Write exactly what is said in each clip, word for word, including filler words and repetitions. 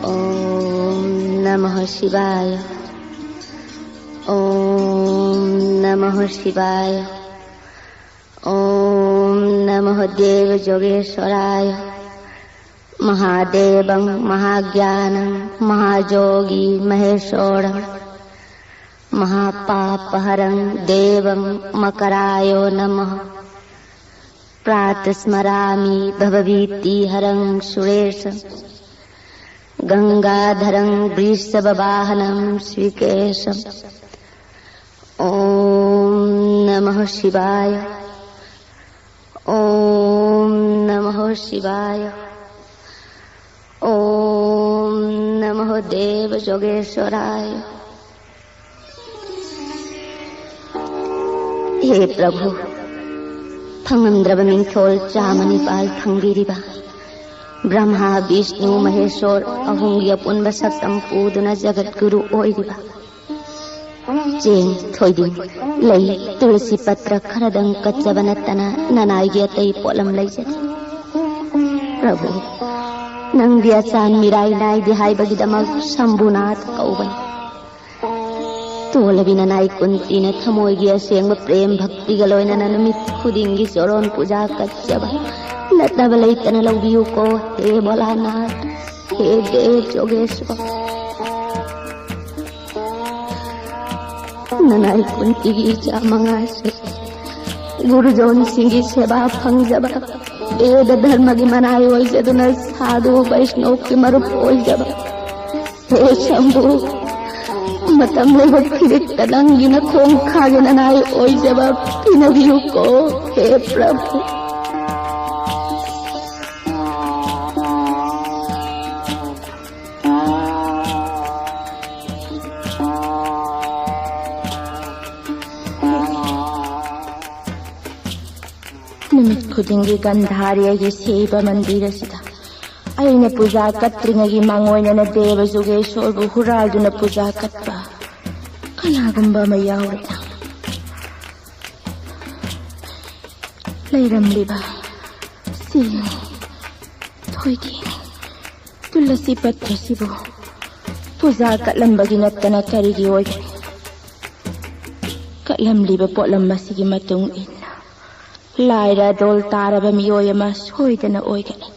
ॐ नमः शिवाय। ॐ नमः शिवाय। ॐ नमः देव जोगेश्वराय। महादेवं महाज्ञानं महाजोगी महेश्वरं महापापहरं देवं मकरायो नमः। प्रातस्मरामि भवभीतिहरं सुरेशं गङ्गाधरं वृषभवाहनं श्रीकेशम्। ॐ नमः शिवाय। ॐ नमः शिवाय। ॐ नमः देव जोगेश्वराय। ꯍꯦ ꯄ꯭ꯔꯚꯨ, ꯐꯪꯉꯝꯗ꯭ꯔꯕ ꯃꯤꯡꯊꯣꯜ ꯆꯥꯃ ꯅꯤꯄꯥꯜ ꯐꯪꯕꯤꯔꯤꯕ ꯕ꯭ꯔꯍ꯭ꯃꯥ, ꯕꯤꯁꯅꯨ, ꯃꯍꯦꯁꯣꯔ ꯑꯍꯨꯝꯒꯤ ꯑꯄꯨꯟꯕ ꯁꯛꯇꯝ ꯄꯨꯗꯨꯅ ꯖꯒꯠ ꯒꯨꯔꯨ ꯑꯣꯏꯔꯤꯕ, ꯆꯦꯡ, ꯊꯣꯏꯗꯤꯡ, ꯂꯩ, ꯇꯨꯂꯁꯤ ꯄꯇ꯭ꯔ ꯈꯔꯗꯪ ꯀꯠꯆꯕ ꯅꯠꯇꯅ ꯅꯅꯥꯏꯒꯤ ꯑꯇꯩ ꯄꯣꯠꯂꯝ ꯂꯩꯖꯗꯦ꯫ ꯄ꯭ꯔꯚꯨ, ꯅꯪꯗꯤ ꯑꯆꯥꯟ ꯃꯤꯔꯥꯏ ꯅꯥꯏꯗꯦ ꯍꯥꯏꯕꯒꯤꯗꯃꯛ ꯁꯝꯚꯨꯅꯥꯊ ꯀꯧꯕꯅꯤ꯫ ꯇꯣꯜꯂꯕꯤ ꯅꯅꯥꯏ ꯀꯨꯟꯇꯤꯅ ꯊꯃꯣꯏꯒꯤ ꯑꯁꯦꯡꯕ ꯄ꯭ꯔꯦꯝ ꯚꯛꯇꯤꯒ ꯂꯣꯏꯅꯅ ꯅꯨꯃꯤꯠ ꯈꯨꯗꯤꯡꯒꯤ ꯆꯣꯔꯣꯟ ꯄꯨꯖꯥ ꯀꯠꯆꯕ ꯅꯠꯇꯕ ꯂꯩꯇꯅ ꯂꯧꯕꯤꯌꯨꯀꯣ, ꯍꯦ ꯚꯣꯂꯥꯅꯥꯊ, ꯍꯦ ꯗꯦꯕ ꯖꯣꯒꯦꯁꯣꯔ꯫ ꯅꯅꯥꯏ ꯀꯨꯟꯇꯤꯒꯤ ꯏꯆꯥ ꯃꯉꯥꯁꯨ ꯒꯨꯔꯨꯖꯣꯟꯁꯤꯡꯒꯤ ꯁꯦꯕꯥ ꯐꯪꯖꯕ, ꯚꯦꯗ ꯙꯔꯃꯒꯤ ꯃꯅꯥꯏ ꯑꯣꯏꯖꯗꯨꯅ ꯁꯥꯙꯨ ꯕꯩꯁꯅꯣꯞꯀꯤ ꯃꯔꯨꯞ ꯑꯣꯏꯖꯕ, ꯍꯦ ꯁꯝꯚꯨ, ꯃꯇꯝ ꯂꯩꯕ ꯐꯤꯔꯤꯠꯇ ꯅꯪꯒꯤ ꯅꯈꯣꯡ ꯈꯥꯒꯤ ꯅꯅꯥꯏ ꯑꯣꯏꯖꯕ ꯄꯤꯅꯕꯤꯌꯨꯀꯣ, ꯍꯦ ꯄ꯭ꯔꯚꯨ꯫ ꯅꯨꯃꯤꯠ ꯈꯨꯗꯤꯡꯒꯤ ꯒꯟꯙꯥꯔꯤ ꯑꯩꯒꯤ ꯁꯤꯕ ꯃꯟꯗꯤꯔ ꯑꯁꯤꯗ ꯑꯩꯅ ꯄꯨꯖꯥ ꯀꯠꯇ꯭ꯔꯤꯉꯩꯒꯤ ꯃꯥꯡꯑꯣꯏꯅꯅ ꯗꯦꯕ ꯖꯨꯒꯦꯁꯣꯔꯕꯨ ꯍꯨꯔꯥꯜꯗꯨꯅ ꯄꯨꯖꯥ ꯀꯠꯄ ꯀꯅꯥꯒꯨꯝꯕ ꯑꯃ ꯌꯥꯎꯔꯦꯗ꯫ ꯂꯩꯔꯝꯂꯤꯕ ꯆꯦꯡ, ꯊꯣꯏꯗꯤꯡ, ꯇꯨꯂꯁꯤ ꯄꯠꯇ꯭ꯔꯁꯤꯕꯨ ꯄꯨꯖꯥ ꯀꯠꯂꯝꯕꯒꯤ ꯅꯠꯇꯅ ꯀꯔꯤꯒꯤ ꯑꯣꯏꯒꯅꯤ? ꯀꯠꯂꯝꯂꯤꯕ ꯄꯣꯠꯂꯝ ꯑꯁꯤꯒꯤ ꯃꯇꯨꯡ ꯏꯟꯅ ꯂꯥꯏꯔ ꯗꯣꯜ ꯇꯥꯔꯕ ꯃꯤꯑꯣꯏ ꯑꯃ ꯁꯣꯏꯗꯅ ꯑꯣꯏꯒꯅꯤ꯫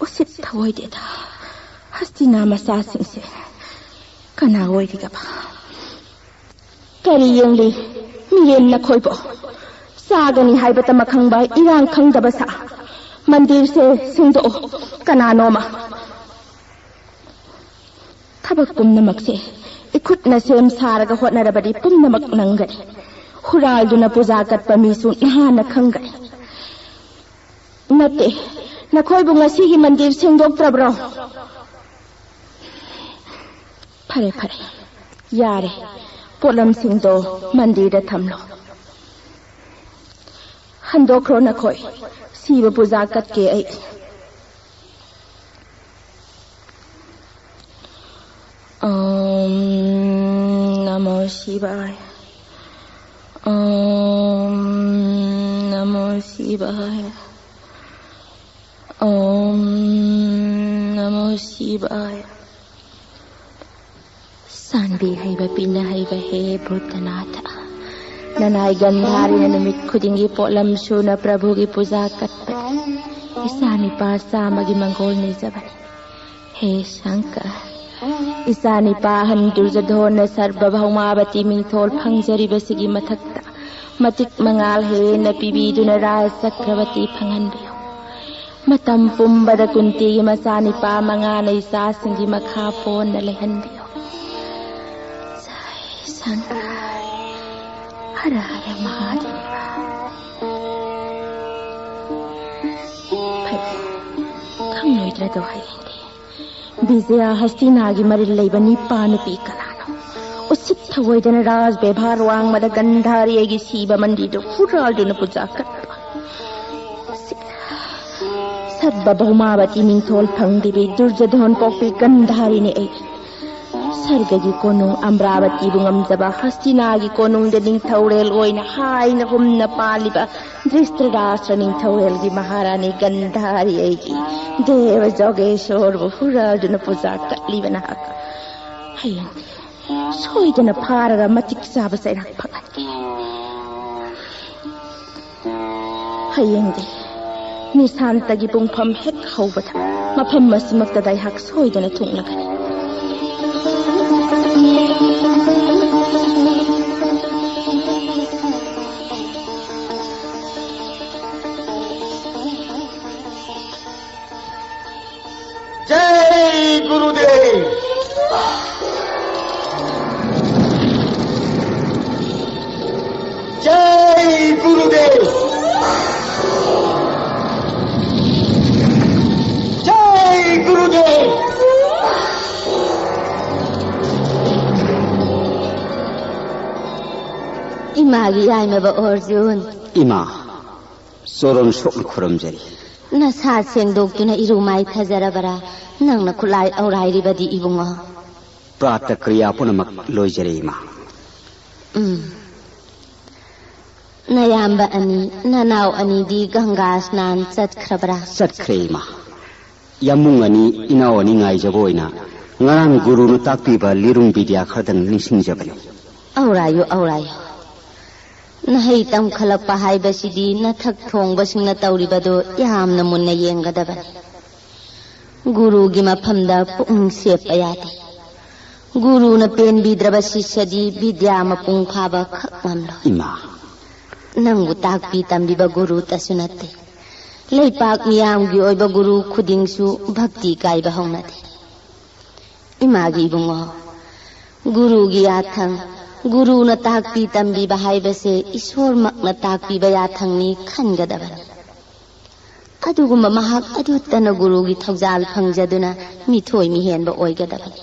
ꯎꯁꯤꯠ ꯊꯑꯣꯏꯗꯦꯗ, ꯍꯁꯇꯤꯅꯥ ꯃꯆꯥꯁꯤꯡꯁꯦ ꯀꯅꯥ ꯑꯣꯏꯔꯤꯒꯕ? ꯀꯔꯤ ꯌꯦꯡꯂꯤ ꯃꯤꯔꯦꯝ ꯅꯈꯣꯏꯕꯣ? ꯆꯥꯒꯅꯤ ꯍꯥꯏꯕꯇꯃꯛ ꯈꯪꯕ ꯏꯔꯥꯡ ꯈꯪꯗꯕ ꯁꯥ, ꯃꯟꯗꯤꯔꯁꯦ ꯁꯦꯡꯗꯣꯛꯑꯣ꯫ ꯀꯅꯥꯅꯣꯃ ꯊꯕꯛ ꯄꯨꯝꯅꯃꯛꯁꯦ ꯏꯈꯨꯠꯅ ꯁꯦꯝ ꯁꯥꯔꯒ ꯍꯣꯠꯅꯔꯕꯗꯤ ꯄꯨꯝꯅꯃꯛ ꯅꯪꯒꯅꯤ꯫ ꯍꯨꯔꯥꯜꯗꯨꯅ ꯄꯨꯖꯥ ꯀꯠꯄ ꯃꯤꯁꯨ ꯅꯍꯥꯟꯅ ꯈꯪꯒꯅꯤ꯫ ꯅꯠꯇꯦ, ꯅꯈꯣꯏꯕꯨ ꯉꯁꯤꯒꯤ ꯃꯟꯗꯤꯔ ꯁꯦꯡꯗꯣꯛꯇ꯭ꯔꯕ꯭ꯔꯣ? ꯐꯔꯦ, ꯐꯔꯦ, ꯌꯥꯔꯦ꯫ ꯄꯣꯠꯂꯝꯁꯤꯡꯗꯣ ꯃꯟꯗꯤꯔꯗ ꯊꯝꯂꯣ꯫ ꯍꯟꯗꯣꯛꯈ꯭ꯔꯣ ꯅꯈꯣꯏ꯫ ꯁꯤꯕ ꯄꯨꯖꯥ ꯀꯠꯀꯦ ꯑꯩ꯫ ꯅꯃꯣ ꯁꯤꯕꯥꯌ꯫ ꯅꯃꯣ ꯁꯤꯕꯥꯌ꯫ ꯅꯃꯣ ꯁꯤꯕꯥꯌ꯫ ꯁꯥꯟꯕꯤ ꯍꯩꯕ ꯄꯤꯅ ꯍꯩꯕ ꯍꯦ ꯚꯨꯇꯅꯥꯊ, ꯅꯅꯥꯏ ꯒꯟꯙꯥꯔꯤꯅ ꯅꯨꯃꯤꯠ ꯈꯨꯗꯤꯡꯒꯤ ꯄꯣꯠꯂꯝ ꯁꯨꯅ ꯄ꯭ꯔꯚꯨꯒꯤ ꯄꯨꯖꯥ ꯀꯠꯄꯅꯤ꯫ ꯏꯆꯥ ꯅꯤꯄꯥ ꯆꯥꯝꯃꯒꯤ ꯃꯪꯒꯣꯜ ꯅꯤꯖꯕꯅꯤ꯫ ꯍꯦ ꯁꯪꯀꯔ, ꯏꯆꯥ ꯅꯤꯄꯥ ꯑꯍꯟ ꯗꯨꯔꯖꯙꯣꯟꯅ ꯁꯔꯚ ꯚꯧꯃꯥꯕꯇꯤ ꯃꯤꯡꯊꯣꯜ ꯐꯪꯖꯔꯤꯕꯁꯤꯒꯤ ꯃꯊꯛꯇ ꯃꯇꯤꯛ ꯃꯉꯥꯜ ꯍꯦꯟꯅ ꯄꯤꯕꯤꯗꯨꯅ ꯔꯥꯖ ꯆꯀ꯭ꯔꯕꯇꯤ ꯐꯪꯍꯟꯕꯤꯌꯨ꯫ ꯃꯇꯝ ꯄꯨꯝꯕꯗ ꯀꯨꯟꯇꯤꯒꯤ ꯃꯆꯥꯅꯤꯄꯥ ꯃꯉꯥꯅ ꯏꯆꯥꯁꯤꯡꯒꯤ ꯃꯈꯥ ꯄꯣꯟꯅ ꯂꯩꯍꯟꯕꯤꯌꯨ꯫ ꯖꯥꯏ ꯁꯪꯀꯔ, ꯍꯔ ꯍꯔ ꯃꯍꯥꯗꯦꯕ꯫ ꯐꯩ, ꯈꯪꯂꯣꯏꯗ꯭ꯔꯗꯣ ꯍꯌꯦꯡꯗꯤ꯫ ꯕꯤꯖꯌꯥ ꯍꯁꯇꯤꯅꯥꯒꯤ ꯃꯔꯤꯜ ꯂꯩꯕ ꯅꯤꯄꯥ ꯅꯨꯄꯤ ꯀꯅꯥꯅꯣ? ꯎꯁꯤꯠ ꯊꯑꯣꯏꯗꯅ ꯔꯥꯖ ꯕꯦꯚꯥꯔ ꯋꯥꯡꯃꯗ ꯒꯟꯙꯥꯔꯤ ꯑꯩꯒꯤ ꯁꯤꯕ ꯃꯟꯗꯤꯔꯗꯨ ꯍꯨꯔꯥꯜꯗꯨꯅ ꯄꯨꯖꯥ ꯀꯠꯄ꯫ ꯁꯔꯚ ꯚꯧꯃꯥꯕꯇꯤ ꯃꯤꯡꯊꯣꯜ ꯐꯪꯗꯕꯤ ꯗꯨꯔꯖꯙꯣꯟ ꯄꯣꯛꯄꯤ ꯒꯟꯙꯥꯔꯤꯅꯤ ꯑꯩ꯫ ꯁ꯭ꯋꯔꯒꯒꯤ ꯀꯣꯅꯨꯡ ꯑꯝꯔꯥꯕꯇꯤꯕꯨ ꯉꯝꯖꯕ ꯍꯁꯇꯤꯅꯥꯒꯤ ꯀꯣꯅꯨꯡꯗ ꯅꯤꯡꯊꯧꯔꯦꯜ ꯑꯣꯏꯅ ꯍꯥꯏꯅ ꯍꯨꯝꯅ ꯄꯥꯜꯂꯤꯕ ꯙ꯭ꯔꯤꯁꯇ꯭ꯔꯥꯁ꯭ꯇ꯭ꯔ ꯅꯤꯡꯊꯧꯔꯦꯜꯒꯤ ꯃꯍꯥꯔꯥꯅꯤ ꯒꯟꯙꯥꯔꯤ ꯑꯩꯒꯤ ꯗꯦꯕ ꯖꯣꯒꯦꯁꯣꯔꯕꯨ ꯍꯨꯔꯥꯜꯗꯨꯅ ꯄꯨꯖꯥ ꯀꯠꯂꯤꯕ ꯅꯍꯥꯛ, ꯍꯌꯦꯡꯗꯤ ꯁꯣꯏꯗꯅ ꯐꯥꯔꯒ ꯃꯇꯤꯛ ꯆꯥꯕ ꯆꯩꯔꯥꯛ ꯐꯪꯍꯟꯒꯦ꯫ ꯍꯌꯦꯡꯗꯤ ꯅꯤꯁꯥꯟꯇꯒꯤ ꯄꯨꯡꯐꯝ ꯍꯦꯛ ꯍꯧꯕꯗ ꯃꯐꯝ ꯑꯁꯤꯃꯛꯇꯗ ꯑꯩꯍꯥꯛ ꯁꯣꯏꯗꯅ ꯊꯨꯡꯂꯒꯅꯤ꯫ जय गुरुदेव। जय गुरुदेव। जय गुरुदेव। ꯏꯃꯥꯒꯤ ꯌꯥꯏꯃꯕ ꯑꯣꯔꯖꯨꯟ꯫ ꯏꯃꯥ, ꯆꯣꯔꯣꯟ ꯁꯣꯛꯅ ꯈꯨꯔꯨꯝꯖꯔꯤ꯫ ꯅꯁꯥ ꯁꯦꯡꯗꯣꯛꯇꯨꯅ ꯏꯔꯨ ꯃꯥꯏꯊꯖꯔꯕꯔꯥ? ꯅꯪꯅ ꯈꯨꯠꯂꯥꯏ ꯑꯧꯔꯥꯏꯔꯤꯕꯗꯤ, ꯏꯕꯨꯡꯉꯣ꯫ ꯄ꯭ꯔꯥꯇ ꯀ꯭ꯔꯤꯌꯥ ꯄꯨꯝꯅꯃꯛ ꯂꯣꯏꯖꯔꯦ, ꯏꯃꯥ꯫ ꯎꯝ꯫ ꯅꯌꯥꯝꯕ ꯑꯅꯤ, ꯅꯅꯥꯎ ꯑꯅꯤꯗꯤ ꯒꯪꯒꯥ ꯁ꯭ꯅꯥꯟ ꯆꯠꯈ꯭ꯔꯕ꯭ꯔꯥ? ꯆꯠꯈ꯭ꯔꯦ, ꯏꯃꯥ꯫ ꯌꯥꯝꯕꯨꯡ ꯑꯅꯤ, ꯏꯅꯥꯎ ꯑꯅꯤ ꯉꯥꯏꯖꯕ ꯑꯣꯏꯅ ꯉꯔꯥꯡ ꯒꯨꯔꯨꯅ ꯇꯥꯛꯄꯤꯕ ꯂꯤꯔꯨꯡ ꯕꯤꯗ꯭ꯌꯥ ꯈꯔꯗꯪ ꯅꯤꯡꯁꯤꯡꯖꯕꯅꯤ꯫ ꯑꯧꯔꯥꯏꯌꯨ, ꯑꯧꯔꯥꯏꯌꯨ꯫ ꯅꯍꯩ ꯇꯝꯈꯠꯂꯛꯄ ꯍꯥꯏꯕꯁꯤꯗꯤ ꯅꯊꯛ ꯊꯣꯡꯕꯁꯤꯡꯅ ꯇꯧꯔꯤꯕꯗꯨ ꯌꯥꯝꯅ ꯃꯨꯟꯅ ꯌꯦꯡꯒꯗꯕꯅꯤ꯫ ꯒꯨꯔꯨꯒꯤ ꯃꯐꯝꯗ ꯄꯨꯛꯅꯤꯡ ꯁꯦꯞꯄ ꯌꯥꯗꯦ꯫ ꯒꯨꯔꯨꯅ ꯄꯦꯟꯕꯤꯗ꯭ꯔꯕ ꯁꯤꯁ꯭ꯌꯗꯤ ꯕꯤꯗ꯭ꯌꯥ ꯃꯄꯨꯡ ꯐꯥꯕ ꯈꯛ ꯉꯝꯂꯣꯏ꯫ ꯏꯃꯥ꯫ ꯅꯪꯕꯨ ꯇꯥꯛꯄꯤ ꯇꯝꯕꯤꯕ ꯒꯨꯔꯨꯇꯁꯨ ꯅꯠꯇꯦ꯫ ꯂꯩꯄꯥꯛ ꯃꯤꯌꯥꯝꯒꯤ ꯑꯣꯏꯕ ꯒꯨꯔꯨ ꯈꯨꯗꯤꯡꯁꯨ ꯚꯛꯇꯤ ꯀꯥꯏꯕ ꯍꯧꯅꯗꯦ꯫ ꯏꯃꯥꯒꯤ ꯏꯕꯨꯡꯉꯣ, ꯒꯨꯔꯨꯒꯤ ꯌꯥꯊꯪ, ꯒꯨꯔꯨꯅ ꯇꯥꯛꯄꯤ ꯇꯝꯕꯤꯕ ꯍꯥꯏꯕꯁꯦ ꯏꯁꯣꯔꯃꯛꯅ ꯇꯥꯛꯄꯤꯕ ꯌꯥꯊꯪꯅꯤ ꯈꯟꯒꯗꯕꯅꯤ꯫ ꯑꯗꯨꯒꯨꯝꯕ ꯃꯍꯥꯛ ꯑꯗꯨꯇꯅ ꯒꯨꯔꯨꯒꯤ ꯊꯧꯖꯥꯜ ꯐꯪꯖꯗꯨꯅ ꯃꯤꯊꯣꯏ ꯃꯤꯍꯦꯟꯕ ꯑꯣꯏꯒꯗꯕꯅꯤ꯫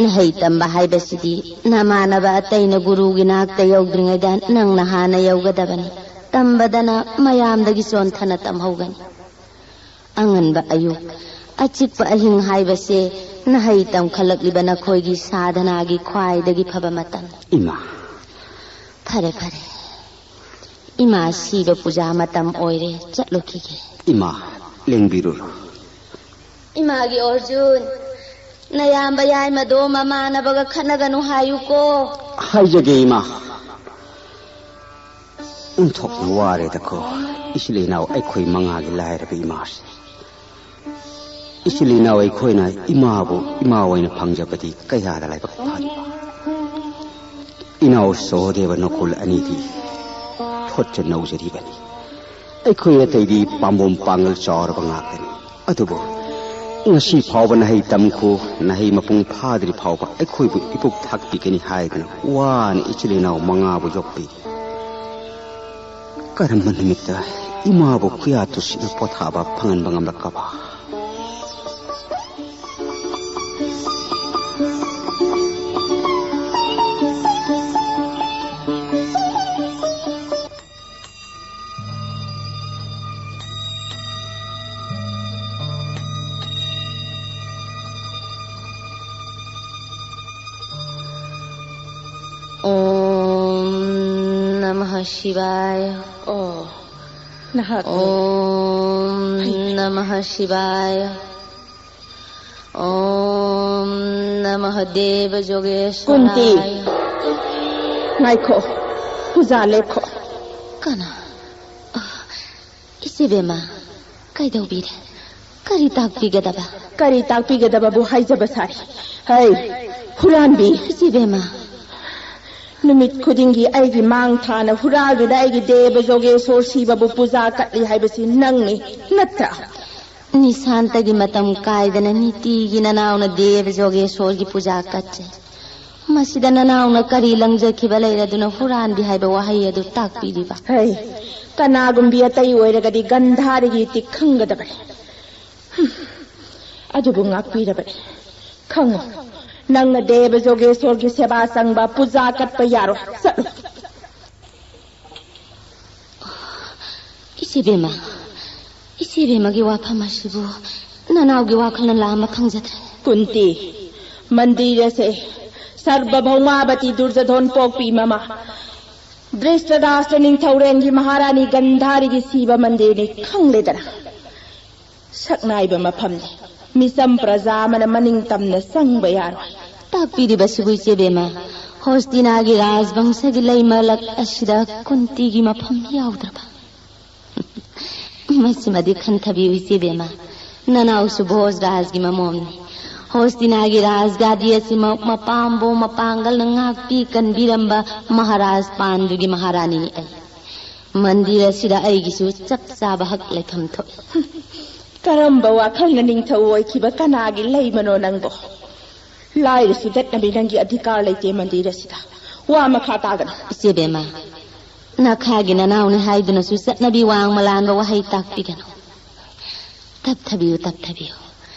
ꯅꯍꯩ ꯇꯝꯕ ꯍꯥꯏꯕꯁꯤꯗꯤ ꯅꯃꯥꯟꯅꯕ ꯑꯇꯩꯅ ꯒꯨꯔꯨꯒꯤ ꯅꯥꯛꯇ ꯌꯧꯗ꯭ꯔꯤꯉꯩꯗ ꯅꯪꯅ ꯍꯥꯟꯅ ꯌꯧꯒꯗꯕꯅꯤ꯫ ꯇꯝꯕꯗꯅ ꯃꯌꯥꯝꯗꯒꯤ ꯆꯣꯟꯊꯅ ꯇꯝꯍꯧꯒꯅꯤ꯫ ꯑꯉꯟꯕ ꯑꯌꯨꯛ, ꯑꯆꯤꯛꯄ ꯑꯍꯤꯡ ꯍꯥꯏꯕꯁꯦ ꯅꯍꯩ ꯇꯝꯈꯠꯂꯛꯂꯤꯕ ꯅꯈꯣꯏꯒꯤ ꯁꯥꯙꯅꯥꯒꯤ ꯈ꯭ꯋꯥꯏꯗꯒꯤ ꯐꯕ ꯃꯇꯝ꯫ ꯏꯃꯥ꯫ ꯐꯔꯦ, ꯐꯔꯦ꯫ ꯏꯃꯥ ꯁꯤꯕ ꯄꯨꯖꯥ ꯃꯇꯝ ꯑꯣꯏꯔꯦ, ꯆꯠꯂꯨꯈꯤꯒꯦ꯫ ꯏꯃꯥ, ꯂꯦꯡꯕꯤꯔꯨꯔꯣ꯫ ꯏꯃꯥꯒꯤ ꯑꯣꯔꯖꯨꯟ, ꯅꯌꯥꯝꯕ ꯌꯥꯏꯃꯗꯣ ꯃꯃꯥꯟꯅꯕꯒ ꯈꯠꯅꯒꯅꯨ ꯍꯥꯏꯌꯨꯀꯣ꯫ ꯍꯥꯏꯖꯒꯦ, ꯏꯃꯥ꯫ ꯑꯣꯟꯊꯣꯛꯅ ꯋꯥꯔꯦꯗꯀꯣ, ꯏꯆꯤꯜ ꯏꯅꯥꯎ ꯑꯩꯈꯣꯏ ꯃꯉꯥꯒꯤ ꯂꯥꯏꯔꯕ ꯏꯃꯥꯁꯦ꯫ ꯏꯆꯤꯜ ꯏꯅꯥꯎ ꯑꯩꯈꯣꯏꯅ ꯏꯃꯥꯕꯨ ꯏꯃꯥ ꯑꯣꯏꯅ ꯐꯪꯖꯕꯗꯤ ꯀꯌꯥꯗ ꯂꯥꯏꯕꯛ ꯐꯔꯤꯕ꯫ ꯏꯅꯥꯎ ꯁꯍꯣꯗꯦꯕ ꯅꯀꯨꯜ ꯑꯅꯤꯗꯤ ꯊꯣꯠꯆ ꯅꯧꯖꯔꯤꯕꯅꯤ꯫ ꯑꯩꯈꯣꯏ ꯑꯇꯩꯗꯤ ꯄꯥꯝꯕꯣꯝ ꯄꯥꯡꯒꯜ ꯆꯥꯎꯔꯕ ꯉꯥꯛꯇꯅꯤ꯫ ꯑꯗꯨꯕꯨ ꯉꯁꯤ ꯐꯥꯎꯕ ꯅꯍꯩ ꯇꯝꯈꯣ, ꯅꯍꯩ ꯃꯄꯨꯡ ꯐꯥꯗ꯭ꯔꯤ ꯐꯥꯎꯕ ꯑꯩꯈꯣꯏꯕꯨ ꯏꯄꯨꯛ ꯊꯥꯛꯄꯤꯒꯅꯤ ꯍꯥꯏꯗꯨꯅ ꯋꯥꯅ ꯏꯆꯤꯜ ꯏꯅꯥꯎ ꯃꯉꯥꯕꯨ ꯌꯣꯛꯄꯤꯔꯤ꯫ ꯀꯔꯝꯕ ꯅꯨꯃꯤꯠꯇ ꯏꯃꯥꯕꯨ ꯀꯌꯥ ꯇꯨꯁꯤꯅ ꯄꯣꯊꯥꯕ ꯐꯪꯍꯟꯕ ꯉꯝꯂꯛꯀꯕ? ॐ नमः शिवाय। ꯑꯣ, ꯅꯍꯥꯛ꯫ ॐ नमः शिवाय। ॐ नमः देव ꯀꯨꯟꯇꯤ꯫ ꯖꯣꯒꯦꯁ꯭ꯋꯔꯥꯌ꯫ ꯉꯥꯏꯈꯣ, ꯄꯨꯖꯥ ꯂꯦꯞꯈꯣ꯫ ꯀꯅꯥ? ꯑ, ꯏꯆꯦꯕꯦꯝꯃ, ꯀꯩꯗꯧꯕꯤꯔꯦ? ꯀꯔꯤ ꯇꯥꯛꯄꯤꯒꯗꯕ? ꯀꯔꯤ ꯇꯥꯛꯄꯤꯒꯗꯕꯕꯨ ꯍꯥꯏꯖꯕ ꯁꯥꯔꯤ꯫ ꯍꯩ, ꯍꯨꯔꯥꯟꯕꯤ! ꯏꯆꯦꯕꯦꯝꯃ! ꯅꯨꯃꯤꯠ ꯈꯨꯗꯤꯡꯒꯤ ꯑꯩꯒꯤ ꯃꯥꯡ ꯊꯥꯅ ꯍꯨꯔꯥꯜꯗꯨꯅ ꯑꯩꯒꯤ ꯗꯦꯕ ꯖꯣꯒꯦꯁꯣꯔ ꯁꯤꯕꯕꯨ ꯄꯨꯖꯥ ꯀꯠꯂꯤ ꯍꯥꯏꯕꯁꯤ ꯅꯪꯅꯤ, ꯅꯠꯇ꯭ꯔꯥ? ꯅꯤꯁꯥꯟꯇꯒꯤ ꯃꯇꯝ ꯀꯥꯏꯗꯅ ꯅꯤꯇꯤꯒꯤ ꯅꯅꯥꯎꯅ ꯗꯦꯕ ꯖꯣꯒꯦꯁꯣꯔꯒꯤ ꯄꯨꯖꯥ ꯀꯠꯆꯩ꯫ ꯃꯁꯤꯗ ꯅꯅꯥꯎꯅ ꯀꯔꯤ ꯂꯪꯖꯈꯤꯕ ꯂꯩꯔꯗꯨꯅ ꯍꯨꯔꯥꯟꯕꯤ ꯍꯥꯏꯕ ꯋꯥꯍꯩ ꯑꯗꯨ ꯇꯥꯛꯄꯤꯔꯤꯕ? ꯍꯩ, ꯀꯅꯥꯒꯨꯝꯕꯤ ꯑꯇꯩ ꯑꯣꯏꯔꯒꯗꯤ ꯒꯟꯙꯥꯔꯤꯒꯤ ꯏꯇꯤꯛ ꯈꯪꯒꯗꯕꯅꯤ꯫ ꯍꯨꯝ, ꯑꯗꯨꯕꯨ ꯉꯥꯛꯄꯤꯔꯕꯅꯤ꯫ ꯈꯪꯉꯨ, ꯅꯪꯅ ꯗꯦꯕ ꯖꯣꯒꯦꯁꯣꯔꯒꯤ ꯁꯦꯕꯥ ꯆꯪꯕ ꯄꯨꯖꯥ ꯀꯠꯄ ꯌꯥꯔꯣꯏ꯫ ꯆꯠꯂꯨ꯫ ꯏꯆꯦꯕꯦꯝꯃ, ꯏꯆꯦꯕꯦꯝꯃꯒꯤ ꯋꯥꯐꯝ ꯑꯁꯤꯕꯨ ꯅꯅꯥꯎꯒꯤ ꯋꯥꯈꯜꯅ ꯂꯥꯝꯕ ꯈꯪꯖꯗ꯭ꯔꯦ꯫ ꯀꯨꯟꯇꯤ, ꯃꯟꯗꯤꯔ ꯑꯁꯦ ꯁꯔꯕ ꯚꯧꯃꯥꯕꯇꯤ ꯗꯨꯔꯖꯙꯣꯟ ꯄꯣꯛꯄꯤ ꯃꯃꯥ ꯙ꯭ꯔꯤꯁꯇꯔꯥꯁꯇ꯭ꯔ ꯅꯤꯡꯊꯧꯔꯦꯜꯒꯤ ꯃꯍꯥꯔꯥꯅꯤ ꯒꯟꯙꯥꯔꯤꯒꯤ ꯁꯤꯕ ꯃꯟꯗꯤꯔꯅꯤ ꯈꯪꯂꯦꯗꯅ꯫ ꯁꯛꯅꯥꯏꯕ ꯃꯐꯝꯅꯤ꯫ ꯃꯤꯆꯝ ꯄ꯭ꯔꯖꯥ ꯑꯃꯅ ꯃꯅꯤꯡ ꯇꯝꯅ ꯆꯪꯕ ꯌꯥꯔꯣꯏ꯫ ꯇꯥꯛꯄꯤꯔꯤꯕꯁꯤꯕꯨ ꯏꯆꯦꯕꯦꯝꯃ, ꯍꯣꯁꯇꯤꯅꯥꯒꯤ ꯔꯥꯖꯕꯪꯁꯒꯤ ꯂꯩꯃꯂꯛ ꯑꯁꯤꯗ ꯀꯨꯟꯇꯤꯒꯤ ꯃꯐꯝ ꯌꯥꯎꯗ꯭ꯔꯕ? ꯃꯁꯤꯃꯗꯤ ꯈꯟꯊꯕꯤꯌꯨ ꯏꯆꯦꯕꯦꯝꯃ, ꯅꯅꯥꯎꯁꯨ ꯚꯣꯖ ꯔꯥꯖꯒꯤ ꯃꯃꯣꯝꯅꯤ꯫ ꯍꯣꯁꯇꯤꯅꯥꯒꯤ ꯔꯥꯖꯒꯥꯗꯤ ꯑꯁꯤꯃꯛ ꯃꯄꯥꯝꯕꯣ ꯃꯄꯥꯡꯒꯜꯅ ꯉꯥꯛꯄꯤ ꯀꯟꯕꯤꯔꯝꯕ ꯃꯍꯥꯔꯥꯖ ꯄꯥꯟꯗꯨꯒꯤ ꯃꯍꯥꯔꯥꯅꯤꯅꯤ ꯑꯩ꯫ ꯃꯟꯗꯤꯔ ꯑꯁꯤꯗ ꯑꯩꯒꯤꯁꯨ ꯆꯞ ꯆꯥꯕ ꯍꯛ ꯂꯩꯐꯝ ꯊꯣꯛꯏ꯫ ꯀꯔꯝꯕ ꯋꯥꯈꯜꯅ ꯅꯤꯡꯊꯧ ꯑꯣꯏꯈꯤꯕ ꯀꯅꯥꯒꯤ ꯂꯩꯃꯅꯣ ꯅꯪꯕꯣ? ꯂꯥꯏꯔꯁꯨ ꯆꯠꯅꯕꯤ ꯅꯪꯒꯤ ꯑꯙꯤꯀꯥꯔ ꯂꯩꯇꯦ ꯃꯟꯗꯤꯔ ꯑꯁꯤꯗ꯫ ꯋꯥ ꯃꯈꯥ ꯇꯥꯒꯅꯨ꯫ ꯏꯆꯦꯕꯦꯝꯃ, ꯅꯈꯥꯒꯤ ꯅꯅꯥꯎꯅꯤ ꯍꯥꯏꯗꯨꯅꯁꯨ ꯆꯠꯅꯕꯤ ꯋꯥꯡꯃ ꯂꯥꯟꯕ ꯋꯥꯍꯩ ꯇꯥꯛꯄꯤꯒꯅꯨ꯫ ꯇꯞꯊꯕꯤꯌꯨ, ꯇꯞꯊꯕꯤꯌꯨ꯫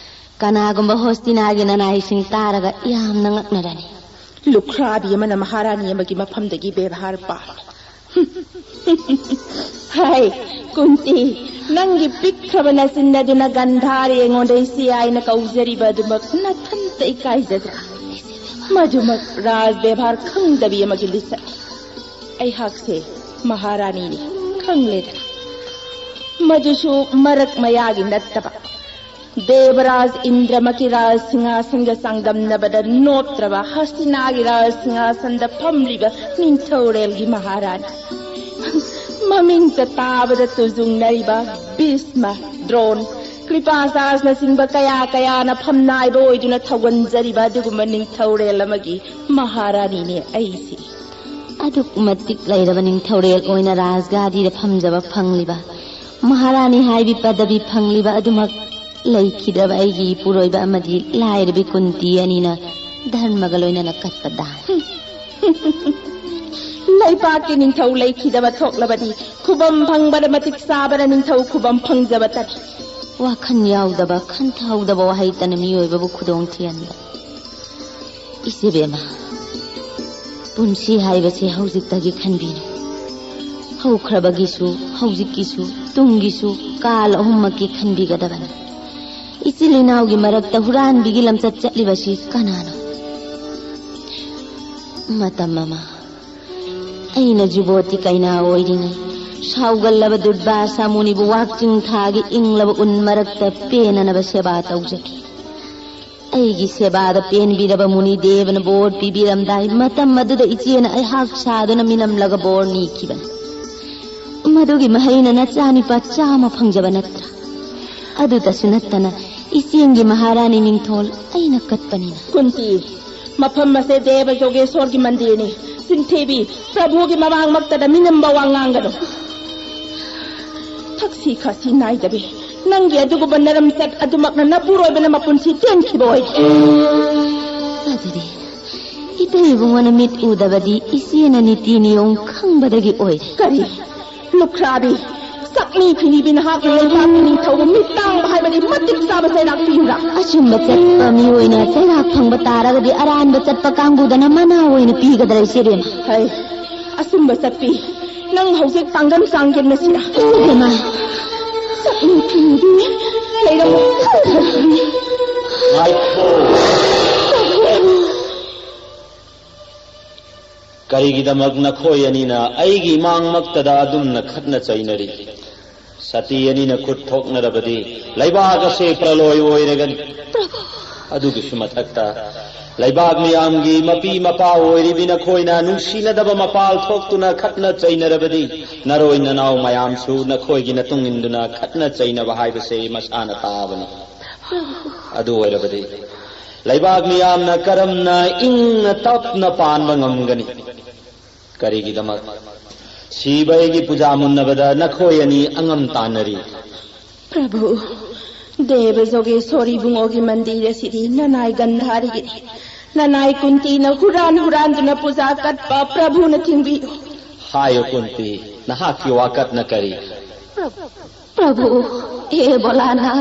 ꯀꯅꯥꯒꯨꯝꯕ ꯍꯣꯁꯇꯤꯅꯥꯒꯤ ꯅꯅꯥꯏꯁꯤꯡ ꯇꯥꯔꯒ ꯌꯥꯝꯅ ꯉꯛꯅꯔꯅꯤ꯫ ꯂꯨꯈ꯭ꯔꯥꯕꯤ ꯑꯃꯅ ꯃꯍꯥꯔꯥꯅꯤ ꯑꯃꯒꯤ ꯃꯐꯝꯗꯒꯤ ꯕꯦꯕꯍꯥꯔ ꯄꯥꯝꯃꯤ꯫ ꯍꯥꯏ, ꯀꯨꯟꯇꯤ, ꯅꯪꯒꯤ ꯄꯤꯛꯈ꯭ꯔꯕ ꯅꯆꯤꯟ ꯑꯗꯨꯅ ꯒꯟꯙꯥꯔꯤ ꯑꯩꯉꯣꯟꯗ ꯏꯆꯦ ꯍꯥꯏꯅ ꯀꯧꯖꯔꯤꯕ ꯑꯗꯨꯃꯛ ꯅꯊꯟꯇ ꯏꯀꯥꯏꯖꯗ꯭ꯔꯥ? ꯃꯗꯨꯃꯛ ꯔꯥꯖ ꯕꯦꯕꯍꯥꯔ ꯈꯪꯗꯕꯤ ꯑꯃꯒꯤ ꯂꯤꯆꯠꯅꯤ꯫ ꯑꯩꯍꯥꯛꯁꯦ ꯃꯍꯥꯔꯥꯅꯤꯅꯤ ꯈꯪꯂꯦꯗꯅ꯫ ꯃꯗꯨꯁꯨ ꯃꯔꯛ ꯃꯌꯥꯒꯤ ꯅꯠꯇꯕ꯫ ꯗꯦꯕꯔꯥꯖ ꯏꯟꯗ꯭ꯔꯃꯛꯀꯤ ꯔꯥꯖ ꯁꯤꯡꯍꯥꯁꯟꯒ ꯆꯥꯡꯗꯝꯅꯕꯗ ꯅꯣꯞꯇ꯭ꯔꯕ ꯍꯁꯇꯤꯅꯥꯒꯤ ꯔꯥꯖ ꯁꯤꯡꯍꯥꯁꯟꯗ ꯐꯝꯂꯤꯕ ꯅꯤꯡꯊꯧꯔꯦꯜꯒꯤ ꯃꯍꯥꯔꯥꯅꯤ꯫ ꯃꯃꯤꯡꯇ ꯇꯥꯕꯗ ꯇꯨꯖꯨꯡꯅꯔꯤꯕ ꯚꯤꯁꯃ, ꯗ꯭ꯔꯣꯟ, ꯀ꯭ꯔꯤꯄꯥꯆꯥꯔꯖꯅꯆꯤꯡꯕ ꯀꯌꯥ ꯀꯌꯥꯅ ꯐꯝꯅꯥꯏꯕ ꯑꯣꯏꯗꯨꯅ ꯊꯧꯒꯟꯖꯔꯤꯕ ꯑꯗꯨꯒꯨꯝꯕ ꯅꯤꯡꯊꯧꯔꯦꯜ ꯑꯃꯒꯤ ꯃꯍꯥꯔꯥꯅꯤꯅꯦ ꯑꯩꯁꯤ꯫ ꯑꯗꯨꯛ ꯃꯇꯤꯛ ꯂꯩꯔꯕ ꯅꯤꯡꯊꯧꯔꯦꯜ ꯑꯣꯏꯅ ꯔꯥꯖꯒꯥꯗꯤꯗ ꯐꯝꯖꯕ ꯐꯪꯂꯤꯕ, ꯃꯍꯥꯔꯥꯅꯤ ꯍꯥꯏꯕꯤ ꯄꯗꯕꯤ ꯐꯪꯂꯤꯕ ꯑꯗꯨꯃꯛ ꯂꯩꯈꯤꯗ꯭ꯔꯕ ꯑꯩꯒꯤ ꯏꯄꯨꯔꯣꯏꯕ ꯑꯃꯗꯤ ꯂꯥꯏꯔꯕꯤ ꯀꯨꯟꯇꯤ ꯑꯅꯤꯅ ꯙꯔꯃꯒ ꯂꯣꯏꯅꯅ ꯀꯠꯄ ꯗꯥꯟ꯫ ꯂꯩꯕꯥꯛꯀꯤ ꯅꯤꯡꯊꯧ ꯂꯩꯈꯤꯗꯕ ꯊꯣꯛꯂꯕꯗꯤ ꯈꯨꯕꯝ ꯐꯪꯕꯗ ꯃꯇꯤꯛ ꯆꯥꯕꯅ ꯅꯤꯡꯊꯧ ꯈꯨꯕꯝ ꯐꯪꯖꯕꯇꯅꯤ꯫ ꯋꯥꯈꯜ ꯌꯥꯎꯗꯕ, ꯈꯟꯊꯍꯧꯗꯕ ꯋꯥꯍꯩꯇꯅ ꯃꯤꯑꯣꯏꯕꯕꯨ ꯈꯨꯗꯣꯡ ꯊꯤꯍꯟꯕ꯫ ꯏꯆꯦꯕꯦꯝꯃ, ꯄꯨꯟꯁꯤ ꯍꯥꯏꯕꯁꯦ ꯍꯧꯖꯤꯛꯇꯒꯤ ꯈꯟꯕꯤꯔꯦ꯫ ꯍꯧꯈ꯭ꯔꯕꯒꯤꯁꯨ, ꯍꯧꯖꯤꯛꯀꯤꯁꯨ, ꯇꯨꯡꯒꯤꯁꯨ ꯀꯥꯜ ꯑꯍꯨꯝꯃꯛꯀꯤ ꯈꯟꯕꯤꯒꯗꯕꯅꯤ꯫ ꯏꯆꯤꯜ ꯏꯅꯥꯎꯒꯤ ꯃꯔꯛꯇ ꯍꯨꯔꯥꯟꯕꯤꯒꯤ ꯂꯝꯆꯠ ꯆꯠꯂꯤꯕꯁꯤ ꯀꯅꯥꯅꯣ? ꯃꯇꯝ ꯑꯃ ꯑꯩꯅ ꯖꯨꯕꯣꯇꯤ ꯀꯩꯅꯥ ꯑꯣꯏꯔꯤꯉꯩ ꯁꯥꯎꯒꯜꯂꯕ ꯗꯨꯔꯕꯥꯁꯥ ꯃꯨꯅꯤꯕꯨ ꯋꯥꯛꯆꯤꯡ ꯊꯥꯒꯤ ꯏꯪꯂꯕ ꯎꯟ ꯃꯔꯛꯇ ꯄꯦꯟꯅꯅꯕ ꯁꯦꯕꯥ ꯇꯧꯖꯈꯤ꯫ ꯑꯩꯒꯤ ꯁꯦꯕꯥꯗ ꯄꯦꯟꯕꯤꯔꯕ ꯃꯨꯅꯤ ꯗꯦꯕꯅ ꯕꯣꯔ ꯄꯤꯕꯤꯔꯝꯗꯥꯏ ꯃꯇꯝ ꯑꯗꯨꯗ ꯏꯆꯦꯅ ꯑꯩꯍꯥꯛ ꯁꯥꯗꯨꯅ ꯃꯤꯅꯝꯂꯒ ꯕꯣꯔ ꯅꯤꯈꯤꯕꯅꯤ꯫ ꯃꯗꯨꯒꯤ ꯃꯍꯩꯅ ꯅꯆꯥꯅꯤꯄꯥ ꯆꯥꯝꯃ ꯐꯪꯖꯕ ꯅꯠꯇ꯭ꯔꯥ? ꯑꯗꯨꯗꯁꯨ ꯅꯠꯇꯅ ꯏꯆꯦꯡꯒꯤ ꯃꯍꯥꯔꯥꯅꯤ ꯃꯤꯡꯊꯣꯜ ꯑꯩꯅ ꯀꯠꯄꯅꯤꯅ꯫ ꯀꯨꯟꯇꯤ, ꯃꯐꯝ ꯑꯁꯦ ꯗꯦꯕ ꯖꯣꯒꯦꯁꯣꯔꯒꯤ ꯃꯟꯗꯤꯔꯅꯤ꯫ ꯆꯤꯟꯊꯤꯕꯤ, ꯄ꯭ꯔꯚꯨꯒꯤ ꯃꯃꯥꯡꯃꯛꯇꯗ ꯃꯤꯅꯝꯕ ꯋꯥ ꯉꯥꯡꯒꯅꯨ꯫ ꯊꯛꯁꯤ ꯈꯥꯁꯤ ꯅꯥꯏꯗꯕꯤ, ꯅꯪꯒꯤ ꯑꯗꯨꯒꯨꯝꯕ ꯅꯔꯝꯆꯠ ꯑꯗꯨꯃꯛꯅ ꯅꯄꯨꯔꯣꯏꯕꯅ ꯃꯄꯨꯟꯁꯤ ꯇꯦꯟꯈꯤꯕ ꯑꯣꯏꯔꯦ꯫ ꯑꯗꯨꯗꯤ ꯏꯇꯩ ꯏꯕꯨꯡꯉꯣꯅ ꯃꯤꯠ ꯎꯗꯕꯗꯤ ꯏꯆꯦꯅ ꯅꯤꯇꯤ ꯅꯤꯌꯣꯝ ꯈꯪꯕꯗꯒꯤ ꯑꯣꯏꯔꯦ꯫ ꯀꯔꯤ? ꯂꯨꯈ꯭ꯔꯥꯕꯤ, ꯁꯛꯅꯤ ꯐꯤꯅꯤꯕꯤ ꯅꯍꯥꯛꯅ ꯂꯩꯕꯥꯛꯀꯤ ꯅꯤꯡꯊꯧꯕꯨ ꯃꯤꯠ ꯇꯥꯡꯕ ꯍꯥꯏꯕꯗꯤ ꯃꯇꯤꯛ ꯆꯥꯕ ꯆꯩꯔꯥꯛ ꯄꯤꯌꯨꯔꯥ? ꯑꯆꯨꯝꯕ ꯆꯠꯄ ꯃꯤꯑꯣꯏꯅ ꯆꯩꯔꯥꯛ ꯐꯪꯕ ꯇꯥꯔꯒꯗꯤ ꯑꯔꯥꯟꯕ ꯆꯠꯄ ꯀꯥꯡꯕꯨꯗꯅ ꯃꯅꯥ ꯑꯣꯏꯅ ꯄꯤꯒꯗ꯭ꯔꯥ ꯏꯆꯦ ꯕꯦꯝꯃ? ꯍꯩ, ꯑꯆꯨꯝꯕ ꯆꯠꯄꯤ, ꯅꯪ ꯍꯧꯖꯤꯛ ꯄꯥꯡꯒꯜ ꯆꯥꯡ ꯌꯦꯡꯅꯁꯤꯔꯥ? ꯏꯕꯦꯝꯃ꯫ ꯁꯛꯅꯤ ꯐꯤꯅꯤꯕꯤ, ꯂꯩꯔꯝꯃꯨ꯫ ꯉꯥꯏꯈꯣ꯫ ꯀꯔꯤꯒꯤꯗꯃꯛ ꯅꯈꯣꯏ ꯑꯅꯤꯅ ꯑꯩꯒꯤ ꯏꯃꯥꯡꯃꯛꯇꯗ ꯑꯗꯨꯝꯅ ꯈꯠꯅ ꯆꯩꯅꯔꯤ? ꯁꯇꯤ ꯑꯅꯤꯅ ꯈꯨꯠ ꯊꯣꯛꯅꯔꯕꯗꯤ ꯂꯩꯕꯥꯛ ꯑꯁꯦ ꯄ꯭ꯔꯂꯣꯏ ꯑꯣꯏꯔꯒꯅꯤ꯫ ꯑꯗꯨꯒꯤꯁꯨ ꯃꯊꯛꯇ ꯂꯩꯕꯥꯛ ꯃꯤꯌꯥꯝꯒꯤ ꯃꯄꯤ ꯃꯄꯥ ꯑꯣꯏꯔꯤꯕꯤ ꯅꯈꯣꯏꯅ ꯅꯨꯡꯁꯤꯅꯗꯕ ꯃꯄꯥꯜ ꯊꯣꯛꯇꯨꯅ ꯈꯠꯅ ꯆꯩꯅꯔꯕꯗꯤ ꯅꯔꯣꯏ ꯅꯅꯥꯎ ꯃꯌꯥꯝꯁꯨ ꯅꯈꯣꯏꯒꯤ ꯅꯇꯨꯡ ꯏꯟꯗꯨꯅ ꯈꯠꯅ ꯆꯩꯅꯕ ꯍꯥꯏꯕꯁꯦ ꯃꯁꯥꯅ ꯇꯥꯕꯅꯤ꯫ ꯑꯗꯨ ꯑꯣꯏꯔꯕꯗꯤ ꯂꯩꯕꯥꯛ ꯃꯤꯌꯥꯝꯅ ꯀꯔꯝꯅ ꯏꯪꯅ ꯇꯞꯅ ꯄꯥꯟꯕ ꯉꯝꯒꯅꯤ? ꯀꯔꯤꯒꯤꯗꯃꯛ? ꯁꯤꯕ ꯑꯩꯒꯤ ꯄꯨꯖꯥ ꯃꯨꯟꯅꯕꯗ ꯅꯈꯣꯏ ꯑꯅꯤ ꯑꯉꯝ ꯇꯥꯟꯅꯔꯤ꯫ ꯄ꯭ꯔꯚꯨ, ꯗꯦꯕ ꯖꯣꯒꯦꯁꯣꯔꯤ ꯏꯕꯨꯡꯉꯣꯒꯤ ꯃꯟꯗꯤꯔ ꯑꯁꯤꯗꯤ ꯅꯅꯥꯏ ꯒꯟꯙꯥꯔꯤꯒꯤꯅꯤ꯫ ꯅꯅꯥꯏ ꯀꯨꯟꯇꯤꯅ ꯍꯨꯔꯥꯟ ꯍꯨꯔꯥꯟꯗꯨꯅ ꯄꯨꯖꯥ ꯀꯠꯄ ꯄ꯭ꯔꯚꯨꯅ ꯊꯤꯡꯕꯤꯌꯨ꯫ ꯍꯥꯏꯌꯨ ꯀꯨꯟꯇꯤ, ꯅꯍꯥꯛꯀꯤ ꯋꯥꯀꯠꯅ ꯀꯔꯤ? ꯄ꯭ꯔꯚꯨ, ꯍꯦ ꯚꯣꯂꯥꯅꯥꯊ,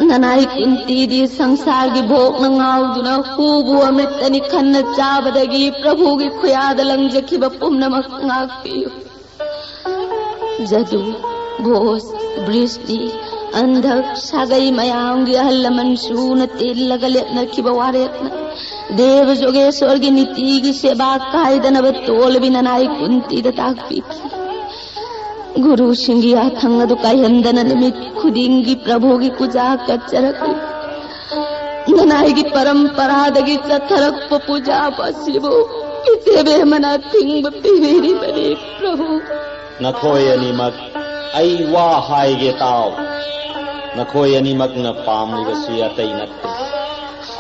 ꯅꯅꯥꯏ ꯀꯨꯟꯇꯤꯗꯤ ꯁꯪꯁꯥꯔꯒꯤ ꯚꯣꯛꯅ ꯉꯥꯎꯗꯨꯅ ꯍꯨꯕꯨ ꯑꯃ꯭ꯔꯤꯇꯅꯤ ꯈꯟꯅ ꯆꯥꯕꯗꯒꯤ ꯄ꯭ꯔꯚꯨꯒꯤ ꯈꯨꯌꯥꯗ ꯂꯪꯖꯈꯤꯕ ꯄꯨꯝꯅꯃꯛ ꯉꯥꯛꯄꯤꯌꯨ꯫ ꯖꯗꯨ, ꯚꯣꯁ, ꯕ꯭ꯔꯤꯁꯇꯤ, ꯍꯟꯗꯛ ꯁꯥꯒꯩ ꯃꯌꯥꯝꯒꯤ ꯑꯍꯜ ꯂꯃꯟ ꯁꯨꯅ ꯇꯤꯜꯂꯒ ꯂꯦꯞꯅꯈꯤꯕ ꯋꯥꯔꯦꯞꯅ ꯗꯦꯕ ꯖꯣꯒꯦꯁꯣꯔꯒꯤ ꯅꯤꯇꯤꯒꯤ ꯁꯦꯕꯥ ꯀꯥꯏꯗꯅꯕ ꯇꯣꯜꯂꯕꯤ ꯅꯅꯥꯏ ꯀꯨꯟꯇꯤꯗ ꯇꯥꯛꯄꯤꯈꯤ꯫ ꯒꯨꯔꯨꯁꯤꯡꯒꯤ ꯌꯥꯊꯪ ꯑꯗꯨ ꯀꯥꯏꯍꯟꯗꯅ ꯅꯨꯃꯤꯠ ꯈꯨꯗꯤꯡꯒꯤ ꯄ꯭ꯔꯚꯨꯒꯤ ꯄꯨꯖꯥ ꯀꯠꯆꯔꯛꯂꯤ꯫ ꯅꯅꯥꯏꯒꯤ ꯄꯔꯝꯄꯔꯥꯗꯒꯤ ꯆꯠꯊꯔꯛꯄ ꯄꯨꯖꯥ ꯑꯁꯤꯕꯨ ꯏꯆꯦꯕꯦꯝꯃꯅ ꯑꯊꯤꯡꯕ ꯄꯤꯕꯤꯔꯤꯕꯅꯤ ꯄ꯭ꯔꯚꯨ꯫ ꯅꯈꯣꯏ ꯑꯅꯤꯃꯛ, ꯑꯩ ꯋꯥ ꯍꯥꯏꯒꯦ ꯇꯥꯎ꯫ ꯅꯈꯣꯏ ꯑꯅꯤꯃꯛꯅ ꯄꯥꯝꯂꯤꯕꯁꯤ ꯑꯇꯩ ꯅꯠꯇꯦ,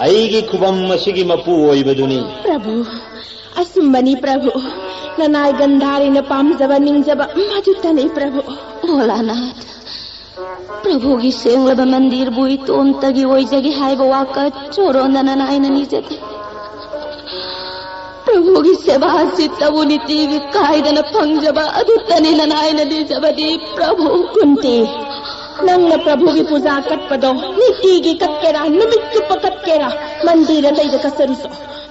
ꯑꯩꯒꯤ ꯈꯨꯕꯝ ꯑꯁꯤꯒꯤ ꯃꯄꯨ ꯑꯣꯏꯕꯗꯨꯅꯤ꯫ ꯄ꯭ꯔꯚꯨ, ꯑꯁꯨꯝꯕꯅꯤ ꯄ꯭ꯔꯚꯨ, ꯅꯅꯥꯏ ꯒꯟꯙꯥꯔꯤꯅ ꯄꯥꯝꯖꯕ ꯅꯤꯡꯖꯕ ꯃꯗꯨꯇꯅꯤ ꯄ꯭ꯔꯚꯨ꯫ ꯚꯣꯂꯥꯅꯥꯊ, ꯄ꯭ꯔꯚꯨꯒꯤ ꯁꯦꯡꯂꯕ ꯃꯟꯗꯤꯔꯕꯨ ꯏꯇꯣꯝꯇꯒꯤ ꯑꯣꯏꯖꯒꯦ ꯍꯥꯏꯕ ꯋꯥꯀꯠ ꯆꯣꯔꯣꯟꯗꯅ ꯅꯥꯏꯅ ꯅꯤꯖꯗꯦ꯫ ꯄ꯭ꯔꯚꯨꯒꯤ ꯁꯦꯕꯥ ꯑꯁꯤꯇꯕꯨ ꯅꯤꯇꯤꯒꯤ ꯀꯥꯏꯗꯅ ꯐꯪꯖꯕ ꯑꯗꯨꯇꯅꯤ ꯅꯅꯥꯏꯅ ꯅꯤꯖꯕꯗꯤ ꯄ꯭ꯔꯚꯨ꯫ ꯀꯨꯟꯇꯤ, ꯅꯪꯅ ꯄ꯭ꯔꯚꯨꯒꯤ ꯄꯨꯖꯥ ꯀꯠꯄꯗꯣ ꯅꯤꯇꯤꯒꯤ ꯀꯠꯀꯦꯔꯥ, ꯅꯨꯃꯤꯠ ꯆꯨꯞꯄ ꯀꯠꯀꯦꯔꯥ, ꯃꯟꯗꯤꯔ ꯑꯇꯩꯗ ꯀꯠꯆꯔꯨꯁꯣ꯫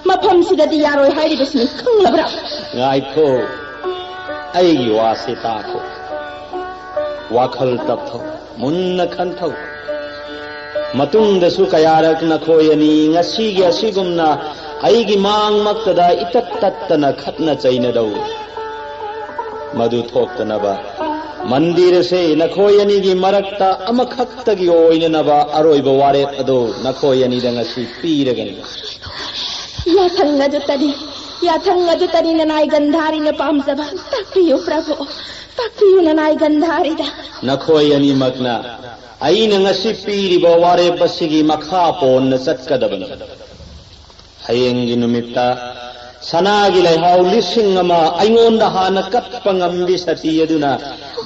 ꯃꯐꯝꯁꯤꯗꯗꯤ ꯌꯥꯔꯣꯏ ꯍꯥꯏꯔꯤꯕꯁꯤꯅꯤ, ꯈꯪꯂꯕ꯭ꯔꯥ? ꯉꯥꯏꯈꯣ, ꯑꯩꯒꯤ ꯋꯥꯁꯤ ꯇꯥꯈꯣ꯫ ꯋꯥꯈꯜ ꯇꯞꯊꯧ, ꯃꯨꯟꯅ ꯈꯟꯊꯧ꯫ ꯃꯇꯨꯡꯗꯁꯨ ꯀꯌꯥꯔꯛ ꯅꯈꯣꯏ ꯑꯅꯤ ꯉꯁꯤꯒꯤ ꯑꯁꯤꯒꯨꯝꯅ ꯑꯩꯒꯤ ꯃꯥꯡꯃꯛꯇꯗ ꯏꯇꯠ ꯇꯠꯇꯅ ꯈꯠꯅ ꯆꯩꯅꯗꯧ꯫ ꯃꯗꯨ ꯊꯣꯛꯇꯅꯕ ꯃꯟꯗꯤꯔ ꯑꯁꯤ ꯅꯈꯣꯏ ꯑꯅꯤꯒꯤ ꯃꯔꯛꯇ ꯑꯃꯈꯛꯇꯒꯤ ꯑꯣꯏꯅꯅꯕ ꯑꯔꯣꯏꯕ ꯋꯥꯔꯦꯞ ꯑꯗꯨ ꯅꯈꯣꯏ ꯑꯅꯤꯗ ꯉꯁꯤ ꯄꯤꯔꯒꯅꯤ꯫ ꯌꯥꯊꯪ ꯑꯗꯨꯇꯅꯤ, ꯌꯥꯊꯪ ꯑꯗꯨꯇꯅꯤ ꯅꯅꯥꯏ ꯒꯟꯙꯥꯔꯤꯅ ꯄꯥꯝꯖꯕ꯫ ꯇꯥꯛꯄꯤꯌꯨ ꯄ꯭ꯔꯚꯨ, ꯇꯥꯛꯄꯤꯌꯨ ꯅꯅꯥꯏ ꯒꯟꯙꯥꯔꯤꯗ꯫ ꯅꯈꯣꯏ ꯑꯅꯤꯃꯛꯅ ꯑꯩꯅ ꯉꯁꯤ ꯄꯤꯔꯤꯕ ꯋꯥꯔꯦꯞ ꯑꯁꯤꯒꯤ ꯃꯈꯥ ꯄꯣꯟꯅ ꯆꯠꯀꯗꯕꯅꯤ꯫ ꯍꯌꯦꯡꯒꯤ ꯅꯨꯃꯤꯠꯇ ꯁꯅꯥꯒꯤ ꯂꯩꯍꯥꯎ ꯂꯤꯁꯤꯡ ꯑꯃ ꯑꯩꯉꯣꯟꯗ ꯍꯥꯟꯅ ꯀꯠꯄ ꯉꯝꯕꯤ ꯁꯇꯤ ꯑꯗꯨꯅ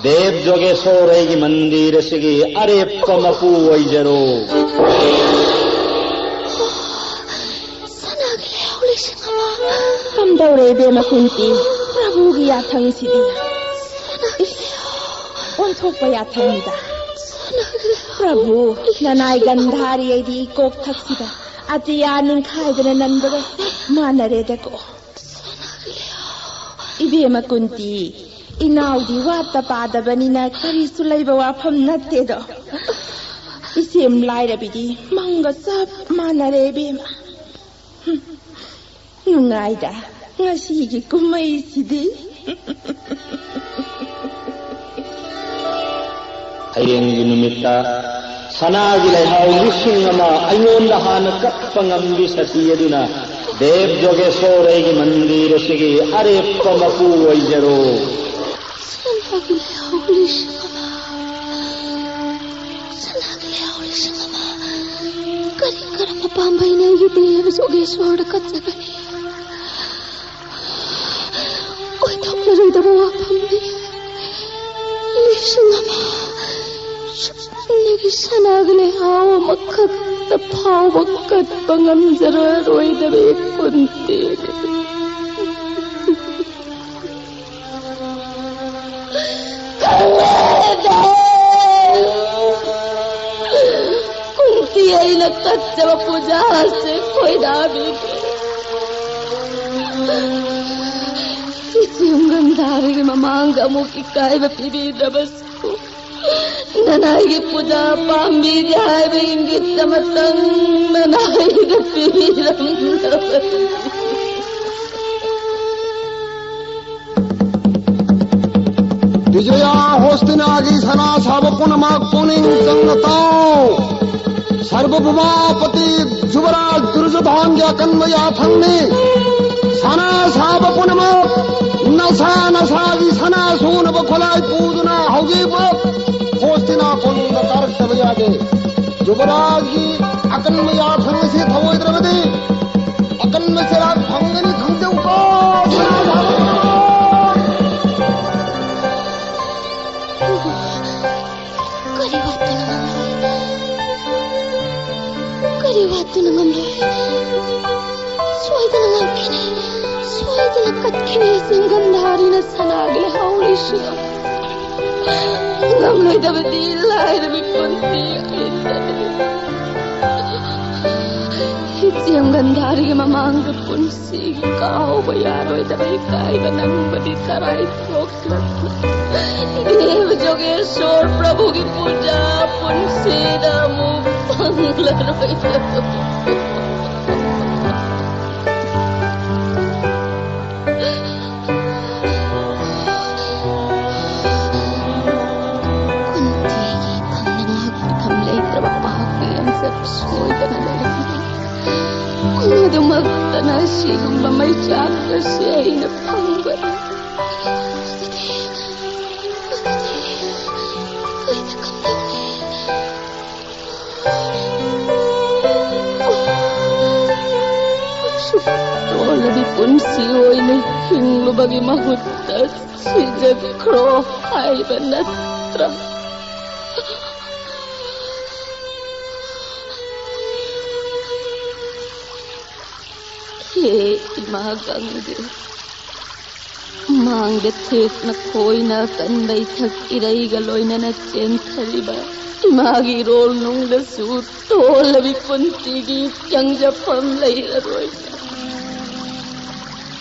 ꯗꯦꯕ ꯖꯣꯒꯦꯁꯣꯔ ꯑꯩꯒꯤ ꯃꯟꯗꯤꯔ ꯑꯁꯤꯒꯤ ꯑꯔꯦꯞꯄ ꯃꯄꯨ ꯑꯣꯏꯖꯔꯣ꯫ ꯁꯅꯥꯒꯤ ꯂꯩꯍꯥꯎ ꯂꯤꯁꯤꯡ ꯑꯃ꯫ ꯀꯝꯗꯧꯔꯦ ꯏꯕꯦꯝꯃ ꯀꯨꯟꯇꯤ? ꯄ꯭ꯔꯚꯨꯒꯤ ꯌꯥꯊꯪꯁꯤꯗꯤ꯫ ꯏꯁ, ꯑꯣꯟꯊꯣꯛꯄ ꯌꯥꯊꯪꯅꯤꯗ꯫ ꯄ꯭ꯔꯚꯨ, ꯅꯅꯥꯏ ꯒꯟꯙꯥꯔꯤ ꯑꯩꯗꯤ ꯏꯀꯣꯛ ꯊꯛꯁꯤꯗ ꯑꯇꯤꯌꯥ ꯅꯤꯡꯈꯥꯏꯗꯅ ꯅꯟꯕꯒ ꯆꯞ ꯃꯥꯟꯅꯔꯦꯗꯀꯣ꯫ ꯏꯕꯦꯝꯃ ꯀꯨꯟꯇꯤ, ꯏꯅꯥꯎꯗꯤ ꯋꯥꯠꯇ ꯄꯥꯗꯕꯅꯤꯅ ꯀꯔꯤꯁꯨ ꯂꯩꯕ ꯋꯥꯐꯝ ꯅꯠꯇꯦꯗꯣ꯫ ꯏꯆꯦꯝ ꯂꯥꯏꯔꯕꯤꯗꯤ ꯃꯪꯒ ꯆꯞ ꯃꯥꯟꯅꯔꯦ ꯏꯕꯦꯝꯃ꯫ ꯍꯨꯝ, ꯅꯨꯡꯉꯥꯏꯗ ꯉꯁꯤꯒꯤ ꯀꯨꯝꯍꯩꯁꯤꯗꯤ꯫ ꯍꯌꯦꯡꯒꯤ ꯅꯨꯃꯤꯠꯇ ꯁꯅꯥꯒꯤ ꯂꯩꯍꯥꯎ ꯂꯤꯁꯤꯡ ꯑꯃ ꯑꯩꯉꯣꯟꯗ ꯍꯥꯟꯅ ꯀꯠꯄ ꯉꯝꯕꯤ ꯁꯇꯤ ꯑꯗꯨꯅ ꯗꯦꯕ ꯖꯣꯒꯦꯁꯣꯔ ꯑꯩꯒꯤ ꯃꯟꯗꯤꯔ ꯑꯁꯤꯒꯤ ꯑꯔꯦꯞꯄ ꯃꯄꯨ ꯑꯣꯏꯖꯔꯣ꯫ ꯁꯅꯥꯒꯤ ꯂꯩꯍꯥꯎ ꯂꯤꯁꯤꯡ ꯑꯃ, ꯁꯅꯥꯒꯤ ꯂꯩꯍꯥꯎ ꯂꯤꯁꯤꯡ ꯑꯃ꯫ ꯀꯔꯤ ꯀꯔꯝꯕ ꯄꯥꯝꯕꯩꯅ ꯑꯩꯒꯤ ꯗꯦꯕ ꯖꯣꯒꯦꯁꯣꯔꯗ ꯀꯠꯆꯒꯅꯤ? ꯑꯣꯏꯊꯣꯛꯂꯔꯣꯏꯗꯕ ꯋꯥꯐꯝꯅꯤ꯫ ꯂꯤꯁꯤꯡ ꯑꯃ꯫ ꯁꯨꯞꯅꯒꯤ ꯁꯅꯥꯒꯤ ꯂꯩꯍꯥꯎ ꯑꯃꯈꯛꯇ ꯐꯥꯎꯕ ꯀꯠꯄ ꯉꯝꯖꯔꯔꯣꯏꯗꯕ ꯀꯨꯟꯇꯤ꯫ ꯀꯨꯟꯇꯤ ꯑꯩꯅ ꯀꯠꯆꯕ ꯄꯨꯖꯥꯁꯦ ꯈꯣꯏꯗꯥꯕꯤꯒꯦ꯫ ꯏꯆꯦꯝ ꯒꯟꯙꯥꯔꯤꯒꯤ ꯃꯃꯥꯡꯗ ꯑꯃꯨꯛ ꯏꯀꯥꯏꯕ ꯄꯤꯕꯤꯗ꯭ꯔꯕꯁꯨ, ꯅꯅꯥꯏꯒꯤ ꯄꯨꯖꯥ ꯄꯥꯝꯕꯤꯗꯦ ꯍꯥꯏꯕ ꯏꯪꯒꯤꯠ ꯑꯃꯇꯪ ꯅꯅꯥꯏꯗ ꯄꯤꯕꯤꯔꯝꯗꯕꯅꯤ꯫ ꯕꯤꯖꯌꯥ ꯍꯣꯁꯇꯤꯅꯥꯒꯤ ꯁꯅꯥ ꯁꯥꯕ ꯄꯨꯝꯅꯃꯛ ꯄꯨꯛꯅꯤꯡ ꯆꯪꯅ ꯇꯥꯎ꯫ ꯁꯔꯕꯚꯨꯃꯥꯄꯇꯤ ꯖꯨꯕꯔꯥꯖ ꯗꯨꯔꯖꯣꯙꯟꯒꯤ ꯑꯀꯟꯕ ꯌꯥꯊꯪꯅꯤ꯫ ꯁꯅꯥ ꯁꯥꯕ ꯄꯨꯝꯅꯃꯛ ꯅꯁꯥ ꯅꯁꯥꯒꯤ ꯁꯅꯥ ꯁꯨꯅꯕ ꯈꯨꯠꯂꯥꯏ ꯄꯨꯗꯨꯅ ꯍꯧꯖꯤꯛꯃꯛ ꯍꯣꯁꯇꯤꯅꯥ ꯀꯣꯅꯨꯡꯗ ꯀꯥꯔꯛꯇꯕ ꯌꯥꯗꯦ꯫ ꯖꯨꯕꯔꯥꯖꯒꯤ ꯑꯀꯟꯕ ꯌꯥꯊꯪ ꯑꯁꯤ ꯊꯧꯑꯣꯏꯗ꯭ꯔꯕꯗꯤ ꯑꯀꯟꯕ ꯆꯩꯔꯥꯛ ꯐꯪꯒꯅꯤ, ꯈꯪꯖꯧꯀꯣ, ꯁꯅꯥ ꯁꯥꯕ ꯄꯨꯝꯅꯃꯛ꯫ ꯀꯔꯤ ꯋꯥꯠꯇꯨꯅ ꯉꯝꯂꯣꯏ? ꯀꯔꯤ ꯋꯥꯠꯇꯨꯅ ꯉꯝꯂꯣꯏ? ꯁꯣꯏꯗꯅ ꯉꯝꯈꯤꯅꯤ, ꯁꯣꯏꯗꯅ ꯀꯠꯈꯤꯅꯤ꯫ ꯁꯤꯡꯒꯟꯙꯥꯔꯤꯅ ꯁꯅꯥꯒꯤ ꯂꯩꯍꯥꯎ ꯂꯩꯁꯤꯡ ꯉꯝꯂꯣꯏꯗꯕꯗꯤ ꯂꯥꯏꯔꯕꯤ ꯄꯨꯟꯁꯤ ꯑꯩꯗꯅꯤ꯫ ꯁꯦꯝ ꯒꯟꯙꯥꯔꯤꯒꯤ ꯃꯃꯥꯡꯗ ꯄꯨꯟꯁꯤꯒꯤ ꯀꯥꯎꯕ ꯌꯥꯔꯣꯏꯗꯕ ꯏꯀꯥꯏꯕ ꯅꯪꯕꯗꯤ ꯇꯔꯥꯏ ꯊꯣꯛꯂꯕ ꯗꯦꯕ ꯖꯣꯒꯦꯁꯣꯔ ꯄ꯭ꯔꯚꯨꯒꯤ ꯄꯨꯖꯥ ꯄꯨꯟꯁꯤꯗ ꯑꯃꯨꯛ ꯐꯪꯂꯔꯣꯏꯗꯕ꯫ ꯀꯨꯟꯇꯤꯒꯤ ꯐꯝꯅ ꯉꯥꯛꯄꯤꯐꯝ ꯂꯩꯇ꯭ꯔꯕ ꯄꯥꯞꯀꯤ ꯌꯣꯡꯆꯠ ꯁꯣꯏꯗꯅ ꯂꯩꯔꯝꯃꯤ꯫ ꯃꯗꯨꯃꯛꯇꯅ ꯑꯁꯤꯒꯨꯝꯕ ꯃꯩꯆꯥꯛ ꯑꯁꯤ ꯑꯩꯅ ꯐꯪꯕꯅꯤ꯫ ꯇꯣꯜꯂꯕꯤ ꯄꯨꯟꯁꯤ ꯑꯣꯏꯅ ꯍꯤꯡꯂꯨꯕꯒꯤ ꯃꯍꯨꯠꯇ ꯁꯤꯖꯈ꯭ꯔꯣ ꯍꯥꯏꯕ ꯅꯠꯇ꯭ꯔꯥ? ꯍꯦ ꯏꯃꯥ ꯒꯪꯒꯦ, ꯃꯥꯡꯗ ꯊꯦꯛꯅ ꯈꯣꯏꯅ ꯑꯀꯟꯕ ꯏꯊꯛ ꯏꯔꯩꯒ ꯂꯣꯏꯅꯅ ꯆꯦꯟꯊꯔꯤꯕ ꯏꯃꯥꯒꯤ ꯏꯔꯣꯜ ꯅꯨꯡꯗꯁꯨ ꯇꯣꯜꯂꯕꯤ ꯄꯨꯟꯁꯤꯒꯤ ꯆꯪꯖꯐꯝ ꯂꯩꯔꯔꯣꯏ꯫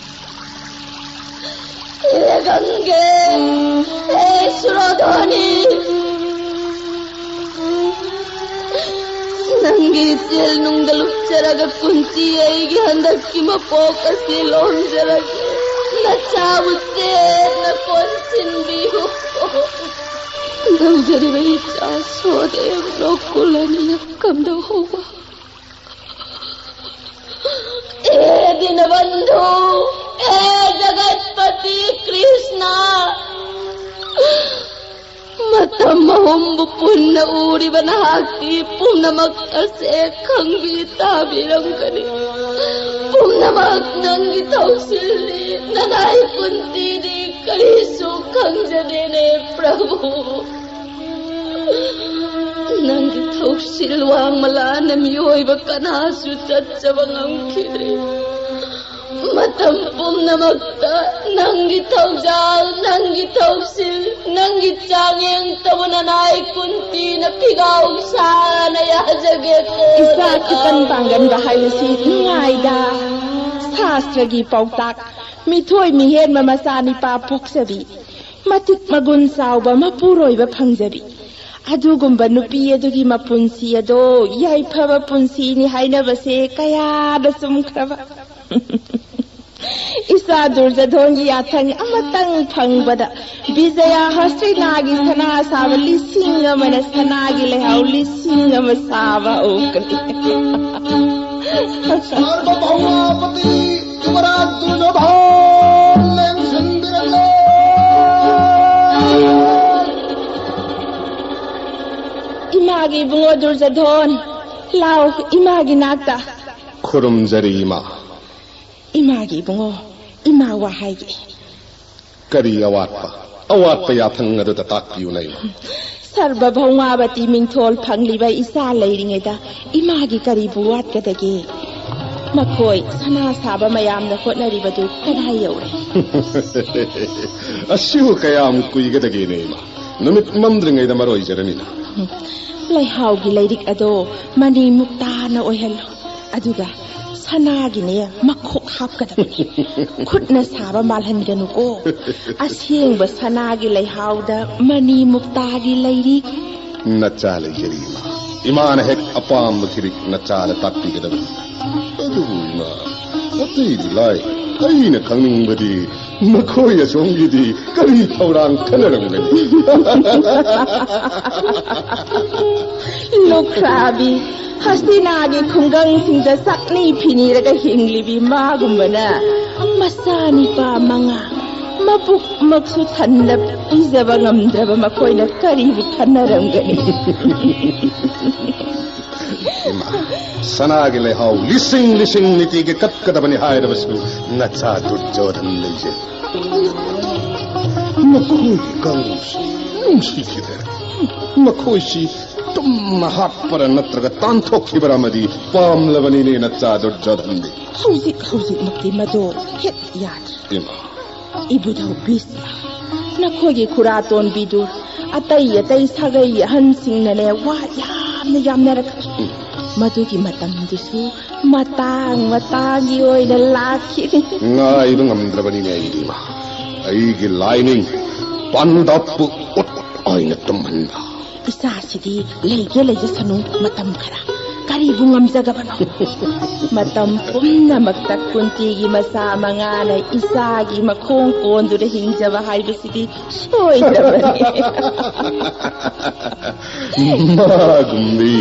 ꯍꯦ ꯒꯪꯒꯦ, ꯍꯦ ꯁꯨꯔꯣꯙꯣꯅꯤ, ꯅꯪꯒꯤ ꯏꯆꯦꯜ ꯅꯨꯡꯗ ꯂꯨꯞꯆꯔꯒ ꯀꯨꯟꯇꯤ ꯑꯩꯒꯤ ꯍꯟꯗꯛꯀꯤ ꯃꯄꯣꯛ ꯑꯁꯤ ꯂꯣꯝꯖꯔꯒꯦ꯫ ꯅꯆꯥꯕꯨ ꯆꯦꯠꯅ ꯀꯣꯟꯁꯤꯟꯕꯤꯌꯨ꯫ ꯅꯧꯖꯔꯤꯕ ꯏꯆꯥ ꯁꯣꯗꯦꯕ ꯂꯣꯀꯨꯂꯅ ꯀꯝꯗꯧꯍꯧꯕ꯫ ꯍꯦ ꯗꯤꯅꯕꯟꯙꯨ, ꯍꯦ ꯖꯒꯠꯄꯇꯤ ꯀ꯭ꯔꯤꯁꯅ, ꯃꯇꯝ ꯑꯍꯨꯝꯕꯨ ꯄꯨꯟꯅ ꯎꯔꯤꯕ ꯅꯍꯥꯛꯇꯤ ꯄꯨꯝꯅꯃꯛ ꯑꯁꯦ ꯈꯪꯕꯤ ꯇꯥꯕꯤꯔꯝꯒꯅꯤ꯫ ꯄꯨꯝꯅꯃꯛ ꯅꯪꯒꯤ ꯊꯧꯁꯤꯜꯅꯤ, ꯅꯅꯥꯏ ꯀꯨꯟꯇꯤꯗꯤ ꯀꯔꯤꯁꯨ ꯈꯪꯖꯗꯦꯅꯦ ꯄ꯭ꯔꯚꯨ꯫ ꯅꯪꯒꯤ ꯊꯧꯁꯤꯜ ꯋꯥꯡꯃꯂꯥꯅ ꯃꯤꯑꯣꯏꯕ ꯀꯅꯥꯁꯨ ꯆꯠꯆꯕ ꯉꯝꯈꯤꯗ꯭ꯔꯤ꯫ ꯃꯇꯝ ꯄꯨꯝꯅꯃꯛꯇ ꯅꯪꯒꯤ ꯊꯧꯖꯥꯜ, ꯅꯪꯒꯤ ꯊꯧꯁꯤꯜ, ꯅꯪꯒꯤ ꯆꯥꯡꯌꯦꯡ ꯇꯧꯕ ꯅꯅꯥꯏ ꯀꯨꯟꯇꯤꯅ ꯐꯤꯒꯥꯎ ꯁꯥꯅ ꯌꯥꯖꯒꯦꯀꯣ꯫ ꯏꯆꯥ ꯈꯨꯀꯟ ꯄꯥꯡꯒꯟꯕ ꯍꯥꯏꯕꯁꯤ ꯅꯨꯡꯉꯥꯏꯗ꯫ ꯁꯥꯁꯇ꯭ꯔꯒꯤ ꯄꯥꯎꯇꯥꯛ, ꯃꯤꯊꯣꯏ ꯃꯤꯍꯦꯟꯕ ꯃꯆꯥꯅꯤꯄꯥ ꯄꯣꯛꯆꯕꯤ, ꯃꯇꯤꯛ ꯃꯒꯨꯟ ꯆꯥꯎꯕ ꯃꯄꯨꯔꯣꯏꯕ ꯐꯪꯖꯕꯤ, ꯑꯗꯨꯒꯨꯝꯕ ꯅꯨꯄꯤ ꯑꯗꯨꯒꯤ ꯃꯄꯨꯟꯁꯤ ꯑꯗꯣ ꯌꯥꯏꯐꯕ ꯄꯨꯟꯁꯤꯅꯤ ꯍꯥꯏꯅꯕꯁꯦ ꯀꯌꯥꯗ ꯆꯨꯝꯈ꯭ꯔꯕ꯫ ꯏꯆꯥ ꯗꯨꯔꯖꯙꯣꯟꯒꯤ ꯌꯥꯊꯪ ꯑꯃꯇꯪ ꯐꯪꯕꯗ ꯕꯤꯖꯌꯥ ꯍꯁꯇꯤꯅꯥꯒꯤ ꯁꯅꯥ ꯁꯥꯕ ꯂꯤꯁꯤꯡ ꯑꯃꯅ ꯁꯅꯥꯒꯤ ꯂꯩꯍꯥꯎ ꯂꯤꯁꯤꯡ ꯑꯃ ꯁꯥꯕ ꯍꯧꯈ꯭ꯔꯦ꯫ ꯁꯥꯔꯕꯚꯧꯃꯄꯇꯤ ꯌꯨꯕꯔꯥꯖ ꯗꯨꯔꯖꯣꯙꯣꯟ ꯂꯦꯡꯁꯤꯟꯕꯤꯔꯛꯂꯦ꯫ ꯏꯃꯥꯒꯤ ꯏꯕꯨꯡꯉꯣ ꯗꯨꯔꯖꯣꯙꯣꯟ, ꯂꯥꯎ ꯏꯃꯥꯒꯤ ꯅꯥꯛꯇ꯫ ꯈꯨꯔꯨꯝꯖꯔꯤ ꯏꯃꯥ꯫ ꯏꯃꯥꯒꯤ ꯏꯕꯨꯡꯉꯣ, ꯏꯃꯥ ꯋꯥ ꯍꯥꯏꯒꯦ꯫ ꯀꯔꯤ ꯑꯋꯥꯠꯄ? ꯑꯋꯥꯠꯄ ꯌꯥꯊꯪ ꯑꯗꯨꯗ ꯇꯥꯛꯄꯤꯌꯨ ꯅꯩꯃ꯫ ꯁꯔꯕꯚꯧꯃꯥꯕꯇꯤ ꯃꯤꯡꯊꯣꯜ ꯐꯪꯂꯤꯕ ꯏꯆꯥ ꯂꯩꯔꯤꯉꯩꯗ ꯏꯃꯥꯒꯤ ꯀꯔꯤꯕꯨ ꯋꯥꯠꯀꯗꯒꯦ? ꯃꯈꯣꯏ ꯁꯅꯥ ꯁꯥꯕ ꯃꯌꯥꯝꯅ ꯍꯣꯠꯅꯔꯤꯕꯗꯨ ꯀꯗꯥꯏ ꯌꯧꯔꯦ? ꯑꯁꯤꯕꯨ ꯀꯌꯥꯝ ꯀꯨꯏꯒꯗꯒꯦ ꯅꯩꯃ? ꯅꯨꯃꯤꯠ ꯃꯝꯗ꯭ꯔꯤꯉꯩꯗ ꯃꯔꯣꯏꯖꯔꯅꯤꯅ꯫ ꯂꯩꯍꯥꯎꯒꯤ ꯂꯩꯔꯤꯛ ꯑꯗꯣ ꯃꯅꯤ ꯃꯨꯛꯇꯥꯅ ꯑꯣꯏꯍꯜꯂꯨ꯫ ꯑꯗꯨꯒ ꯁꯅꯥꯒꯤꯅꯦ ꯃꯈꯣꯛ ꯍꯥꯞꯀꯗꯕꯅꯤ꯫ ꯈꯨꯠꯅ ꯁꯥꯕ ꯃꯥꯜꯍꯟꯒꯅꯨꯀꯣ꯫ ꯑꯁꯦꯡꯕ ꯁꯅꯥꯒꯤ ꯂꯩꯍꯥꯎꯗ ꯃꯅꯤ ꯃꯨꯛꯇꯥꯒꯤ ꯂꯩꯔꯤ꯫ ꯅꯆꯥ ꯂꯩꯖꯔꯤ ꯏꯃꯥ꯫ ꯏꯃꯥꯅ ꯍꯦꯛ ꯑꯄꯥꯝꯕ ꯈꯤꯔꯤꯛ ꯅꯆꯥꯗ ꯇꯥꯛꯄꯤꯒꯗꯕꯅꯤ꯫ ꯑꯗꯨꯕꯨ ꯏꯃꯥ, ꯑꯇꯩꯗꯤ ꯂꯥꯏ꯫ ꯑꯩꯅ ꯈꯪꯅꯤꯡꯕꯗꯤ ꯃꯈꯣꯏ ꯑꯁꯣꯝꯒꯤꯗꯤ ꯀꯔꯤ ꯊꯧꯔꯥꯡ ꯈꯟꯅꯔꯝꯒꯅꯤ? ꯂꯨꯈ꯭ꯔꯥꯕꯤ, ꯍꯁꯇꯤꯅꯥꯒꯤ ꯈꯨꯡꯒꯪꯁꯤꯡꯗ ꯆꯥꯛꯅꯤ ꯐꯤꯅꯤꯔꯒ ꯍꯤꯡꯂꯤꯕꯤ ꯃꯥꯒꯨꯝꯕꯅ ꯃꯆꯥꯅꯤꯄꯥ ꯃꯉꯥ, ꯃꯕꯨꯛꯃꯛꯁꯨ ꯊꯟꯅ ꯄꯤꯖꯕ ꯉꯝꯗ꯭ꯔꯕ ꯃꯈꯣꯏꯅ ꯀꯔꯤꯕꯨ ꯈꯟꯅꯔꯝꯒꯅꯤ? ꯏꯃꯥ, ꯁꯅꯥꯒꯤ ꯂꯩꯍꯥꯎ ꯂꯤꯁꯤꯡ ꯂꯤꯁꯤꯡ ꯅꯤꯇꯤꯒꯤ ꯀꯠꯀꯗꯕꯅꯤ ꯍꯥꯏꯔꯕꯁꯨ ꯅꯆꯥ ꯗꯨꯔꯖꯣꯙꯟ ꯂꯩꯖꯩ꯫ ꯃꯈꯣꯏꯒꯤ ꯀꯥꯡꯕꯨꯁꯤ ꯅꯨꯡꯁꯤꯈꯤꯗꯦ꯫ ꯃꯈꯣꯏꯁꯤ ꯇꯨꯝꯅ ꯍꯥꯠꯄꯔ ꯅꯠꯇ꯭ꯔꯒ ꯇꯥꯟꯊꯣꯛꯈꯤꯕꯔ ꯑꯃꯗꯤ ꯄꯥꯝꯂꯕꯅꯤꯅꯦ ꯅꯆꯥ ꯗꯨꯔꯖꯣꯙꯟꯗꯤ꯫ ꯍꯧꯖꯤꯛ ꯍꯧꯖꯤꯛꯃꯛꯇꯤ ꯃꯗꯣ ꯍꯦꯛ ꯌꯥꯗ꯭ꯔꯦ꯫ ꯏꯃꯥ꯫ ꯏꯕꯨꯙꯧ ꯚꯤꯁꯃ, ꯅꯈꯣꯏꯒꯤ ꯈꯨꯔꯥ ꯇꯣꯟꯕꯤꯗꯨ ꯑꯇꯩ ꯑꯇꯩ ꯁꯥꯒꯩ ꯑꯍꯟꯁꯤꯡꯅꯅꯦ ꯋꯥ ꯌꯥꯝꯅ ꯌꯥꯝꯅꯔꯛꯈꯤ꯫ ꯃꯗꯨꯒꯤ ꯃꯇꯝꯗꯨꯁꯨ ꯃꯇꯥꯡ ꯃꯇꯥꯡꯒꯤ ꯑꯣꯏꯅ ꯂꯥꯛꯈꯤꯅꯤ꯫ ꯉꯥꯏꯕ ꯉꯝꯗ꯭ꯔꯕꯅꯤꯅꯦ ꯑꯩꯗꯤ, ꯏꯃꯥ꯫ ꯑꯩꯒꯤ ꯂꯥꯏꯅꯤꯡ ꯄꯥꯟꯗꯞꯄꯨ ꯎꯠ ꯑꯣꯏꯅ ꯇꯨꯝꯍꯟꯕ꯫ ꯏꯆꯥꯁꯤꯗꯤ ꯂꯩꯒꯦ ꯂꯩꯖꯁꯅꯨ ꯃꯇꯝ ꯈꯔ꯫ ꯀꯔꯤꯕꯨ ꯉꯝꯖꯒꯕꯅꯣ? ꯃꯇꯝ ꯄꯨꯝꯅꯃꯛꯇ ꯀꯨꯟꯇꯤꯒꯤ ꯃꯆꯥ ꯃꯉꯥꯅ ꯏꯆꯥꯒꯤ ꯃꯈꯣꯡ ꯀꯣꯟꯗꯨꯅ ꯍꯤꯡꯖꯕ ꯍꯥꯏꯕꯁꯤꯗꯤ ꯁꯣꯏꯗ꯭ꯔꯕꯅꯤ꯫ ꯃꯥꯒꯨꯝꯕꯤ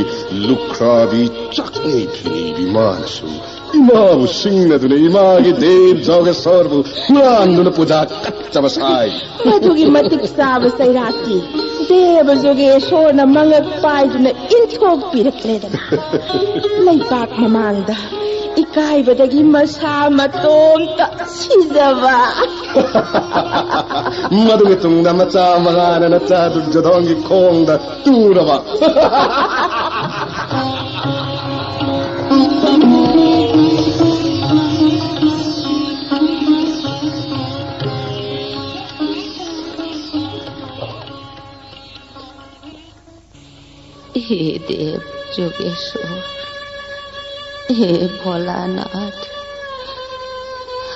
ꯂꯨꯈ꯭ꯔꯥꯕꯤ ꯆꯥꯛꯅꯤ ꯐꯤꯅꯤꯕꯤ ꯃꯥꯅꯁꯨ ꯏꯃꯥꯕꯨ ꯁꯤꯡꯅꯗꯨꯅ ꯏꯃꯥꯒꯤ ꯗꯦꯕ ꯖꯣꯒꯦꯁꯣꯔꯕꯨ ꯍꯨꯔꯥꯟꯗꯨꯅ ꯄꯨꯖꯥ ꯀꯠꯆꯕ ꯁꯥꯏ꯫ ꯃꯗꯨꯒꯤ ꯃꯇꯤꯛ ꯆꯥꯕ ꯆꯩꯔꯥꯛꯇꯤ ꯗꯦꯕ ꯖꯣꯒꯦꯁꯣꯔꯅ ꯃꯉꯛ ꯄꯥꯏꯗꯨꯅ ꯏꯟꯊꯣꯛꯄꯤꯔꯛꯂꯦꯗꯅ꯫ ꯂꯩꯕꯥꯛ ꯃꯃꯥꯡꯗ ꯏꯀꯥꯏꯕꯗꯒꯤ ꯃꯁꯥ ꯃꯇꯣꯝꯇ ꯁꯤꯖꯕ꯫ ꯃꯗꯨꯒꯤ ꯇꯨꯡꯗ ꯃꯆꯥ ꯃꯉꯥꯅ ꯅꯆꯥ ꯗꯨꯔꯖꯣꯙꯣꯟꯒꯤ ꯈꯣꯡꯗ ꯇꯨꯔꯕ꯫ ꯍꯦ ꯗꯦꯕ ꯖꯣꯒꯦꯁꯣꯔ, ꯍꯦ ꯚꯣꯂꯥꯅꯥꯊ,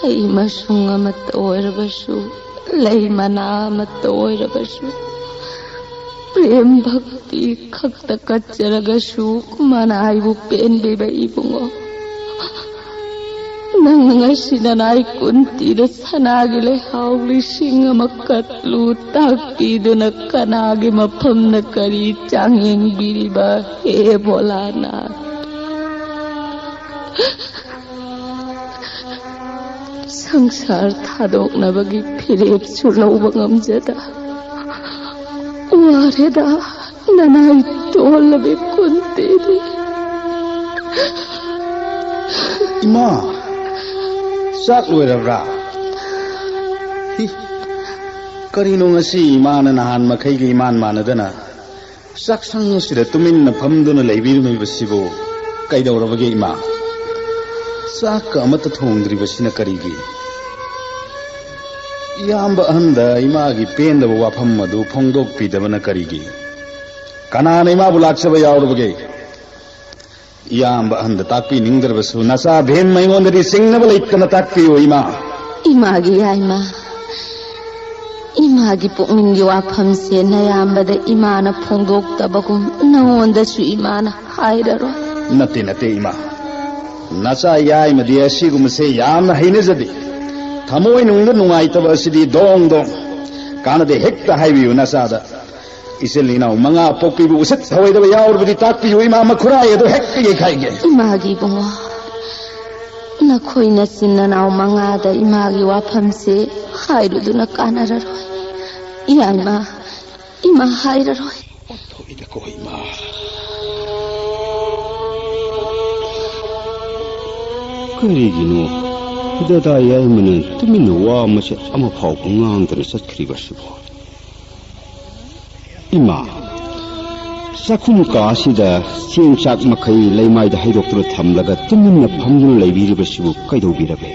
ꯍꯩ ꯃꯁꯨꯡ ꯑꯃꯠꯇ ꯑꯣꯏꯔꯕꯁꯨ, ꯂꯩ ꯃꯅꯥ ꯑꯃꯠꯇ ꯑꯣꯏꯔꯕꯁꯨ, ꯄ꯭ꯔꯦꯝ ꯚꯛꯇꯤ ꯈꯛꯇ ꯀꯠꯆꯔꯒꯁꯨ ꯃꯅꯥꯏꯕꯨ ꯄꯦꯟꯕꯤꯕ ꯏꯕꯨꯡꯉꯣ꯫ ꯅꯪꯅ ꯉꯁꯤ ꯅꯅꯥꯏ ꯀꯨꯟꯇꯤꯗ ꯁꯅꯥꯒꯤ ꯂꯩꯍꯥꯎ ꯂꯤꯁꯤꯡ ꯑꯃ ꯀꯠꯂꯨ ꯇꯥꯛꯄꯤꯗꯨꯅ ꯀꯅꯥꯒꯤ ꯃꯐꯝꯅ ꯀꯔꯤ ꯆꯥꯡꯌꯦꯡꯕꯤꯔꯤꯕ, ꯍꯦ ꯚꯣꯂꯥꯅꯥꯊ? ꯁꯪꯁꯥꯔ ꯊꯥꯗꯣꯛꯅꯕꯒꯤ ꯐꯤꯔꯦꯞꯁꯨ ꯂꯧꯕ ꯉꯝꯖꯗ ꯋꯥꯔꯦꯗ꯫ ꯅꯅꯥꯏ ꯇꯣꯜꯂꯕꯤ ꯀꯨꯟꯇꯤꯗꯤ꯫ ꯏꯃꯥ, ꯆꯥꯛ ꯂꯣꯏꯔꯕ꯭ꯔꯥ? ꯍꯤ, ꯀꯔꯤꯅꯣ ꯉꯁꯤ ꯏꯃꯥꯅ ꯅꯍꯥꯟ ꯃꯈꯩꯒ ꯏꯃꯥꯟ ꯃꯥꯟꯅꯗꯅ ꯆꯥꯛꯁꯪ ꯑꯁꯤꯗ ꯇꯨꯃꯤꯟꯅ ꯐꯝꯗꯨꯅ ꯂꯩꯕꯤꯔꯝꯃꯤꯕꯁꯤꯕꯨ? ꯀꯩꯗꯧꯔꯕꯒꯦ ꯏꯃꯥ? ꯆꯥꯛꯀ ꯑꯃꯠꯇ ꯊꯣꯡꯗ꯭ꯔꯤꯕꯁꯤꯅ ꯀꯔꯤꯒꯤ? ꯏꯌꯥꯝꯕ ꯑꯍꯟꯗ ꯏꯃꯥꯒꯤ ꯄꯦꯟꯗꯕ ꯋꯥꯐꯝ ꯑꯗꯨ ꯐꯣꯡꯗꯣꯛꯄꯤꯗꯕꯅ ꯀꯔꯤꯒꯤ? ꯀꯅꯥꯅ ꯏꯃꯥꯕꯨ ꯂꯥꯛꯆꯕ ꯌꯥꯎꯔꯕꯒꯦ? ꯏꯌꯥꯝꯕ ꯑꯍꯟꯗ ꯇꯥꯛꯄꯤꯅꯤꯡꯗ꯭ꯔꯕꯁꯨ ꯅꯆꯥ ꯚꯦꯟ ꯑꯩꯉꯣꯟꯗꯗꯤ ꯆꯤꯡꯅꯕ ꯂꯩꯇꯅ ꯇꯥꯛꯄꯤꯌꯨ, ꯏꯃꯥ꯫ ꯏꯃꯥꯒꯤ ꯌꯥꯏꯃ, ꯏꯃꯥꯒꯤ ꯄꯨꯛꯅꯤꯡꯒꯤ ꯋꯥꯐꯝꯁꯦ ꯅꯌꯥꯝꯕꯗ ꯏꯃꯥꯅ ꯐꯣꯡꯗꯣꯛꯇꯕꯒꯨꯝ ꯅꯉꯣꯟꯗꯁꯨ ꯏꯃꯥꯅ ꯍꯥꯏꯔꯔꯣꯏ꯫ ꯅꯠꯇꯦ, ꯅꯠꯇꯦ, ꯏꯃꯥ꯫ ꯅꯆꯥ ꯌꯥꯏꯃꯗꯤ ꯑꯁꯤꯒꯨꯝꯕꯁꯦ ꯌꯥꯝꯅ ꯍꯩꯅꯖꯗꯦ꯫ ꯊꯃꯣꯏꯅꯨꯡꯗ ꯅꯨꯡꯉꯥꯏꯇꯕ ꯑꯁꯤꯗꯤ ꯗꯣꯡ ꯗꯣꯡ꯫ ꯀꯥꯟꯅꯗꯦ, ꯍꯦꯛꯇ ꯍꯥꯏꯕꯤꯌꯨ ꯅꯆꯥꯗ꯫ ꯏꯆꯤꯜ ꯏꯅꯥꯎ ꯃꯉꯥ ꯄꯣꯛꯄꯤꯕꯨ ꯎꯁꯤꯠ ꯊꯑꯣꯏꯗꯕ ꯌꯥꯎꯔꯕꯗꯤ ꯇꯥꯛꯄꯤꯌꯨ, ꯏꯃꯥ, ꯃꯈꯨꯔꯥꯏ ꯑꯗꯨ ꯍꯦꯛꯇ ꯌꯩꯈꯥꯏꯒꯦ꯫ ꯏꯃꯥꯒꯤ ꯏꯕꯨꯡꯉꯣ, ꯅꯈꯣꯏ ꯅꯆꯤꯟ ꯅꯅꯥꯎ ꯃꯉꯥꯗ ꯏꯃꯥꯒꯤ ꯋꯥꯐꯝꯁꯦ ꯍꯥꯏꯔꯨꯗꯨꯅ ꯀꯥꯟꯅꯔꯔꯣꯏ꯫ ꯏꯌꯥ ꯏꯃꯥ, ꯏꯃꯥ ꯍꯥꯏꯔꯔꯣꯏ꯫ ꯑꯣꯟꯊꯣꯛꯏꯗꯀꯣ, ꯏꯃꯥ꯫ ꯀꯔꯤꯒꯤꯅꯣ ꯗꯗꯥ ꯌꯥꯏꯃꯅ ꯇꯨꯃꯤꯟꯅ ꯋꯥ ꯃꯆꯦꯠ ꯑꯃꯐꯥꯎꯕ ꯉꯥꯡꯗꯅ ꯆꯠꯈ꯭ꯔꯤꯕꯁꯤꯕꯣ? ꯏꯃꯥ, ꯆꯥꯛꯈꯨꯝ ꯀꯥ ꯑꯁꯤꯗ ꯆꯦꯡ ꯆꯥꯛ ꯃꯈꯩ ꯂꯩꯃꯥꯏꯗ ꯍꯩꯗꯣꯛꯇꯨꯅ ꯊꯝꯂꯒ ꯇꯨꯃꯤꯟꯅ ꯐꯝꯗꯨꯅ ꯂꯩꯕꯤꯔꯤꯕꯁꯤꯕꯨ ꯀꯩꯗꯧꯕꯤꯔꯒꯦ?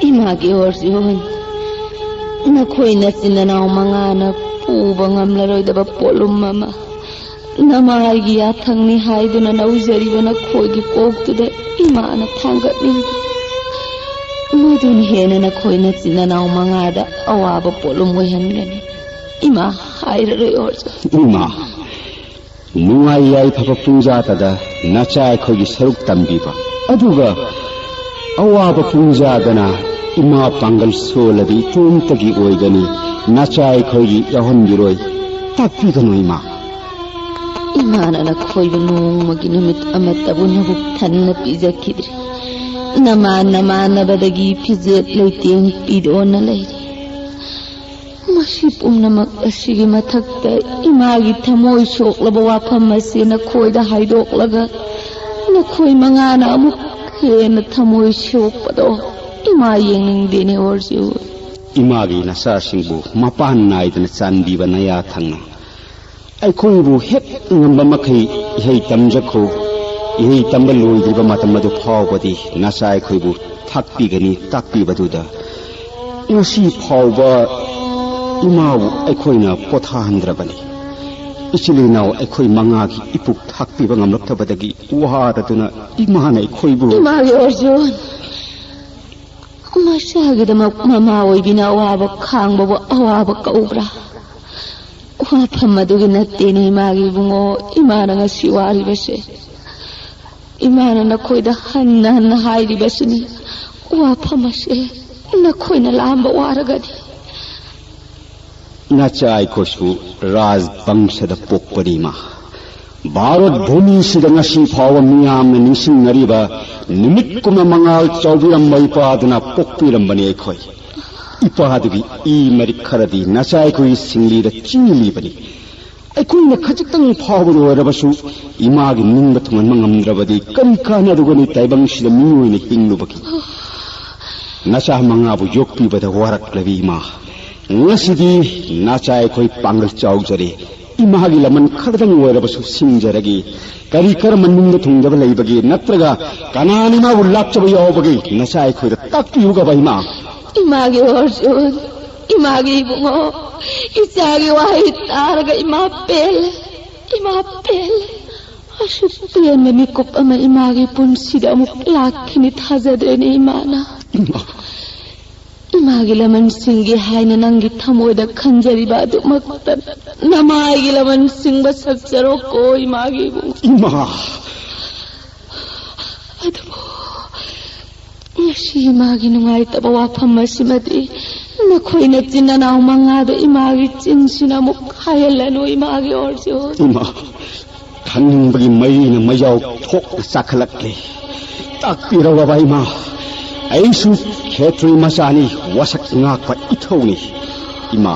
ꯏꯃꯥꯒꯤ ꯑꯣꯔꯖꯨꯟ, ꯅꯈꯣꯏ ꯅꯆꯤꯟ ꯅꯅꯥꯎ ꯃꯉꯥꯅ ꯄꯨꯕ ꯉꯝꯂꯔꯣꯏꯗꯕ ꯄꯣꯠꯂꯨꯝ ꯑꯃ ꯅꯃꯥꯏꯒꯤ ꯌꯥꯊꯪꯅꯤ ꯍꯥꯏꯗꯨꯅ ꯂꯧꯖꯔꯤꯕ ꯅꯈꯣꯏꯒꯤ ꯀꯣꯛꯇꯨꯗ ꯏꯃꯥꯅ ꯊꯥꯡꯒꯠꯅꯤꯡꯏ꯫ ꯃꯗꯨꯅ ꯍꯦꯟꯅ ꯅꯈꯣꯏ ꯅꯆꯤꯟ ꯅꯅꯥꯎ ꯃꯉꯥꯗ ꯑꯋꯥꯕ ꯄꯣꯠꯂꯨꯝ ꯑꯣꯏꯍꯟꯒꯅꯤ꯫ ꯏꯃꯥ ꯍꯥꯏꯔꯔꯣꯏ ꯑꯣꯔꯖꯨꯟ꯫ ꯏꯃꯥ, ꯅꯨꯡꯉꯥꯏ ꯌꯥꯏꯐꯕ ꯄꯨꯡꯖꯥꯇꯗ ꯅꯆꯥ ꯑꯩꯈꯣꯏꯒꯤ ꯁꯔꯨꯛ ꯇꯝꯕꯤꯕ, ꯑꯗꯨꯒ ꯑꯋꯥꯕ ꯄꯨꯡꯖꯥꯗꯅ ꯏꯃꯥ ꯄꯥꯡꯒꯜ ꯁꯣꯜꯂꯕꯤ ꯏꯇꯣꯝꯇꯒꯤ ꯑꯣꯏꯒꯅꯤ꯫ ꯅꯆꯥ ꯑꯩꯈꯣꯏꯒꯤ ꯌꯥꯎꯍꯟꯕꯤꯔꯣꯏ꯫ ꯇꯥꯛꯄꯤꯒꯅꯨ, ꯏꯃꯥ꯫ ꯏꯃꯥꯅ ꯅꯈꯣꯏꯕꯨ ꯅꯣꯡꯃꯒꯤ ꯅꯨꯃꯤꯠ ꯑꯃꯠꯇꯕꯨ ꯅꯕꯨꯛ ꯊꯟꯅ ꯄꯤꯖꯈꯤꯗ꯭ꯔꯤ꯫ ꯅꯃꯥꯟ ꯅꯃꯥꯟꯅꯕꯗꯒꯤ ꯐꯤꯖꯦꯠ ꯂꯩꯇꯦꯡ ꯄꯤꯗꯨꯅ ꯂꯩꯔꯤ꯫ ꯃꯁꯤ ꯄꯨꯝꯅꯃꯛ ꯑꯁꯤꯒꯤ ꯃꯊꯛꯇ ꯏꯃꯥꯒꯤ ꯊꯃꯣꯏ ꯁꯣꯛꯂꯕ ꯋꯥꯐꯝ ꯑꯁꯤ ꯅꯈꯣꯏꯗ ꯍꯥꯏꯗꯣꯛꯂꯒ ꯅꯈꯣꯏ ꯃꯉꯥꯅ ꯑꯃꯨꯛ ꯍꯦꯟꯅ ꯊꯃꯣꯏ ꯁꯣꯛꯄꯗꯣ ꯏꯃꯥ ꯌꯦꯡꯅꯤꯡꯗꯦꯅꯦ ꯑꯣꯔꯖꯨꯟ꯫ ꯏꯃꯥꯒꯤ ꯅꯆꯥꯁꯤꯡꯕꯨ ꯃꯄꯥꯟ ꯅꯥꯏꯗꯅ ꯆꯥꯟꯕꯤꯕ ꯅꯌꯥ ꯊꯪꯅ ꯑꯩꯈꯣꯏꯕꯨ ꯍꯦꯛ ꯉꯝꯕ ꯃꯈꯩ ꯏꯍꯩ ꯇꯝꯖꯈꯣ꯫ ꯏꯍꯩ ꯇꯝꯕ ꯂꯣꯏꯗ꯭ꯔꯤꯕ ꯃꯇꯝ ꯑꯗꯨ ꯐꯥꯎꯕꯗꯤ ꯅꯆꯥ ꯑꯩꯈꯣꯏꯕꯨ ꯊꯥꯛꯄꯤꯒꯅꯤ꯫ ꯇꯥꯛꯄꯤꯕꯗꯨꯗ ꯉꯁꯤ ꯐꯥꯎꯕ ꯏꯃꯥꯕꯨ ꯑꯩꯈꯣꯏꯅ ꯄꯣꯊꯥꯍꯟꯗ꯭ꯔꯕꯅꯤ꯫ ꯏꯆꯤꯜ ꯏꯅꯥꯎ ꯑꯩꯈꯣꯏ ꯃꯉꯥꯒꯤ ꯏꯄꯨꯛ ꯊꯥꯛꯄꯤꯕ ꯉꯝꯂꯛꯇꯕꯗꯒꯤ ꯋꯥꯔꯗꯨꯅ ꯏꯃꯥꯅ ꯑꯩꯈꯣꯏꯕꯨ ꯏꯃꯥꯒꯤ ꯑꯣꯔꯖꯨꯟ, ꯃꯆꯥꯒꯤꯗꯃꯛ ꯃꯃꯥ ꯑꯣꯏꯕꯤꯅ ꯑꯋꯥꯕ ꯈꯥꯡꯕꯕꯨ ꯑꯋꯥꯕ ꯀꯧꯕ꯭ꯔꯥ? ꯋꯥꯐꯝ ꯑꯗꯨꯒꯤ ꯅꯠꯇꯦꯅꯦ ꯏꯃꯥꯒꯤ ꯏꯕꯨꯡꯉꯣ, ꯏꯃꯥꯅ ꯉꯁꯤ ꯋꯥꯔꯤꯕꯁꯦ꯫ ꯏꯃꯥꯅ ꯅꯈꯣꯏꯗ ꯍꯟꯅ ꯍꯟꯅ ꯍꯥꯏꯔꯤꯕꯁꯤꯅꯤ, ꯋꯥꯐꯝ ꯑꯁꯦ ꯅꯈꯣꯏꯅ ꯂꯥꯝꯕ ꯋꯥꯔꯒꯗꯤ꯫ ꯅꯆꯥ ꯑꯩꯈꯣꯏꯁꯨ ꯔꯥꯖꯕꯪꯁꯗ ꯄꯣꯛꯄꯅꯤ ꯏꯃꯥ꯫ ꯚꯥꯔꯠ ꯚꯨꯃꯤꯁꯤꯗ ꯉꯁꯤ ꯐꯥꯎꯕ ꯃꯤꯌꯥꯝꯅ ꯅꯤꯡꯁꯤꯡꯅꯔꯤꯕ ꯅꯨꯃꯤꯠ ꯀꯨꯝꯅ ꯃꯉꯥꯜ ꯆꯥꯎꯕꯤꯔꯝꯕ ꯏꯄꯥꯗꯨꯅ ꯄꯣꯛꯄꯤꯔꯝꯕꯅꯤ ꯑꯩꯈꯣꯏ꯫ ꯏꯄꯥꯗꯨꯒꯤ ꯏ ꯃꯔꯤꯛ ꯈꯔꯗꯤ ꯅꯆꯥ ꯑꯩꯈꯣꯏꯒꯤ ꯁꯤꯡꯂꯤꯗ ꯆꯤꯡꯂꯤꯕꯅꯤ꯫ ꯑꯩꯈꯣꯏꯅ ꯈꯖꯤꯛꯇꯪ ꯐꯥꯎꯕꯗ ꯑꯣꯏꯔꯕꯁꯨ ꯏꯃꯥꯒꯤ ꯅꯤꯡꯕ ꯊꯨꯡꯍꯟꯕ ꯉꯝꯗ꯭ꯔꯕꯗꯤ ꯀꯔꯤ ꯀꯥꯟꯅꯔꯨꯒꯅꯤ ꯇꯥꯏꯕꯪꯁꯤꯗ ꯃꯤ ꯑꯣꯏꯅ ꯍꯤꯡꯂꯨꯕꯒꯤ? ꯅꯆꯥ ꯃꯉꯥꯕꯨ ꯌꯣꯛꯄꯤꯕꯗ ꯋꯥꯔꯛꯂꯕꯤ ꯏꯃꯥ, ꯉꯁꯤꯗꯤ ꯅꯆꯥ ꯑꯩꯈꯣꯏ ꯄꯥꯡꯒꯜ ꯆꯥꯎꯖꯔꯦ꯫ ꯏꯃꯥꯒꯤ ꯂꯃꯟ ꯈꯔꯗꯪ ꯑꯣꯏꯔꯕꯁꯨ ꯁꯤꯡꯖꯔꯒꯦ꯫ ꯀꯔꯤ ꯀꯔꯝꯕ ꯅꯤꯡꯕ ꯊꯨꯡꯗꯕ ꯂꯩꯕꯒꯦ? ꯅꯠꯇ꯭ꯔꯒ ꯀꯅꯥꯅ ꯏꯃꯥꯕꯨ ꯂꯥꯛꯆꯕ ꯌꯥꯎꯕꯒꯦ? ꯅꯆꯥ ꯑꯩꯈꯣꯏꯗ ꯇꯥꯛꯄꯤꯌꯨꯒꯕ ꯏꯃꯥ꯫ ꯏꯃꯥꯒꯤ ꯑꯣꯔꯖꯨꯟ, ꯏꯃꯥꯒꯤ ꯏꯕꯨꯡꯉꯣ, ꯏꯆꯥꯒꯤ ꯋꯥꯍꯩ ꯇꯥꯔꯒ ꯏꯃꯥ ꯄꯦꯜꯂꯦ, ꯏꯃꯥ ꯄꯦꯜꯂꯦ꯫ ꯑꯁꯨꯛ ꯄꯦꯟꯕ ꯃꯤꯀꯨꯞ ꯑꯃ ꯏꯃꯥꯒꯤ ꯄꯨꯟꯁꯤꯗ ꯑꯃꯨꯛ ꯂꯥꯛꯈꯤꯅꯤ ꯊꯥꯖꯗ꯭ꯔꯦꯅꯦ ꯏꯃꯥꯅ꯫ ꯏꯃꯥ, ꯏꯃꯥꯒꯤ ꯂꯃꯟꯁꯤꯡꯒꯤ ꯍꯥꯏꯅ ꯅꯪꯒꯤ ꯊꯃꯣꯏꯗ ꯈꯟꯖꯔꯤꯕ ꯑꯗꯨꯃꯛꯇ ꯅꯃꯥꯏꯒꯤ ꯂꯃꯟꯁꯤꯡꯕ ꯁꯛꯆꯔꯣꯀꯣ ꯏꯃꯥꯒꯤ ꯏꯕꯨꯡ꯫ ꯏꯃꯥ! ꯑꯗꯨꯕꯨ ꯉꯁꯤ ꯏꯃꯥꯒꯤ ꯅꯨꯡꯉꯥꯏꯇꯕ ꯋꯥꯐꯝ ꯑꯁꯤꯃꯗꯤ ꯅꯈꯣꯏ ꯅꯆꯤꯟ ꯅꯅꯥꯎ ꯃꯉꯥꯗ ꯏꯃꯥꯒꯤ ꯆꯤꯟꯁꯤꯅ ꯑꯃꯨꯛ ꯍꯥꯏꯍꯜꯂꯅꯨ ꯏꯃꯥꯒꯤ ꯑꯣꯔꯖꯨꯟ꯫ ꯏꯃꯥ, ꯈꯪꯅꯤꯡꯕꯒꯤ ꯃꯩꯅ ꯃꯩꯖꯥꯎ ꯊꯣꯛꯅ ꯆꯥꯛꯈꯠꯂꯛꯂꯤ꯫ ꯇꯥꯛꯄꯤꯔꯧꯔꯕ ꯏꯃꯥ, ꯑꯩꯁꯨ ꯈꯦꯇ꯭ꯔꯤ ꯃꯆꯥꯅꯤ, ꯋꯥꯁꯛ ꯉꯥꯛꯄ ꯏꯊꯧꯅꯤ꯫ ꯏꯃꯥ,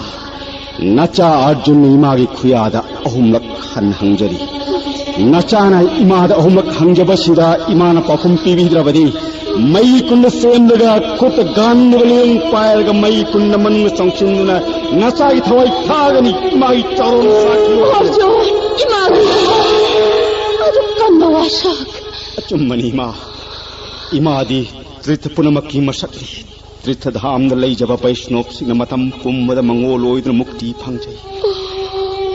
ꯅꯆꯥ ꯑꯔꯖꯨꯟꯅ ꯏꯃꯥꯒꯤ ꯈꯨꯌꯥꯗ ꯑꯍꯨꯝꯂꯛ ꯍꯟꯅ ꯍꯪꯖꯔꯤ꯫ ꯅꯆꯥꯅ ꯏꯃꯥꯗ ꯑꯍꯨꯝꯂꯛ ꯍꯪꯖꯕꯁꯤꯗ ꯏꯃꯥꯅ ꯄꯥꯎꯈꯨꯝ ꯄꯤꯕꯤꯗ꯭ꯔꯕꯗꯤ ꯃꯩ ꯀꯨꯟꯗ ꯆꯦꯟꯂꯒ ꯈꯨꯠꯇ ꯒꯥꯟꯗꯕ ꯂꯦꯡ ꯄꯥꯏꯔꯒ ꯃꯩ ꯀꯨꯟꯗ ꯃꯅꯨꯡꯗ ꯆꯪꯁꯤꯟꯗꯨꯅ ꯅꯆꯥꯒꯤ ꯊꯋꯥꯏ ꯊꯥꯒꯅꯤ꯫ ꯏꯃꯥꯒꯤ ꯆꯥꯔꯣꯟ ꯁꯥꯈꯤꯌꯨ꯫ ꯑꯔꯖꯨꯟ, ꯏꯃꯥꯒꯤ ꯑꯗꯨ ꯀꯟꯕ ꯋꯥꯁꯛ꯫ ꯑꯆꯨꯝꯕꯅꯤ ꯏꯃꯥ꯫ ꯏꯃꯥꯗꯤ ꯇ꯭ꯔꯤꯊ ꯄꯨꯝꯅꯃꯛꯀꯤ ꯃꯁꯛꯅꯤ꯫ ꯇ꯭ꯔꯤꯊ ꯙꯥꯝꯗ ꯂꯩꯖꯕ ꯕꯩꯁꯅꯣꯞꯁꯤꯡꯅ ꯃꯇꯝ ꯄꯨꯝꯕꯗ ꯃꯉꯣꯜ ꯑꯣꯏꯗꯨꯅ ꯃꯨꯛꯇꯤ ꯐꯪꯖꯩ꯫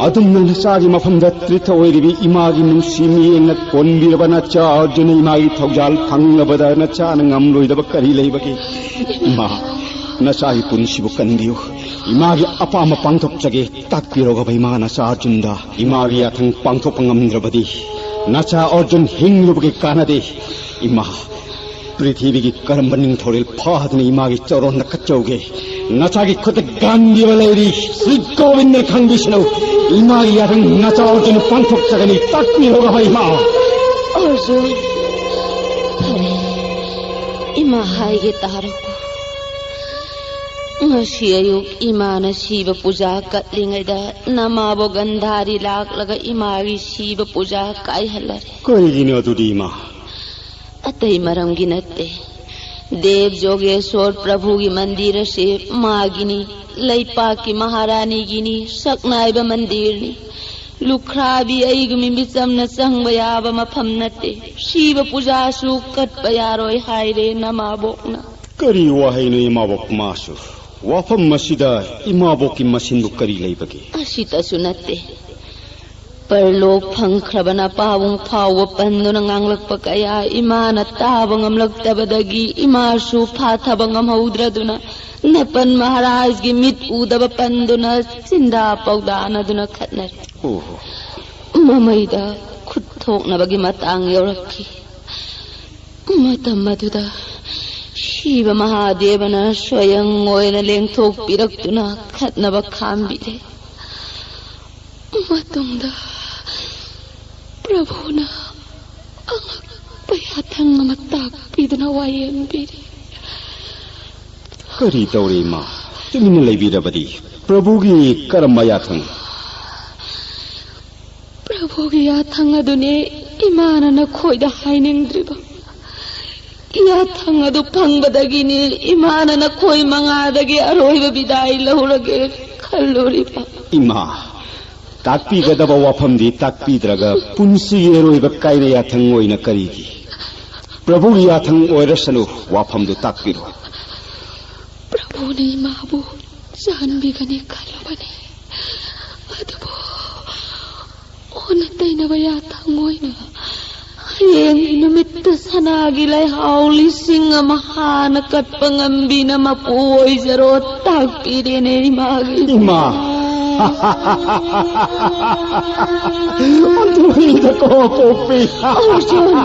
ꯑꯗꯨꯝꯅ ꯅꯆꯥꯒꯤ ꯃꯐꯝꯗ ꯇ꯭ꯔꯤꯊ ꯑꯣꯏꯔꯤꯕꯤ ꯏꯃꯥꯒꯤ ꯅꯨꯡꯁꯤ ꯃꯤꯠꯌꯦꯡꯅ ꯀꯣꯟꯕꯤꯔꯕ ꯅꯆꯥ ꯑꯔꯖꯨꯟꯅ ꯏꯃꯥꯒꯤ ꯊꯧꯖꯥꯜ ꯐꯪꯂꯕꯗ ꯅꯆꯥꯅ ꯉꯝꯂꯣꯏꯗꯕ ꯀꯔꯤ ꯂꯩꯕꯒꯦ? ꯏꯃꯥ, ꯅꯆꯥꯒꯤ ꯄꯨꯟꯁꯤꯕꯨ ꯀꯟꯕꯤꯌꯨ꯫ ꯏꯃꯥꯒꯤ ꯑꯄꯥꯝꯕ ꯄꯥꯡꯊꯣꯛꯆꯒꯦ꯫ ꯇꯥꯛꯄꯤꯔꯣꯒꯕ ꯏꯃꯥ ꯅꯆꯥ ꯑꯔꯖꯨꯟꯗ꯫ ꯏꯃꯥꯒꯤ ꯌꯥꯊꯪ ꯄꯥꯡꯊꯣꯛꯄ ꯉꯝꯗ꯭ꯔꯕꯗꯤ ꯅꯆꯥ ꯑꯔꯖꯨꯟ ꯍꯤꯡꯂꯨꯕꯒꯤ ꯀꯥꯟꯅꯗꯦ꯫ ꯏꯃꯥ, ꯄ꯭ꯔꯤꯊꯤꯕꯤꯒꯤ ꯀꯔꯝꯕ ꯅꯤꯡꯊꯧꯔꯦꯜ ꯐꯥꯗꯨꯅ ꯏꯃꯥꯒꯤ ꯆꯔꯣꯟꯗ ꯀꯠꯆꯧꯒꯦ? ꯅꯆꯥꯒꯤ ꯈꯨꯠꯇ ꯒꯥꯟꯗꯤ ꯑꯃ ꯂꯩꯔꯤ꯫ ꯁ꯭ꯔꯤ ꯒꯣꯕꯤꯟꯗꯅ ꯈꯪꯕꯤꯁꯅꯨ꯫ ꯏꯃꯥꯒꯤ ꯌꯥꯊꯪ ꯅꯆꯥ ꯑꯔꯖꯨꯟ ꯄꯥꯡꯊꯣꯛꯆꯒꯅꯤ꯫ ꯇꯥꯛꯄꯤꯔꯣꯒꯕ ꯏꯃꯥ꯫ ꯑꯔꯖꯨꯟ, ꯐꯔꯦ, ꯏꯃꯥ ꯍꯥꯏꯒꯦ ꯇꯥꯔꯣꯀꯣ꯫ ꯉꯁꯤ ꯑꯌꯨꯛ ꯏꯃꯥꯅ ꯁꯤꯕ ꯄꯨꯖꯥ ꯀꯠꯂꯤꯉꯩꯗ ꯅꯃꯥꯕꯣꯛ ꯒꯟꯙꯥꯔꯤ ꯂꯥꯛꯂꯒ ꯏꯃꯥꯒꯤ ꯁꯤꯕ ꯄꯨꯖꯥ ꯀꯥꯏꯍꯜꯂꯔꯦ꯫ ꯀꯔꯤꯒꯤꯅꯣ ꯑꯗꯨꯗꯤ ꯏꯃꯥ? ꯑꯇꯩ ꯃꯔꯝꯒꯤ ꯅꯠꯇꯦ꯫ ꯗꯦꯕ ꯖꯣꯒꯦꯁꯣꯔ ꯄ꯭ꯔꯚꯨꯒꯤ ꯃꯟꯗꯤꯔ ꯑꯁꯤ ꯃꯥꯒꯤꯅꯤ, ꯂꯩꯄꯥꯛꯀꯤ ꯃꯍꯥꯔꯥꯅꯤꯒꯤꯅꯤ, ꯁꯛꯅꯥꯏꯕ ꯃꯟꯗꯤꯔꯅꯤ꯫ ꯂꯨꯈ꯭ꯔꯥꯕꯤ ꯑꯩꯒꯨꯝꯕꯤ ꯃꯤꯆꯝꯅ ꯆꯪꯕ ꯌꯥꯕ ꯃꯐꯝ ꯅꯠꯇꯦ꯫ ꯁꯤꯕ ꯄꯨꯖꯥꯁꯨ ꯀꯠꯄ ꯌꯥꯔꯣꯏ ꯍꯥꯏꯔꯦ ꯅꯃꯥꯕꯣꯛꯅ꯫ ꯀꯔꯤ ꯋꯥꯍꯩꯅꯣ ꯏꯃꯥꯕꯣꯛ ꯃꯥꯁꯨ? ꯋꯥꯐꯝ ꯑꯁꯤꯗ ꯏꯃꯥꯕꯣꯛꯀꯤ ꯃꯁꯤꯟꯕꯨ ꯀꯔꯤ ꯂꯩꯕꯒꯦ? ꯑꯁꯤꯇꯁꯨ ꯅꯠꯇꯦ, ꯄꯔꯂꯣꯛ ꯐꯪꯈ꯭ꯔꯕ ꯅꯄꯥꯕꯨꯡ ꯐꯥꯎꯕ ꯄꯟꯗꯨꯅ ꯉꯥꯡꯂꯛꯄ ꯀꯌꯥ ꯏꯃꯥꯅ ꯇꯥꯕ ꯉꯝꯂꯛꯇꯕꯗꯒꯤ ꯏꯃꯥꯁꯨ ꯐꯥꯊꯕ ꯉꯝꯍꯧꯗ꯭ꯔꯗꯨꯅ ꯅꯄꯟ ꯃꯍꯥꯔꯥꯖꯒꯤ ꯃꯤꯠ ꯎꯗꯕ ꯄꯟꯗꯨꯅ ꯆꯤꯟꯗꯥ ꯄꯥꯎꯗꯥꯅꯗꯨꯅ ꯈꯠꯅꯔꯦ꯫ ꯑꯣꯍꯣ꯫ ꯃꯃꯩꯗ ꯈꯨꯠ ꯊꯣꯛꯅꯕꯒꯤ ꯃꯇꯥꯡ ꯌꯧꯔꯛꯈꯤ꯫ ꯃꯇꯝ ꯑꯗꯨꯗ ꯁꯤꯕ ꯃꯍꯥꯗꯦꯕꯅ ꯁ꯭ꯋꯌꯪ ꯑꯣꯏꯅ ꯂꯦꯡꯊꯣꯛꯄꯤꯔꯛꯇꯨꯅ ꯈꯠꯅꯕ ꯈꯥꯝꯕꯤꯔꯦ꯫ ꯃꯇꯨꯡꯗ ꯄ꯭ꯔꯚꯨꯅ ꯑꯉꯛꯄ ꯌꯥꯊꯪ ꯑꯃ ꯇꯥꯛꯄꯤꯗꯨꯅ ꯋꯥꯌꯦꯟꯕꯤꯔꯤ꯫ ꯀꯔꯤ ꯇꯧꯔꯦ ꯏꯃꯥ? ꯇꯨꯃꯤꯟꯅ ꯂꯩꯕꯤꯔꯕꯗꯤ? ꯄ꯭ꯔꯚꯨꯒꯤ ꯀꯔꯝꯕ ꯌꯥꯊꯪ? ꯄ꯭ꯔꯚꯨꯒꯤ ꯌꯥꯊꯪ ꯑꯗꯨꯅꯦ ꯏꯃꯥꯅ ꯅꯈꯣꯏꯗ ꯍꯥꯏꯅꯤꯡꯗ꯭ꯔꯤꯕ꯫ ꯌꯥꯊꯪ ꯑꯗꯨ ꯐꯪꯕꯗꯒꯤꯅꯤ ꯏꯃꯥꯅ ꯅꯈꯣꯏ ꯃꯉꯥꯗꯒꯤ ꯑꯔꯣꯏꯕ ꯕꯤꯗꯥꯏ ꯂꯧꯔꯒꯦ ꯈꯜꯂꯨꯔꯤꯕ꯫ ꯏꯃꯥ, ꯇꯥꯛꯄꯤꯒꯗꯕ ꯋꯥꯐꯝꯗꯤ ꯇꯥꯛꯄꯤꯗ꯭ꯔꯒ ꯄꯨꯟꯁꯤꯒꯤ ꯑꯔꯣꯏꯕ ꯀꯥꯏꯅ ꯌꯥꯊꯪ ꯑꯣꯏꯅ ꯀꯔꯤꯒꯤ? ꯄ꯭ꯔꯚꯨꯒꯤ ꯌꯥꯊꯪ ꯑꯣꯏꯔꯁꯅꯨ, ꯋꯥꯐꯝꯗꯨ ꯇꯥꯛꯄꯤꯔꯣ꯫ ꯄ꯭ꯔꯚꯨꯅ ꯏꯃꯥꯕꯨ ꯆꯥꯟꯕꯤꯒꯅꯤ ꯈꯜꯂꯨꯕꯅꯤ, ꯑꯗꯨꯕꯨ ꯅꯠꯇꯩꯅꯕ ꯌꯥꯊꯪ ꯑꯣꯏꯅ ꯍꯌꯦꯡꯒꯤ ꯅꯨꯃꯤꯠꯇ ꯁꯅꯥꯒꯤ ꯂꯩꯍꯥꯎ ꯂꯤꯁꯤꯡ ꯑꯃ ꯍꯥꯟꯅ ꯀꯠꯄ ꯉꯝꯕꯤꯅ ꯃꯄꯨ ꯑꯣꯏꯖꯔꯣ, ꯇꯥꯛꯄꯤꯔꯦꯅꯦ ꯏꯃꯥꯒꯤ꯫ ꯏꯃꯥ! ꯑꯗꯨꯅꯤꯗꯀꯣ, ꯄꯣꯛꯄꯤ꯫ ꯑꯔꯖꯨꯟ!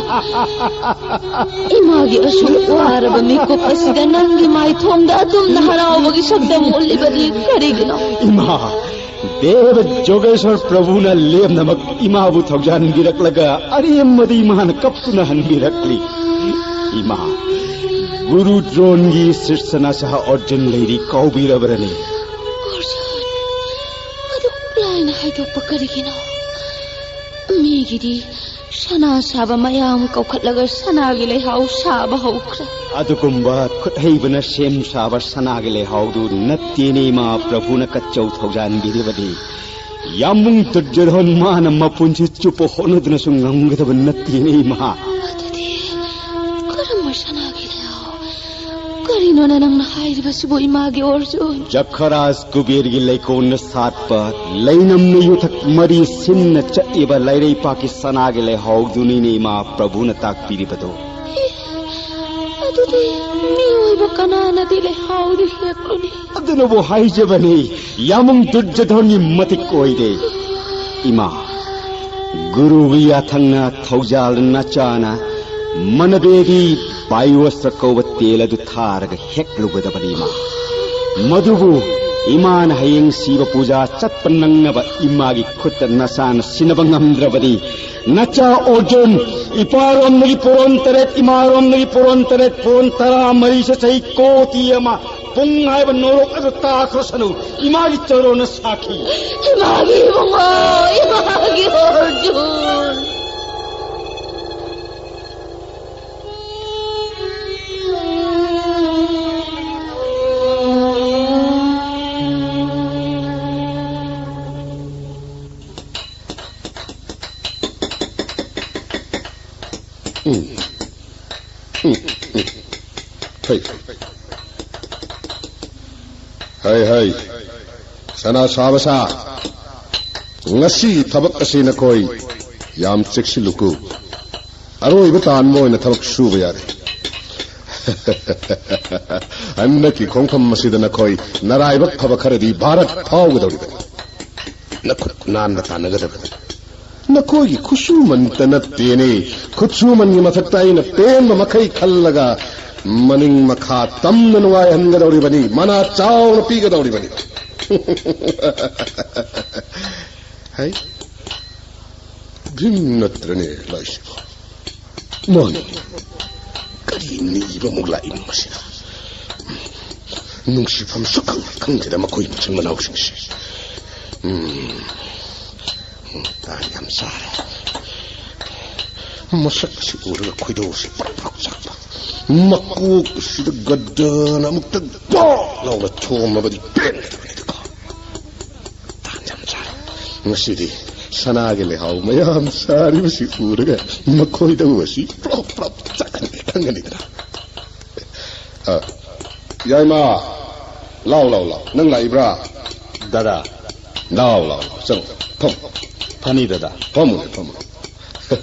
ꯏꯃꯥꯒꯤ ꯑꯁꯨꯛ ꯋꯥꯔꯕ ꯃꯤꯀꯨꯞ ꯑꯁꯤꯗ ꯅꯪꯒꯤ ꯃꯥꯏꯊꯣꯡꯗ ꯑꯗꯨꯝꯅ ꯍꯔꯥꯎꯕꯒꯤ ꯁꯛꯇꯝ ꯎꯠꯂꯤꯕꯗꯤ ꯀꯔꯤꯒꯤꯅꯣ? ꯏꯃꯥ! ꯗꯦꯕ ꯖꯣꯒꯦꯁ꯭ꯋꯔ ꯄ꯭ꯔꯚꯨꯅ ꯂꯦꯝꯅꯃꯛ ꯏꯃꯥꯕꯨ ꯊꯧꯖꯥꯟꯕꯤꯔꯛꯂꯒ ꯑꯔꯦꯝꯕꯗ ꯏꯃꯥꯅ ꯀꯞꯇꯨꯅ ꯍꯟꯕꯤꯔꯛꯂꯤ꯫ ꯏꯃꯥ, ꯒꯨꯔꯨ ꯗ꯭ꯔꯣꯟꯒꯤ ꯁꯤꯁ꯭ꯌꯅ ꯁꯍꯥ ꯑꯔꯖꯨꯟ ꯂꯩꯔꯤ ꯀꯥꯎꯕꯤꯔꯕ꯭ꯔꯅꯦ? ꯑꯔꯖꯨꯟ, ꯑꯗꯨꯛ ꯂꯥꯏꯅ ꯍꯥꯏꯗꯣꯛꯄ ꯀꯔꯤꯒꯤꯅꯣ? ꯃꯤꯒꯤꯗꯤ ꯁꯅꯥ ꯁꯥꯕ ꯃꯌꯥꯝ ꯀꯧꯈꯠꯂꯒ ꯁꯅꯥꯒꯤ ꯂꯩꯍꯥꯎ ꯁꯥꯕ ꯍꯧꯈ꯭ꯔꯦ꯫ ꯑꯗꯨꯒꯨꯝꯕ ꯈꯨꯠꯍꯩꯕꯅ ꯁꯦꯝ ꯁꯥꯕ ꯁꯅꯥꯒꯤ ꯂꯩꯍꯥꯎꯗꯨ ꯅꯠꯇꯦꯅꯦ ꯏꯃꯥ ꯄ꯭ꯔꯚꯨꯅ ꯀꯠꯆꯧ ꯊꯧꯖꯥꯟꯕꯤꯔꯤꯕꯗꯤ꯫ ꯌꯥꯝꯕꯨꯡ ꯗꯨꯔꯖꯣꯙꯟ ꯃꯥꯅ ꯃꯄꯨꯟꯁꯤ ꯆꯨꯞꯄ ꯍꯣꯠꯅꯗꯨꯅꯁꯨ ꯉꯝꯒꯗꯕ ꯅꯠꯇꯦꯅꯦ ꯏꯃꯥ꯫ ꯑꯗꯨꯗꯤ ꯀꯔꯝꯕ ꯁꯅꯥꯒꯤ ꯂꯩꯍꯥꯎ? ꯀꯔꯤꯅꯣꯅꯦ ꯅꯪꯅ ꯍꯥꯏꯔꯤꯕꯁꯤꯕꯨ ꯏꯃꯥꯒꯤ ꯑꯔꯖꯨꯟ? ꯖꯈꯔꯥꯖ ꯀꯨꯕꯦꯔꯒꯤ ꯂꯩꯀꯣꯟꯅ ꯁꯥꯠꯄ, ꯂꯩꯅꯝꯅ ꯌꯨꯊꯛ ꯃꯔꯤ ꯁꯤꯟꯅ ꯆꯠꯂꯤꯕ ꯂꯩꯔꯩꯄꯥꯛꯀꯤ ꯁꯅꯥꯒꯤ ꯂꯩꯍꯥꯎꯗꯨꯅꯤꯅꯦ ꯏꯃꯥ ꯄ꯭ꯔꯚꯨꯅ ꯇꯥꯛꯄꯤꯔꯤꯕꯗꯣ꯫ ꯑꯦ, ꯑꯗꯨꯗꯤ ꯃꯤꯑꯣꯏꯕ ꯀꯅꯥꯅꯗꯤ ꯂꯩꯍꯥꯎꯗꯨ ꯍꯦꯛꯂꯨꯅꯤ? ꯑꯗꯨꯅꯕꯨ ꯍꯥꯏꯖꯕꯅꯤ, ꯌꯥꯃꯨꯡ ꯗꯨꯔꯖꯣꯙꯟꯒꯤ ꯃꯇꯤꯛ ꯑꯣꯏꯔꯦ꯫ ꯏꯃꯥ, ꯒꯨꯔꯨꯒꯤ ꯌꯥꯊꯪꯅ ꯊꯧꯖꯥꯜ ꯅꯆꯥꯅ ꯃꯅꯕꯦꯔꯤ ꯕꯥꯌꯨ ꯑꯁ꯭ꯇ꯭ꯔ ꯀꯧꯕ ꯇꯦꯜ ꯑꯗꯨ ꯊꯥꯔꯒ ꯍꯦꯛꯂꯨꯒꯗꯕꯅꯤ ꯏꯃꯥ꯫ ꯃꯗꯨꯕꯨ ꯏꯃꯥꯅ ꯍꯌꯦꯡ ꯁꯤꯕ ꯄꯨꯖꯥ ꯆꯠꯄ ꯅꯪꯅꯕ ꯏꯃꯥꯒꯤ ꯈꯨꯠꯇ ꯅꯆꯥꯅ ꯁꯤꯟꯅꯕ ꯉꯝꯗ꯭ꯔꯕꯗꯤ, ꯅꯆꯥ ꯑꯔꯖꯨꯟ, ꯏꯄꯥꯔꯣꯝꯗꯒꯤ ꯄꯣꯔꯣꯟ ꯇꯔꯦꯠ, ꯏꯃꯥꯔꯣꯝꯗꯒꯤ ꯄꯣꯔꯣꯟ ꯇꯔꯦꯠ, ꯄꯣꯔꯣꯟ ꯇꯔꯥ ꯃꯔꯤꯁꯦ ꯆꯍꯤ ꯀꯣꯇꯤ ꯑꯃ ꯄꯨꯡ ꯍꯥꯏꯕ ꯅꯣꯔꯣꯛ ꯑꯗꯨ ꯇꯥꯈ꯭ꯔꯁꯅꯨ꯫ ꯏꯃꯥꯒꯤ ꯆꯔꯣꯟꯅ ꯁꯥꯈꯤ꯫ ꯏꯃꯥꯒꯤ ꯏꯕꯨꯡꯉꯣ, ꯏꯃꯥꯒꯤ ꯑꯔꯖꯨꯟ꯫ ꯎꯝ꯫ ꯎꯝ, ꯎꯝ꯫ ꯍꯩ꯫ ꯍꯩ, ꯍꯩ꯫ ꯁꯅꯥ ꯁꯥꯕ ꯁꯥ꯫ ꯉꯁꯤ ꯊꯕꯛ ꯑꯁꯤ ꯅꯈꯣꯏ ꯌꯥꯝ ꯆꯦꯛꯁꯤꯜꯂꯨꯀꯣ꯫ ꯑꯔꯣꯏꯕ ꯇꯥꯟꯕ ꯑꯣꯏꯅ ꯊꯕꯛ ꯁꯨꯕ ꯌꯥꯔꯦ꯫ ꯍꯟꯗꯛꯀꯤ ꯈꯣꯡꯐꯝ ꯑꯁꯤꯗ ꯅꯈꯣꯏ ꯅꯔꯥꯏꯕꯛ ꯐꯕ ꯈꯔꯗꯤ ꯚꯥꯔꯠ ꯐꯥꯎꯒꯗꯧꯔꯤꯕꯅꯤ꯫ ꯅꯈꯨꯠ ꯅꯥꯟꯅ ꯇꯥꯟꯅꯒꯗꯕꯅꯤ꯫ ꯅꯈꯣꯏꯒꯤ ꯈꯨꯠꯁꯨꯃꯟꯇ ꯅꯠꯇꯦꯅꯦ, ꯈꯨꯠꯁꯨꯃꯟꯒꯤ ꯃꯊꯛꯇ ꯑꯩꯅ ꯄꯦꯟꯕ ꯃꯈꯩ ꯈꯜꯂꯒ ꯃꯅꯤꯡ ꯃꯈꯥ ꯇꯝꯅ ꯅꯨꯡꯉꯥꯏꯍꯟꯒꯗꯧꯔꯤꯕꯅꯤ, ꯃꯅꯥ ꯆꯥꯎꯅ ꯄꯤꯒꯗꯧꯔꯤꯕꯅꯤ꯫ ꯍꯩ, ꯚꯤꯝ ꯅꯠꯇ꯭ꯔꯅꯦ ꯂꯥꯛꯏꯁꯤꯕꯣ? ꯃꯥꯅꯤ꯫ ꯀꯔꯤ ꯅꯤꯕ ꯑꯃꯨꯛ ꯂꯥꯛꯏꯅꯣ ꯃꯁꯤꯅ? ꯅꯨꯡꯁꯤꯐꯝ ꯁꯨꯈꯪ ꯈꯪꯗꯦꯗ ꯃꯈꯣꯏ ꯃꯆꯤꯟ ꯃꯅꯥꯎꯁꯤꯡꯁꯦ꯫ ꯎꯝ, ꯇꯥꯟ ꯌꯥꯝ ꯆꯥꯔꯦ꯫ ꯃꯁꯛ ꯑꯁꯤ ꯎꯔꯒ ꯈꯣꯏꯗꯧ ꯑꯁꯤ ꯄ꯭ꯔꯣꯛ ꯄ꯭ꯔꯣꯛ ꯆꯥꯛꯄ꯫ ꯃꯀꯣꯛ ꯑꯁꯤꯗ ꯒꯗ꯭ꯔꯅ ꯑꯃꯨꯛꯇꯪ ꯄꯣꯛ ꯂꯥꯎꯅ ꯊꯣꯝꯃꯕꯗꯤ ꯄꯦꯟꯒꯗꯕꯅꯤꯗꯀꯣ꯫ ꯇꯥꯟ ꯌꯥꯝ ꯆꯥꯔꯦ꯫ ꯉꯁꯤꯗꯤ ꯁꯅꯥꯒꯤ ꯂꯩꯍꯥꯎ ꯃꯌꯥꯝ ꯁꯥꯔꯤꯕꯁꯤ ꯎꯔꯒ ꯃꯈꯣꯏꯗ ꯎꯕꯁꯤ ꯄ꯭ꯔꯣꯞ ꯄ꯭ꯔꯣꯞ ꯆꯥꯛꯍꯟꯒꯦ ꯈꯪꯒꯅꯤꯗꯅ꯫ ꯑ, ꯌꯥꯏꯃ, ꯂꯥꯎ, ꯂꯥꯎ, ꯂꯥꯎ꯫ ꯅꯪ ꯂꯥꯛꯏꯕ꯭ꯔꯥ? ꯗꯥꯗꯥ꯫ ꯂꯥꯎ, ꯂꯥꯎ, ꯂꯥꯎ꯫ ꯆꯪꯉꯣ꯫ ꯐꯝꯃꯣ꯫ ꯐꯅꯤ, ꯗꯥꯗꯥ꯫ ꯐꯝꯃꯨꯅꯦ, ꯐꯝꯃꯨꯅꯦ꯫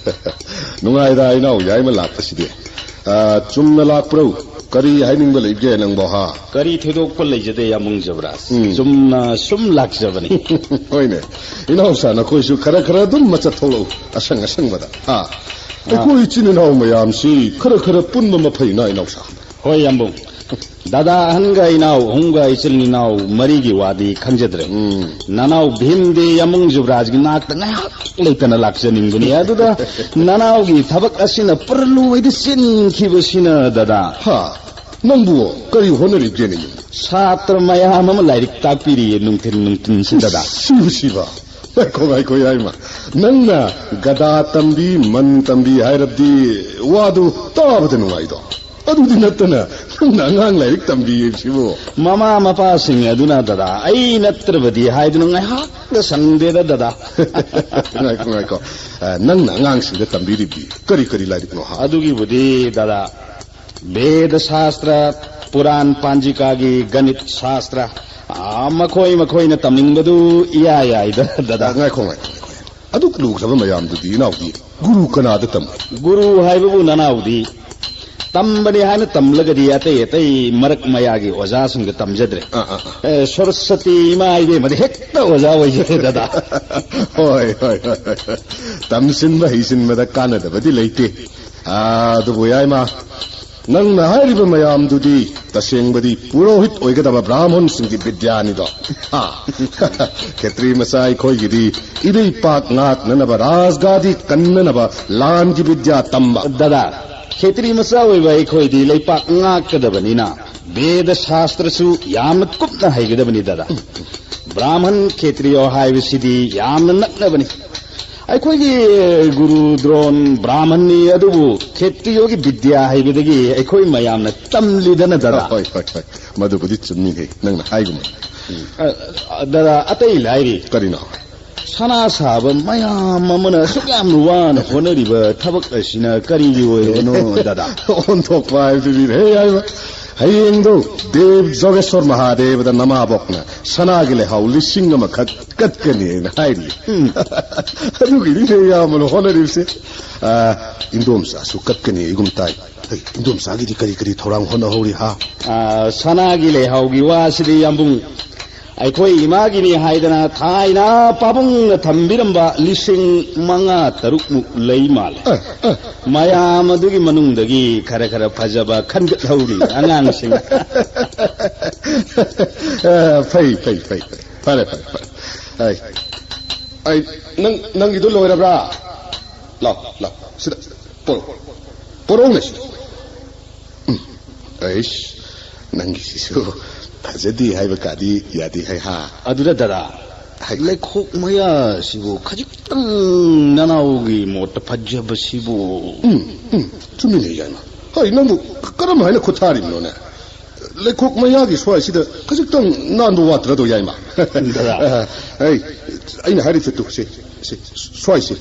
ꯅꯨꯡꯉꯥꯏꯗ, ꯏꯅꯥꯎ ꯌꯥꯏꯃ ꯂꯥꯛꯄꯁꯤꯗꯤ꯫ ꯑ, ꯆꯨꯝꯅ ꯂꯥꯛꯄ꯭ꯔꯣ? ꯀꯔꯤ ꯍꯥꯏꯅꯤꯡꯕ ꯂꯩꯕꯒꯦ ꯅꯪꯕꯣ, ꯍꯥ? ꯀꯔꯤ ꯊꯣꯏꯗꯣꯛꯄ ꯂꯩꯖꯗꯦ, ꯌꯥꯝꯕꯨꯡ ꯖꯕ꯭ꯔꯥꯖ꯫ ꯎꯝ꯫ ꯆꯨꯝꯅ ꯁꯨꯝ ꯂꯥꯛꯆꯕꯅꯤ꯫ ꯍꯣꯏꯅꯦ, ꯏꯅꯥꯎꯁꯥ, ꯅꯈꯣꯏꯁꯨ ꯈꯔ ꯈꯔ ꯑꯗꯨꯝ ꯃꯆꯠ ꯊꯣꯛꯂꯛꯎ, ꯑꯁꯪ ꯑꯁꯪꯕꯗ꯫ ꯍꯥ? ꯑꯥ꯫ ꯑꯩꯈꯣꯏ ꯏꯆꯤꯟ ꯏꯅꯥꯎ ꯃꯌꯥꯝꯁꯤ ꯈꯔ ꯈꯔ ꯄꯨꯟꯕ ꯃꯐꯩꯅ, ꯏꯅꯥꯎꯁꯥ꯫ ꯍꯣꯏ, ꯌꯥꯝꯕꯨꯡ꯫ ꯗꯥꯗꯥ ꯑꯍꯟꯒ ꯏꯅꯥꯎ ꯑꯍꯨꯝꯒ ꯏꯆꯤꯜ ꯏꯅꯥꯎ ꯃꯔꯤꯒꯤ ꯋꯥꯗꯤ ꯈꯪꯖꯗ꯭ꯔꯦ꯫ ꯎꯝ꯫ ꯅꯅꯥꯎ ꯚꯤꯝꯗꯤ ꯌꯥꯝꯕꯨꯡ ꯖꯨꯕ꯭ꯔꯥꯖꯒꯤ ꯅꯥꯛꯇ ꯉꯥꯏꯍꯥꯛ ꯂꯩꯇꯅ ꯂꯥꯛꯆꯅꯤꯡꯕꯅꯤ꯫ ꯑꯗꯨꯗ ꯅꯅꯥꯎꯒꯤ ꯊꯕꯛ ꯑꯁꯤꯅ ꯄꯔꯂꯣꯏꯗ ꯆꯤꯟꯈꯤꯕꯁꯤꯅ, ꯗꯥꯗꯥ꯫ ꯍꯥ? ꯅꯪꯕꯨ ꯀꯔꯤ ꯍꯣꯠꯅꯔꯤꯕꯒꯦꯅꯦ? ꯁꯥꯇ꯭ꯔ ꯃꯌꯥꯝ ꯑꯃ ꯂꯥꯏꯔꯤꯛ ꯇꯥꯛꯄꯤꯔꯤꯌꯦ ꯅꯨꯡꯊꯤꯟ ꯅꯨꯡꯊꯤꯟꯁꯤꯗꯗ꯫ ꯁꯤꯕ, ꯁꯤꯕ꯫ ꯉꯥꯏꯈꯣ, ꯉꯥꯏꯈꯣ, ꯌꯥꯏꯃ꯫ ꯅꯪꯅ ꯒꯗꯥ ꯇꯝꯕꯤ, ꯃꯟ ꯇꯝꯕꯤ ꯍꯥꯏꯔꯕꯗꯤ ꯋꯥꯗꯨ ꯇꯥꯕꯗ ꯅꯨꯡꯉꯥꯏꯗꯣ꯫ ꯑꯗꯨꯗꯤ ꯅꯠꯇꯅ ꯅꯪꯅ ꯑꯉꯥꯡ ꯂꯥꯏꯔꯤꯛ ꯇꯝꯕꯤꯕꯁꯤꯕꯨ? ꯃꯃꯥ ꯃꯄꯥꯁꯤꯡ ꯑꯗꯨꯅ, ꯗꯗꯥ, ꯑꯩ ꯅꯠꯇ꯭ꯔꯕꯗꯤ ꯍꯥꯏꯗꯨꯅ ꯉꯥꯏꯍꯥꯛꯇ ꯁꯪꯗꯦꯗ, ꯗꯗꯥ꯫ ꯉꯥꯏꯈꯣ, ꯉꯥꯏꯈꯣ꯫ ꯑ, ꯅꯪꯅ ꯑꯉꯥꯡꯁꯤꯡꯗ ꯇꯝꯕꯤꯔꯤꯕꯗꯤ ꯀꯔꯤ ꯀꯔꯤ ꯂꯥꯏꯔꯤꯛꯅꯣ ꯍꯥ? ꯑꯗꯨꯒꯤꯕꯨꯗꯤ, ꯗꯗꯥ, ꯚꯦꯗ ꯁꯥꯁꯇ꯭ꯔ, ꯄꯨꯔꯥꯟ ꯄꯥꯟꯖꯤꯀꯥꯒꯤ ꯒꯅꯤꯠ ꯁꯥꯁꯇ꯭ꯔ, ꯑꯥ, ꯃꯈꯣꯏ ꯃꯈꯣꯏꯅ ꯇꯝꯅꯤꯡꯕꯗꯨ ꯏꯌꯥ ꯌꯥꯏꯗ, ꯗꯗꯥ꯫ ꯉꯥꯏꯈꯣ, ꯉꯥꯏꯈꯣ, ꯉꯥꯏꯈꯣ꯫ ꯑꯗꯨꯛ ꯂꯨꯈ꯭ꯔꯕ ꯃꯌꯥꯝꯗꯨꯗꯤ ꯏꯅꯥꯎꯗꯤ ꯒꯨꯔꯨ ꯀꯅꯥꯗ ꯇꯝꯃꯤ? ꯒꯨꯔꯨ ꯍꯥꯏꯕꯕꯨ ꯅꯅꯥꯎꯗꯤ ꯇꯝꯕꯅꯤ ꯍꯥꯏꯅ ꯇꯝꯂꯒꯗꯤ ꯑꯇꯩ ꯑꯇꯩ ꯃꯔꯛ ꯃꯌꯥꯒꯤ ꯑꯣꯖꯥꯁꯤꯡꯗ ꯇꯝꯖꯗ꯭ꯔꯦ꯫ ꯑꯥ, ꯑꯥ, ꯑꯥ꯫ ꯑꯦ, ꯁꯔꯁꯇꯤ ꯏꯃꯥ ꯏꯕꯦꯝꯃꯗꯤ ꯍꯦꯛꯇ ꯑꯣꯖꯥ ꯑꯣꯏꯖꯔꯦ, ꯗꯗꯥ꯫ ꯍꯣꯏ, ꯍꯣꯏ, ꯍꯣꯏ, ꯍꯣꯏ, ꯍꯣꯏ꯫ ꯇꯝꯁꯤꯟꯕ ꯍꯩꯁꯤꯟꯕꯗ ꯀꯥꯟꯅꯗꯕꯗꯤ ꯂꯩꯇꯦ꯫ ꯑꯥ, ꯑꯗꯨꯕꯨ ꯌꯥꯏꯃ, ꯅꯪꯅ ꯍꯥꯏꯔꯤꯕ ꯃꯌꯥꯝꯗꯨꯗꯤ ꯇꯁꯦꯡꯕꯗꯤ ꯄꯨꯔꯣꯍꯤꯠ ꯑꯣꯏꯒꯗꯕ ꯕ꯭ꯔꯥꯍꯃꯟꯁꯤꯡꯒꯤ ꯕꯤꯗ꯭ꯌꯥꯅꯤꯗꯣ꯫ ꯍꯥ? ꯈꯦꯇ꯭ꯔꯤ ꯃꯆꯥ ꯑꯩꯈꯣꯏꯒꯤꯗꯤ ꯏꯔꯩꯄꯥꯛ ꯉꯥꯛꯅꯅꯕ, ꯔꯥꯖꯒꯥꯗꯤ ꯀꯟꯅꯅꯕ ꯂꯥꯟꯒꯤ ꯕꯤꯗ꯭ꯌꯥ ꯇꯝꯕ꯫ ꯗꯗꯥ, ꯈꯦꯇ꯭ꯔꯤ ꯃꯆꯥ ꯑꯣꯏꯕ ꯑꯩꯈꯣꯏꯗꯤ ꯂꯩꯄꯥꯛ ꯉꯥꯛꯀꯗꯕꯅꯤꯅ ꯕꯦꯗ ꯁꯥꯁꯇ꯭ꯔꯁꯨ ꯌꯥꯝꯅ ꯀꯨꯞꯅ ꯍꯩꯒꯗꯕꯅꯤ, ꯗꯗꯥ꯫ ꯕ꯭ꯔꯥꯍꯃꯟ ꯈꯦꯇ꯭ꯔꯤꯌꯣ ꯍꯥꯏꯕꯁꯤꯗꯤ ꯌꯥꯝꯅ ꯅꯛꯅꯕꯅꯤ꯫ ꯑꯩꯈꯣꯏꯒꯤ ꯒꯨꯔꯨ ꯗ꯭ꯔꯣꯟ ꯕ꯭ꯔꯥꯍꯃꯟꯅꯤ, ꯑꯗꯨꯕꯨ ꯈꯦꯇ꯭ꯔꯤꯌꯣꯒꯤ ꯕꯤꯗ꯭ꯌꯥ ꯍꯩꯕꯗꯒꯤ ꯑꯩꯈꯣꯏ ꯃꯌꯥꯝꯅ ꯇꯝꯂꯤꯗꯅ, ꯗꯗꯥ꯫ ꯍꯣꯏ, ꯍꯣꯏ, ꯍꯣꯏ꯫ ꯃꯗꯨꯕꯨꯗꯤ ꯆꯨꯝꯃꯤꯅꯦ, ꯅꯪꯅ ꯍꯥꯏꯒꯨꯝꯕ꯫ ꯑ, ꯑ, ꯗꯗꯥ, ꯑꯇꯩ ꯂꯥꯏꯔꯤ꯫ ꯀꯔꯤꯅꯣ? ꯁꯅꯥ ꯁꯥꯕ ꯃꯌꯥꯝ ꯑꯃꯅ ꯑꯁꯨꯛ ꯌꯥꯝꯅ ꯋꯥꯅ ꯍꯣꯠꯅꯔꯤꯕ ꯊꯕꯛ ꯑꯁꯤꯅ ꯀꯔꯤꯒꯤ ꯑꯣꯏꯔꯕꯅꯣ, ꯗꯗꯥ? ꯑꯣꯟꯊꯣꯛꯄ ꯍꯥꯏꯕꯗꯨꯅꯤ, ꯍꯦ ꯍꯥꯏꯕ꯫ ꯍꯌꯦꯡꯗꯣ ꯗꯦꯕ ꯖꯣꯒꯦꯁꯣꯔ ꯃꯍꯥꯗꯦꯕꯗ ꯅꯃꯥꯕꯣꯛꯅ ꯁꯅꯥꯒꯤ ꯂꯩꯍꯥꯎ ꯂꯤꯁꯤꯡ ꯑꯃꯈꯛ ꯀꯠꯀꯅꯤ ꯍꯥꯏꯅ ꯍꯥꯏꯔꯤ꯫ ꯎꯝ꯫ ꯑꯗꯨꯒꯤꯅꯤꯅꯦ ꯏꯌꯥꯝꯕꯅ ꯍꯣꯠꯅꯔꯤꯕꯁꯦ꯫ ꯑ, ꯏꯟꯗꯣꯝꯆꯥꯁꯨ ꯀꯠꯀꯅꯤ ꯑꯩꯒꯨꯝ ꯇꯥꯏ꯫ ꯍꯩ, ꯏꯟꯗꯣꯝꯆꯥꯒꯤꯗꯤ ꯀꯔꯤ ꯀꯔꯤ ꯊꯧꯔꯥꯡ ꯍꯣꯠꯅꯍꯧꯔꯤ, ꯍꯥ? ꯑ, ꯁꯅꯥꯒꯤ ꯂꯩꯍꯥꯎꯒꯤ ꯋꯥꯁꯤꯗꯤ, ꯌꯥꯝꯕꯨꯡ, ꯑꯩꯈꯣꯏ ꯏꯃꯥꯒꯤꯅꯤ ꯍꯥꯏꯗꯅ ꯊꯥꯏꯅ ꯄꯥꯕꯨꯡꯅ ꯊꯝꯕꯤꯔꯝꯕ ꯂꯤꯁꯤꯡ ꯃꯉꯥ ꯇꯔꯨꯛꯃꯨꯛ ꯂꯩ ꯃꯥꯜꯂꯦ꯫ ꯑ, ꯑ꯫ ꯃꯌꯥꯝ ꯑꯗꯨꯒꯤ ꯃꯅꯨꯡꯗꯒꯤ ꯈꯔ ꯈꯔ ꯐꯖꯕ ꯈꯟꯒꯠꯍꯧꯔꯤ ꯑꯉꯥꯡꯁꯤꯡ꯫ ꯑ, ꯐꯩ, ꯐꯩ, ꯐꯩ, ꯐꯩ꯫ ꯐꯔꯦ, ꯐꯔꯦ, ꯐꯔꯦ꯫ ꯑꯩ, ꯑꯩ, ꯅꯪ, ꯅꯪꯒꯤꯗꯣ ꯂꯣꯏꯔꯕ꯭ꯔꯥ? ꯂꯥꯎ, ꯂꯥꯎ, ꯁꯤꯗ ꯄꯣꯔꯛꯑꯣ꯫ ꯄꯣꯔꯛꯎꯅꯦ ꯁꯤꯗ꯫ ꯎꯝ, ꯑꯩꯁ, ꯅꯪꯒꯤꯁꯤꯁꯨ ꯐꯖꯗꯦ ꯍꯥꯏꯕ ꯀꯥꯗꯤ ꯌꯥꯗꯦ ꯍꯥꯏ ꯍꯥ꯫ ꯑꯗꯨꯗ ꯗꯗꯥ, ꯍꯥꯏ꯫ ꯂꯩꯈꯣꯛ ꯃꯌꯥꯁꯤꯕꯨ ꯈꯖꯤꯛꯇꯪ ꯅꯅꯥꯎꯒꯤ ꯃꯣꯠꯇ ꯐꯖꯕꯁꯤꯕꯨ꯫ ꯎꯝ, ꯎꯝ, ꯆꯨꯝꯃꯤꯅꯦ ꯌꯥꯏꯃ꯫ ꯍꯣꯏ, ꯅꯪꯕꯨ ꯀꯔꯝ ꯍꯥꯏꯅ ꯈꯨꯠ ꯊꯥꯔꯤꯕꯅꯣꯅꯦ? ꯂꯩꯈꯣꯛ ꯃꯌꯥꯒꯤ ꯁ꯭ꯋꯥꯏꯁꯤꯗ ꯈꯖꯤꯛꯇꯪ ꯅꯥꯟꯕ ꯋꯥꯠꯇ꯭ꯔꯗꯣ ꯌꯥꯏꯃ꯫ ꯗꯗꯥ꯫ ꯑ, ꯑꯩ, ꯑꯩꯅ ꯍꯥꯏꯔꯤꯁꯦ ꯇꯨ, ꯁꯤ, ꯁꯤ, ꯁ꯭ꯋꯥꯏꯁꯦ꯫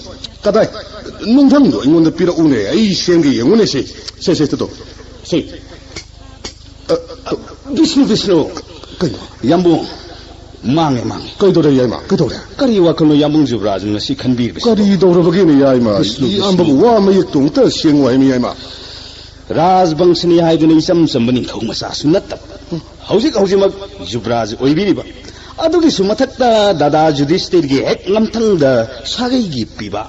ꯀꯗꯥꯏ? ꯅꯨꯡꯊꯪꯗꯣ ꯑꯩꯉꯣꯟꯗ ꯄꯤꯔꯛꯎꯅꯦ, ꯑꯩ ꯁꯦꯝꯒꯦ ꯌꯦꯡꯉꯨꯅꯦ ꯁꯤ꯫ ꯁꯦ, ꯁꯦ, ꯇꯨ, ꯇꯨ꯫ ꯁꯤ꯫ ꯑ, ꯇꯨ꯫ ꯕꯤꯁꯅꯨ, ꯕꯤꯁꯅꯨ꯫ ꯀꯩꯅꯣ? ꯌꯥꯝꯕꯨꯡ, ꯃꯥꯡꯉꯦ, ꯃꯥꯡꯉꯦ꯫ ꯀꯩꯗꯧꯔꯦ, ꯌꯥꯏꯃ? ꯀꯩꯗꯧꯔꯦ? ꯀꯔꯤ ꯋꯥꯈꯜꯅꯣ ꯌꯥꯝꯕꯨꯡ ꯖꯨꯕ꯭ꯔꯥꯖꯅ ꯉꯁꯤ ꯈꯟꯕꯤꯔꯤꯕꯁꯤꯕꯣ? ꯀꯔꯤ ꯇꯧꯔꯕꯒꯦꯅꯦ, ꯌꯥꯏꯃ? ꯕꯤꯁꯅꯨ, ꯏꯌꯥꯝꯕꯕꯨ ꯕꯤꯁꯅꯨ꯫ ꯋꯥ ꯃꯌꯦꯛꯇꯣ ꯑꯃꯨꯛꯇ ꯁꯦꯡꯉꯨ ꯍꯥꯏꯃꯤ, ꯌꯥꯏꯃ꯫ ꯔꯥꯖꯕꯪꯁꯅꯤ ꯍꯥꯏꯗꯨꯅ ꯏꯆꯝ ꯆꯝꯕ ꯅꯤꯡꯊꯧ ꯃꯆꯥꯁꯨ ꯅꯠꯇꯕ, ꯍꯧꯖꯤꯛ ꯍꯧꯖꯤꯛꯃꯛ ꯖꯨꯕ꯭ꯔꯥꯖ ꯑꯣꯏꯕꯤꯔꯤꯕ, ꯑꯗꯨꯒꯤꯁꯨ ꯃꯊꯛꯇ ꯗꯥꯗꯥ ꯖꯨꯗꯤꯁꯇꯤꯔꯒꯤ ꯍꯦꯛ ꯉꯝꯊꯪꯗ ꯁꯥꯒꯩꯒꯤ ꯄꯤꯕ,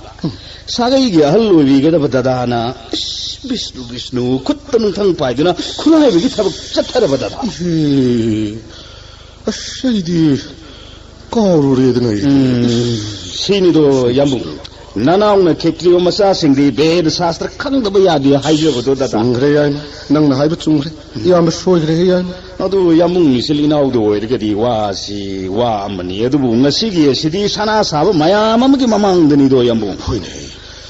ꯁꯥꯒꯩꯒꯤ ꯑꯍꯜ ꯑꯣꯏꯕꯤꯒꯗꯕ ꯗꯥꯗꯥꯅ, ꯏꯁ, ꯕꯤꯁꯅꯨ, ꯕꯤꯁꯅꯨ, ꯈꯨꯠꯇ ꯅꯨꯡꯊꯪ ꯄꯥꯏꯗꯨꯅ ꯈꯨꯠꯂꯥꯏꯕꯒꯤ ꯊꯕꯛ ꯆꯠꯊꯔꯕ ꯗꯥꯗꯥ꯫ ꯏꯍꯦ, ꯑꯁ, ꯑꯩꯗꯤ ꯀꯥꯎꯔꯨꯔꯦꯗꯅ ꯑꯩꯗꯤ꯫ ꯎꯝ, ꯁꯤꯅꯤꯗꯣ, ꯌꯥꯝꯕꯨꯡ꯫ ꯅꯅꯥꯎꯅ ꯈꯦꯇ꯭ꯔꯤꯌ ꯃꯆꯥꯁꯤꯡꯗꯤ ꯕꯦꯗ ꯁꯥꯁꯇ꯭ꯔ ꯈꯪꯗꯕ ꯌꯥꯗꯦ ꯍꯥꯏꯖꯕꯗꯣ, ꯗꯥꯗꯥ꯫ ꯆꯨꯝꯈ꯭ꯔꯦ, ꯌꯥꯏꯃ꯫ ꯅꯪꯅ ꯍꯥꯏꯕ ꯆꯨꯝꯈ꯭ꯔꯦ꯫ ꯏꯌꯥꯝꯕ ꯁꯣꯏꯈ꯭ꯔꯦ, ꯌꯥꯏꯃ꯫ ꯑꯗꯨ ꯌꯥꯝꯕꯨꯡ ꯃꯤꯆꯤꯜ ꯏꯅꯥꯎꯗ ꯑꯣꯏꯔꯒꯗꯤ ꯋꯥꯁꯤ ꯋꯥ ꯑꯃꯅꯤ꯫ ꯑꯗꯨꯕꯨ ꯉꯁꯤꯒꯤ ꯑꯁꯤꯗꯤ ꯁꯅꯥ ꯁꯥꯕ ꯃꯌꯥꯝ ꯑꯃꯒꯤ ꯃꯃꯥꯡꯗꯅꯤꯗꯣ, ꯌꯥꯝꯕꯨꯡ꯫ ꯍꯣꯏꯅꯦ꯫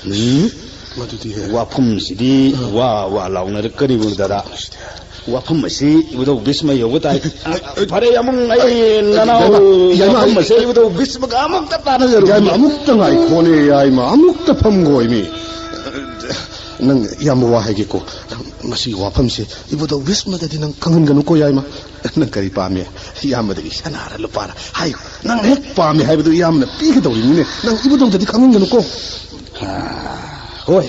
ꯎꯝ? ꯃꯗꯨꯗꯤ ꯍꯦ꯫ ꯋꯥꯐꯝꯁꯤꯗꯤ ꯑ꯫ ꯋꯥ ꯋꯥ ꯂꯥꯎꯅꯔꯛꯀꯅꯤꯕꯨ, ꯗꯥꯗꯥ꯫ ꯋꯥꯐꯝ ꯑꯁꯤ ꯏꯕꯨꯙꯧ ꯚꯤꯁꯃ ꯌꯧꯕ ꯇꯥꯏ꯫ ꯑ, ꯐꯔꯦ, ꯌꯥꯝꯕꯨꯡ, ꯑꯩ ꯅꯅꯥꯎ ꯌꯥꯏꯃ, ꯌꯥꯏꯃ, ꯋꯥꯐꯝ ꯑꯁꯤ ꯏꯕꯨꯙꯧ ꯚꯤꯁꯃꯒ ꯑꯃꯨꯛꯇ ꯇꯥꯟꯅꯖꯔꯨ꯫ ꯌꯥꯏꯃ, ꯑꯃꯨꯛꯇ ꯉꯥꯏꯈꯣꯅꯦ, ꯌꯥꯏꯃ, ꯑꯃꯨꯛꯇ ꯐꯝꯈꯣ, ꯃꯤ꯫ ꯅꯪ ꯏꯌꯥꯝꯕ ꯋꯥ ꯍꯥꯏꯒꯦꯀꯣ꯫ ꯅꯪ ꯃꯁꯤꯒꯤ ꯋꯥꯐꯝꯁꯦ ꯏꯕꯨꯙꯧ ꯚꯤꯁꯃꯗꯗꯤ ꯅꯪ ꯈꯪꯍꯟꯒꯅꯨꯀꯣ, ꯌꯥꯏꯃ꯫ ꯅꯪ ꯀꯔꯤ ꯄꯥꯝꯃꯤ? ꯏꯌꯥꯝꯕꯗꯒꯤ ꯁꯅꯥꯔ ꯂꯨꯄꯥꯔ ꯍꯥꯏꯌꯨ꯫ ꯅꯪꯅ ꯍꯦꯛ ꯄꯥꯝꯃꯤ ꯍꯥꯏꯕꯗꯨ ꯏꯌꯥꯝꯕꯅ ꯄꯤꯒꯗꯧꯔꯤꯕꯅꯤꯅꯦ꯫ ꯅꯪ ꯏꯕꯨꯙꯧꯗꯗꯤ ꯈꯪꯍꯟꯒꯅꯨꯀꯣ꯫ ꯑ, ꯍꯣꯏ꯫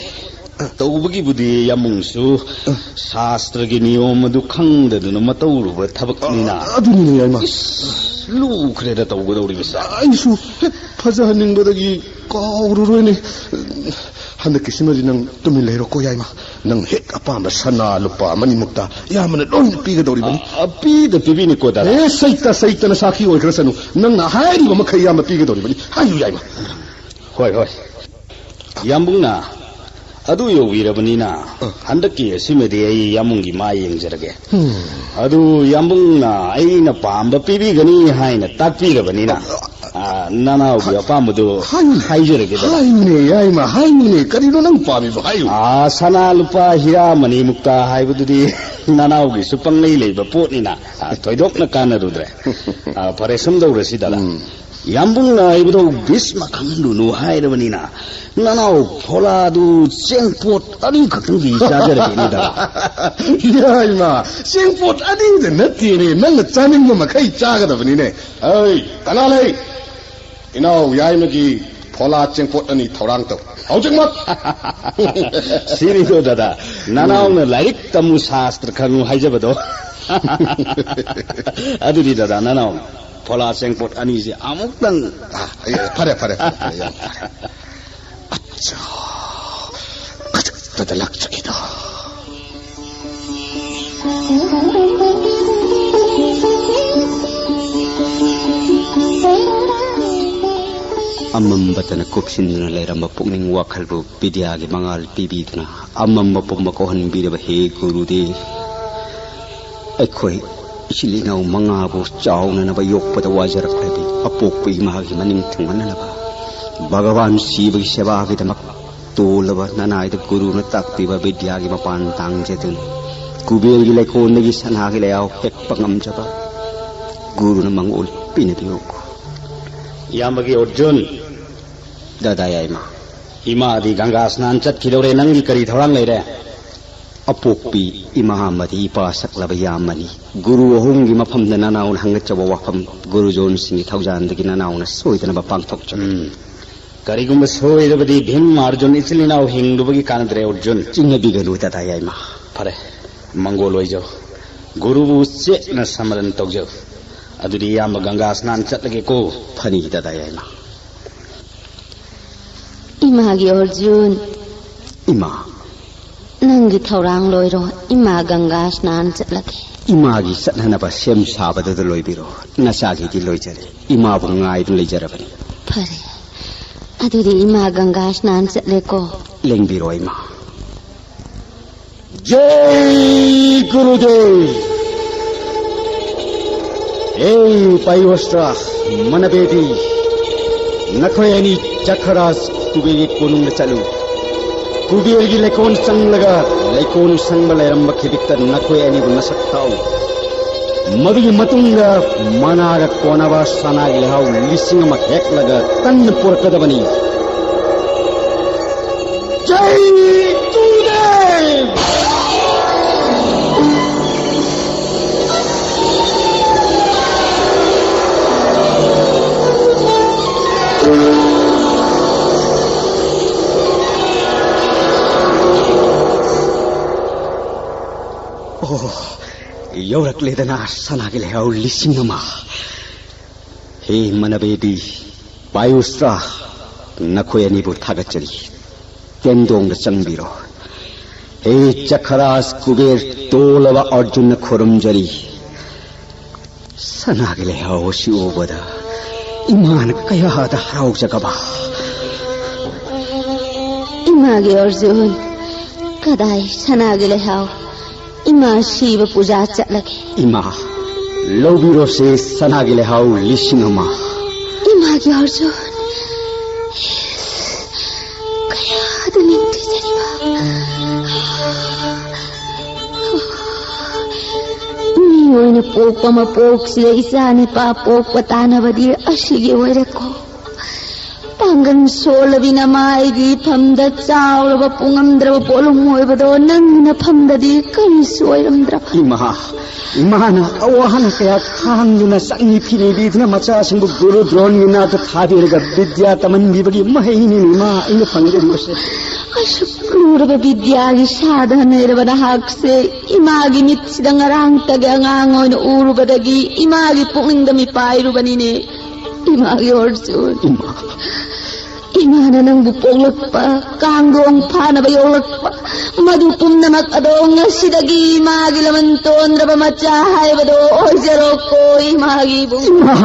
ꯇꯧꯕꯒꯤꯕꯨꯗꯤ ꯌꯥꯝꯕꯨꯡꯁꯨ ꯁꯥꯁꯇ꯭ꯔꯒꯤ ꯅꯤꯌꯣꯝ ꯑꯗꯨ ꯈꯪꯗꯗꯨꯅ ꯃꯇꯧꯔꯨꯕ ꯊꯕꯛꯅꯤꯅ꯫ ꯑ, ꯑꯗꯨꯅꯤꯅꯦ, ꯌꯥꯏꯃ꯫ ꯏꯁ, ꯂꯨꯈ꯭ꯔꯦꯗ ꯇꯧꯒꯗꯧꯔꯤꯕꯁꯦ꯫ ꯑꯩꯁꯨ ꯍꯦꯛ ꯐꯖꯍꯟꯅꯤꯡꯕꯗꯒꯤ ꯀꯥꯎꯔꯨꯔꯣꯏꯅꯦ꯫ ꯍꯟꯗꯛꯀꯤꯁꯤꯃꯗꯤ ꯅꯪ ꯇꯨꯃꯤꯟ ꯂꯩꯔꯣꯀꯣ, ꯌꯥꯏꯃ꯫ ꯅꯪ ꯍꯦꯛ ꯑꯄꯥꯝꯕ ꯁꯅꯥ ꯂꯨꯄꯥ ꯑꯃꯅꯤꯃꯨꯛꯇ ꯏꯌꯥꯝꯕꯅ ꯂꯣꯏꯅ ꯄꯤꯒꯗꯧꯔꯤꯕꯅꯤ꯫ ꯑ, ꯑ, ꯄꯤꯗ ꯄꯤꯕꯤꯅꯤꯀꯣ, ꯗꯥꯗꯥ꯫ ꯑꯦ, ꯁꯩꯇ ꯁꯩꯇꯅ ꯁꯥꯈꯤ ꯑꯣꯏꯈ꯭ꯔꯁꯅꯨ꯫ ꯅꯪꯅ ꯍꯥꯏꯔꯤꯕ ꯃꯈꯩ ꯏꯌꯥꯝꯕ ꯄꯤꯒꯗꯧꯔꯤꯕꯅꯤ꯫ ꯍꯥꯏꯌꯨ, ꯌꯥꯏꯃ꯫ ꯍꯣꯏ, ꯍꯣꯏ꯫ ꯌꯥꯝꯕꯨꯡꯅ ꯑꯗꯨ ꯌꯧꯕꯤꯔꯕꯅꯤꯅ, ꯑ꯫ ꯍꯟꯗꯛꯀꯤ ꯑꯁꯤꯃꯗꯤ ꯑꯩ ꯌꯥꯝꯕꯨꯡꯒꯤ ꯃꯥꯏ ꯌꯦꯡꯖꯔꯒꯦ꯫ ꯎꯝ꯫ ꯑꯗꯨ ꯌꯥꯝꯕꯨꯡꯅ ꯑꯩꯅ ꯄꯥꯝꯕ ꯄꯤꯕꯤꯒꯅꯤ ꯍꯥꯏꯅ ꯇꯥꯛꯄꯤꯔꯕꯅꯤꯅ, ꯑ, ꯑ, ꯅꯅꯥꯎꯒꯤ ꯑꯄꯥꯝꯕꯗꯨ ꯍꯥꯏꯌꯨꯅꯦ꯫ ꯍꯥꯏꯖꯔꯒꯦꯗꯅ꯫ ꯍꯥꯏꯌꯨꯅꯦ, ꯌꯥꯏꯃ, ꯍꯥꯏꯌꯨꯅꯦ꯫ ꯀꯔꯤꯅꯣ ꯅꯪ ꯄꯥꯝꯃꯤꯕ? ꯍꯥꯏꯌꯨ꯫ ꯑ, ꯁꯅꯥ ꯂꯨꯄꯥ ꯍꯤꯔꯥ ꯃꯅꯤ ꯃꯨꯛꯇꯥ ꯍꯥꯏꯕꯗꯨꯗꯤ ꯅꯅꯥꯎꯒꯤꯁꯨ ꯄꯪꯂꯩ ꯂꯩꯕ ꯄꯣꯠꯅꯤꯅ, ꯑ, ꯊꯣꯏꯗꯣꯛꯅ ꯀꯥꯟꯅꯔꯨꯗ꯭ꯔꯦ꯫ ꯑ, ꯐꯔꯦ, ꯁꯨꯝ ꯇꯧꯔꯁꯤ, ꯗꯥꯗꯥ꯫ ꯎꯝ꯫ ꯌꯥꯝꯕꯨꯡꯅ ꯍꯥꯏꯕꯗꯣ ꯕꯤꯁꯃ ꯈꯪꯍꯜꯂꯨꯅꯨ ꯍꯥꯏꯔꯕꯅꯤꯅ, ꯅꯅꯥꯎ ꯐꯣꯂꯥꯗꯨ ꯆꯦꯡꯄꯣꯠ ꯑꯅꯤꯈꯛꯇꯪꯗꯤ ꯆꯥꯖꯔꯒꯦꯅꯦ, ꯗꯗꯥ꯫ ꯏꯃꯥ, ꯆꯦꯡꯄꯣꯠ ꯑꯅꯤꯗ ꯅꯠꯇꯦꯅꯦ, ꯅꯪꯅ ꯆꯥꯅꯤꯡꯕ ꯃꯈꯩ ꯆꯥꯒꯗꯕꯅꯤꯅꯦ꯫ ꯑꯩ, ꯀꯅꯥ ꯂꯩ? ꯏꯅꯥꯎ ꯌꯥꯏꯃꯒꯤ ꯐꯣꯂꯥ ꯆꯦꯡꯄꯣꯠ ꯑꯅꯤ ꯊꯧꯔꯥꯡ ꯇꯧ꯫ ꯍꯧꯖꯤꯛꯃꯛ! ꯁꯤꯅꯤꯗꯣ, ꯗꯗꯥ, ꯅꯅꯥꯎꯅ ꯂꯥꯏꯔꯤꯛ ꯇꯝꯃꯨ, ꯁꯥꯁꯇ꯭ꯔ ꯈꯪꯉꯨ ꯍꯥꯏꯖꯕꯗꯣ꯫ ꯑꯗꯨꯗꯤ, ꯗꯗꯥ, ꯅꯅꯥꯎ ꯐꯣꯂꯥ ꯆꯦꯡꯄꯣꯠ ꯑꯅꯤꯁꯦ ꯑꯃꯨꯛꯇꯪ꯫ ꯑ, ꯑꯦ, ꯐꯔꯦ, ꯐꯔꯦ, ꯐꯔꯦ, ꯐꯔꯦ, ꯌꯥꯝ ꯐꯔꯦ꯫ ꯑꯠꯆꯥ, ꯈꯖꯤꯛꯇꯗ ꯂꯥꯛꯆꯒꯦꯗ꯫ ꯑꯃꯝꯕꯇꯅ ꯀꯨꯞꯁꯤꯟꯗꯨꯅ ꯂꯩꯔꯝꯕ ꯄꯨꯛꯅꯤꯡ ꯋꯥꯈꯜꯕꯨ ꯕꯤꯗ꯭ꯌꯥꯒꯤ ꯃꯉꯥꯜ ꯄꯤꯕꯤꯗꯨꯅ ꯑꯃꯝꯕ ꯄꯨꯝꯕ ꯀꯣꯛꯍꯟꯕꯤꯔꯕ ꯍꯦ ꯒꯨꯔꯨꯗꯦꯕ꯫ ꯑꯩꯈꯣꯏ ꯏꯆꯤꯜ ꯏꯅꯥꯎ ꯃꯉꯥꯕꯨ ꯆꯥꯎꯅꯅꯕ ꯌꯣꯛꯄꯗ ꯋꯥꯖꯔꯛꯂꯕꯤ ꯑꯄꯣꯛꯄ ꯏꯃꯥꯒꯤ ꯃꯅꯤꯡ ꯊꯨꯡꯍꯟꯅꯅꯕ ꯚꯒꯋꯥꯟ ꯁꯤꯕꯒꯤ ꯁꯦꯕꯥꯒꯤꯗꯃꯛ ꯇꯣꯜꯂꯕ ꯅꯅꯥꯏꯗ ꯒꯨꯔꯨꯅ ꯇꯥꯛꯄꯤꯕ ꯕꯤꯗ꯭ꯌꯥꯒꯤ ꯃꯄꯥꯟ ꯇꯥꯡꯖꯗꯨꯅ ꯀꯨꯕꯦꯔꯒꯤ ꯂꯩꯀꯣꯜꯗꯒꯤ ꯁꯅꯥꯒꯤ ꯂꯩꯍꯥꯎ ꯍꯦꯛꯄ ꯉꯝꯖꯕ ꯒꯨꯔꯨꯅ ꯃꯉꯣꯜ ꯄꯤꯅꯕꯤꯌꯨ꯫ ꯏꯌꯥꯝꯕꯒꯤ ꯑꯔꯖꯨꯟ꯫ ꯗꯥꯗꯥ ꯌꯥꯏꯃ꯫ ꯏꯃꯥꯗꯤ ꯒꯪꯒꯥ ꯁ꯭ꯅꯥꯟ ꯆꯠꯈꯤꯗꯧꯔꯦ, ꯅꯪꯒꯤ ꯀꯔꯤ ꯊꯧꯔꯥꯡ ꯂꯩꯔꯦ? ꯑꯄꯣꯛꯄꯤ ꯏꯃꯥ ꯑꯃꯗꯤ ꯏꯄꯥ ꯁꯛꯂꯕ ꯌꯥꯝꯃꯅꯤ꯫ ꯒꯨꯔꯨ ꯑꯍꯨꯝꯒꯤ ꯃꯐꯝꯗ ꯅꯅꯥꯎꯅ ꯍꯪꯒꯠꯆꯕ ꯋꯥꯐꯝ ꯒꯨꯔꯨꯖꯣꯟꯁꯤꯡꯒꯤ ꯊꯧꯖꯥꯟꯗꯒꯤ ꯅꯅꯥꯎꯅ ꯁꯣꯏꯗꯅꯕ ꯄꯥꯡꯊꯣꯛꯆꯒꯅꯤ꯫ ꯎꯝ꯫ ꯀꯔꯤꯒꯨꯝꯕ ꯁꯣꯏꯔꯕꯗꯤ ꯚꯤꯝ ꯑꯔꯖꯨꯟ ꯏꯆꯤꯜ ꯏꯅꯥꯎ ꯍꯤꯡꯂꯨꯕꯒꯤ ꯀꯥꯟꯅꯗ꯭ꯔꯦ ꯑꯔꯖꯨꯟ꯫ ꯆꯤꯡꯅꯕꯤꯒꯅꯨ ꯗꯥꯗꯥ ꯌꯥꯏꯃ꯫ ꯐꯔꯦ, ꯃꯪꯒꯣꯜ ꯑꯣꯏꯖꯧ꯫ ꯒꯨꯔꯨꯕꯨ ꯆꯦꯠꯅ ꯁꯃꯔꯟ ꯇꯧꯖꯧ꯫ ꯑꯗꯨꯗꯤ ꯏꯌꯥꯝꯕ ꯒꯪꯒꯥ ꯁ꯭ꯅꯥꯟ ꯆꯠꯂꯒꯦꯀꯣ꯫ ꯐꯅꯤ ꯗꯥꯗꯥ ꯌꯥꯏꯃ꯫ ꯏꯃꯥꯒꯤ ꯑꯔꯖꯨꯟ꯫ ꯏꯃꯥ꯫ ꯅꯪꯒꯤ ꯊꯧꯔꯥꯡ ꯂꯣꯏꯔꯣ, ꯏꯃꯥ ꯒꯪꯒꯥ ꯁ꯭ꯅꯥꯟ ꯆꯠꯂꯒꯦ꯫ ꯏꯃꯥꯒꯤ ꯆꯠꯅꯅꯕ ꯁꯦꯝ ꯁꯥꯕꯗꯨꯗ ꯂꯣꯏꯕꯤꯔꯣ꯫ ꯅꯆꯥꯒꯤꯗꯤ ꯂꯣꯏꯖꯔꯦ꯫ ꯏꯃꯥꯕꯨ ꯉꯥꯏꯗꯨꯅ ꯂꯩꯖꯔꯕꯅꯤ꯫ ꯐꯔꯦ, ꯑꯗꯨꯗꯤ ꯏꯃꯥ ꯒꯪꯒꯥ ꯁ꯭ꯅꯥꯟ ꯆꯠꯂꯦꯀꯣ꯫ ꯂꯦꯡꯕꯤꯔꯣ ꯏꯃꯥ꯫ ꯖꯩ ꯒꯨꯔꯨꯗꯦꯕ! ꯑꯦ ꯄꯥꯌꯣꯁꯇ꯭ꯔ, ꯃꯅꯕꯦꯗꯤ, ꯅꯈꯣꯏ ꯑꯅꯤ ꯆꯈ꯭ꯔꯥꯖ ꯀꯨꯕꯦꯔꯒꯤ ꯀꯣꯅꯨꯡꯗ ꯆꯠꯂꯨ꯫ ꯀꯨꯕꯦꯔꯒꯤ ꯂꯩꯀꯣꯜ ꯆꯪꯂꯒ ꯂꯩꯀꯣꯜ ꯁꯪꯕ ꯂꯩꯔꯝꯕ ꯈꯤꯕꯤꯛꯇ ꯅꯈꯣꯏ ꯑꯅꯤꯕꯨ ꯅꯁꯛ ꯇꯥꯛꯎ꯫ ꯃꯗꯨꯒꯤ ꯃꯇꯨꯡꯗ ꯃꯅꯥꯒ ꯀꯣꯟꯅꯕ ꯁꯅꯥꯒꯤ ꯂꯩꯍꯥꯎ ꯂꯤꯁꯤꯡ ꯑꯃ ꯍꯦꯛꯂꯒ ꯀꯟꯅ ꯄꯨꯔꯛꯀꯗꯕꯅꯤ꯫ ꯖꯩ ꯇꯨꯗꯦꯕ! ꯑꯣ, ꯌꯧꯔꯛꯂꯦꯗꯅ ꯁꯅꯥꯒꯤ ꯂꯩꯍꯥꯎ ꯂꯤꯁꯤꯡ ꯑꯃ꯫ ꯍꯦ ꯃꯅꯕꯦꯗꯤ, ꯄꯥꯌꯨꯁ꯭ꯔꯥ, ꯅꯈꯣꯏ ꯑꯅꯤꯕꯨ ꯊꯥꯒꯠꯆꯔꯤ꯫ ꯇꯦꯟꯗꯣꯡꯗ ꯆꯪꯕꯤꯔꯣ꯫ ꯍꯦ ꯆꯈꯔꯥꯖ ꯀꯨꯕꯦꯔ, ꯇꯣꯜꯂꯕ ꯑꯔꯖꯨꯟꯅ ꯈꯨꯔꯨꯝꯖꯔꯤ꯫ ꯁꯅꯥꯒꯤ ꯂꯩꯍꯥꯎ ꯑꯁꯤ ꯎꯕꯗ ꯏꯃꯥꯅ ꯀꯌꯥꯗ ꯍꯔꯥꯎꯖꯒꯕ꯫ ꯏꯃꯥꯒꯤ ꯑꯔꯖꯨꯟ, ꯀꯗꯥꯏ ꯁꯅꯥꯒꯤ ꯂꯩꯍꯥꯎ? ꯏꯃꯥ ꯁꯤꯕ ꯄꯨꯖꯥ ꯆꯠꯂꯒꯦ꯫ ꯏꯃꯥ, ꯂꯧꯕꯤꯔꯣꯁꯦ ꯁꯅꯥꯒꯤ ꯂꯩꯍꯥꯎ ꯂꯤꯁꯤꯡ ꯑꯃ꯫ ꯏꯃꯥꯒꯤ ꯑꯔꯖꯨꯟ, ꯀꯌꯥꯗ ꯅꯤꯡꯊꯤꯖꯔꯤꯕ꯫ ꯃꯤ ꯑꯣꯏꯅ ꯄꯣꯛꯄ ꯃꯄꯣꯛꯁꯤꯗ ꯏꯆꯥ ꯅꯤꯄꯥ ꯄꯣꯛꯄ ꯇꯥꯟꯅꯕꯗꯤ ꯑꯁꯤꯒꯤ ꯑꯣꯏꯔꯦꯀꯣ꯫ ꯄꯥꯡꯒꯜ ꯁꯣꯜꯂꯕꯤ ꯅꯃꯥꯏꯒꯤ ꯏꯐꯝꯗ ꯆꯥꯎꯔꯕ ꯄꯨꯡꯉꯝꯗ꯭ꯔꯕ ꯄꯣꯠꯂꯨꯝ ꯑꯣꯏꯕꯗꯣ ꯅꯪꯒꯤ ꯅꯐꯝꯗꯗꯤ ꯀꯔꯤꯁꯨ ꯑꯣꯏꯔꯝꯗ꯭ꯔꯕ꯫ ꯏꯃꯥ, ꯏꯃꯥꯅ ꯑꯋꯥ ꯑꯅꯥ ꯀꯌꯥ ꯈꯥꯡꯗꯨꯅ ꯆꯪꯏ ꯐꯤꯅꯤꯕꯤꯗꯨꯅ ꯃꯆꯥꯁꯤꯡꯕꯨ ꯒꯨꯔꯨ ꯗ꯭ꯔꯣꯟꯒꯤ ꯅꯥꯛꯇ ꯊꯥꯕꯤꯔꯒ ꯕꯤꯗ꯭ꯌꯥ ꯇꯝꯍꯟꯕꯤꯕꯒꯤ ꯃꯍꯩꯅꯤꯅꯦ ꯏꯃꯥ ꯑꯩꯅ ꯐꯪꯖꯔꯤꯕꯁꯦ꯫ ꯑꯁꯨꯛ ꯂꯨꯔꯕ ꯕꯤꯗ꯭ꯌꯥꯒꯤ ꯁꯥꯗ ꯍꯟꯅꯩꯔꯕ ꯅꯍꯥꯛꯁꯦ ꯏꯃꯥꯒꯤ ꯃꯤꯠꯁꯤꯗ ꯉꯔꯥꯡꯇꯒꯤ ꯑꯉꯥꯡ ꯑꯣꯏꯅ ꯎꯔꯨꯕꯗꯒꯤ ꯏꯃꯥꯒꯤ ꯄꯨꯛꯅꯤꯡꯗ ꯃꯤꯄꯥꯏꯔꯨꯕꯅꯤꯅꯦ꯫ ꯏꯃꯥꯒꯤ ꯑꯔꯖꯨꯟ꯫ ꯏꯃꯥ, ꯏꯃꯥꯅ ꯅꯪꯕꯨ ꯄꯣꯛꯂꯛꯄ, ꯀꯥꯡꯗꯣꯡ ꯐꯥꯅꯕ ꯌꯣꯛꯂꯛꯄ, ꯃꯗꯨ ꯄꯨꯝꯅꯃꯛ ꯑꯗꯣ ꯉꯁꯤꯗꯒꯤ ꯏꯃꯥꯒꯤ ꯂꯃꯟ ꯇꯣꯟꯗ꯭ꯔꯕ ꯃꯆꯥ ꯍꯥꯏꯕꯗꯣ ꯑꯣꯏꯖꯔꯣꯀꯣ ꯏꯃꯥꯒꯤ ꯏꯕꯨꯡ꯫ ꯏꯃꯥ!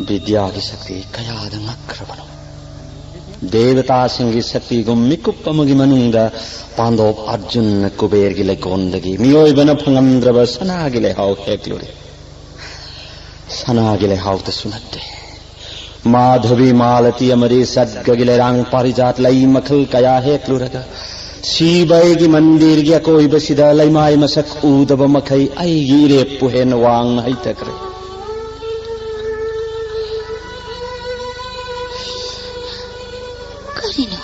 ꯕꯤꯗ꯭ꯌꯥꯒꯤ ꯁꯛꯇꯤ ꯀꯌꯥꯗ ꯉꯛꯈ꯭ꯔꯕꯅꯣ! ꯗꯦꯕꯇꯥꯁꯤꯡꯒꯤ ꯁꯛꯇꯤꯒꯨꯝ ꯃꯤꯀꯨꯞ ꯑꯃꯒꯤ ꯃꯅꯨꯡꯗ ꯄꯥꯟꯗꯣꯞ ꯑꯔꯖꯨꯟꯅ ꯀꯨꯕꯦꯔꯒꯤ ꯂꯩꯀꯣꯜꯗꯒꯤ ꯃꯤꯑꯣꯏꯕꯅ ꯐꯪꯉꯝꯗ꯭ꯔꯕ ꯁꯅꯥꯒꯤ ꯂꯩꯍꯥꯎ ꯍꯦꯛꯂꯨꯔꯦ꯫ ꯁꯅꯥꯒꯤ ꯂꯩꯍꯥꯎꯇꯁꯨ ꯅꯠꯇꯦ, ꯃꯥꯙꯕꯤ, ꯃꯥꯂꯇꯤ ꯑꯃꯗꯤ ꯁꯠꯒꯒꯤ ꯂꯩꯔꯥꯡ ꯄꯥꯔꯤꯖꯥꯠ ꯂꯩ ꯃꯈꯜ ꯀꯌꯥ ꯍꯦꯛꯂꯨꯔꯒ ꯁꯤꯕ ꯑꯩꯒꯤ ꯃꯟꯗꯤꯔꯒꯤ ꯑꯀꯣꯏꯕꯁꯤꯗ ꯂꯩꯃꯥꯏ ꯃꯁꯛ ꯎꯗꯕ ꯃꯈꯩ ꯑꯩꯒꯤ ꯏꯔꯦꯞꯄꯨ ꯍꯦꯟꯅ ꯋꯥꯡꯅ ꯍꯩꯊꯈ꯭ꯔꯦ꯫ ꯀꯔꯤꯅꯣ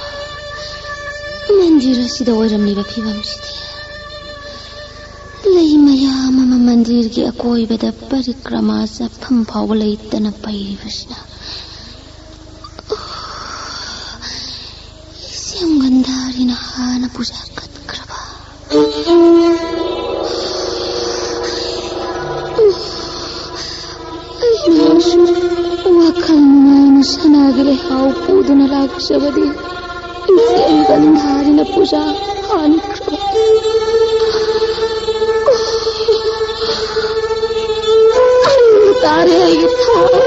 ꯃꯟꯗꯤꯔ ꯑꯁꯤꯗ ꯑꯣꯏꯔꯝꯂꯤꯕ ꯐꯤꯕꯝꯁꯤꯗꯤ? ꯂꯩ ꯃꯌꯥꯝ ꯑꯃ ꯃꯟꯗꯤꯔꯒꯤ ꯑꯀꯣꯏꯕꯗ ꯄꯔꯤꯀ꯭ꯔꯃꯥ ꯆꯠꯐꯝ ꯐꯥꯎꯕ ꯂꯩꯇꯅ ꯄꯩꯔꯤꯕꯁꯤꯅ꯫ ꯏꯁꯦꯝ ꯒꯟꯙꯥꯔꯤꯅ ꯍꯥꯟꯅ ꯄꯨꯖꯥ ꯀꯠꯈ꯭ꯔꯕ꯫ ꯑꯩꯅꯁꯨ ꯋꯥꯈꯜ ꯅꯨꯡꯉꯥꯏꯅ ꯁꯅꯥꯒꯤ ꯂꯩꯍꯥꯎ ꯄꯨꯗꯨꯅ ꯂꯥꯛꯆꯕꯗꯤ ꯏꯆꯦꯝ ꯒꯟꯙꯥꯔꯤꯅ ꯄꯨꯖꯥ ꯍꯥꯟꯈ꯭ꯔꯕ꯫ ꯑꯔꯤꯕ ꯇꯥꯔꯦ ꯑꯩꯒꯤ ꯊꯋꯥꯏ꯫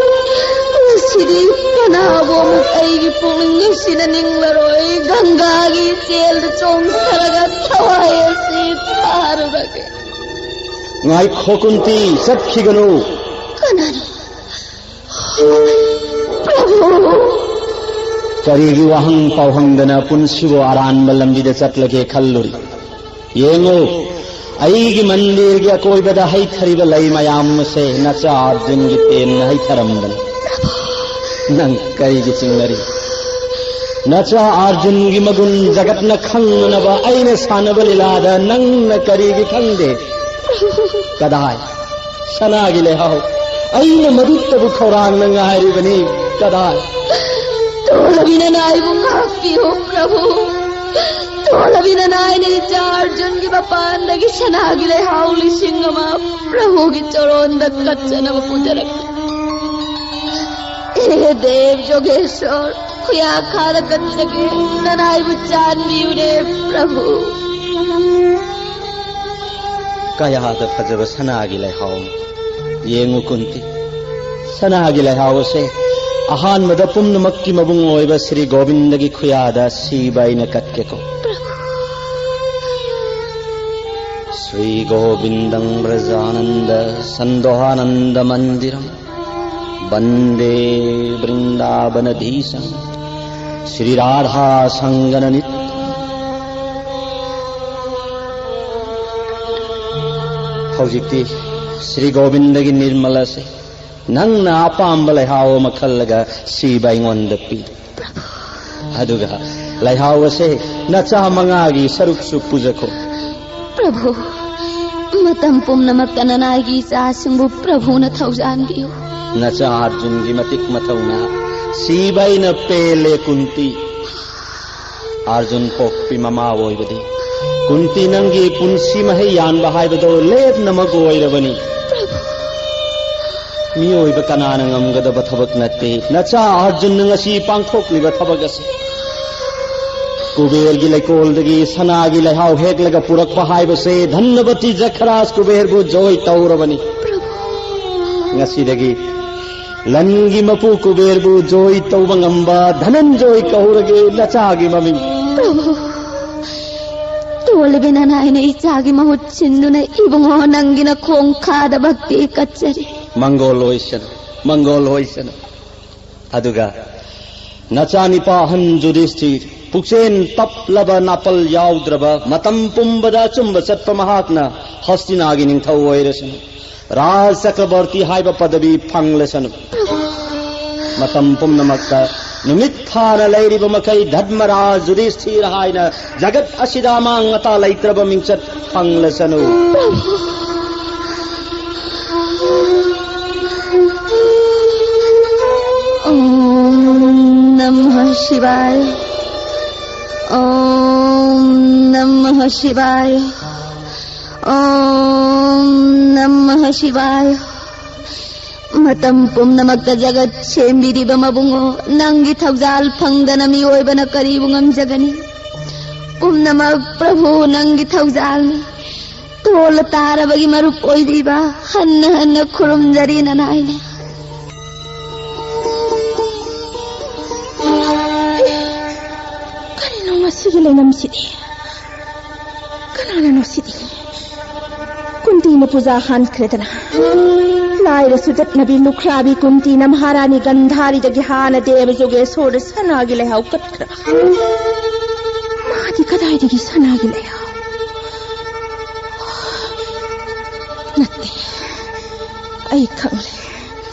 ꯉꯁꯤꯗꯤ ꯀꯅꯥꯕꯨ ꯑꯃꯨꯛ ꯑꯩꯒꯤ ꯄꯨꯛꯅꯤꯡ ꯅꯨꯡꯁꯤꯅ ꯅꯤꯡꯂꯔꯣꯏ꯫ ꯒꯪꯒꯥꯒꯤ ꯏꯆꯦꯜꯗ ꯆꯣꯡꯊꯔꯒ ꯊꯋꯥꯏ ꯑꯁꯤ ꯐꯥꯔꯨꯔꯒꯦ꯫ ꯉꯥꯏꯈꯣ ꯀꯨꯟꯇꯤ, ꯆꯠꯈꯤꯒꯅꯨ꯫ ꯀꯅꯥꯅꯣ? ꯄ꯭ꯔꯚꯨ! ꯀꯔꯤꯒꯤ ꯋꯥꯍꯪ ꯄꯥꯎꯍꯪꯗꯅ ꯄꯨꯟꯁꯤꯕꯨ ꯑꯔꯥꯟꯕ ꯂꯝꯕꯤꯗ ꯆꯠꯂꯒꯦ ꯈꯜꯂꯨꯔꯤ? ꯌꯦꯡꯉꯨ, ꯑꯩꯒꯤ ꯃꯟꯗꯤꯔꯒꯤ ꯑꯀꯣꯏꯕꯗ ꯍꯩꯊꯔꯤꯕ ꯂꯩ ꯃꯌꯥꯝ ꯑꯁꯦ ꯅꯆꯥ ꯑꯔꯖꯨꯟꯒꯤ ꯄꯦꯟꯅ ꯍꯩꯊꯔꯝꯕꯅꯤ꯫ ꯅꯪ ꯀꯔꯤꯒꯤ ꯆꯤꯡꯅꯔꯤ? ꯅꯆꯥ ꯑꯔꯖꯨꯟꯒꯤ ꯃꯒꯨꯟ ꯖꯒꯠꯅ ꯈꯪꯅꯅꯕ ꯑꯩꯅ ꯁꯥꯟꯅꯕ ꯂꯤꯂꯥꯗ ꯅꯪꯅ ꯀꯔꯤꯒꯤ ꯈꯪꯗꯦ? ꯀꯗꯥꯏ? ꯁꯅꯥꯒꯤ ꯂꯩꯍꯥꯎ, ꯑꯩꯅ ꯃꯗꯨꯇꯕꯨ ꯈꯧꯔꯥꯡꯅ ꯉꯥꯏꯔꯤꯕꯅꯤ꯫ ꯀꯗꯥꯏ? ꯇꯣꯜꯂꯕꯤꯅ ꯅꯥꯏꯕꯨ ꯉꯥꯛꯄꯤꯌꯨ, ꯄ꯭ꯔꯚꯨ꯫ ꯇꯣꯜꯂꯕꯤꯅ ꯅꯥꯏꯅ ꯏꯆꯥ ꯑꯔꯖꯨꯟꯒꯤ ꯃꯄꯥꯟꯗꯒꯤ ꯁꯅꯥꯒꯤ ꯂꯩꯍꯥꯎ ꯂꯤꯁꯤꯡ ꯑꯃ ꯄ꯭ꯔꯚꯨꯒꯤ ꯆꯔꯣꯟꯗ ꯀꯠꯆꯅꯕ ꯄꯨꯖꯔꯛꯂꯤ꯫ ꯍꯦ ꯗꯦꯕ ꯖꯣꯒꯦꯁꯣꯔ, ꯈꯨꯌꯥ ꯈꯥꯗ ꯀꯠꯆꯒꯦ, ꯅꯅꯥꯏꯕꯨ ꯆꯥꯟꯕꯤꯌꯨꯅꯦ, ꯄ꯭ꯔꯚꯨ꯫ ꯀꯌꯥꯗ ꯐꯖꯕ ꯁꯅꯥꯒꯤ ꯂꯩꯍꯥꯎ! ꯌꯦꯡꯉꯨ ꯀꯨꯟꯇꯤ, ꯁꯅꯥꯒꯤ ꯂꯩꯍꯥꯎ ꯑꯁꯦ ꯑꯍꯥꯟꯕꯗ ꯄꯨꯝꯅꯃꯛꯀꯤ ꯃꯕꯨꯡ ꯑꯣꯏꯕ ꯁ꯭ꯔꯤ ꯒꯣꯕꯤꯟꯗꯒꯤ ꯈꯨꯌꯥꯗ ꯁꯤꯕ ꯑꯩꯅ ꯀꯠꯀꯦꯀꯣ꯫ ꯁ꯭ꯔꯤ ꯒꯣꯕꯤꯟꯗꯪ ꯕ꯭ꯔꯖꯥꯅꯟꯗ ꯁꯟꯗꯣꯍꯥꯅꯟꯗ ꯃꯟꯗꯤꯔꯝ ꯕꯟꯗꯦ ꯕ꯭ꯔꯤꯟꯗꯥꯕꯅꯙꯤꯁꯪ ꯁ꯭ꯔꯤ ꯔꯥꯙꯥ ꯁꯪꯒꯅ ꯅꯤꯠ꯫ ꯍꯧꯖꯤꯛꯇꯤ ꯁ꯭ꯔꯤ ꯒꯣꯕꯤꯟꯗꯒꯤ ꯅꯤꯔꯃꯂꯁꯦ ꯅꯪꯅ ꯑꯄꯥꯝꯕ ꯂꯩꯍꯥꯎ ꯑꯃ ꯈꯜꯂꯒ ꯁꯤꯕ ꯑꯩꯉꯣꯟꯗ ꯄꯤ꯫ ꯑꯗꯨꯒ ꯂꯩꯍꯥꯎ ꯑꯁꯦ ꯅꯆꯥ ꯃꯉꯥꯒꯤ ꯁꯔꯨꯛꯁꯨ ꯄꯨꯖꯈꯣ꯫ ꯄ꯭ꯔꯚꯨ, ꯃꯇꯝ ꯄꯨꯝꯅꯃꯛꯇ ꯅꯅꯥꯏꯒꯤ ꯏꯆꯥꯁꯤꯡꯕꯨ ꯄ꯭ꯔꯚꯨꯅ ꯊꯧꯖꯥꯟꯕꯤꯌꯨ꯫ ꯅꯆꯥ ꯑꯔꯖꯨꯟꯒꯤ ꯃꯇꯤꯛ ꯃꯊꯧꯅꯥ ꯁꯤꯕ ꯑꯩꯅ ꯄꯦꯜꯂꯦ ꯀꯨꯟꯇꯤ꯫ ꯑꯥꯔꯖꯨꯟ ꯄꯣꯛꯄꯤ ꯃꯃꯥ ꯑꯣꯏꯕꯗꯤ ꯀꯨꯟꯇꯤ ꯅꯪꯒꯤ ꯄꯨꯟꯁꯤ ꯃꯍꯩ ꯌꯥꯟꯕ ꯍꯥꯏꯕꯗꯣ ꯂꯦꯞꯅꯃꯛ ꯑꯣꯏꯔꯕꯅꯤ꯫ ꯃꯤꯑꯣꯏꯕ ꯀꯅꯥꯅ ꯉꯝꯒꯗꯕ ꯊꯕꯛ ꯅꯠꯇꯦ ꯅꯆꯥ ꯑꯥꯔꯖꯨꯟꯅ ꯉꯁꯤ ꯄꯥꯡꯊꯣꯛꯂꯤꯕ ꯊꯕꯛ ꯑꯁꯤ꯫ ꯀꯨꯕꯦꯔꯒꯤ ꯂꯩꯀꯣꯜꯗꯒꯤ ꯁꯅꯥꯒꯤ ꯂꯩꯍꯥꯎ ꯍꯦꯛꯂꯒ ꯄꯨꯔꯛꯄ ꯍꯥꯏꯕꯁꯦ ꯙꯟꯅꯕꯇꯤ ꯖꯈꯔꯥꯖ ꯀꯨꯕꯦꯔꯕꯨ ꯖꯣꯏ ꯇꯧꯔꯕꯅꯤ꯫ ꯉꯁꯤꯗꯒꯤ ꯂꯟꯒꯤ ꯃꯄꯨ ꯀꯨꯕꯦꯔꯕꯨ ꯖꯣꯏ ꯇꯧꯕ ꯉꯝꯕ ꯙꯅꯟꯖꯣꯏ ꯀꯧꯔꯒꯦ ꯅꯆꯥꯒꯤ ꯃꯃꯤꯡ꯫ ꯄ꯭ꯔꯚꯨ, ꯇꯣꯜꯂꯕꯤ ꯅꯅꯥꯏꯅ ꯏꯆꯥꯒꯤ ꯃꯍꯨꯠ ꯁꯤꯟꯗꯨꯅ ꯏꯕꯨꯡꯉꯣ ꯅꯪꯒꯤ ꯅꯈꯣꯡꯈꯥꯗ ꯚꯛꯇꯤ ꯀꯠꯆꯔꯤ꯫ ꯃꯪꯒꯣꯜ ꯑꯣꯏꯁꯅꯨ, ꯃꯪꯒꯣꯜ ꯑꯣꯏꯁꯅꯨ꯫ ꯑꯗꯨꯒ ꯅꯆꯥꯅꯤꯄꯥ ꯑꯍꯟ ꯌꯨꯙꯤꯁꯊꯤꯔ, ꯄꯨꯛꯆꯦꯟ ꯇꯞꯂꯕ, ꯅꯥꯄꯜ ꯌꯥꯎꯗ꯭ꯔꯕ, ꯃꯇꯝ ꯄꯨꯝꯕꯗ ꯑꯆꯨꯝꯕ ꯆꯠꯄ ꯃꯍꯥꯛꯅ ꯍꯁꯇꯤꯅꯥꯒꯤ ꯅꯤꯡꯊꯧ ꯑꯣꯏꯔꯁꯅꯨ꯫ ꯔꯥꯖ ꯆꯀ꯭ꯔꯕꯔꯇꯤ ꯍꯥꯏꯕ ꯄꯗꯕꯤ ꯐꯪꯂꯁꯅꯨ꯫ ꯃꯇꯝ ꯄꯨꯝꯅꯃꯛꯇ ꯅꯨꯃꯤꯠ ꯊꯥꯅ ꯂꯩꯔꯤꯕ ꯃꯈꯩ ꯙꯔꯃꯔꯥꯖ ꯌꯨꯙꯤꯁꯊꯤꯔ ꯍꯥꯏꯅ ꯖꯒꯠ ꯑꯁꯤꯗ ꯑꯃꯥꯡ ꯑꯇꯥ ꯂꯩꯇ꯭ꯔꯕ ꯃꯤꯡꯆꯠ ꯐꯪꯂꯁꯅꯨ꯫ ॐ नमः शिवाय। ॐ नमः शिवाय। ॐ नमः शिवाय꯫ ꯃꯇꯝ ꯄꯨꯝꯅꯃꯛꯇ ꯖꯒꯠ ꯁꯦꯝꯕꯤꯔꯤꯕ ꯃꯕꯨꯡꯉꯣ, ꯅꯪꯒꯤ ꯊꯧꯖꯥꯜ ꯐꯪꯗꯅ ꯃꯤꯑꯣꯏꯕꯅ ꯀꯔꯤꯕꯨ ꯉꯝꯖꯒꯅꯤ? ꯄꯨꯝꯅꯃꯛ ꯄ꯭ꯔꯚꯨ ꯅꯪꯒꯤ ꯊꯧꯖꯥꯜꯅꯤ꯫ ꯇꯣꯜꯂ ꯇꯥꯔꯕꯒꯤ ꯃꯔꯨꯞ ꯑꯣꯏꯕꯤꯕ ꯍꯟꯅ ꯍꯟꯅ ꯈꯨꯔꯨꯝꯖꯔꯤ ꯅꯅꯥꯏꯅꯦ꯫ ꯁꯤꯒꯤ ꯂꯩꯅꯝꯁꯤꯗꯤ ꯀꯅꯥꯅꯅꯣ ꯁꯤꯗꯤ? ꯀꯨꯟꯇꯤꯅ ꯄꯨꯖꯥ ꯍꯥꯟꯈ꯭ꯔꯦꯗꯅ꯫ ꯂꯥꯏꯔꯁꯨ ꯆꯠꯅꯕꯤ ꯂꯨꯈ꯭ꯔꯥꯕꯤ ꯀꯨꯟꯇꯤꯅ ꯃꯍꯥꯔꯥꯅꯤ ꯒꯟꯙꯥꯔꯤꯗꯒꯤ ꯍꯥꯟꯅ ꯗꯦꯕ ꯖꯣꯒꯦꯁꯣꯔꯗ ꯁꯅꯥꯒꯤ ꯂꯩꯍꯥꯎ ꯀꯠꯈ꯭ꯔꯕ꯫ ꯃꯥꯗꯤ ꯀꯗꯥꯏꯗꯒꯤ ꯁꯅꯥꯒꯤ ꯂꯩꯍꯥꯎ? ꯅꯠꯇꯦ, ꯑꯩ ꯈꯪꯂꯦ꯫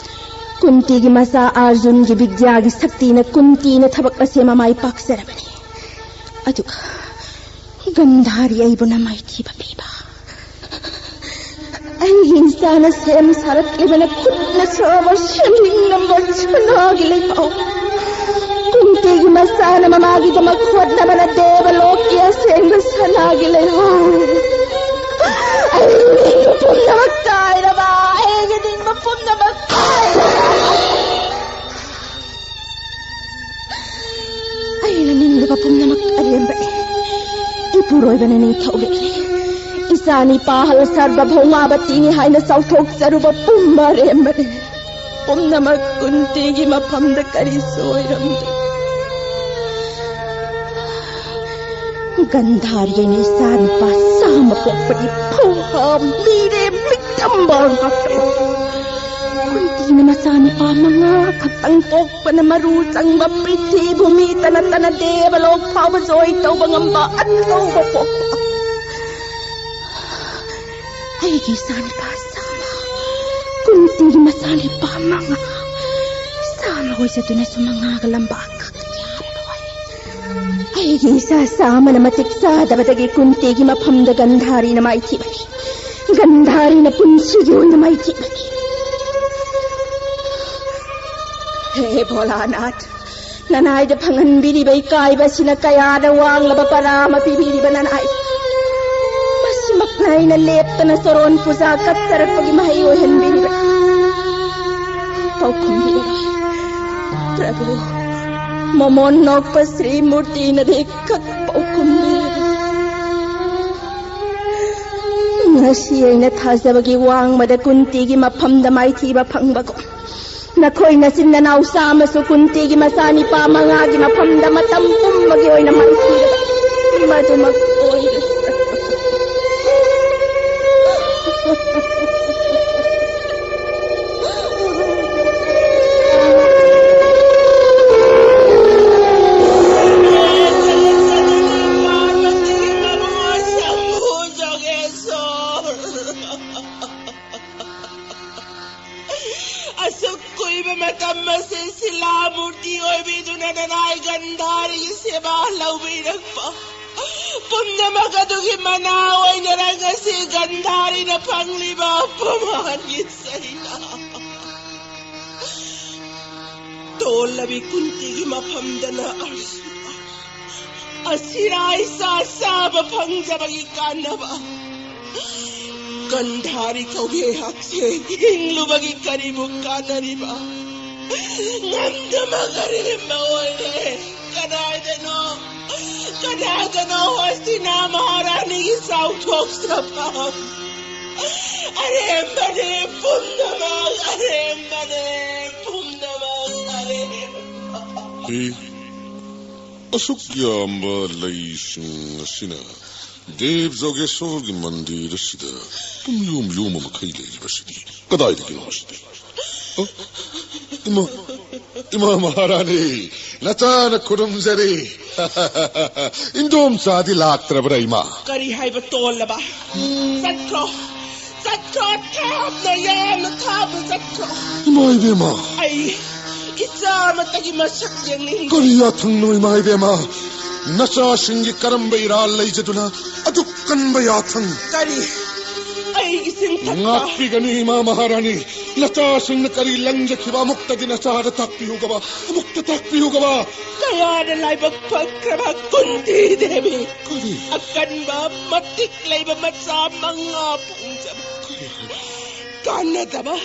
ꯀꯨꯟꯇꯤꯒꯤ ꯃꯆꯥ ꯑꯥꯔꯖꯨꯟꯒꯤ ꯕꯤꯗ꯭ꯌꯥꯒꯤ ꯁꯛꯇꯤꯅ ꯀꯨꯟꯇꯤꯅ ꯊꯕꯛ ꯑꯁꯦ ꯃꯃꯥꯏ ꯄꯥꯛꯆꯔꯕꯅꯤ꯫ ꯑꯗꯨꯒ ꯒꯟꯙꯥꯔꯤ ꯑꯩꯕꯨꯅ ꯃꯥꯏꯊꯤꯕ ꯄꯤꯕ꯫ ꯑꯩꯒꯤ ꯏꯆꯥꯅ ꯁꯦꯝ ꯁꯥꯔꯛꯂꯤꯕꯅ ꯈꯨꯠꯅ ꯁꯥꯕ ꯁꯦꯝꯅꯤꯡ ꯅꯝꯕ ꯁꯅꯥꯒꯤ ꯂꯩꯄꯥꯎ꯫ ꯀꯨꯟꯇꯤꯒꯤ ꯃꯆꯥꯅ ꯃꯃꯥꯒꯤꯗꯃꯛ ꯍꯣꯠꯅꯕꯅ ꯗꯦꯕ ꯂꯣꯛꯀꯤ ꯑꯁꯦꯡꯕ ꯁꯅꯥꯒꯤ ꯂꯩꯍꯥꯎ꯫ ꯑꯩꯒꯤ ꯅꯤꯡꯕ ꯄꯨꯝꯅꯃꯛ ꯀꯥꯏꯔꯕ, ꯑꯩꯒꯤ ꯅꯤꯡꯕ ꯄꯨꯝꯅꯃꯛ ꯀꯥꯏꯔꯕ꯫ ꯑꯩꯅ ꯅꯤꯡꯂꯤꯕ ꯄꯨꯝꯅꯃꯛ ꯑꯔꯦꯝꯕꯅꯤ꯫ ꯏꯄꯨꯔꯣꯏꯕꯅ ꯅꯤꯡꯊꯧꯔꯦꯜꯅꯤ꯫ ꯏꯆꯥ ꯅꯤꯄꯥ ꯍꯜ ꯁꯔꯕ ꯚꯧꯃꯥꯕꯇꯤꯅꯤ ꯍꯥꯏꯅ ꯆꯥꯎꯊꯣꯛꯆꯔꯨꯕ ꯄꯨꯝꯕ ꯑꯔꯦꯝꯕꯅꯤ꯫ ꯄꯨꯝꯅꯃꯛ ꯀꯨꯟꯇꯤꯒꯤ ꯃꯐꯝꯗ ꯀꯔꯤꯁꯨ ꯑꯣꯏꯔꯝꯗꯦ꯫ ꯒꯟꯙꯥꯔꯤꯅ ꯏꯆꯥ ꯅꯨꯄꯥ ꯆꯥꯝꯃ ꯄꯣꯛꯄꯗꯤ ꯐꯧꯍꯥ ꯃꯤꯔꯦꯝ ꯃꯤꯇꯝꯕ ꯉꯥꯛꯇꯅꯤ꯫ ꯀꯨꯟꯇꯤꯅ ꯃꯆꯥ ꯅꯨꯄꯥ ꯃꯉꯥ ꯈꯛꯇꯪ ꯄꯣꯛꯄꯅ ꯃꯔꯨ ꯆꯪꯕ ꯄ꯭ꯔꯤꯊꯤꯚꯨꯃꯤ ꯇꯅ ꯇꯅ ꯗꯦꯕꯂꯣꯛ ꯐꯥꯎꯕ ꯖꯣꯏ ꯇꯧꯕ ꯉꯝꯕ ꯑꯊꯧꯕ ꯄꯣꯛꯄ꯫ ꯑꯩꯒꯤ ꯏꯆꯥ ꯅꯨꯄꯥ ꯆꯥꯝꯃ, ꯀꯨꯟꯇꯤꯒꯤ ꯃꯆꯥ ꯅꯨꯄꯥ ꯃꯉꯥ, ꯆꯥꯝꯃ ꯑꯣꯏꯖꯗꯨꯅꯁꯨ ꯃꯉꯥꯒ ꯂꯝꯕꯥ ꯈꯛꯇ ꯌꯥꯔꯔꯣꯏ꯫ ꯑꯩꯒꯤ ꯏꯆꯥ ꯆꯥꯝꯃꯅ ꯃꯇꯤꯛ ꯆꯥꯗꯕꯗꯒꯤ ꯀꯨꯟꯇꯤꯒꯤ ꯃꯐꯝꯗ ꯒꯟꯙꯥꯔꯤꯅ ꯃꯥꯏꯊꯤꯕꯅꯤ꯫ ꯒꯟꯙꯥꯔꯤꯅ ꯄꯨꯟꯁꯤꯒꯤ ꯑꯣꯏꯅ ꯃꯥꯏꯊꯤꯕꯅꯤ꯫ ꯍꯦ ꯚꯣꯂꯥꯅꯥꯊ, ꯅꯅꯥꯏꯗ ꯐꯪꯍꯟꯕꯤꯔꯤꯕ ꯏꯀꯥꯏꯕ ꯑꯁꯤꯅ ꯀꯌꯥꯗ ꯋꯥꯡꯂꯕ ꯄꯔꯥ ꯑꯃ ꯄꯤꯕꯤꯔꯤꯕ ꯅꯅꯥꯏ꯫ ꯃꯁꯤꯃꯛꯅ ꯑꯩꯅ ꯂꯦꯞꯇꯅ ꯆꯣꯔꯣꯟ ꯄꯨꯖꯥ ꯀꯠꯆꯔꯛꯄꯒꯤ ꯃꯍꯩ ꯑꯣꯏꯍꯟꯕꯤꯔꯤꯕ꯫ ꯄꯥꯎꯈꯨꯝ ꯄꯤꯔꯔꯣꯏ꯫ ꯄ꯭ꯔꯚꯨ, ꯃꯃꯣꯟ ꯅꯣꯛꯄ ꯁ꯭ꯔꯤ ꯃꯨꯔꯇꯤꯅꯗꯤ ꯈꯛ ꯄꯥꯎꯈꯨꯝ ꯄꯤꯔꯔꯣꯏ꯫ ꯉꯁꯤ ꯑꯩꯅ ꯊꯥꯖꯕꯒꯤ ꯋꯥꯡꯃꯗ ꯀꯨꯟꯇꯤꯒꯤ ꯃꯐꯝꯗ ꯃꯥꯏꯊꯤꯕ ꯐꯪꯕꯒꯨꯝ, ꯅꯈꯣꯏ ꯅꯆꯤꯟ ꯅꯅꯥꯎ ꯆꯥꯝꯃꯁꯨ ꯀꯨꯟꯇꯤꯒꯤ ꯃꯆꯥꯅꯤꯄꯥ ꯃꯉꯥꯒꯤ ꯃꯐꯝꯗ ꯃꯇꯝ ꯄꯨꯝꯕꯒꯤ ꯑꯣꯏꯅ ꯃꯥꯏꯊꯤꯔꯕ ꯃꯗꯨꯃꯛ ꯑꯣꯏꯔꯦ꯫ ꯑꯁꯨꯛ ꯀꯨꯏꯕ ꯃꯇꯝ ꯑꯁꯤ ꯁꯤꯂꯥ ꯃꯨꯔꯇꯤ ꯑꯣꯏꯕꯤꯗꯨꯅ ꯅꯅꯥꯏ ꯒꯟꯙꯥꯔꯤꯒꯤ ꯁꯦꯕꯥ ꯂꯧꯕꯤꯔꯛꯄ ꯄꯨꯝꯅꯃꯛ ꯑꯗꯨꯒꯤ ꯃꯅꯥ ꯑꯣꯏꯅꯔ ꯉꯁꯤ ꯒꯟꯙꯥꯔꯤꯅ ꯐꯪꯂꯤꯕ ꯑꯄꯃꯥꯟꯒꯤ ꯆꯩꯅꯥ꯫ ꯇꯣꯜꯂꯕꯤ ꯀꯨꯟꯇꯤꯒꯤ ꯃꯐꯝꯗꯅ ꯑꯔꯖꯨꯟ ꯑꯁꯤꯔꯥꯏ ꯆꯥ ꯆꯥꯕ ꯐꯪꯖꯕꯒꯤ ꯀꯥꯟꯅꯕ꯫ ꯒꯟꯙꯥꯔꯤ ꯀꯧꯕꯤ ꯑꯩꯍꯥꯛꯁꯦ ꯍꯤꯡꯂꯨꯕꯒꯤ ꯀꯔꯤꯕꯨ ꯀꯥꯟꯅꯔꯤꯕ? ꯉꯝꯗꯕ ꯑꯔꯦꯝꯕ ꯑꯣꯏꯔꯦ꯫ ꯀꯗꯥꯏꯗꯅꯣ, ꯀꯗꯥꯏꯗꯅꯣ ꯍꯣꯁꯇꯤꯅꯥ ꯃꯍꯥꯔꯥꯅꯤꯒꯤ ꯆꯥꯎꯊꯣꯛꯆꯕ? ꯑꯔꯦꯝꯕꯅꯦ ꯄꯨꯝꯅꯃꯛ, ꯑꯔꯦꯝꯕꯅꯦ ꯄꯨꯝꯅꯃꯛ, ꯑꯔꯦꯝꯕ꯫ ꯍꯤ, ꯑꯁꯨꯛ ꯌꯥꯝꯕ ꯂꯩꯁꯤꯡ ꯑꯁꯤꯅ ꯗꯦꯕ ꯖꯣꯒꯦꯁꯣꯔꯒꯤ ꯃꯟꯗꯤꯔ ꯑꯁꯤꯗ ꯄꯨꯝꯌꯣꯝ ꯌꯣꯝꯕ ꯃꯈꯩ ꯂꯩꯔꯤꯕꯁꯤꯗꯤ ꯀꯗꯥꯏꯗꯒꯤꯅꯣ ꯃꯁꯤꯗꯤ? ꯑ? ꯏꯃꯥ, ꯏꯃꯥ ꯃꯍꯥꯔꯥꯅꯤ, ꯅꯆꯥꯅ ꯈꯨꯔꯨꯝꯖꯔꯤ꯫ ꯏꯟꯗꯣꯝꯆꯥꯗꯤ ꯂꯥꯛꯇ꯭ꯔꯕ꯭ꯔꯥ, ꯏꯃꯥ? ꯀꯔꯤ ꯍꯥꯏꯕ ꯇꯣꯜꯂꯕ? ꯆꯠꯈ꯭ꯔꯣ, ꯆꯠꯈ꯭ꯔꯣ, ꯊꯥꯞꯅ, ꯌꯥꯝꯅ ꯊꯥꯞꯅ ꯆꯠꯈ꯭ꯔꯣ꯫ ꯏꯃꯥ ꯏꯕꯦꯝꯃ! ꯑꯩ ꯏꯆꯥ ꯑꯃꯠꯇꯒꯤ ꯃꯁꯛ ꯌꯦꯡꯅꯤꯡꯗꯦ꯫ ꯀꯔꯤ ꯌꯥꯊꯪꯅꯣ, ꯏꯃꯥ ꯏꯕꯦꯝꯃ? ꯅꯆꯥꯁꯤꯡꯒꯤ ꯀꯔꯝꯕ ꯏꯔꯥꯜ ꯂꯩꯖꯗꯨꯅ ꯑꯗꯨꯛ ꯀꯟꯕ ꯌꯥꯊꯪ? ꯀꯔꯤ? ꯑꯩꯒꯤ ꯆꯤꯡꯊꯛꯇ? ꯉꯥꯛꯄꯤꯒꯅꯤ, ꯏꯃꯥ ꯃꯍꯥꯔꯥꯅꯤ꯫ ꯅꯆꯥꯁꯤꯡꯅ ꯀꯔꯤ ꯂꯪꯖꯈꯤꯕ ꯑꯃꯨꯛꯇꯗꯤ ꯅꯆꯥꯗ ꯇꯥꯛꯄꯤꯌꯨꯒꯕ, ꯑꯃꯨꯛꯇ ꯇꯥꯛꯄꯤꯌꯨꯒꯕ꯫ ꯀꯌꯥꯗ ꯂꯥꯏꯕꯛ ꯐꯈ꯭ꯔꯕ ꯀꯨꯟꯇꯤ ꯗꯦꯕꯤ꯫ ꯀꯔꯤ? ꯑꯀꯟꯕ, ꯃꯇꯤꯛ ꯂꯩꯕ ꯃꯆꯥ ꯃꯉꯥ ꯄꯣꯛꯆꯕ꯫ ꯀꯔꯤ ꯍꯥꯏꯕ? ꯀꯥꯟꯅꯗꯕ,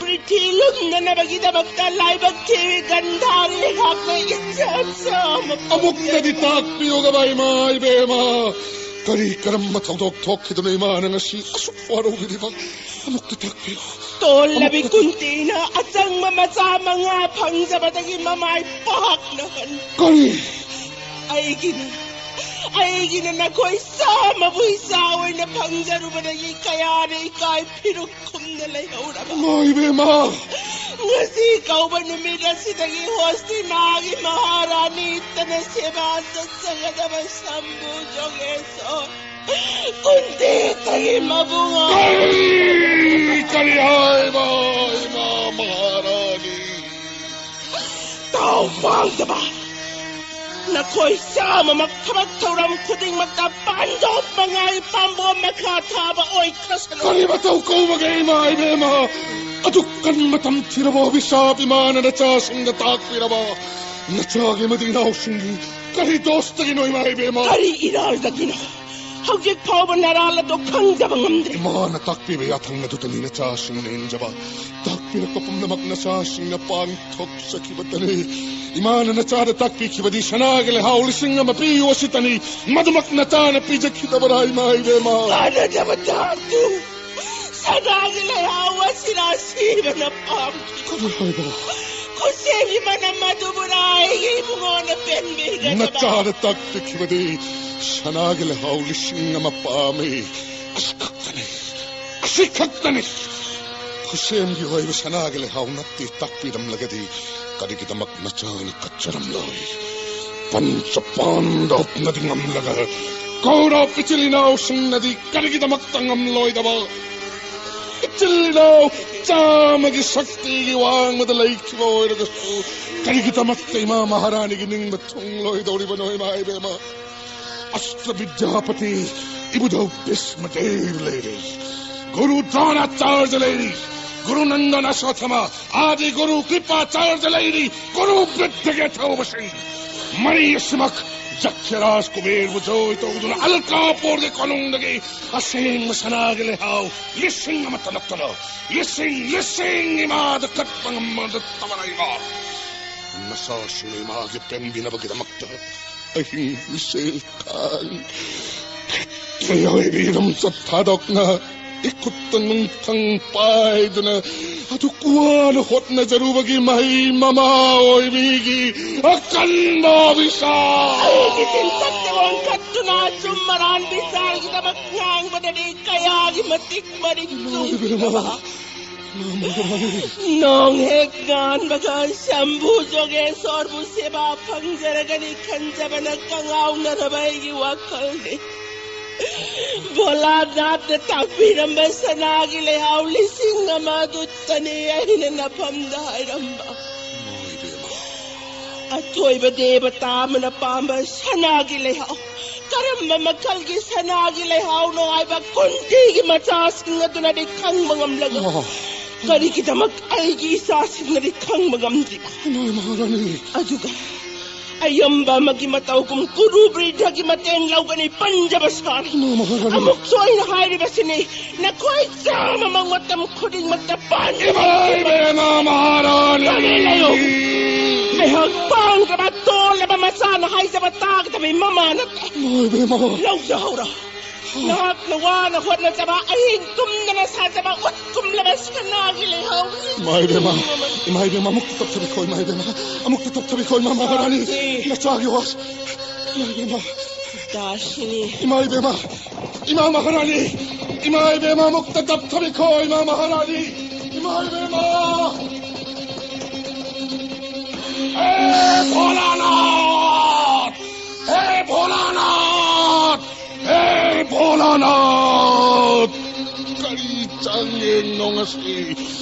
ꯄ꯭ꯔꯤꯊꯤ ꯂꯨꯝꯅꯅꯕꯒꯤꯗꯃꯛꯇ ꯂꯥꯏꯕꯛ ꯊꯤꯕꯤ ꯒꯟꯙꯥꯔꯤ ꯑꯩꯍꯥꯛꯅ ꯏꯆꯥ ꯆꯥꯝꯃ ꯑꯃꯨꯛꯇꯗꯤ ꯄꯣꯛꯆꯕ꯫ ꯇꯥꯛꯄꯤꯌꯨꯒꯕ, ꯏꯃꯥ ꯏꯕꯦꯝꯃ꯫ ꯀꯔꯤ ꯀꯔꯝꯕ ꯊꯧꯗꯣꯛ ꯊꯣꯛꯈꯤꯗꯨꯅ ꯏꯃꯥꯅ ꯉꯁꯤ ꯑꯁꯨꯛ ꯋꯥꯔꯧꯕꯤꯔꯤꯕ? ꯑꯃꯨꯛꯇ ꯇꯥꯛꯄꯤꯌꯨ꯫ ꯇꯣꯜꯂꯕꯤ ꯑꯃꯨꯛꯇ ꯀꯨꯟꯇꯤꯅ ꯑꯆꯪꯕ ꯃꯆꯥ ꯃꯉꯥ ꯐꯪꯖꯕꯗꯒꯤ ꯃꯃꯥꯏ ꯄꯥꯛꯅ ꯍꯟ꯫ ꯀꯔꯤ? ꯑꯩꯒꯤꯅ ꯑꯩꯒꯤꯅ ꯅꯈꯣꯏ ꯆꯥꯝꯃꯕꯨ ꯏꯆꯥ ꯑꯣꯏꯅ ꯐꯪꯖꯔꯨꯕꯗꯒꯤ ꯀꯌꯥꯅ ꯏꯀꯥꯏ ꯐꯤꯔꯨꯛ ꯈꯨꯝꯅ ꯂꯩꯍꯧꯔꯕ꯫ ꯏꯃꯥ ꯏꯕꯦꯝꯃ! ꯉꯁꯤ ꯀꯧꯕ ꯅꯨꯃꯤꯠ ꯑꯁꯤꯗꯒꯤ ꯍꯣꯁꯇꯤꯅꯥꯒꯤ ꯃꯍꯥꯔꯥꯅꯤ ꯏꯠꯇꯅ ꯁꯦꯕꯥ ꯆꯠꯆꯒꯗꯕ ꯁꯝꯕꯨ ꯖꯣꯒꯦꯁꯣꯔ ꯀꯨꯟꯇꯤꯇꯒꯤ ꯃꯕꯨꯡ꯫ ꯀꯔꯤ? ꯀꯔꯤ ꯍꯥꯏꯕ, ꯏꯃꯥ ꯃꯍꯥꯔꯥꯅꯤ? ꯇꯥꯎ ꯃꯥꯡꯗꯕ! ꯅꯈꯣꯏ ꯆꯥꯝꯃꯃꯛ ꯊꯕꯛ ꯊꯧꯔꯝ ꯈꯨꯗꯤꯡꯃꯛꯇ ꯄꯥꯟꯗꯣꯞ ꯃꯉꯥꯜ ꯄꯥꯝꯕꯣꯝ ꯃꯈꯥ ꯊꯥꯕ ꯑꯣꯏꯈ꯭ꯔꯁꯅꯨ꯫ ꯀꯔꯤ ꯃꯇꯧ ꯀꯧꯕꯒꯦ, ꯏꯃꯥ ꯏꯕꯦꯝꯃ? ꯑꯗꯨꯛ ꯀꯟ ꯃꯇꯝ ꯊꯤꯔꯕ ꯑꯚꯤꯁꯥꯞ ꯏꯃꯥꯅ ꯅꯆꯥꯁꯤꯡꯗ ꯇꯥꯛꯄꯤꯔꯕ? ꯅꯆꯥꯒꯤ ꯑꯃꯗꯤ ꯏꯅꯥꯎꯁꯤꯡꯒꯤ ꯀꯔꯤ ꯗꯣꯁꯇꯒꯤꯅꯣ, ꯏꯃꯥ ꯏꯕꯦꯝꯃ? ꯀꯔꯤ ꯏꯔꯥꯜꯗꯒꯤꯅꯣ? ꯍꯧꯖꯤꯛ ꯐꯥꯎꯕ ꯅꯔꯥꯜ ꯑꯗꯨ ꯈꯪꯗꯕ ꯉꯝꯗ꯭ꯔꯦ꯫ ꯏꯃꯥꯅ ꯇꯥꯛꯄꯤꯕ ꯌꯥꯊꯪ ꯑꯗꯨꯇꯅꯤ ꯅꯆꯥꯁꯤꯡꯅ ꯏꯟꯖꯕ꯫ ꯇꯥꯛꯄꯤꯔꯛꯄ ꯄꯨꯝꯅꯃꯛ ꯅꯆꯥꯁꯤꯡꯅ ꯄꯥꯡꯊꯣꯛꯆꯈꯤꯕꯇꯅꯤ꯫ ꯏꯃꯥꯅ ꯅꯆꯥꯗ ꯇꯥꯛꯄꯤꯈꯤꯕꯗꯤ ꯁꯅꯥꯒꯤ ꯂꯩꯍꯥꯎ ꯂꯤꯁꯤꯡ ꯑꯃ ꯄꯤꯌꯨ ꯑꯁꯤꯇꯅꯤ꯫ ꯃꯗꯨꯃꯛ ꯅꯆꯥꯅ ꯄꯤꯖꯈꯤꯗꯕꯔꯥ, ꯏꯃꯥ ꯏꯕꯦꯝꯃ? ꯀꯥꯟꯅꯗꯕ ꯙꯥꯇꯨ! ꯁꯅꯥꯒꯤ ꯂꯩꯍꯥꯎ ꯑꯁꯤꯅ ꯑꯁꯤꯕꯅ ꯄꯥꯝꯈꯤ꯫ ꯀꯔꯤ ꯍꯥꯏꯕ? ꯈꯨꯠꯁꯦꯝꯒꯤ ꯃꯅꯝ ꯑꯗꯨꯕꯨꯔꯥ ꯑꯩꯒꯤ ꯏꯕꯨꯡꯉꯣꯅ ꯄꯦꯟꯕꯤꯒꯗꯕ? ꯅꯆꯥꯗ ꯇꯥꯛꯄꯤꯈꯤꯕꯗꯤ ꯁꯅꯥꯒꯤ ꯂꯩꯍꯥꯎ ꯂꯤꯁꯤꯡ ꯑꯃ ꯄꯥꯝꯃꯤ꯫ ꯑꯁꯤ ꯈꯛꯇꯅꯤ, ꯑꯁꯤ ꯈꯛꯇꯅꯤ꯫ ꯈꯨꯠꯁꯦꯝꯒꯤ ꯑꯣꯏꯕ ꯁꯅꯥꯒꯤ ꯂꯩꯍꯥꯎ ꯅꯠꯇꯦ ꯇꯥꯛꯄꯤꯔꯝꯂꯒꯗꯤ ꯀꯔꯤꯒꯤꯗꯃꯛ ꯅꯆꯥꯅ ꯀꯠꯆꯔꯝꯂꯣꯏ? ꯄꯟꯆ ꯄꯥꯟꯗꯕꯅꯗꯤ ꯉꯝꯂꯒ ꯀꯧꯔꯕ ꯏꯆꯤꯜ ꯏꯅꯥꯎꯁꯤꯡꯅꯗꯤ ꯀꯔꯤꯒꯤꯗꯃꯛꯇ ꯉꯝꯂꯣꯏꯗꯕ? ꯏꯆꯤꯜ ꯏꯅꯥꯎ ꯆꯥꯝꯃꯒꯤ ꯁꯛꯇꯤꯒꯤ ꯋꯥꯡꯃꯗ ꯂꯩꯈꯤꯕ ꯑꯣꯏꯔꯒꯁꯨ ꯀꯔꯤꯒꯤꯗꯃꯛꯇ ꯏꯃꯥ ꯃꯍꯥꯔꯥꯅꯤꯒꯤ ꯅꯤꯡꯕ ꯊꯨꯡꯂꯣꯏꯗꯧꯔꯤꯕꯅꯣ, ꯏꯃꯥ ꯏꯕꯦꯝꯃ? ꯑꯁꯇ꯭ꯔ ꯕꯤꯗ꯭ꯌꯥꯄꯇꯤ ꯏꯕꯨꯙꯧ ꯚꯤꯁ꯭ꯃꯗꯦꯕ ꯂꯩꯔꯤ, ꯒꯨꯔꯨ ꯗ꯭ꯔꯣణꯥꯆꯥꯔ꯭ꯌ ꯂꯩꯔꯤ, ꯒꯨꯔꯨ ꯅꯟꯗꯟ ꯑꯁ꯭ꯋꯠꯊꯥꯃ, ꯑꯥꯗꯤ ꯒꯨꯔꯨ ꯀ꯭ꯔꯤꯄꯥꯆꯥꯔ꯭ꯌ ꯂꯩꯔꯤ, ꯒꯨꯔꯨ ꯕꯨꯗ꯭ꯙꯒꯤ ꯑꯊꯧꯕꯁꯤꯡ ꯃꯔꯤ ꯑꯁꯤꯃꯛ ꯖꯈ꯭ꯌꯔꯥꯖ ꯀꯨꯕꯦꯔꯕꯨ ꯖꯣꯏ ꯇꯧꯗꯨꯅ ꯑꯜꯀꯥꯄꯨꯔꯒꯤ ꯀꯣꯅꯨꯡꯗꯒꯤ ꯑꯁꯦꯡꯕ ꯁꯅꯥꯒꯤ ꯂꯩꯍꯥꯎ ꯂꯤꯁꯤꯡ ꯑꯃꯠꯇ ꯅꯠꯇꯅ ꯂꯤꯁꯤꯡ ꯂꯤꯁꯤꯡ ꯏꯃꯥꯗ ꯀꯠꯄ ꯉꯝꯕ ꯅꯠꯇꯕ ꯂꯩꯕ꯫ ꯅꯆꯥꯁꯤꯡꯅ ꯏꯃꯥꯒꯤ ꯄꯦꯟꯕꯤꯅꯕꯒꯤꯗꯃꯛꯇ ꯑꯍꯤꯡ ꯃꯤꯁꯦꯜ ꯊꯥꯡ ꯃꯤꯑꯣꯏꯕꯒꯤ ꯂꯝꯆꯠ ꯊꯥꯗꯣꯛꯅ ꯏꯈꯨꯠꯇ ꯅꯨꯡꯊꯪ ꯄꯥꯏꯗꯨꯅ ꯑꯗꯨꯛ ꯋꯥꯅ ꯍꯣꯠꯅꯖꯔꯨꯕꯒꯤ ꯃꯍꯩ ꯃꯃꯥ ꯑꯣꯏꯕꯤꯒꯤ ꯑꯀꯟꯕ ꯕꯤꯆꯥꯔ꯫ ꯑꯩꯒꯤ ꯆꯤꯟꯊꯛꯇ ꯋꯥꯡꯈꯠꯇꯨꯅ ꯑꯆꯨꯝ ꯑꯔꯥꯟ ꯕꯤꯆꯥꯔꯒꯤꯗꯃꯛ ꯉꯥꯡꯕꯗꯗꯤ ꯀꯌꯥꯒꯤ ꯃꯇꯤꯛ ꯃꯔꯤꯛ ꯆꯨꯝꯈ꯭ꯔꯕ꯫ ꯅꯣꯡ ꯍꯦꯛ ꯉꯥꯟꯕꯒ ꯁꯝꯕꯨ ꯖꯣꯒꯦꯁꯣꯔꯕꯨ ꯁꯦꯕꯥ ꯐꯪꯖꯔꯒꯅꯤ ꯈꯟꯖꯕꯅ ꯀꯉꯥꯎꯅꯔꯕ ꯑꯩꯒꯤ ꯋꯥꯈꯜꯅꯤ꯫ ꯚꯣꯂꯥꯅꯥꯊꯅ ꯇꯥꯛꯄꯤꯔꯝꯕ ꯁꯅꯥꯒꯤ ꯂꯩꯍꯥꯎ ꯂꯤꯁꯤꯡ ꯑꯃ ꯑꯗꯨꯇꯅꯤ ꯑꯩꯅ ꯅꯐꯝꯗ ꯍꯥꯏꯔꯝꯕ꯫ ꯑꯊꯣꯏꯕ ꯗꯦꯕꯇꯥ ꯑꯃꯅ ꯄꯥꯝꯕ ꯁꯅꯥꯒꯤ ꯂꯩꯍꯥꯎ꯫ ꯀꯔꯝꯕ ꯃꯈꯜꯒꯤ ꯁꯅꯥꯒꯤ ꯂꯩꯍꯥꯎꯅꯣ ꯍꯥꯏꯕ ꯀꯨꯟꯇꯤꯒꯤ ꯃꯆꯥꯁꯤꯡ ꯑꯗꯨꯅꯗꯤ ꯈꯪꯕ ꯉꯝꯂꯒ, ꯑꯣ꯫ ꯀꯔꯤꯒꯤꯗꯃꯛ ꯑꯩꯒꯤ ꯏꯆꯥꯁꯤꯡꯅꯗꯤ ꯈꯪꯕ ꯉꯝꯗ꯭ꯔꯤꯕ? ꯏꯃꯥ ꯃꯍꯥꯔꯥꯅꯤ꯫ ꯑꯗꯨꯒ ꯑꯌꯥꯝꯕ ꯑꯃꯒꯤ ꯃꯇꯧꯒꯨꯝ ꯀꯨꯔꯨ ꯕ꯭ꯔꯤꯗꯒꯤ ꯃꯇꯦꯡ ꯂꯧꯒꯅꯤ ꯄꯟꯖꯕ ꯁꯥꯔꯤ꯫ ꯏꯃꯥ ꯃꯍꯥꯔꯥꯅꯤ꯫ ꯑꯃꯨꯛꯁꯨ ꯑꯩꯅ ꯍꯥꯏꯔꯤꯕꯁꯤꯅꯤ, ꯅꯈꯣꯏ ꯆꯥꯝꯃꯃꯛ ꯃꯇꯝ ꯈꯨꯗꯤꯡꯃꯛꯇ ꯄꯥꯟꯖꯕ ꯏꯃꯥ ꯏꯕꯦꯝꯃ ꯃꯍꯥꯔꯥꯅꯤ꯫ ꯀꯔꯤ ꯂꯩꯌꯨ? ꯑꯩꯍꯥꯛ ꯄꯥꯡꯗ꯭ꯔꯕ ꯇꯣꯜꯂꯕ ꯃꯆꯥꯅ ꯍꯥꯏꯖꯕ ꯇꯥꯒꯗꯕ ꯃꯃꯥ ꯅꯠꯇꯦ꯫ ꯏꯃꯥ ꯏꯕꯦꯝꯃ꯫ ꯂꯧꯖꯍꯧꯔꯣ꯫ ꯅꯍꯥꯛꯅ ꯋꯥꯅ ꯍꯣꯠꯅꯖꯕ, ꯑꯍꯤꯡ ꯇꯨꯝꯗꯅ ꯁꯥꯖꯕ ꯎꯠ ꯀꯨꯝꯂꯕ ꯁꯅꯥꯒꯤ ꯂꯩꯍꯥꯎ꯫ ꯏꯃꯥ ꯏꯕꯦꯝꯃ, ꯏꯃꯥ ꯏꯕꯦꯝꯃ, ꯑꯃꯨꯛꯇ ꯇꯞꯊꯕꯤꯈꯣ, ꯏꯃꯥ ꯏꯕꯦꯝꯃ, ꯑꯃꯨꯛꯇ ꯇꯞꯊꯕꯤꯈꯣ, ꯏꯃꯥ ꯃꯍꯥꯔꯥꯅꯤ꯫ ꯁꯤ꯫ ꯅꯆꯥꯒꯤ ꯋꯥ, ꯏꯃꯥ ꯏꯕꯦꯝꯃ꯫ ꯗꯥꯁꯤꯅꯤ꯫ ꯏꯃꯥ ꯏꯕꯦꯝꯃ, ꯏꯃꯥ ꯃꯍꯥꯔꯥꯅꯤ, ꯏꯃꯥ ꯏꯕꯦꯝꯃ, ꯑꯃꯨꯛꯇ ꯇꯞꯊꯕꯤꯈꯣ, ꯏꯃꯥ ꯃꯍꯥꯔꯥꯅꯤ, ꯏꯃꯥ ꯏꯕꯦꯝꯃ꯫ ꯍꯦ ꯚꯣꯂꯥꯅꯥꯊ! ꯍꯦ ꯚꯣꯂꯥꯅꯥꯊ! ꯍꯦ ꯚꯣꯂꯥꯅꯥꯊ! ꯀꯔꯤ ꯆꯥꯡꯌꯦꯡꯅꯣ ꯉꯁꯤ?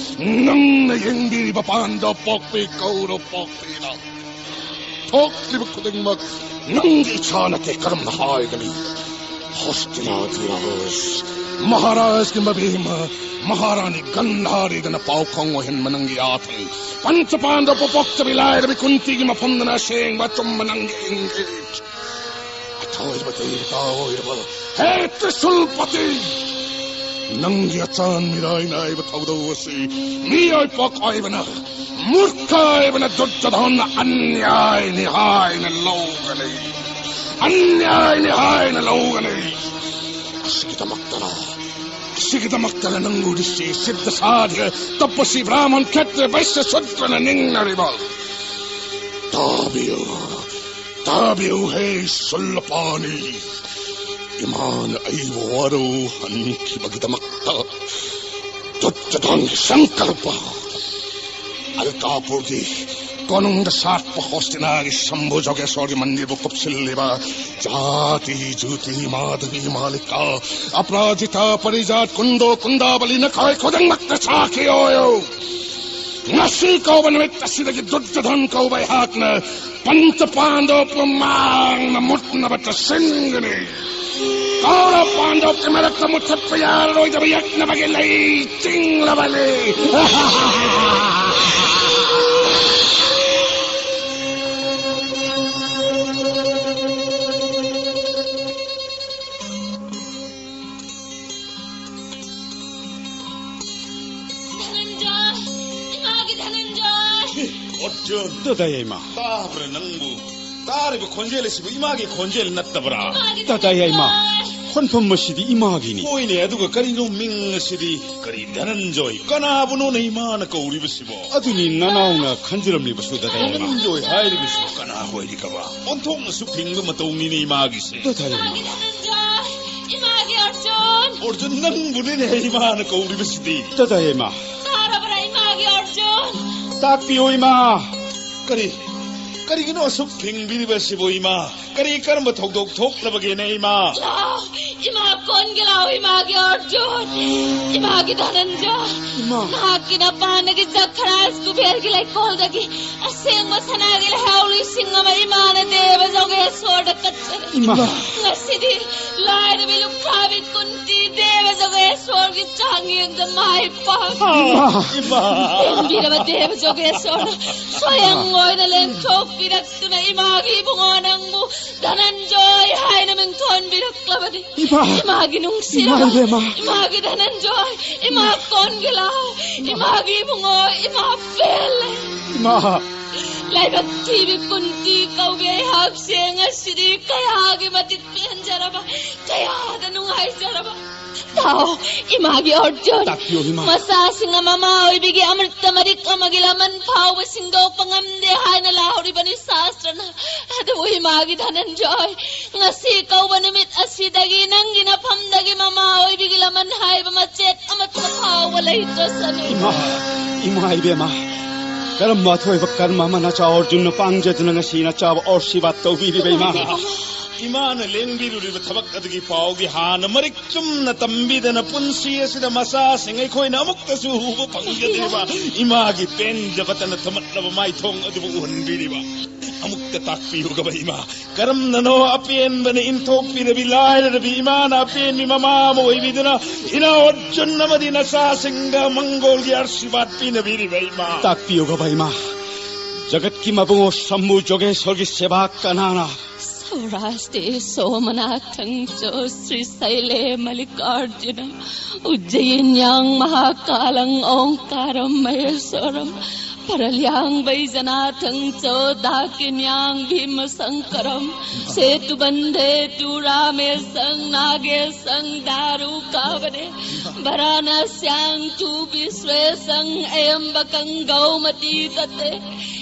ꯅꯪꯅ ꯌꯦꯡꯕꯤꯔꯤꯕ ꯄꯥꯟꯗ ꯄꯣꯛꯄꯤ ꯀꯧꯔ ꯄꯣꯛꯄꯤꯅ ꯊꯣꯛꯂꯤꯕ ꯈꯨꯗꯤꯡꯃꯛ ꯅꯪꯒꯤ ꯏꯆꯥ ꯅꯠꯇꯦ ꯀꯔꯝꯅ ꯍꯥꯏꯒꯅꯤ? ꯍꯣꯁꯇꯤꯅꯥꯒꯤ ꯔꯥꯖ, ꯃꯍꯥꯔꯥꯖꯀꯤ ꯃꯕꯦꯝꯃ, ꯃꯍꯥꯔꯥꯅꯤ ꯒꯟꯙꯥꯔꯤꯗꯅ ꯄꯥꯎ ꯈꯪ ꯑꯣꯏꯍꯟꯕ ꯅꯪꯒꯤ ꯌꯥꯊꯪ, ꯄꯟꯆꯄꯥꯟꯗ ꯄꯣꯄꯣꯛꯆꯕꯤ ꯂꯥꯏꯔꯕꯤ ꯀꯨꯟꯇꯤꯒꯤ ꯃꯐꯝꯗꯅ ꯑꯁꯦꯡꯕ ꯑꯆꯨꯝꯕ ꯅꯪꯒꯤ ꯏꯪꯒꯤꯠ꯫ ꯑꯊꯣꯏꯕ ꯗꯦꯕꯇꯥ ꯑꯣꯏꯔꯕ ꯍꯦ ꯇ꯭ꯔꯤꯁꯨꯜꯄꯇꯤ! ꯅꯪꯒꯤ ꯑꯆꯥꯟ ꯃꯤꯔꯥꯏ ꯅꯥꯏꯕ ꯊꯧꯗꯧ ꯑꯁꯤ ꯃꯤꯑꯣꯏ ꯄꯣꯛ ꯑꯣꯏꯕꯅ, ꯃꯨꯔꯈ ꯑꯣꯏꯕꯅ ꯗꯨꯔꯖꯣꯙꯟꯅ ꯑꯟꯌꯥꯏꯅꯤ ꯍꯥꯏꯅ ꯂꯧꯒꯅꯤ꯫ ꯑꯟꯌꯥꯏꯅꯤ ꯍꯥꯏꯅ ꯂꯧꯒꯅꯤ꯫ ꯑꯁꯤꯒꯤꯗꯃꯛꯇꯅ ꯁꯤꯒꯤꯗꯃꯛꯇꯅ ꯅꯪꯕꯨ ꯔꯤꯁꯤ, ꯁꯤꯗ, ꯁꯥꯙ꯭ꯌ, ꯇꯄꯁꯤ, ꯕ꯭ꯔꯥꯍꯃꯟ, ꯈꯦꯇ꯭ꯔ, ꯕꯩꯁ꯭ꯌ, ꯁꯨꯗ꯭ꯔꯅ ꯅꯤꯡꯅꯔꯤꯕ꯫ ꯇꯥꯕꯤꯌꯨ, ꯇꯥꯕꯤꯌꯨ ꯍꯦ ꯁꯨꯜꯂꯄꯥꯅꯤ꯫ ꯏꯃꯥꯅ ꯑꯩꯕꯨ ꯋꯥꯔꯧꯍꯟꯈꯤꯕꯒꯤꯗꯃꯛꯇ ꯗꯨꯠꯇ ꯗꯣꯟꯒꯤ ꯁꯪꯀꯜꯄ꯫ ꯑꯜꯀꯥꯄꯨꯔꯒꯤ ꯀꯣꯅꯨꯡꯗ ꯁꯥꯠꯄ ꯍꯣꯁꯇꯤꯅꯥꯒꯤ ꯁꯝꯚꯨ ꯖꯣꯒꯦꯁꯣꯔꯒꯤ ꯃꯟꯗꯤꯔꯕꯨ ꯀꯨꯞꯁꯤꯜꯂꯤꯕ ꯖꯥꯇꯤ, ꯖꯨꯇꯤ, ꯃꯥꯙꯕꯤ, ꯃꯥꯂꯤꯀꯥ, ꯑꯄꯔꯥꯖꯤꯇꯥ, ꯄꯔꯤꯖꯥꯠ, ꯀꯨꯟꯗꯣ, ꯀꯨꯟꯗꯥꯕꯂꯤ, ꯅꯈꯣꯏ ꯈꯨꯗꯤꯡꯃꯛꯇ ꯁꯥꯈꯤ ꯑꯣꯏꯌꯨ꯫ ꯉꯁꯤ ꯀꯧꯕ ꯅꯨꯃꯤꯠ ꯑꯁꯤꯗꯒꯤ ꯗꯨꯔꯖꯣꯙꯟ ꯀꯧꯕ ꯑꯩꯍꯥꯛꯅ ꯄꯟꯆ ꯄꯥꯟꯗꯕ ꯃꯥꯡꯅ ꯃꯨꯠꯅꯕ ꯆꯠꯁꯤꯟꯒꯅꯤ꯫ ꯀꯧꯔꯕ ꯄꯥꯟꯗꯕꯀꯤ ꯃꯔꯛꯇ ꯃꯨꯠꯊꯠꯄ ꯌꯥꯔꯔꯣꯏꯗꯕ ꯌꯦꯛꯅꯕꯒꯤ ꯂꯩ ꯆꯤꯡꯂꯕꯅꯤ꯫ ꯙꯅꯟꯖꯣꯏ! ꯏꯃꯥꯒꯤ ꯙꯅꯟꯖꯣꯏ! ꯑꯔꯖꯨꯟ! ꯗꯥꯗꯥ ꯌꯥꯏꯃ꯫ ꯇꯥꯕ꯭ꯔꯥ ꯅꯪꯕꯨ? ꯇꯥꯔꯤꯕ ꯈꯣꯟꯖꯦꯜ ꯑꯁꯤꯕꯨ ꯏꯃꯥꯒꯤ ꯈꯣꯟꯖꯦꯜ ꯅꯠꯇꯕ꯭ꯔꯥ? ꯏꯃꯥꯒꯤ ꯗꯥꯗꯥ ꯌꯥꯏꯃ, ꯙꯅꯟꯖꯣꯏ! ꯈꯣꯟꯐꯝ ꯑꯁꯤꯗꯤ ꯏꯃꯥꯒꯤꯅꯤ꯫ ꯍꯣꯏꯅꯦ, ꯑꯗꯨꯒ ꯀꯔꯤꯅꯣ ꯃꯤꯡ ꯑꯁꯤꯗꯤ? ꯀꯔꯤ ꯙꯅꯟꯖꯣꯏ? ꯀꯅꯥꯕꯨꯅꯣꯅꯦ ꯏꯃꯥꯅ ꯀꯧꯔꯤꯕꯁꯤꯕꯣ? ꯑꯗꯨꯅꯤ ꯅꯅꯥꯎꯅ ꯈꯟꯖꯔꯝꯂꯤꯕꯁꯨ, ꯗꯥꯗꯥ ꯌꯥꯏꯃ꯫ ꯙꯅꯟꯖꯣꯏ ꯍꯥꯏꯔꯤꯕꯁꯤꯕꯨ ꯀꯅꯥ ꯑꯣꯏꯔꯤꯒꯕ? ꯑꯣꯟꯊꯣꯛꯅꯁꯨ ꯐꯤꯡꯕ ꯃꯇꯧꯅꯤꯅꯦ ꯏꯃꯥꯒꯤꯁꯦ꯫ ꯗꯥꯗꯥ ꯌꯥꯏꯃ꯫ ꯏꯃꯥꯒꯤ ꯙꯅꯟꯖꯣꯏ! ꯏꯃꯥꯒꯤ ꯑꯔꯖꯨꯟ! ꯑꯔꯖꯨꯟ, ꯅꯪꯕꯨꯅꯤꯅꯦ ꯏꯃꯥꯅ ꯀꯧꯔꯤꯕꯁꯤꯗꯤ꯫ ꯗꯥꯗꯥ ꯌꯥꯏꯃ꯫ ꯇꯥꯔꯕ꯭ꯔꯥ ꯏꯃꯥꯒꯤ ꯑꯔꯖꯨꯟ? ꯇꯥꯛꯄꯤꯌꯨ ꯏꯃꯥ꯫ ꯀꯔꯤ? ꯀꯔꯤꯒꯤꯅꯣ ꯑꯁꯨꯛ ꯐꯤꯡꯕꯤꯔꯤꯕꯁꯤꯕꯨ ꯏꯃꯥ? ꯀꯔꯤ ꯀꯔꯝꯕ ꯊꯧꯗꯣꯛ ꯊꯣꯛꯂꯕꯒꯦꯅꯦ ꯏꯃꯥ? ꯂꯥꯎ, ꯏꯃꯥ ꯀꯣꯟꯒꯦ ꯂꯥꯎ, ꯏꯃꯥꯒꯤ ꯑꯔꯖꯨꯟ, ꯏꯃꯥꯒꯤ ꯙꯅꯟꯖꯣꯏ꯫ ꯏꯃꯥ꯫ ꯅꯍꯥꯛꯀꯤ ꯅꯄꯥꯅꯒꯤ ꯖꯈꯔꯥꯖ ꯀꯨꯕꯦꯔꯒꯤ ꯂꯩꯀꯣꯜꯗꯒꯤ ꯑꯁꯦꯡꯕ ꯁꯅꯥꯒꯤ ꯂꯩꯍꯥꯎ ꯂꯤꯁꯤꯡ ꯑꯃ ꯏꯃꯥꯅ ꯗꯦꯕ ꯖꯧꯒꯦꯁ꯭ꯋꯔꯗ ꯀꯠꯆꯔꯦ꯫ ꯏꯃꯥ꯫ ꯉꯁꯤꯗꯤ ꯂꯥꯏꯔꯕꯤ ꯂꯨꯈ꯭ꯔꯥꯕꯤ ꯀꯨꯟꯇꯤ ꯗꯦꯕ ꯖꯧꯒꯦꯁ꯭ꯋꯔꯒꯤ ꯆꯥꯡꯌꯦꯡꯗ ꯃꯥꯏ ꯄꯥꯛꯈꯤ꯫ ꯏꯃꯥ꯫ ꯏꯃꯥ꯫ ꯄꯦꯟꯕꯤꯔꯕ ꯗꯦꯕ ꯖꯧꯒꯦꯁ꯭ꯋꯔꯅ ꯁ꯭ꯋꯌꯪ ꯑꯣꯏꯅ ꯂꯦꯡꯊꯣꯛꯄꯤꯔꯛꯇꯨꯅ ꯏꯃꯥꯒꯤ ꯏꯕꯨꯡꯉꯣ ꯅꯪꯕꯨ ꯙꯅꯟꯖꯣꯏ ꯍꯥꯏꯅ ꯃꯤꯡꯊꯣꯟꯕꯤꯔꯛꯂꯕꯅꯤ꯫ ꯏꯃꯥ! ꯏꯃꯥꯒꯤ ꯅꯨꯡꯁꯤꯔꯕ, ꯏꯃꯥ ꯏꯕꯦꯝꯃ! ꯏꯃꯥꯒꯤ ꯙꯅꯟꯖꯣꯏ, ꯏꯃꯥ ꯀꯣꯟꯒꯦ ꯂꯥꯎ, ꯏꯃꯥꯒꯤ ꯏꯕꯨꯡꯉꯣ, ꯏꯃꯥ ꯄꯦꯜꯂꯦ꯫ ꯏꯃꯥ! ꯂꯥꯏꯕꯛ ꯊꯤꯕꯤ ꯀꯨꯟꯇꯤ ꯀꯧꯕꯤ ꯑꯩꯍꯥꯛꯁꯦ ꯉꯁꯤꯗꯤ ꯀꯌꯥꯒꯤ ꯃꯇꯤꯛ ꯄꯦꯟꯖꯔꯕ, ꯀꯌꯥꯗ ꯅꯨꯡꯉꯥꯏꯖꯔꯕ꯫ ꯍꯥꯎ, ꯏꯃꯥꯒꯤ ꯑꯔꯖꯨꯟ꯫ ꯇꯥꯛꯄꯤꯌꯨ, ꯏꯃꯥ꯫ ꯃꯆꯥꯁꯤꯡ ꯑꯃ ꯃꯃꯥ ꯑꯣꯏꯕꯤꯒꯤ ꯑꯃ꯭ꯔꯤꯇ ꯃꯔꯤꯛ ꯑꯃꯒꯤ ꯂꯃꯟ ꯐꯥꯎꯕ ꯁꯤꯡꯗꯣꯛꯄ ꯉꯝꯗꯦ ꯍꯥꯏꯅ ꯂꯥꯎꯔꯤꯕꯅꯤ ꯁꯥꯁꯇ꯭ꯔꯅ꯫ ꯑꯗꯨꯕꯨ ꯏꯃꯥꯒꯤ ꯙꯅꯟꯖꯣꯏ, ꯉꯁꯤ ꯀꯧꯕ ꯅꯨꯃꯤꯠ ꯑꯁꯤꯗꯒꯤ ꯅꯪꯒꯤ ꯅꯐꯝꯗꯒꯤ ꯃꯃꯥ ꯑꯣꯏꯕꯤꯒꯤ ꯂꯃꯟ ꯍꯥꯏꯕ ꯃꯆꯦꯠ ꯑꯃꯠꯇ ꯐꯥꯎꯕ ꯂꯩꯇ꯭ꯔꯁꯅꯨ꯫ ꯏꯃꯥ, ꯏꯃꯥ ꯏꯕꯦꯝꯃ, ꯀꯔꯝꯕ ꯑꯊꯣꯏꯕ ꯀꯔꯃ ꯑꯃ ꯅꯆꯥ ꯑꯔꯖꯨꯟꯅ ꯄꯥꯡꯖꯗꯨꯅ ꯉꯁꯤ ꯅꯆꯥꯕꯨ ꯑꯔꯁꯤꯕꯥꯗ ꯇꯧꯕꯤꯔꯤꯕ ꯏꯃꯥ? ꯏꯃꯥꯅ ꯂꯦꯡꯕꯤꯔꯨꯔꯤꯕ ꯊꯕꯛ ꯑꯗꯨꯒꯤ ꯄꯥꯎꯗꯤ ꯍꯥꯟꯅ ꯃꯔꯤꯛ ꯆꯨꯝꯅ ꯇꯝꯕꯤꯗꯅ ꯄꯨꯟꯁꯤ ꯑꯁꯤꯗ ꯃꯆꯥꯁꯤꯡ ꯑꯩꯈꯣꯏꯅ ꯑꯃꯨꯛꯇꯁꯨ ꯎꯕ ꯐꯪꯖꯗ꯭ꯔꯤꯕ ꯏꯃꯥꯒꯤ ꯄꯦꯟꯖꯕꯇꯅ ꯊꯨꯝꯃꯠꯂꯕ ꯃꯥꯏꯊꯣꯡ ꯑꯗꯨꯕꯨ ꯎꯍꯟꯕꯤꯔꯤꯕ꯫ ꯑꯃꯨꯛꯇ ꯇꯥꯛꯄꯤꯌꯨꯒꯕ ꯏꯃꯥ, ꯀꯔꯝꯅꯅꯣ ꯑꯄꯦꯟꯕꯅ ꯏꯟꯊꯣꯛꯄꯤꯔꯕꯤ ꯂꯥꯏꯔꯔꯕꯤ ꯏꯃꯥꯅ ꯑꯄꯦꯟꯕꯤ ꯃꯃꯥ ꯑꯃ ꯑꯣꯏꯕꯤꯗꯨꯅ ꯏꯅꯥꯎ ꯑꯔꯖꯨꯟ ꯑꯃꯗꯤ ꯅꯆꯥꯁꯤꯡꯗ ꯃꯪꯒꯣꯜꯒꯤ ꯑꯥꯔꯁꯤꯕꯥꯗ ꯄꯤꯅꯕꯤꯔꯤꯕ ꯏꯃꯥ? ꯇꯥꯛꯄꯤꯌꯨꯒꯕ ꯏꯃꯥ, ꯖꯒꯠꯀꯤ ꯃꯕꯨꯡꯉꯣ ꯁꯝꯕꯨ ꯖꯣꯒꯦꯁꯣꯔꯒꯤ ꯁꯦꯕꯥ ꯀꯅꯥꯅ? ꯁꯧꯔꯥꯁꯇꯦ ꯁꯣꯃꯅꯥꯊꯪ ꯆꯣ ꯁ꯭ꯔꯤ ꯁꯩꯂꯦ ꯃꯜꯂꯤꯀꯥꯔꯖꯨꯅ ꯎꯖ꯭ꯖꯌꯤꯟꯌꯥꯡ ꯃꯍꯥꯀꯥꯂꯪ ꯑꯣꯡꯀꯥꯔꯝ ꯃꯍꯦꯁꯣꯔꯝ ꯄꯔꯂ꯭ꯌꯥꯡ ꯕꯩꯖꯅꯥꯊꯪ ꯆꯣ ꯗꯥꯀꯤꯟꯌꯥꯡ ꯚꯤꯃꯁꯪꯀꯔꯝ ꯁꯦꯇꯨꯕꯟꯙꯦ ꯇꯨ ꯔꯥꯃꯦꯁꯪ ꯅꯥꯒꯦꯁꯪ ꯗꯥꯔꯨ ꯀꯥꯕꯅꯦ ꯚꯔꯥꯅꯥꯁ꯭ꯌꯥꯡ ꯇꯨ ꯕꯤꯁ꯭ꯋꯦꯁꯪ ꯑꯌꯝꯕꯀꯪ ꯒꯧꯃꯇꯤ ꯇꯠꯇꯦ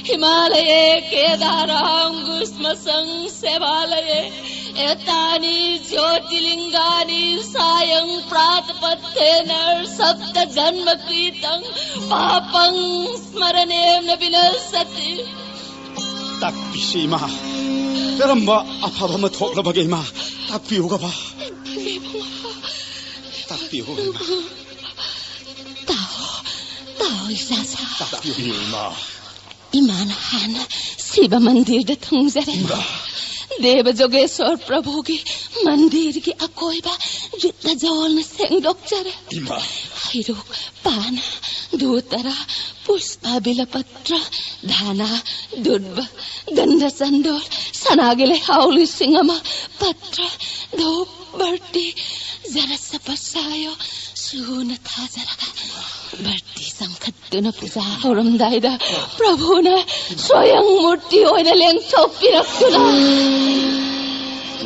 ꯍꯤꯃꯥꯂꯌꯦ ꯀꯦꯗꯥꯔꯥꯡ ꯒꯨꯁ꯭ꯃꯁꯪ ꯁꯦꯕꯥꯂꯌꯦ etañi jyotirlingañi sayaṃ prātapatthena saptajanmakritam pāpaṃ smaraṇena vinassati. ꯇꯥꯛꯄꯤꯁꯤ ꯏꯃꯥ, ꯀꯔꯝꯕ ꯑꯐꯕ ꯑꯃ ꯊꯣꯛꯂꯕꯒꯦ ꯏꯃꯥ? ꯇꯥꯛꯄꯤꯌꯨꯒꯕ꯫ ꯇꯥꯛꯄꯤꯌꯨ ꯏꯃꯥ꯫ ꯇꯥꯎ, ꯇꯥꯎ ꯏꯆꯥꯁꯥ꯫ ꯇꯥꯛꯄꯤꯌꯨ ꯏꯃꯥ꯫ ꯏꯃꯥꯅ ꯍꯥꯟꯅ ꯁꯤꯕ ꯃꯟꯗꯤꯔꯗ ꯊꯨꯡꯖꯔꯦ꯫ ꯗꯦꯕ ꯖꯣꯒꯦꯁꯣꯔ ꯄ꯭ꯔꯚꯨꯒꯤ ꯃꯟꯗꯤꯔꯒꯤ ꯑꯀꯣꯏꯕ ꯖꯨꯠꯇ ꯖꯣꯜꯅ ꯁꯦꯡꯗꯣꯛꯆꯔꯦ꯫ ꯏꯃꯥ꯫ ꯍꯩꯔꯨꯛ, ꯄꯥꯅ, ꯙꯨꯇꯔꯥ, ꯄꯨꯁꯄ, ꯕꯤꯂꯄꯇ꯭ꯔ, ꯙꯥꯅꯥ, ꯗꯨꯔꯕ, ꯒꯟꯙ ꯆꯟꯗꯣꯜ, ꯁꯅꯥꯒꯤ ꯂꯩꯍꯥꯎ ꯂꯤꯁꯤꯡ ꯑꯃ, ꯄꯇ꯭ꯔ, ꯙꯨꯞ, ꯕꯔꯇꯤ, ꯖꯔꯁ ꯄꯁꯥꯌꯣ ꯁꯨꯅ ꯊꯥꯖꯔꯒ ꯕꯔꯇꯤ ꯆꯪꯈꯠꯇꯨꯅ ꯄꯨꯖꯥ ꯍꯧꯔꯝꯗꯥꯏꯗ ꯄ꯭ꯔꯚꯨꯅ ꯁ꯭ꯋꯌꯪ ꯃꯨꯔꯇꯤ ꯑꯣꯏꯅ ꯂꯦꯡꯊꯣꯛꯄꯤꯔꯛꯇꯨꯅ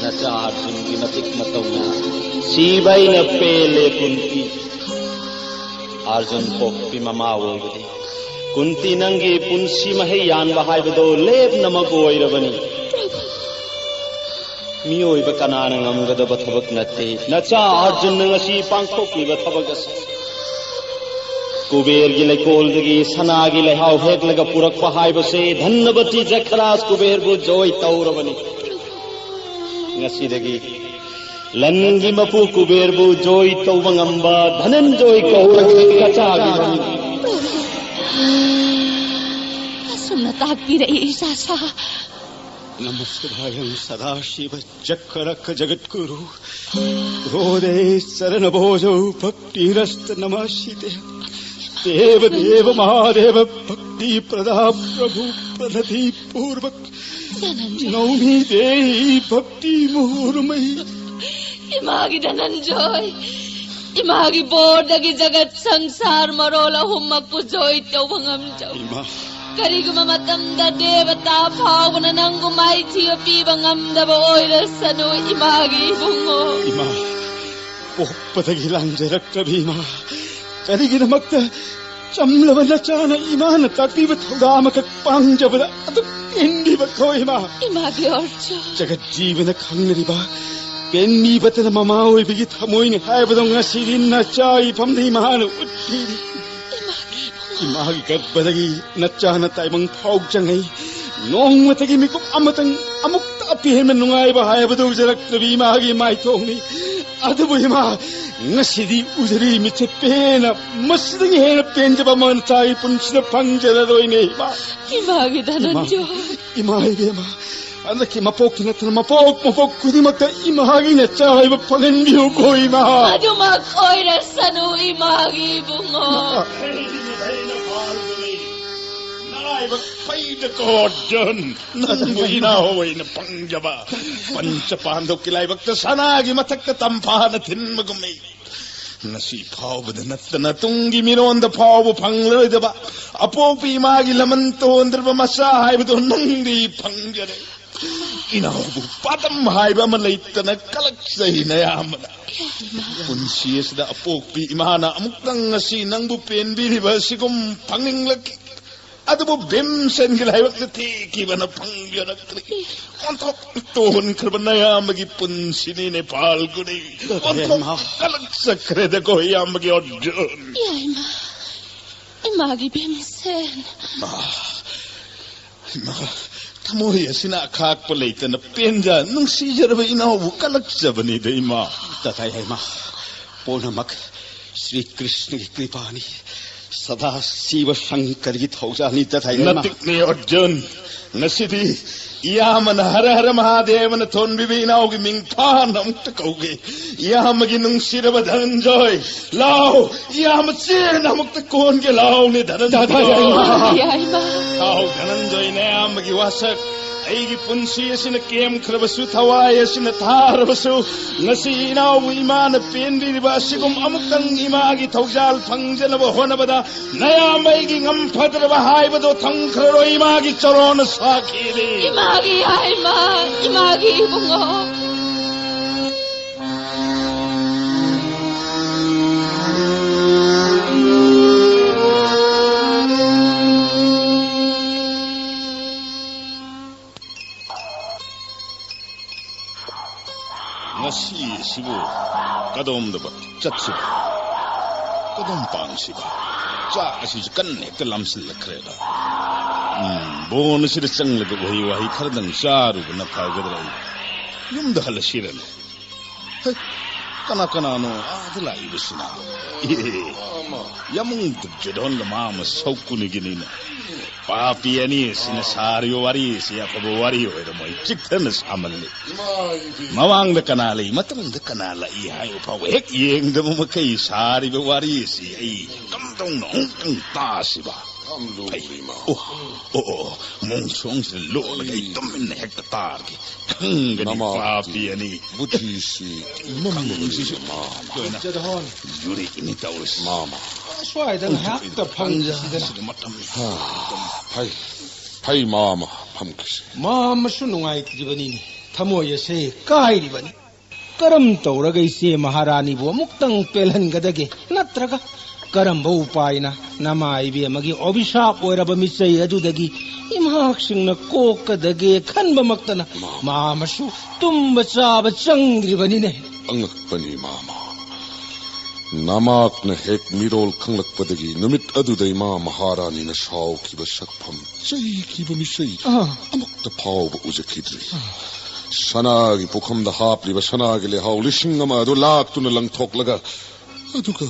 ꯅꯆꯥ ꯑꯔꯖꯨꯟꯒꯤ ꯃꯇꯤꯛ ꯃꯇꯧꯅ ꯁꯤꯕ ꯑꯩꯅ ꯄꯦꯜꯂꯦ ꯀꯨꯟꯇꯤ꯫ ꯑꯔꯖꯨꯟ ꯄꯣꯛꯄꯤ ꯃꯃꯥ ꯑꯣꯏꯕꯗꯤ ꯀꯨꯟꯇꯤ ꯅꯪꯒꯤ ꯄꯨꯟꯁꯤ ꯃꯍꯩ ꯌꯥꯟꯕ ꯍꯥꯏꯕꯗꯣ ꯂꯦꯞꯅꯃꯛ ꯑꯣꯏꯔꯕꯅꯤ꯫ ꯃꯤꯑꯣꯏꯕ ꯀꯅꯥꯅ ꯉꯝꯒꯗꯕ ꯊꯕꯛ ꯅꯠꯇꯦ ꯅꯆꯥ ꯑꯔꯖꯨꯟꯅ ꯉꯁꯤ ꯄꯥꯡꯊꯣꯛꯂꯤꯕ ꯊꯕꯛ ꯑꯁꯤ꯫ ꯀꯨꯕꯦꯔꯒꯤ ꯂꯩꯀꯣꯜꯗꯒꯤ ꯁꯅꯥꯒꯤ ꯂꯩꯍꯥꯎ ꯍꯦꯛꯂꯒ ꯄꯨꯔꯛꯄ ꯍꯥꯏꯕꯁꯦ ꯙꯟꯅꯕꯇꯤ ꯖꯈꯔꯥꯖ ꯀꯨꯕꯦꯔꯕꯨ ꯖꯣꯏ ꯇꯧꯔꯕꯅꯤ꯫ ꯉꯁꯤꯗꯒꯤ ꯂꯟꯒꯤ ꯃꯄꯨ ꯀꯨꯕꯦꯔꯕꯨ ꯖꯣꯏ ꯇꯧꯕ ꯉꯝꯕ ꯙꯅꯟꯖꯣꯏ ꯀꯧꯔꯒꯦ ꯀꯆꯥꯒꯤ ꯃꯃꯤꯡ꯫ ꯑꯁꯨꯝꯅ ꯇꯥꯛꯄꯤꯔꯛꯏ ꯏꯆꯥꯁꯥ꯫ नमस्तुभ्यं सदाशिव जगत्करक जगद्गुरु। हृदये चरणभोजौ भक्तिरस्त नमस्सिते। देव देव महादेव भक्ति प्रदा प्रभु प्रणति पूर्वक नौमी देही भक्ति मुहुर्मयी। ꯏꯃꯥꯒꯤ ꯙꯅꯟꯖꯣꯏ, ꯏꯃꯥꯒꯤ ꯕꯣꯔꯗꯒꯤ ꯖꯒꯠ ꯁꯪꯁꯥꯔ ꯃꯔꯣꯜ ꯑꯍꯨꯝꯃꯛꯄꯨ ꯖꯣꯏ ꯇꯧꯕ ꯉꯝꯖꯧ꯫ ꯏꯃꯥ꯫ ꯀꯔꯤꯒꯨꯝꯕ ꯃꯇꯝꯗ ꯗꯦꯕꯇꯥ ꯐꯥꯎꯕꯅ ꯅꯪꯕꯨ ꯃꯥꯏꯊꯤꯕ ꯄꯤꯕ ꯉꯝꯗꯕ ꯑꯣꯏꯔꯁꯅꯨ ꯏꯃꯥꯒꯤ ꯏꯕꯨꯡꯉꯣ꯫ ꯏꯃꯥ, ꯄꯣꯛꯄꯗꯒꯤ ꯂꯥꯟꯖꯔꯛꯇꯕꯤ ꯏꯃꯥ, ꯀꯔꯤꯒꯤꯗꯃꯛꯇ ꯆꯝꯂꯕ ꯅꯆꯥꯅ ꯏꯃꯥꯅ ꯇꯥꯛꯄꯤꯕ ꯊꯧꯗꯥꯡ ꯑꯃꯈꯛ ꯄꯥꯡꯖꯕꯗ ꯑꯗꯨꯛ ꯄꯦꯟꯕꯤꯕ ꯈꯣ ꯏꯃꯥ? ꯏꯃꯥꯒꯤ ꯑꯣꯔꯖꯨ꯫ ꯖꯒꯠ ꯖꯤꯕꯅ ꯈꯪꯅꯔꯤꯕ ꯄꯦꯟꯕꯤꯕꯇꯅ ꯃꯃꯥ ꯑꯣꯏꯕꯒꯤ ꯊꯃꯣꯏꯅꯤ ꯍꯥꯏꯕꯗꯣ ꯉꯁꯤꯗꯤ ꯅꯆꯥ ꯏꯐꯝꯗ ꯏꯃꯥꯅ ꯎꯠꯄꯤꯔꯤ꯫ ꯏꯃꯥꯒꯤ ꯒꯔꯚꯗꯒꯤ ꯅꯆꯥꯅ ꯇꯥꯏꯕꯪ ꯐꯥꯎ ꯆꯪꯉꯛꯏ꯫ ꯅꯣꯡꯃꯇꯒꯤ ꯃꯤꯀꯨꯞ ꯑꯃꯇꯪ ꯑꯃꯨꯛꯇ ꯑꯄꯦꯟꯕ ꯅꯨꯡꯉꯥꯏꯕ ꯍꯥꯏꯕꯗꯨ ꯎꯖꯔꯛꯇꯕꯤ ꯏꯃꯥꯒꯤ ꯃꯥꯏꯊꯣꯡꯅꯤ꯫ ꯑꯗꯨꯕꯨ ꯏꯃꯥ, ꯉꯁꯤꯗꯤ ꯎꯖꯔꯤ ꯃꯤꯠꯁꯦ ꯄꯦꯟꯅ, ꯃꯁꯤꯗꯒꯤ ꯍꯦꯟꯅ ꯄꯦꯟꯖꯕ ꯑꯃ ꯅꯆꯥꯒꯤ ꯄꯨꯟꯁꯤꯗ ꯐꯪꯖꯔꯔꯣꯏꯅꯦ ꯏꯃꯥ꯫ ꯏꯃꯥꯒꯤ ꯏꯃꯥ, ꯙꯅꯟꯖꯣꯏ꯫ ꯏꯃꯥ ꯏꯕꯦꯝꯃ, ꯍꯟꯗꯛꯀꯤ ꯃꯄꯣꯛꯇ ꯅꯠꯇꯅ ꯃꯄꯣꯛ ꯃꯄꯣꯛ ꯈꯨꯗꯤꯡꯃꯛꯇ ꯏꯃꯥꯒꯤ ꯅꯆꯥ ꯍꯥꯏꯕ ꯐꯪꯍꯟꯕꯤꯌꯨꯀꯣ ꯏꯃꯥ꯫ ꯑꯗꯨꯃꯛ ꯑꯣꯏꯔꯁꯅꯨ ꯏꯃꯥꯒꯤ ꯏꯕꯨꯡꯉꯣ꯫ ꯅꯔꯥꯏꯕꯛ ꯐꯩꯗꯀꯣ ꯑꯔꯖꯨꯟ, ꯅꯪꯕꯨ ꯏꯅꯥꯎ ꯑꯣꯏꯅ ꯐꯪꯖꯕ ꯄꯟꯆ ꯄꯥꯟꯗꯧꯀꯤ ꯂꯥꯏꯕꯛꯇ ꯁꯅꯥꯒꯤ ꯃꯊꯛꯇ ꯇꯝꯐꯥꯅ ꯊꯤꯟꯕꯒꯨꯝꯃꯤ꯫ ꯉꯁꯤ ꯐꯥꯎꯕꯗ ꯅꯠꯇꯅ ꯇꯨꯡꯒꯤ ꯃꯤꯔꯣꯟꯗ ꯐꯥꯎꯕ ꯐꯪꯂꯔꯣꯏꯗꯕ ꯑꯄꯣꯛꯄꯤ ꯏꯃꯥꯒꯤ ꯂꯃꯟ ꯇꯣꯟꯗ꯭ꯔꯕ ꯃꯆꯥ ꯍꯥꯏꯕꯗꯣ ꯅꯪꯗꯤ ꯐꯪꯖꯔꯦ꯫ ꯏꯅꯥꯎꯕꯨ ꯄꯥꯗꯝ ꯍꯥꯏꯕ ꯑꯃ ꯂꯩꯇꯅ ꯀꯂꯛꯆꯩ ꯅꯌꯥꯝꯕꯅ꯫ ꯄꯨꯟꯁꯤ ꯑꯁꯤꯗ ꯑꯄꯣꯛꯄꯤ ꯏꯃꯥꯅ ꯑꯃꯨꯛꯇꯪ ꯉꯁꯤ ꯅꯪꯕꯨ ꯄꯦꯟꯕꯤꯔꯤꯕ ꯑꯁꯤꯒꯨꯝ ꯐꯪꯅꯤꯡꯂꯛꯈꯤ꯫ ꯑꯗꯨꯕꯨ ꯚꯤꯝꯁꯦꯟꯒꯤ ꯂꯥꯏꯕꯛꯅ ꯊꯤꯈꯤꯕꯅ ꯐꯪꯕꯤꯔꯛꯇ꯭ꯔꯤ꯫ ꯑꯣꯟꯊꯣꯛ ꯇꯣꯟꯈ꯭ꯔꯕ ꯅꯌꯥꯝꯕꯒꯤ ꯄꯨꯟꯁꯤꯅꯤꯅꯦ ꯐꯥꯜꯒꯨꯅꯤ꯫ ꯑꯣꯟꯊꯣꯛ ꯀꯂꯛꯆꯈ꯭ꯔꯦꯗꯀꯣ ꯏꯌꯥꯝꯕꯒꯤ ꯑꯔꯖꯨꯟ꯫ ꯏꯃꯥ, ꯏꯃꯥꯒꯤ ꯚꯤꯝꯁꯦꯟ꯫ ꯏꯃꯥ, ꯏꯃꯥ, ꯊꯃꯣꯏ ꯑꯁꯤꯅ ꯑꯈꯥꯛꯄ ꯂꯩꯇꯅ ꯄꯦꯟꯖ ꯅꯨꯡꯁꯤꯖꯔꯕ ꯏꯅꯥꯎꯕꯨ ꯀꯂꯛꯆꯕꯅꯤꯗ ꯏꯃꯥ꯫ ꯇꯊꯥꯏ ꯏꯃꯥ, ꯄꯨꯝꯅꯃꯛ ꯁ꯭ꯔꯤ ꯀ꯭ꯔꯤꯁꯅꯒꯤ ꯀ꯭ꯔꯤꯄꯥꯅꯤ꯫ ꯁꯗꯥ ꯁꯤꯕ ꯁꯪꯀꯔꯒꯤ ꯊꯧꯖꯥꯜꯅꯤ ꯇꯊꯥꯏ ꯏꯃꯥ꯫ ꯅꯇꯤꯛꯅꯤ ꯑꯔꯖꯨꯟ, ꯉꯁꯤꯗꯤ ꯏꯌꯥꯝꯕꯅ ꯍꯔ ꯍꯔ ꯃꯍꯥꯗꯦꯕꯅ ꯊꯣꯟꯕꯤꯕ ꯏꯅꯥꯎꯒꯤ ꯃꯤꯡ ꯐꯥꯅ ꯑꯃꯨꯛꯇ ꯀꯧꯒꯦ꯫ ꯏꯌꯥꯝꯕꯒꯤ ꯅꯨꯡꯁꯤꯔꯕ ꯙꯅꯟꯖꯣꯏ, ꯂꯥꯎ, ꯏꯌꯥꯝꯕ ꯆꯦꯟꯅ ꯑꯃꯨꯛꯇ ꯀꯣꯟꯒꯦ ꯂꯥꯎꯅꯦ ꯙꯅꯟꯖꯣꯏ꯫ ꯌꯥꯏꯃ꯫ ꯂꯥꯎ ꯙꯅꯟꯖꯣꯏ, ꯅꯌꯥꯝꯕꯒꯤ ꯋꯥꯁꯛ꯫ ꯑꯩꯒꯤ ꯄꯨꯟꯁꯤ ꯑꯁꯤꯅ ꯀꯦꯝꯈ꯭ꯔꯕꯁꯨ, ꯊꯋꯥꯏ ꯑꯁꯤꯅ ꯊꯥꯔꯕꯁꯨ, ꯉꯁꯤ ꯏꯅꯥꯎꯕꯨ ꯏꯃꯥꯅ ꯄꯦꯟꯕꯤꯔꯤꯕ ꯑꯁꯤꯒꯨꯝ ꯑꯃꯨꯛꯇꯪ ꯏꯃꯥꯒꯤ ꯊꯧꯖꯥꯜ ꯐꯪꯖꯅꯕ ꯍꯣꯠꯅꯕꯗ ꯅꯌꯥꯝꯕ ꯑꯩꯒꯤ ꯉꯝꯐꯗ꯭ꯔꯕ ꯍꯥꯏꯕꯗꯣ ꯊꯝꯈ꯭ꯔꯔꯣꯏ, ꯏꯃꯥꯒꯤ ꯆꯔꯣꯟꯅ ꯁꯥꯈꯤꯅꯤ꯫ ꯏꯃꯥꯒꯤ ꯌꯥꯏꯃ, ꯏꯃꯥꯒꯤ ꯏꯕꯨꯡꯉꯣ꯫ ꯉꯁꯤꯁꯤꯕꯨ ꯀꯗꯣꯝꯗꯕꯨ ꯆꯠꯁꯤꯕ? ꯀꯗꯣꯝ ꯄꯥꯡꯁꯤꯕ? ꯆꯥꯛ ꯑꯁꯤꯁꯨ ꯀꯟꯅ ꯍꯦꯛꯇ ꯂꯥꯝꯁꯤꯜꯂꯛꯈ꯭ꯔꯦꯗ꯫ ꯎꯝ, ꯕꯣꯟ ꯑꯁꯤꯗ ꯆꯪꯂꯒ ꯎꯍꯩ ꯋꯥꯍꯩ ꯈꯔꯗꯪ ꯆꯥꯔꯨꯕꯅ ꯐꯒꯗ꯭ꯔꯥ? ꯑꯩ ꯌꯨꯝꯗ ꯍꯜꯂꯁꯤꯔꯅꯦ? ꯍꯩ, ꯀꯅꯥ ꯀꯅꯥꯅꯣ ꯑꯥꯗ ꯂꯥꯛꯏꯕꯁꯤꯅ? ꯏꯍꯦ, ꯌꯥꯃꯨꯡ ꯗꯨꯔꯖꯣꯙꯟꯒ ꯃꯥꯃ ꯁꯧꯀꯨꯅꯤꯒꯤꯅꯤꯅ꯫ ꯄꯥꯄꯤ ꯑꯅꯤ ꯑꯁꯤꯅ ꯁꯥꯔꯤꯕ ꯋꯥꯔꯤ ꯑꯁꯤ ꯑꯐꯕ ꯋꯥꯔꯤ ꯑꯣꯏꯔꯝꯃꯣꯏ, ꯆꯤꯛꯊꯅ ꯁꯥꯃꯜꯂꯤ꯫ ꯃꯃꯥꯡꯗ ꯀꯅꯥ ꯂꯩ, ꯃꯇꯨꯡꯗ ꯀꯅꯥ ꯂꯥꯛꯏ ꯍꯥꯏꯕ ꯐꯥꯎꯕ ꯍꯦꯛ ꯌꯦꯡꯗꯕ ꯃꯈꯩ ꯁꯥꯔꯤꯕ ꯋꯥꯔꯤ ꯑꯁꯤ ꯑꯩ ꯀꯝꯗꯧꯅ ꯑꯃꯨꯛꯇꯪ ꯇꯥꯁꯤꯕ? ꯌꯥꯝ ꯂꯨꯔꯤ, ꯃꯥ꯫ ꯑꯣ, ꯑꯣ, ꯑꯣ, ꯃꯣꯡꯁꯣꯡꯁꯤꯗ ꯂꯣꯠꯂꯒ ꯑꯩ ꯇꯨꯃꯤꯟꯅ ꯍꯦꯛꯇ ꯇꯥꯔꯒꯦ꯫ ꯈꯪꯒꯅꯤ, ꯅꯃꯥ ꯄꯥꯄꯤ ꯑꯅꯤ꯫ ꯕꯨꯙꯤꯁꯤ ꯈꯪꯒꯅꯤ, ꯈꯪꯒꯅꯤꯁꯤꯁꯨ ꯃꯥ, ꯃꯥ꯫ ꯂꯣꯏꯅ ꯌꯨꯔꯤꯛꯅꯤ ꯇꯧꯔꯤꯁꯤ꯫ ꯃꯥ, ꯃꯥ꯫ ꯁ꯭ꯋꯥꯏꯗ ꯉꯥꯏꯍꯥꯛꯇ ꯐꯪꯁꯤꯗꯅ꯫ ꯇꯥꯟꯖꯥꯁꯤꯗ ꯃꯇꯝ ꯐꯩ, ꯐꯩ, ꯃꯥ, ꯃꯥ꯫ ꯃꯥꯃꯁꯨ ꯅꯨꯡꯉꯥꯏꯇ꯭ꯔꯤꯕꯅꯤꯅꯦ, ꯊꯃꯣꯏ ꯑꯁꯦ ꯀꯥꯏꯔꯤꯕꯅꯤ꯫ ꯀꯔꯝ ꯇꯧꯔꯒ ꯏꯆꯦ ꯃꯍꯥꯔꯥꯅꯤꯕꯨ ꯑꯃꯨꯛꯇꯪ ꯄꯦꯜꯍꯟꯒꯗꯒꯦ? ꯅꯠꯇ꯭ꯔꯒ ꯀꯔꯝꯕ ꯎꯄꯥꯏꯅ ꯅꯃꯥ ꯏꯕꯦꯝꯃꯒꯤ ꯑꯣꯕꯤꯁꯥꯞ ꯑꯣꯏꯔꯕ ꯃꯤꯆꯩ ꯑꯗꯨꯗꯒꯤ ꯏꯃꯥꯛꯁꯤꯡꯅ ꯀꯣꯛꯀꯗꯒꯦ ꯈꯟꯕꯃꯛꯇꯅ ꯃꯥꯃꯁꯨ ꯇꯨꯝꯕ ꯆꯥꯕ ꯆꯪꯗ꯭ꯔꯤꯕꯅꯤꯅꯦ꯫ ꯑꯉꯛꯄꯅꯤ ꯃꯥꯃ꯫ ꯅꯃꯥꯛꯅ ꯍꯦꯛ ꯃꯤꯔꯣꯜ ꯈꯪꯂꯛꯄꯗꯒꯤ ꯅꯨꯃꯤꯠ ꯑꯗꯨꯗ ꯏꯃꯥ ꯃꯍꯥꯔꯥꯅꯤꯅ ꯁꯥꯎꯈꯤꯕ ꯁꯛꯐꯝ, ꯆꯩꯈꯤꯕ ꯃꯤꯆꯩ ꯑꯥ꯫ ꯑꯃꯨꯛꯇ ꯐꯥꯎꯕ ꯎꯖꯈꯤꯗ꯭ꯔꯤ꯫ ꯁꯅꯥꯒꯤ ꯄꯨꯈꯝꯗ ꯍꯥꯞꯂꯤꯕ ꯁꯅꯥꯒꯤ ꯂꯩꯍꯥꯎ ꯂꯤꯁꯤꯡ ꯑꯃ ꯑꯗꯨ ꯂꯥꯛꯇꯨꯅ ꯂꯪꯊꯣꯛꯂꯒ, ꯑꯗꯨꯒ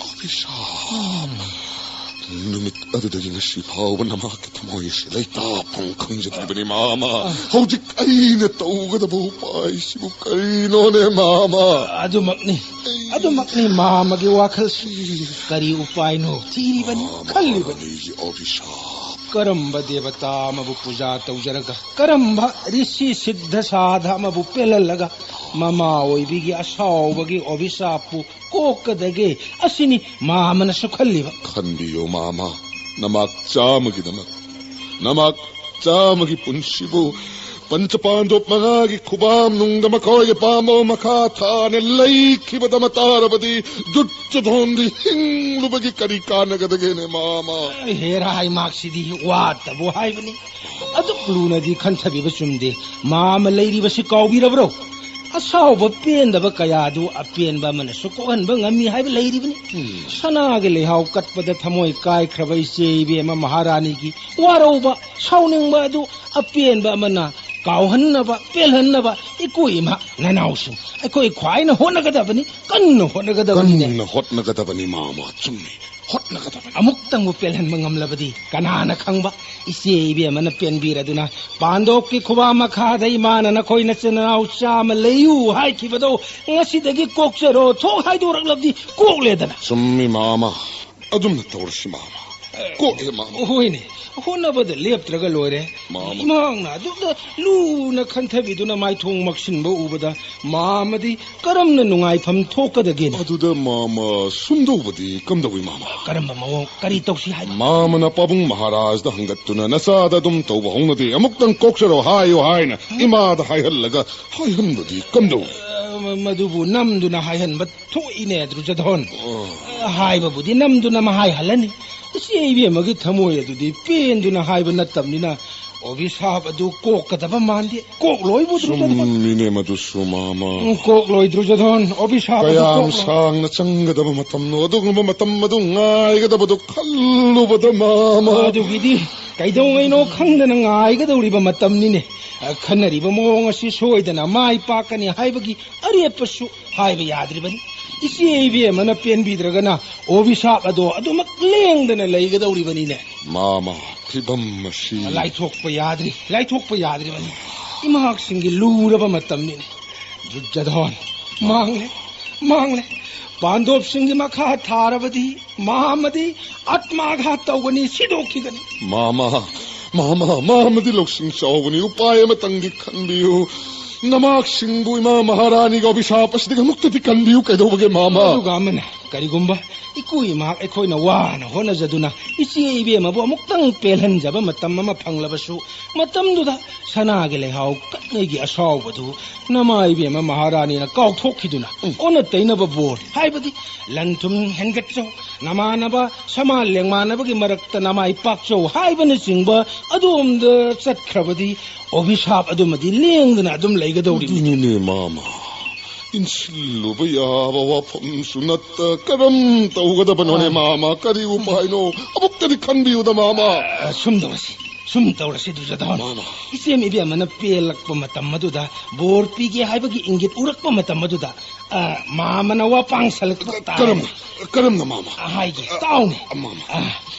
ꯑꯣꯐꯤꯁꯥꯔ, ꯅꯨꯃꯤꯠ ꯑꯗꯨꯗꯒꯤ ꯉꯁꯤ ꯐꯥꯎꯕ ꯅꯃꯥꯛꯀꯤ ꯊꯃꯣꯏ ꯑꯁꯤ ꯂꯩꯇꯥꯐꯝ ꯈꯪꯖꯗ꯭ꯔꯤꯕꯅꯤ ꯃꯥꯃ꯫ ꯍꯧꯖꯤꯛ ꯑꯩꯅ ꯇꯧꯒꯗꯕ ꯎꯄꯥꯏꯁꯤꯕꯨ ꯀꯔꯤꯅꯣꯅꯦ ꯃꯥꯃ? ꯑꯗꯨꯃꯛꯅꯤ, ꯑꯗꯨꯃꯛꯅꯤ ꯃꯥꯃꯒꯤ ꯋꯥꯈꯜꯁꯤ꯫ ꯀꯔꯤ ꯎꯄꯥꯏꯅꯣ ꯊꯤꯔꯤꯕꯅꯤ, ꯈꯜꯂꯤꯕꯅꯤ꯫ ꯃꯍꯥꯔꯥꯅꯤꯒꯤ ꯑꯣꯐꯤꯁꯥꯔ꯫ ꯀꯔꯝꯕ ꯗꯦꯕꯇꯥ ꯑꯃꯕꯨ ꯄꯨꯖꯥ ꯇꯧꯖꯔꯒ, ꯀꯔꯝꯕ ꯔꯤꯁꯤ ꯁꯤꯗ꯭ꯙ ꯁꯥꯙ ꯑꯃꯕꯨ ꯄꯦꯜꯍꯜꯂꯒ ꯃꯃꯥ ꯑꯣꯏꯕꯤꯒꯤ ꯑꯁꯥꯎꯕꯒꯤ ꯑꯣꯕꯤꯁꯥꯞꯄꯨ ꯀꯣꯛꯀꯗꯒꯦ? ꯑꯁꯤꯅꯤ ꯃꯥꯃꯅꯁꯨ ꯈꯜꯂꯤꯕ꯫ ꯈꯟꯕꯤꯌꯨ ꯃꯥꯃ, ꯅꯃꯥꯛ ꯆꯥꯝꯃꯒꯤꯗꯃꯛ, ꯅꯃꯥꯛ ꯆꯥꯝꯃꯒꯤ ꯄꯨꯟꯁꯤꯕꯨ ꯄꯟꯆꯄꯥꯟꯗꯣꯞ ꯃꯉꯥꯒꯤ ꯈꯨꯕꯥꯝ ꯅꯨꯡꯗ ꯃꯈꯣꯏꯒꯤ ꯄꯥꯝꯕꯣꯝ ꯃꯈꯥ ꯊꯥꯅ ꯂꯩꯈꯤꯕꯗ ꯃꯇꯥꯔꯕꯗꯤ ꯗꯨꯠꯆꯣꯙꯣꯟꯗꯤ ꯍꯤꯡꯂꯨꯕꯒꯤ ꯀꯔꯤ ꯀꯥꯟꯅꯒꯗꯒꯦꯅꯦ ꯃꯥꯃ? ꯍꯦꯔꯥ ꯍꯥꯏꯃꯥꯛꯁꯤꯗꯤ ꯋꯥꯇꯕꯨ ꯍꯥꯏꯕꯅꯤ꯫ ꯑꯗꯨꯛ ꯂꯨꯅꯗꯤ ꯈꯟꯊꯕꯤꯕ ꯆꯨꯝꯗꯦ꯫ ꯃꯥꯃ ꯂꯩꯔꯤꯕꯁꯤ ꯀꯥꯎꯕꯤꯔꯕ꯭ꯔꯣ? ꯑꯁꯥꯎꯕ ꯄꯦꯟꯗꯕ ꯀꯌꯥꯗꯨ ꯑꯄꯦꯟꯕ ꯑꯃꯅꯁꯨ ꯀꯣꯛꯍꯟꯕ ꯉꯝꯃꯤ ꯍꯥꯏꯕ ꯂꯩꯔꯤꯕꯅꯤ꯫ ꯁꯅꯥꯒꯤ ꯂꯩꯍꯥꯎ ꯀꯠꯄꯗ ꯊꯃꯣꯏ ꯀꯥꯏꯈ꯭ꯔꯕ ꯏꯆꯦ ꯏꯕꯦꯝꯃ ꯃꯍꯥꯔꯥꯅꯤꯒꯤ ꯋꯥꯔꯧꯕ, ꯁꯥꯎꯅꯤꯡꯕ ꯑꯗꯨ ꯑꯄꯦꯟꯕ ꯑꯃꯅ ꯀꯥꯎꯍꯟꯅꯕ, ꯄꯦꯜꯍꯟꯅꯕ ꯏꯀꯨꯏ ꯏꯃꯥ ꯅꯅꯥꯎꯁꯤꯡ ꯑꯩꯈꯣꯏ ꯈ꯭ꯋꯥꯏꯅ ꯍꯣꯠꯅꯒꯗꯕꯅꯤ, ꯀꯟꯅ ꯍꯣꯠꯅꯒꯗꯕꯅꯤꯅꯦ꯫ ꯀꯟꯅ ꯍꯣꯠꯅꯒꯗꯕꯅꯤ ꯃꯥꯃ, ꯆꯨꯝꯃꯤ, ꯍꯣꯠꯅꯒꯗꯕꯅꯤ꯫ ꯑꯃꯨꯛꯇꯪꯕꯨ ꯄꯦꯜꯍꯟꯕ ꯉꯝꯂꯕꯗꯤ ꯀꯅꯥꯅ ꯈꯪꯕ? ꯏꯆꯦ ꯏꯕꯦꯝꯃꯅ ꯄꯦꯟꯕꯤꯔꯗꯨꯅ ꯄꯥꯟꯗꯣꯞꯀꯤ ꯈꯨꯕꯥꯛ ꯃꯈꯥꯗ ꯏꯃꯥꯅ ꯅꯈꯣꯏ ꯅꯆꯤꯟ ꯅꯅꯥꯎ ꯆꯥꯝꯃ ꯂꯩꯌꯨ ꯍꯥꯏꯈꯤꯕꯗꯣ ꯉꯁꯤꯗꯒꯤ ꯀꯣꯛꯆꯔꯣ ꯊꯣꯛ ꯍꯥꯏꯗꯣꯔꯛꯂꯕꯗꯤ ꯀꯣꯛꯂꯦꯗꯅ꯫ ꯆꯨꯝꯃꯤ ꯃꯥꯃ, ꯑꯗꯨꯝꯅ ꯇꯧꯔꯁꯤ ꯃꯥꯃ꯫ ꯀꯣꯛꯑꯦ, ꯃꯥꯃ꯫ ꯍꯣꯏꯅꯦ, ꯍꯣꯠꯅꯕꯗ ꯂꯦꯞꯇ꯭ꯔꯒ ꯂꯣꯏꯔꯦ꯫ ꯃꯥꯃ꯫ ꯏꯃꯥꯅ ꯑꯗꯨꯗ ꯂꯨꯅ ꯈꯟꯊꯕꯤꯗꯨꯅ ꯃꯥꯏꯊꯣꯡ ꯃꯛꯁꯤꯟꯕ ꯎꯕꯗ ꯃꯥꯃꯗꯤ ꯀꯔꯝꯅ ꯅꯨꯡꯉꯥꯏꯐꯝ ꯊꯣꯛꯀꯗꯒꯦꯅꯦ? ꯑꯗꯨꯗ ꯃꯥꯃ, ꯁꯨꯝꯗꯧꯕꯗꯤ ꯀꯝꯗꯧꯏ, ꯃꯥꯃ? ꯀꯔꯝꯕ ꯃꯑꯣꯡ? ꯀꯔꯤ ꯇꯧꯁꯤ ꯍꯥꯏꯕ? ꯃꯥꯃꯅ ꯄꯥꯕꯨꯡ ꯃꯍꯥꯔꯥꯖꯗ ꯍꯪꯒꯠꯇꯨꯅ, "ꯅꯆꯥꯗ ꯑꯗꯨꯝ ꯇꯧꯕ ꯍꯧꯅꯗꯦ, ꯑꯃꯨꯛꯇꯪ ꯀꯣꯛꯆꯔꯣ, ꯍꯥꯏꯌꯨ" ꯍꯥꯏꯅ ꯏꯃꯥꯗ ꯍꯥꯏꯍꯜꯂꯒ ꯍꯥꯏꯍꯟꯕꯗꯤ ꯀꯝꯗꯧꯏ? ꯑ, ꯃ-, ꯃꯗꯨꯕꯨ ꯅꯝꯗꯨꯅ ꯍꯥꯏꯍꯟꯕ ꯊꯣꯛꯏꯅꯦ, ꯗꯨꯔꯖꯣꯙꯣꯟ꯫ ꯑꯣ꯫ ꯑ, ꯍꯥꯏꯕꯕꯨꯗꯤ ꯅꯝꯗꯨꯅ ꯃꯍꯥꯏ ꯍꯜꯂꯅꯤ꯫ ꯏꯆꯦ ꯏꯕꯦꯝꯃꯒꯤ ꯊꯃꯣꯏ ꯑꯗꯨꯗꯤ ꯄꯦꯟꯗꯨꯅ ꯍꯥꯏꯕ ꯅꯠꯇꯕꯅꯤꯅ, ꯑꯣꯕꯤꯁꯥꯞ ꯑꯗꯨ ꯀꯣꯛꯀꯗꯕ ꯃꯥꯟꯗꯦ꯫ ꯀꯣꯛꯂꯣꯏꯕꯨ, ꯗꯨꯔꯖꯣꯙꯣꯟ꯫ ꯆꯨꯝꯃꯤꯅꯦ ꯃꯗꯨꯁꯨ, ꯃꯥꯃ꯫ ꯎꯝ, ꯀꯣꯛꯂꯣꯏ, ꯗꯨꯔꯖꯣꯙꯣꯟ꯫ ꯑꯣꯕꯤꯁꯥꯞ ꯑꯗꯨ ꯀꯌꯥꯝ ꯀꯣꯛꯂꯣꯏ꯫ ꯁꯥꯡꯅ ꯆꯪꯒꯗꯕ ꯃꯇꯝꯅꯣ? ꯑꯗꯨꯒꯨꯝꯕ ꯃꯇꯝ ꯑꯗꯨ ꯉꯥꯏꯒꯗꯕꯗꯨ ꯈꯜꯂꯨꯕꯗ, ꯃꯥꯃ꯫ ꯑꯗꯨꯒꯤꯗꯤ ꯀꯩꯗꯧꯉꯩꯅꯣ ꯈꯪꯗꯅ ꯉꯥꯏꯒꯗꯧꯔꯤꯕ ꯃꯇꯝꯅꯤꯅꯦ꯫ ꯑ, ꯈꯟꯅꯔꯤꯕ ꯃꯑꯣꯡ ꯑꯁꯤ ꯁꯣꯏꯗꯅ ꯃꯥꯏ ꯄꯥꯛꯀꯅꯤ ꯍꯥꯏꯕꯒꯤ ꯑꯔꯦꯞꯄꯁꯨ ꯍꯥꯏꯕ ꯌꯥꯗ꯭ꯔꯤꯕꯅꯤ꯫ ꯏꯆꯦ ꯏꯕꯦꯝꯃꯅ ꯄꯦꯟꯕꯤꯗ꯭ꯔꯒꯅ ꯑꯣꯕꯤꯁꯥꯞ ꯑꯗꯣ ꯑꯗꯨꯃꯛ ꯂꯦꯡꯗꯅ ꯂꯩꯒꯗꯧꯔꯤꯕꯅꯤꯅꯦ꯫ ꯃꯥꯃ, ꯐꯤꯕꯝ ꯑꯁꯤ꯫ ꯂꯥꯏꯊꯣꯛꯄ ꯌꯥꯗ꯭ꯔꯤ, ꯂꯥꯏꯊꯣꯛꯄ ꯌꯥꯗ꯭ꯔꯤꯕꯅꯤ꯫ ꯏꯃꯍꯥꯛꯁꯤꯡꯒꯤ ꯂꯨꯔꯕ ꯃꯇꯝꯅꯤꯅꯦ꯫ ꯗꯨꯔꯖꯣꯙꯣꯟ, ꯃꯥꯡꯂꯦ, ꯃꯥꯡꯂꯦ꯫ ꯄꯥꯟꯗꯣꯞꯁꯤꯡꯒꯤ ꯃꯈꯥ ꯊꯥꯔꯕꯗꯤ ꯃꯥꯃꯗꯤ ꯑꯥꯠꯃꯥꯘꯥꯠ ꯇꯧꯒꯅꯤ, ꯁꯤꯗꯣꯛꯈꯤꯒꯅꯤ꯫ ꯃꯥꯃ, ꯃꯥꯃ, ꯃꯥꯃꯗꯤ ꯂꯧꯁꯤꯡ ꯆꯥꯎꯕꯅꯤ, ꯎꯄꯥꯏ ꯑꯃꯇꯪꯗꯤ ꯈꯟꯕꯤꯌꯨ꯫ ꯅꯃꯥꯛꯁꯤꯡꯕꯨ ꯏꯃꯥ ꯃꯍꯥꯔꯥꯅꯤꯒꯤ ꯑꯕꯤꯁꯥꯞ ꯑꯁꯤꯗꯒꯤ ꯑꯃꯨꯛꯇꯗꯤ ꯀꯟꯕꯤꯌꯨ, ꯀꯩꯗꯧꯕꯒꯦ, ꯃꯥꯃ? ꯑꯗꯨꯒ ꯑꯃꯅ, ꯀꯔꯤꯒꯨꯝꯕ ꯏꯀꯨ ꯏꯃꯥ ꯑꯩꯈꯣꯏꯅ ꯋꯥꯅ ꯍꯣꯠꯅꯖꯗꯨꯅ ꯏꯆꯦ ꯏꯕꯦꯝꯃꯕꯨ ꯑꯃꯨꯛꯇꯪ ꯄꯦꯜꯍꯟꯖꯕ ꯃꯇꯝ ꯑꯃ ꯐꯪꯂꯕꯁꯨ, ꯃꯇꯝꯗꯨꯗ ꯁꯅꯥꯒꯤ ꯂꯩꯍꯥꯎ ꯀꯠꯅꯩꯒꯤ ꯑꯁꯥꯎꯕꯗꯨ ꯅꯃꯥ ꯏꯕꯦꯝꯃ ꯃꯍꯥꯔꯥꯅꯤꯅ ꯀꯥꯎꯊꯣꯛꯈꯤꯗꯨꯅ, ꯎꯝ꯫ ꯑꯣꯟꯅ ꯇꯩꯅꯕ ꯕꯣꯔ, ꯍꯥꯏꯕꯗꯤ ꯂꯟ ꯊꯨꯝ ꯍꯦꯟꯒꯠꯆꯧ, ꯅꯃꯥꯟꯅꯕ ꯁꯃꯥꯟ ꯂꯦꯡꯃꯥꯟꯅꯕꯒꯤ ꯃꯔꯛꯇ ꯅꯃꯥꯏ ꯄꯥꯛꯆꯧ ꯍꯥꯏꯕꯅꯆꯤꯡꯕ ꯑꯗꯣꯝꯗ ꯆꯠꯈ꯭ꯔꯕꯗꯤ, ꯑꯣꯕꯤꯁꯥꯞ ꯑꯗꯨꯃꯗꯤ ꯂꯦꯡꯗꯅ ꯑꯗꯨꯝ ꯂꯩꯒꯗꯧꯔꯤꯕꯅꯤ꯫ ꯑꯗꯨꯅꯤꯅꯦ, ꯃꯥꯃ꯫ ꯏꯟꯁꯤꯜꯂꯨꯕ ꯌꯥꯕ ꯋꯥꯐꯝꯁꯨ ꯅꯠꯇ ꯀꯔꯝ ꯇꯧꯒꯗꯕꯅꯣꯅꯦ, ꯑꯥ꯫ ꯃꯥꯃ? ꯀꯔꯤ ꯎꯄꯥꯏꯅꯣ? ꯑꯃꯨꯛꯇꯗꯤ ꯈꯟꯕꯤꯌꯨꯗ, ꯃꯥꯃ꯫ ꯑ, ꯁꯨꯝ ꯇꯧꯔꯁꯤ, ꯁꯨꯝ ꯇꯧꯔꯁꯤ, ꯗꯨꯔꯖꯣꯙꯣꯟ꯫ ꯃꯥꯃ꯫ ꯏꯆꯦꯝ ꯏꯕꯦꯝꯃꯅ ꯄꯦꯜꯂꯛꯄ ꯃꯇꯝ ꯑꯗꯨꯗ, ꯕꯣꯔ ꯄꯤꯒꯦ ꯍꯥꯏꯕꯒꯤ ꯏꯪꯒꯤꯠ ꯎꯔꯛꯄ ꯃꯇꯝ ꯑꯗꯨꯗ, ꯑ, ꯃꯥꯃꯅ ꯋꯥ ꯄꯥꯡꯁꯜꯂꯛꯄ ꯇꯥꯔꯦ꯫ ꯀꯔꯝꯅ? ꯀꯔꯝꯅ, ꯃꯥꯃ? ꯑ, ꯍꯥꯏꯒꯦ, ꯑ, ꯇꯥꯎꯅꯦ꯫ ꯑ, ꯃꯥꯃ꯫ ꯑ,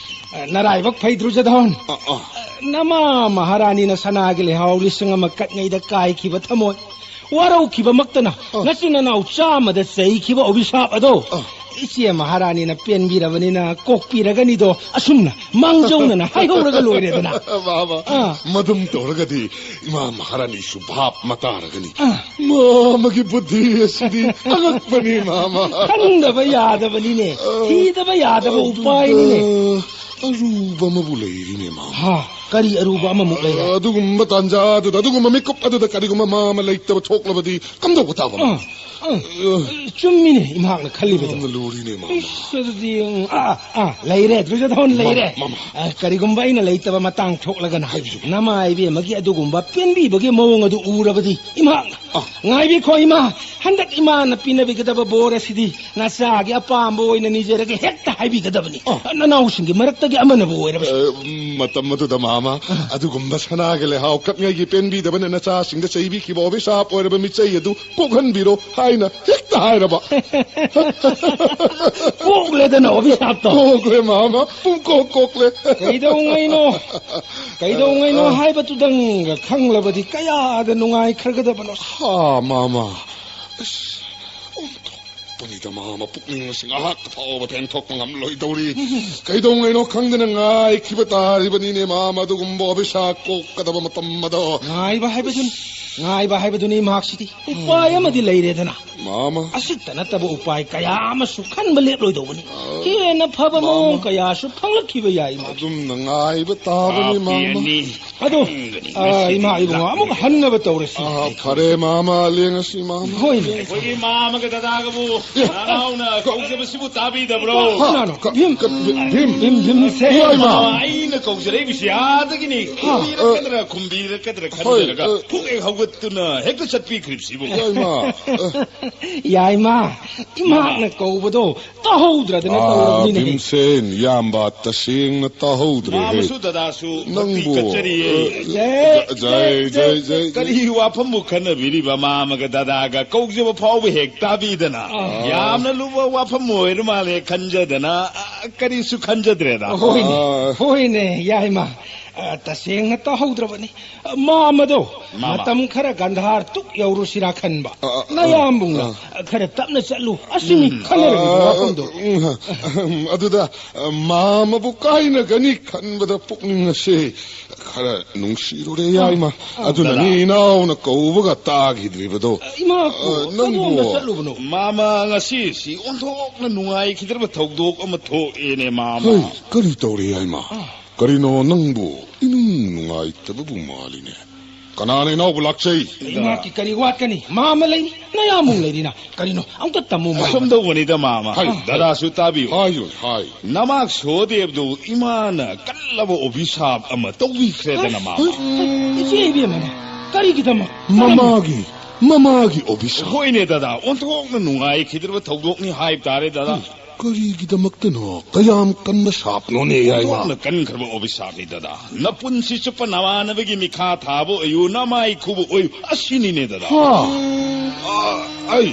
ꯑ, ꯅꯔꯥꯏꯕꯛ ꯐꯩ, ꯗꯨꯔꯖꯣꯙꯣꯟ꯫ ꯑ, ꯑ꯫ ꯑ, ꯅꯃꯥ ꯃꯍꯥꯔꯥꯅꯤꯅ ꯁꯅꯥꯒꯤ ꯂꯩꯍꯥꯎ ꯂꯤꯁꯤꯡ ꯑꯃ ꯀꯠꯉꯩꯗ ꯀꯥꯏꯈꯤꯕ ꯊꯃꯣꯏ, ꯋꯥꯔꯧꯈꯤꯕꯃꯛꯇꯅ ꯑ꯫ ꯅꯆꯤꯟ ꯅꯅꯥꯎ ꯆꯥꯝꯃꯗ ꯆꯩꯈꯤꯕ ꯑꯣꯕꯤꯁꯥꯞ ꯑꯗꯣ ꯑ꯫ ꯏꯆꯦ ꯃꯍꯥꯔꯥꯅꯤꯅ ꯄꯦꯟꯕꯤꯔꯕꯅꯤꯅ ꯀꯣꯛꯄꯤꯔꯒꯅꯤꯗꯣ ꯑꯁꯨꯝꯅ ꯃꯥꯡꯖꯧꯅꯅ ꯍꯥꯏꯍꯧꯔꯒ ꯂꯣꯏꯔꯦꯗꯅ꯫ ꯃꯥꯃ, ꯑꯥ꯫ ꯃꯗꯨꯝ ꯇꯧꯔꯒꯗꯤ ꯏꯃꯥ ꯃꯍꯥꯔꯥꯅꯤꯁꯨ ꯚꯥꯞ ꯑꯃ ꯇꯥꯔꯒꯅꯤ꯫ ꯑꯥ꯫ ꯃꯥꯃꯒꯤ ꯕꯨꯙꯤ ꯑꯁꯤꯗꯤ ꯑꯉꯛꯄꯅꯤ, ꯃꯥꯃ꯫ ꯈꯟꯗꯕ ꯌꯥꯗꯕꯅꯤꯅꯦ꯫ ꯊꯤꯗꯕ ꯌꯥꯗꯕ ꯑꯗꯨꯗ ꯎꯄꯥꯏꯅꯤꯅꯦ꯫ ꯑꯔꯨꯕ ꯑꯃꯕꯨ ꯂꯩꯔꯤꯅꯦ, ꯃꯥꯃ꯫ ꯍꯥ, ꯀꯔꯤ ꯑꯔꯨꯕ ꯑꯃꯃꯨꯛ ꯂꯩꯔꯦ? ꯑꯗꯨꯒꯨꯝꯕ ꯇꯥꯟꯖꯥ ꯑꯗꯨꯗ, ꯑꯗꯨꯒꯨꯝꯕ ꯃꯤꯀꯨꯞ ꯑꯗꯨꯗ ꯀꯔꯤꯒꯨꯝꯕ ꯃꯥꯃ ꯂꯩꯇꯕ ꯊꯣꯛꯂꯕꯗꯤ ꯀꯝꯗꯧꯕ ꯇꯥꯕ? ꯑꯥ, ꯑꯥ, ꯆꯨꯝꯃꯤꯅꯦ ꯏꯃꯥꯅ ꯈꯜꯂꯤꯕꯗꯣ꯫ ꯌꯥꯝꯅ ꯂꯨꯔꯤꯅꯦ, ꯃꯥꯃ꯫ ꯏꯁ, ꯑꯗꯨꯗꯤ, ꯎꯝ, ꯑꯥ, ꯑꯥ, ꯂꯩꯔꯦ, ꯗꯨꯔꯖꯣꯙꯟ ꯂꯩꯔꯦ꯫ ꯃꯥꯃ, ꯃꯥꯃ꯫ ꯑ, ꯀꯔꯤꯒꯨꯝꯕ ꯑꯩꯅ ꯂꯩꯇꯕ ꯃꯇꯥꯡ ꯊꯣꯛꯂꯒꯅ ꯍꯥꯏꯕꯤꯌꯨ꯫ ꯅꯃꯥ ꯏꯕꯦꯝꯃꯒꯤ ꯑꯗꯨꯒꯨꯝꯕ ꯄꯦꯟꯕꯤꯕꯒꯤ ꯃꯑꯣꯡ ꯑꯗꯨ ꯎꯔꯕꯗꯤ ꯏꯃꯥꯅ꯫ ꯑꯥ꯫ ꯉꯥꯏꯕꯤꯈꯣ ꯏꯃꯥ, ꯍꯟꯗꯛ ꯏꯃꯥꯅ ꯄꯤꯅꯕꯤꯒꯗꯕ ꯕꯣꯔ ꯑꯁꯤꯗꯤ ꯅꯆꯥꯒꯤ ꯑꯄꯥꯝꯕ ꯑꯣꯏꯅ ꯅꯤꯖꯔꯒꯦ ꯍꯦꯛꯇ ꯍꯥꯏꯕꯤꯒꯗꯕꯅꯤ꯫ ꯑꯥ꯫ ꯅꯅꯥꯎꯁꯤꯡꯒꯤ ꯃꯔꯛꯇꯒꯤ ꯑꯃꯅꯕꯨ ꯑꯣꯏꯔꯕꯁꯨ꯫ ꯑ, ꯃꯇꯝ ꯑꯗꯨꯗ ꯃꯥꯃ, ꯑꯗꯨꯒꯨꯝꯕ ꯁꯅꯥꯒꯤ ꯂꯩꯍꯥꯎ ꯀꯠꯉꯩꯒꯤ ꯄꯦꯟꯕꯤꯗꯕꯅ ꯅꯆꯥꯁꯤꯡꯗ ꯆꯩꯕꯤꯈꯤꯕ ꯑꯣꯕꯤꯁꯥꯞ ꯑꯣꯏꯔꯕ ꯃꯤꯆꯩ ꯑꯗꯨ ꯀꯣꯛꯍꯟꯕꯤꯔꯣ ꯍꯥꯏꯅ ꯍꯦꯛꯇ ꯍꯥꯏꯔꯕ꯫ ꯀꯣꯛꯂꯦꯗꯅ ꯑꯣꯕꯤꯁꯥꯞꯇꯣ꯫ ꯀꯣꯛꯂꯦ ꯃꯥꯃ, ꯄꯨꯡꯀꯣꯛ ꯀꯣꯛꯂꯦ꯫ ꯀꯩꯗꯧꯉꯩꯅꯣ? ꯀꯩꯗꯧꯉꯩꯅꯣ ꯑ, ꯑ꯫ ꯍꯥꯏꯕꯗꯨꯗꯪꯒ ꯈꯪꯂꯕꯗꯤ ꯀꯌꯥꯗ ꯅꯨꯡꯉꯥꯏꯈ꯭ꯔꯒꯗꯕꯅꯣ꯫ ꯍꯥ, ꯃꯥꯃ꯫ ꯑꯁ, ꯑꯣꯟꯊꯣꯛꯄꯅꯤꯗ, ꯃꯥꯃ, ꯄꯨꯛꯅꯤꯡ ꯑꯁꯤ ꯉꯥꯏꯍꯥꯛ ꯐꯥꯎꯕ ꯄꯦꯟꯊꯣꯛꯄ ꯉꯝꯂꯣꯏꯗꯧꯔꯤ꯫ ꯀꯩꯗꯧꯉꯩꯅꯣ ꯈꯪꯗꯅ ꯉꯥꯏꯈꯤꯕ ꯇꯥꯔꯤꯕꯅꯤꯅꯦ, ꯃꯥꯃ, ꯑꯗꯨꯒꯨꯝꯕ ꯑꯣꯕꯤꯁꯥꯞ ꯀꯣꯛꯀꯗꯕ ꯃꯇꯝ ꯑꯗꯣ꯫ ꯉꯥꯏꯕ ꯍꯥꯏꯕꯗꯨꯅꯤ, ꯉꯥꯏꯕ ꯍꯥꯏꯕꯗꯨꯅꯤ ꯃꯍꯥꯛꯁꯤꯗꯤ꯫ ꯎꯄꯥꯏ ꯑꯃꯗꯤ ꯂꯩꯔꯦꯗꯅ꯫ ꯃꯥꯃ꯫ ꯑꯁꯤꯇ ꯅꯠꯇꯕ ꯎꯄꯥꯏ ꯀꯌꯥ ꯑꯃꯁꯨ ꯈꯟꯕ ꯂꯦꯞꯂꯣꯏꯗꯧꯕꯅꯤ꯫ ꯍꯦꯟꯅ ꯐꯕ ꯃꯥꯃ꯫ ꯃꯑꯣꯡ ꯀꯌꯥꯁꯨ ꯐꯪꯂꯛꯈꯤꯕ ꯌꯥꯏ, ꯏꯃꯥ꯫ ꯑꯗꯨꯝꯅ ꯉꯥꯏꯕ ꯇꯥꯕꯅꯤ, ꯃꯥꯃ꯫ ꯑꯗꯨ, ꯈꯪꯒꯅꯤ꯫ ꯑ, ꯉꯁꯤꯗꯤ ꯏꯃꯥ ꯏꯕꯨꯡꯉꯣ, ꯑꯃꯨꯛ ꯂꯥꯛꯂꯒ ꯍꯟꯅꯕ ꯇꯧꯔꯁꯤ꯫ ꯑꯥ, ꯐꯔꯦ, ꯃꯥꯃ, ꯂꯦꯡꯉꯁꯤ, ꯃꯥꯃ꯫ ꯍꯣꯏꯅꯦ꯫ ꯑꯩꯈꯣꯏꯒꯤ ꯃꯥꯃꯒ ꯗꯗꯥꯒꯕꯨ ꯅꯅꯥꯎꯅ ꯀꯧꯖꯕꯁꯤꯕꯨ ꯇꯥꯕꯤꯗꯕ꯭ꯔꯣ? ꯀꯅꯥꯅꯣ? ꯀ-, ꯚꯤꯝ꯫ ꯀ-, ꯚꯤꯝ꯫ ꯚꯤꯝ, ꯚꯤꯝꯁꯦ꯫ ꯏꯃꯥ, ꯏꯃꯥ꯫ ꯑꯩꯅ ꯀꯧꯖꯔꯛꯏꯕꯁꯤ ꯑꯥꯗꯒꯤꯅꯤ꯫ ꯍꯥ, ꯈꯨꯝꯕꯤꯔꯛꯀꯗ꯭ꯔꯥ, ꯈꯨꯝꯕꯤꯔꯛꯀꯗ꯭ꯔꯥ ꯍꯣꯏ, ꯈꯟꯖꯔꯒ ꯑ, ꯄꯨꯛ ꯍꯦꯛ ꯍꯧꯒꯠꯇꯨꯅ ꯍꯦꯛꯇ ꯆꯠꯄꯤꯈ꯭ꯔꯤꯕꯁꯤꯕꯨ꯫ ꯏꯃꯥ, ꯑ, ꯌꯥꯏꯃ, ꯏꯃꯥꯅ ꯀꯧꯕꯗꯣ ꯇꯥꯍꯧꯗ꯭ꯔꯗꯅ ꯑꯥ, ꯇꯧꯔꯕꯅꯤꯅꯦ꯫ ꯚꯤꯝꯁꯦꯟ, ꯏꯌꯥꯝꯕ, ꯇꯁꯦꯡꯅ ꯇꯥꯍꯧꯗ꯭ꯔꯦꯍꯦ꯫ ꯃꯥꯃꯁꯨ ꯗꯗꯥꯁꯨ ꯅꯪꯕꯨ, ꯚꯛꯇꯤ ꯀꯠꯆꯔꯤꯌꯦ꯫ ꯑ, ꯖꯩ, ꯖꯩ, ꯖꯩ, ꯖꯩ, ꯖꯩ꯫ ꯀꯔꯤ ꯋꯥꯐꯝꯕꯨ ꯈꯟꯅꯕꯤꯔꯤꯕ ꯃꯥꯃꯒ ꯗꯗꯥꯒ ꯀꯧꯖꯕ ꯐꯥꯎꯕ ꯍꯦꯛ ꯇꯥꯕꯤꯗꯅ? ꯑꯥ꯫ ꯌꯥꯝꯅ ꯂꯨꯕ ꯋꯥꯐꯝ ꯑꯣꯏꯔ ꯃꯥꯜꯂꯦ ꯈꯟꯖꯗꯅ, ꯑ, ꯀꯔꯤꯁꯨ ꯈꯟꯖꯗ꯭ꯔꯦꯗ꯫ ꯍꯣꯏꯅꯦ, ꯑꯥ꯫ ꯍꯣꯏꯅꯦ, ꯌꯥꯏꯃ꯫ ꯑ, ꯇꯁꯦꯡꯅ ꯇꯥꯍꯧꯗ꯭ꯔꯕꯅꯤ꯫ ꯑ, ꯃꯥꯃꯗꯣ, ꯃꯥꯃ꯫ ꯃꯇꯝ ꯈꯔ ꯒꯟꯙꯥꯔ ꯇꯨꯛ ꯌꯧꯔꯨꯁꯤꯔꯥ ꯈꯟꯕ꯫ ꯑ, ꯑ, ꯅꯌꯥꯝꯕꯨꯡꯅ, ꯑ꯫ "ꯈꯔ ꯇꯞꯅ ꯆꯠꯂꯨ", ꯑꯁꯤꯅꯤ ꯎꯝ꯫ ꯈꯟꯅꯔꯝꯃꯤꯕ ꯑ, ꯋꯥꯐꯝꯗꯣ꯫ ꯎꯝ, ꯑꯗꯨꯗ, ꯑ, ꯃꯥꯃꯕꯨ ꯀꯥꯏꯅꯒꯅꯤ ꯈꯟꯕꯗ ꯄꯨꯛꯅꯤꯡ ꯑꯁꯦ ꯈꯔ ꯅꯨꯡꯁꯤꯔꯨꯔꯦ, ꯌꯥꯏꯃ꯫ ꯑ, ꯑꯗꯨꯅꯅꯤ ꯗꯗꯥ꯫ ꯏꯅꯥꯎꯅ ꯀꯧꯕꯒ ꯇꯥꯈꯤꯗ꯭ꯔꯤꯕꯗꯣ꯫ ꯏꯃꯥ, ꯑ, ꯅꯪꯕꯨ ꯀꯗꯣꯝꯗ ꯆꯠꯂꯨꯕꯅꯣ? ꯃꯥꯃ, ꯉꯁꯤꯁꯤ ꯑꯣꯟꯊꯣꯛꯅ ꯅꯨꯡꯉꯥꯏꯈꯤꯗ꯭ꯔꯕ ꯊꯧꯗꯣꯛ ꯑꯃ ꯊꯣꯛꯑꯦꯅꯦ, ꯃꯥꯃ꯫ ꯍꯩ, ꯀꯔꯤ ꯇꯧꯔꯦ, ꯌꯥꯏꯃ? ꯑ꯫ ꯀꯔꯤꯅꯣ ꯅꯪꯕꯨ ꯏꯅꯨꯡ ꯅꯨꯡꯉꯥꯏꯇꯕꯕꯨ ꯃꯥꯜꯂꯤꯅꯦ? ꯀꯅꯥꯅ ꯏꯅꯥꯎꯕꯨ ꯂꯥꯛꯆꯩ? ꯏꯃꯥꯀꯤ ꯀꯔꯤ ꯋꯥꯠꯀꯅꯤ? ꯃꯥꯃ ꯂꯩꯔꯤ, ꯅꯌꯥꯝꯕꯨꯡ ꯂꯩꯔꯤꯅ꯫ ꯀꯔꯤꯅꯣ? ꯑꯝꯇ ꯇꯝꯃꯨ, ꯃꯥꯃ꯫ ꯑꯁꯨꯝ ꯇꯧꯕꯅꯤꯗ, ꯃꯥꯃ꯫ ꯍꯥꯏ꯫ ꯗꯗꯥꯁꯨ ꯇꯥꯕꯤꯌꯨ꯫ ꯍꯥꯏꯌꯨ, ꯍꯥꯏ꯫ ꯅꯃꯥꯛ ꯁꯣꯗꯦꯕꯗꯨ ꯏꯃꯥꯅ ꯀꯜꯂꯕ ꯑꯣꯕꯤꯁꯥꯞ ꯑꯃ ꯇꯧꯕꯤꯈ꯭ꯔꯦꯗꯅ, ꯃꯥꯃ꯫ ꯍꯩ, ꯏꯆꯦ ꯏꯕꯦꯝꯃꯅ ꯀꯔꯤꯒꯤꯗꯃꯛ? ꯃꯃꯥꯒꯤ, ꯃꯃꯥꯒꯤ ꯑꯣꯕꯤꯁꯥꯞ꯫ ꯍꯣꯏꯅꯦ, ꯗꯗꯥ, ꯑꯣꯟꯊꯣꯛꯅ ꯅꯨꯡꯉꯥꯏꯈꯤꯗ꯭ꯔꯕ ꯊꯧꯗꯣꯛꯅꯤ ꯍꯥꯏꯕ ꯇꯥꯔꯦ, ꯗꯗꯥ꯫ ꯀꯔꯤꯒꯤꯗꯃꯛꯇꯅꯣ? ꯀꯌꯥꯝ ꯀꯟꯕ ꯁꯥꯞꯅꯣꯅꯦ, ꯌꯥꯏꯃ? ꯑꯣꯟꯊꯣꯛꯅ ꯀꯟꯈ꯭ꯔꯕ ꯑꯣꯕꯤꯁꯥꯞꯅꯤ, ꯗꯗꯥ꯫ ꯅꯄꯨꯟꯁꯤ ꯆꯨꯞꯄ ꯅꯃꯥꯟꯅꯕꯒꯤ ꯃꯤꯈꯥ ꯊꯥꯕ ꯑꯣꯏꯌꯨ, ꯅꯃꯥꯏ ꯈꯨꯕ ꯑꯣꯏꯌꯨ, ꯑꯁꯤꯅꯤꯅꯦ, ꯗꯗꯥ꯫ ꯍꯥ? ꯑ, ꯑꯩ,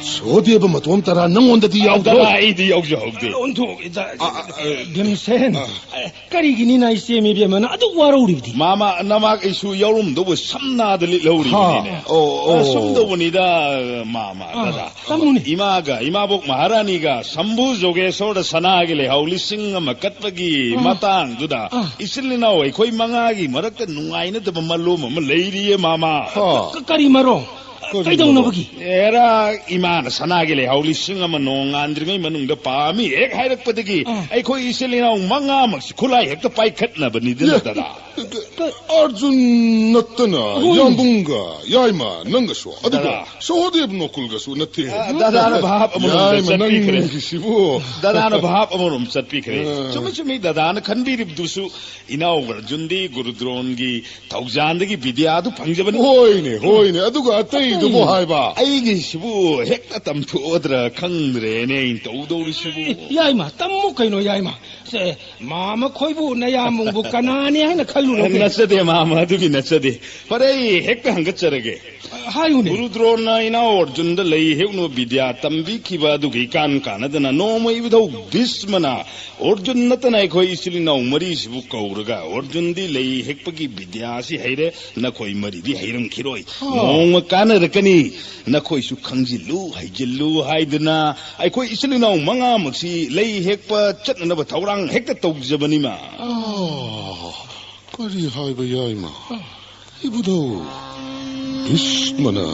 ꯁꯣꯗꯦꯕ ꯃꯇꯣꯝꯇꯔꯥ ꯅꯉꯣꯟꯗꯗꯤ ꯌꯥꯎꯗ꯭ꯔꯣ? ꯗꯗꯥ, ꯑꯩꯗꯤ ꯌꯥꯎꯖꯍꯧꯗꯦ꯫ ꯑꯣꯟꯊꯣꯛꯏꯗ, ꯑ, ꯑ, ꯑ, ꯚꯤꯝꯁꯦꯟ꯫ ꯑ꯫ ꯀꯔꯤꯒꯤꯅꯤꯅ ꯏꯆꯦ ꯃꯤꯕꯦꯝꯃꯅ ꯑꯗꯨꯛ ꯋꯥꯔꯧꯔꯤꯕꯗꯤ? ꯃꯥꯃ, ꯅꯃꯥꯛ ꯑꯩꯁꯨ ꯌꯥꯎꯔꯝꯗꯧꯕ ꯁꯝꯅꯥꯗ ꯂꯤꯠꯍꯧꯔꯤꯕꯅꯤꯅꯦ꯫ ꯍꯥ, ꯑꯣ, ꯑꯣ꯫ ꯑꯁꯨꯝ ꯇꯧꯕꯅꯤꯗ, ꯃꯥꯃ, ꯑꯥ, ꯗꯗꯥ꯫ ꯇꯝꯃꯨꯅꯦ꯫ ꯏꯃꯥꯒ ꯏꯃꯥꯕꯣꯛ ꯃꯍꯥꯔꯥꯅꯤꯒ ꯁꯝꯕꯨ ꯖꯣꯒꯦꯁꯣꯔꯗ ꯁꯅꯥꯒꯤ ꯂꯩꯍꯥꯎ ꯂꯤꯁꯤꯡ ꯑꯃ ꯀꯠꯄꯒꯤ ꯑꯥ꯫ ꯃꯇꯥꯡꯗꯨꯗ ꯑꯥ꯫ ꯏꯆꯤꯜ ꯏꯅꯥꯎ ꯑꯩꯈꯣꯏ ꯃꯉꯥꯒꯤ ꯃꯔꯛꯇ ꯅꯨꯡꯉꯥꯏꯅꯗꯕ ꯃꯔꯣꯝ ꯑꯃ ꯂꯩꯔꯤꯌꯦ, ꯃꯥꯃ꯫ ꯍꯥ꯫ ꯀ-, ꯀꯔꯤ ꯃꯔꯣꯝ? ꯀꯔꯤꯅꯣ? ꯀꯩꯗꯧꯅꯕꯒꯤ? ꯑꯦꯔꯥ, ꯏꯃꯥꯅ ꯁꯅꯥꯒꯤ ꯂꯩꯍꯥꯎ ꯂꯤꯁꯤꯡ ꯑꯃ ꯅꯣꯡꯉꯥꯟꯗ꯭ꯔꯤꯉꯩ ꯃꯅꯨꯡꯗ ꯄꯥꯝꯃꯤ ꯍꯦꯛ ꯍꯥꯏꯔꯛꯄꯗꯒꯤ ꯑꯥ꯫ ꯑꯩꯈꯣꯏ ꯏꯆꯤꯜ ꯏꯅꯥꯎ ꯃꯉꯥꯃꯛꯁꯤ ꯈꯨꯠꯂꯥꯏ ꯍꯦꯛꯇ ꯄꯥꯏꯈꯠꯅꯕꯅꯤꯗꯅ, ꯑꯦ, ꯗꯗꯥ꯫ ꯑꯔꯖꯨꯟ ꯅꯠꯇꯅ ꯍꯣꯏ꯫ ꯌꯥꯝꯕꯨꯡꯒ ꯌꯥꯏꯃ ꯅꯪꯒꯁꯨ, ꯑꯗꯨꯒ ꯗꯗꯥ꯫ ꯁꯍꯣꯗꯦꯕ ꯅꯣꯀꯨꯜꯒꯁꯨ ꯅꯠꯇꯦ꯫ ꯑ, ꯗꯗꯥꯅ ꯚꯥꯞ ꯑꯃꯔꯣꯝꯗ ꯌꯥꯏꯃ ꯆꯠꯄꯤꯈ꯭ꯔꯦ꯫ ꯅꯪꯒꯤꯁꯤꯕꯨ꯫ ꯗꯗꯥꯅ ꯚꯥꯞ ꯑꯃꯔꯣꯝ ꯆꯠꯄꯤꯈ꯭ꯔꯦ꯫ ꯑ꯫ ꯆꯨꯝꯃꯤ, ꯆꯨꯝꯃꯤ, ꯗꯗꯥꯅ ꯈꯟꯕꯤꯔꯤꯕꯗꯨꯁꯨ ꯏꯅꯥꯎ ꯑꯔꯖꯨꯟꯗꯤ ꯒꯨꯔꯨ ꯗ꯭ꯔꯣꯟꯒꯤ ꯊꯧꯖꯥꯟꯗꯒꯤ ꯕꯤꯗ꯭ꯌꯥꯗꯨ ꯐꯪꯖꯕꯅꯤ꯫ ꯍꯣꯏꯅꯦ, ꯍꯣꯏꯅꯦ, ꯑꯗꯨꯒ ꯑꯇꯩꯗꯨꯕꯨ ꯍꯥꯏꯕ? ꯑꯩꯒꯤꯁꯤꯕꯨ ꯍꯦꯛꯇ ꯇꯝꯊꯣꯛꯑꯗ꯭ꯔꯥ ꯈꯪꯗ꯭ꯔꯦꯅꯦ ꯑꯩꯅ ꯇꯧꯗꯧꯔꯤꯁꯤꯕꯨ꯫ ꯌꯥꯏꯃ, ꯇꯝꯃꯨ ꯀꯩꯅꯣ, ꯌꯥꯏꯃ꯫ ꯁꯦ, ꯃꯥꯃ ꯈꯣꯏꯕꯨ ꯅꯌꯥꯝꯕꯨꯡꯕꯨ ꯀꯅꯥꯅꯤ ꯍꯥꯏꯅ ꯈꯜꯂꯨꯔꯒꯦ? ꯅꯠꯆꯗꯦ, ꯃꯥꯃ, ꯑꯗꯨꯒꯤ ꯅꯠꯆꯗꯦ꯫ ꯐꯔꯦ, ꯑꯩ ꯍꯦꯛꯇ ꯍꯪꯒꯠꯆꯔꯒꯦ꯫ ꯍꯥꯏꯌꯨꯅꯦ꯫ ꯒꯨꯔꯨ ꯗ꯭ꯔꯣꯟꯅ ꯏꯅꯥꯎ ꯑꯔꯖꯨꯟꯗ ꯂꯩ ꯍꯦꯛꯅꯕ ꯕꯤꯗ꯭ꯌꯥ ꯇꯝꯕꯤꯈꯤꯕ ꯑꯗꯨꯒ ꯏꯀꯥꯟ ꯀꯥꯟꯅꯗꯅ ꯅꯣꯡꯃ ꯏꯕꯨꯙꯧ ꯚꯤꯁꯃꯅ ꯑꯔꯖꯨꯟ ꯅꯠꯇꯅ ꯑꯩꯈꯣꯏ ꯏꯆꯤꯜ ꯏꯅꯥꯎ ꯃꯔꯤꯁꯤꯕꯨ ꯀꯧꯔꯒ, "ꯑꯔꯖꯨꯟꯗꯤ ꯂꯩ ꯍꯦꯛꯄꯒꯤ ꯕꯤꯗ꯭ꯌꯥꯁꯤ ꯍꯩꯔꯦ, ꯅꯈꯣꯏ ꯃꯔꯤꯗꯤ ꯍꯩꯔꯝꯈꯤꯔꯣꯏ꯫ ꯍꯥ꯫ ꯅꯣꯡꯃ ꯀꯥꯟꯅꯔꯛꯀꯅꯤ꯫ ꯅꯈꯣꯏꯁꯨ ꯈꯪꯖꯤꯜꯂꯨ, ꯍꯩꯖꯤꯜꯂꯨ" ꯍꯥꯏꯗꯨꯅ ꯑꯩꯈꯣꯏ ꯏꯆꯤꯜ ꯏꯅꯥꯎ ꯃꯉꯥꯃꯛꯁꯤ ꯂꯩ ꯍꯦꯛꯄ ꯆꯠꯅꯅꯕ ꯊꯧꯔꯥꯡ ꯍꯦꯛꯇ ꯇꯧꯖꯕꯅꯤꯃ꯫ ꯑꯥ, ꯀꯔꯤ ꯍꯥꯏꯕ ꯌꯥꯏꯃ? ꯏꯕꯨꯙꯧ ꯚꯤꯁꯃꯅ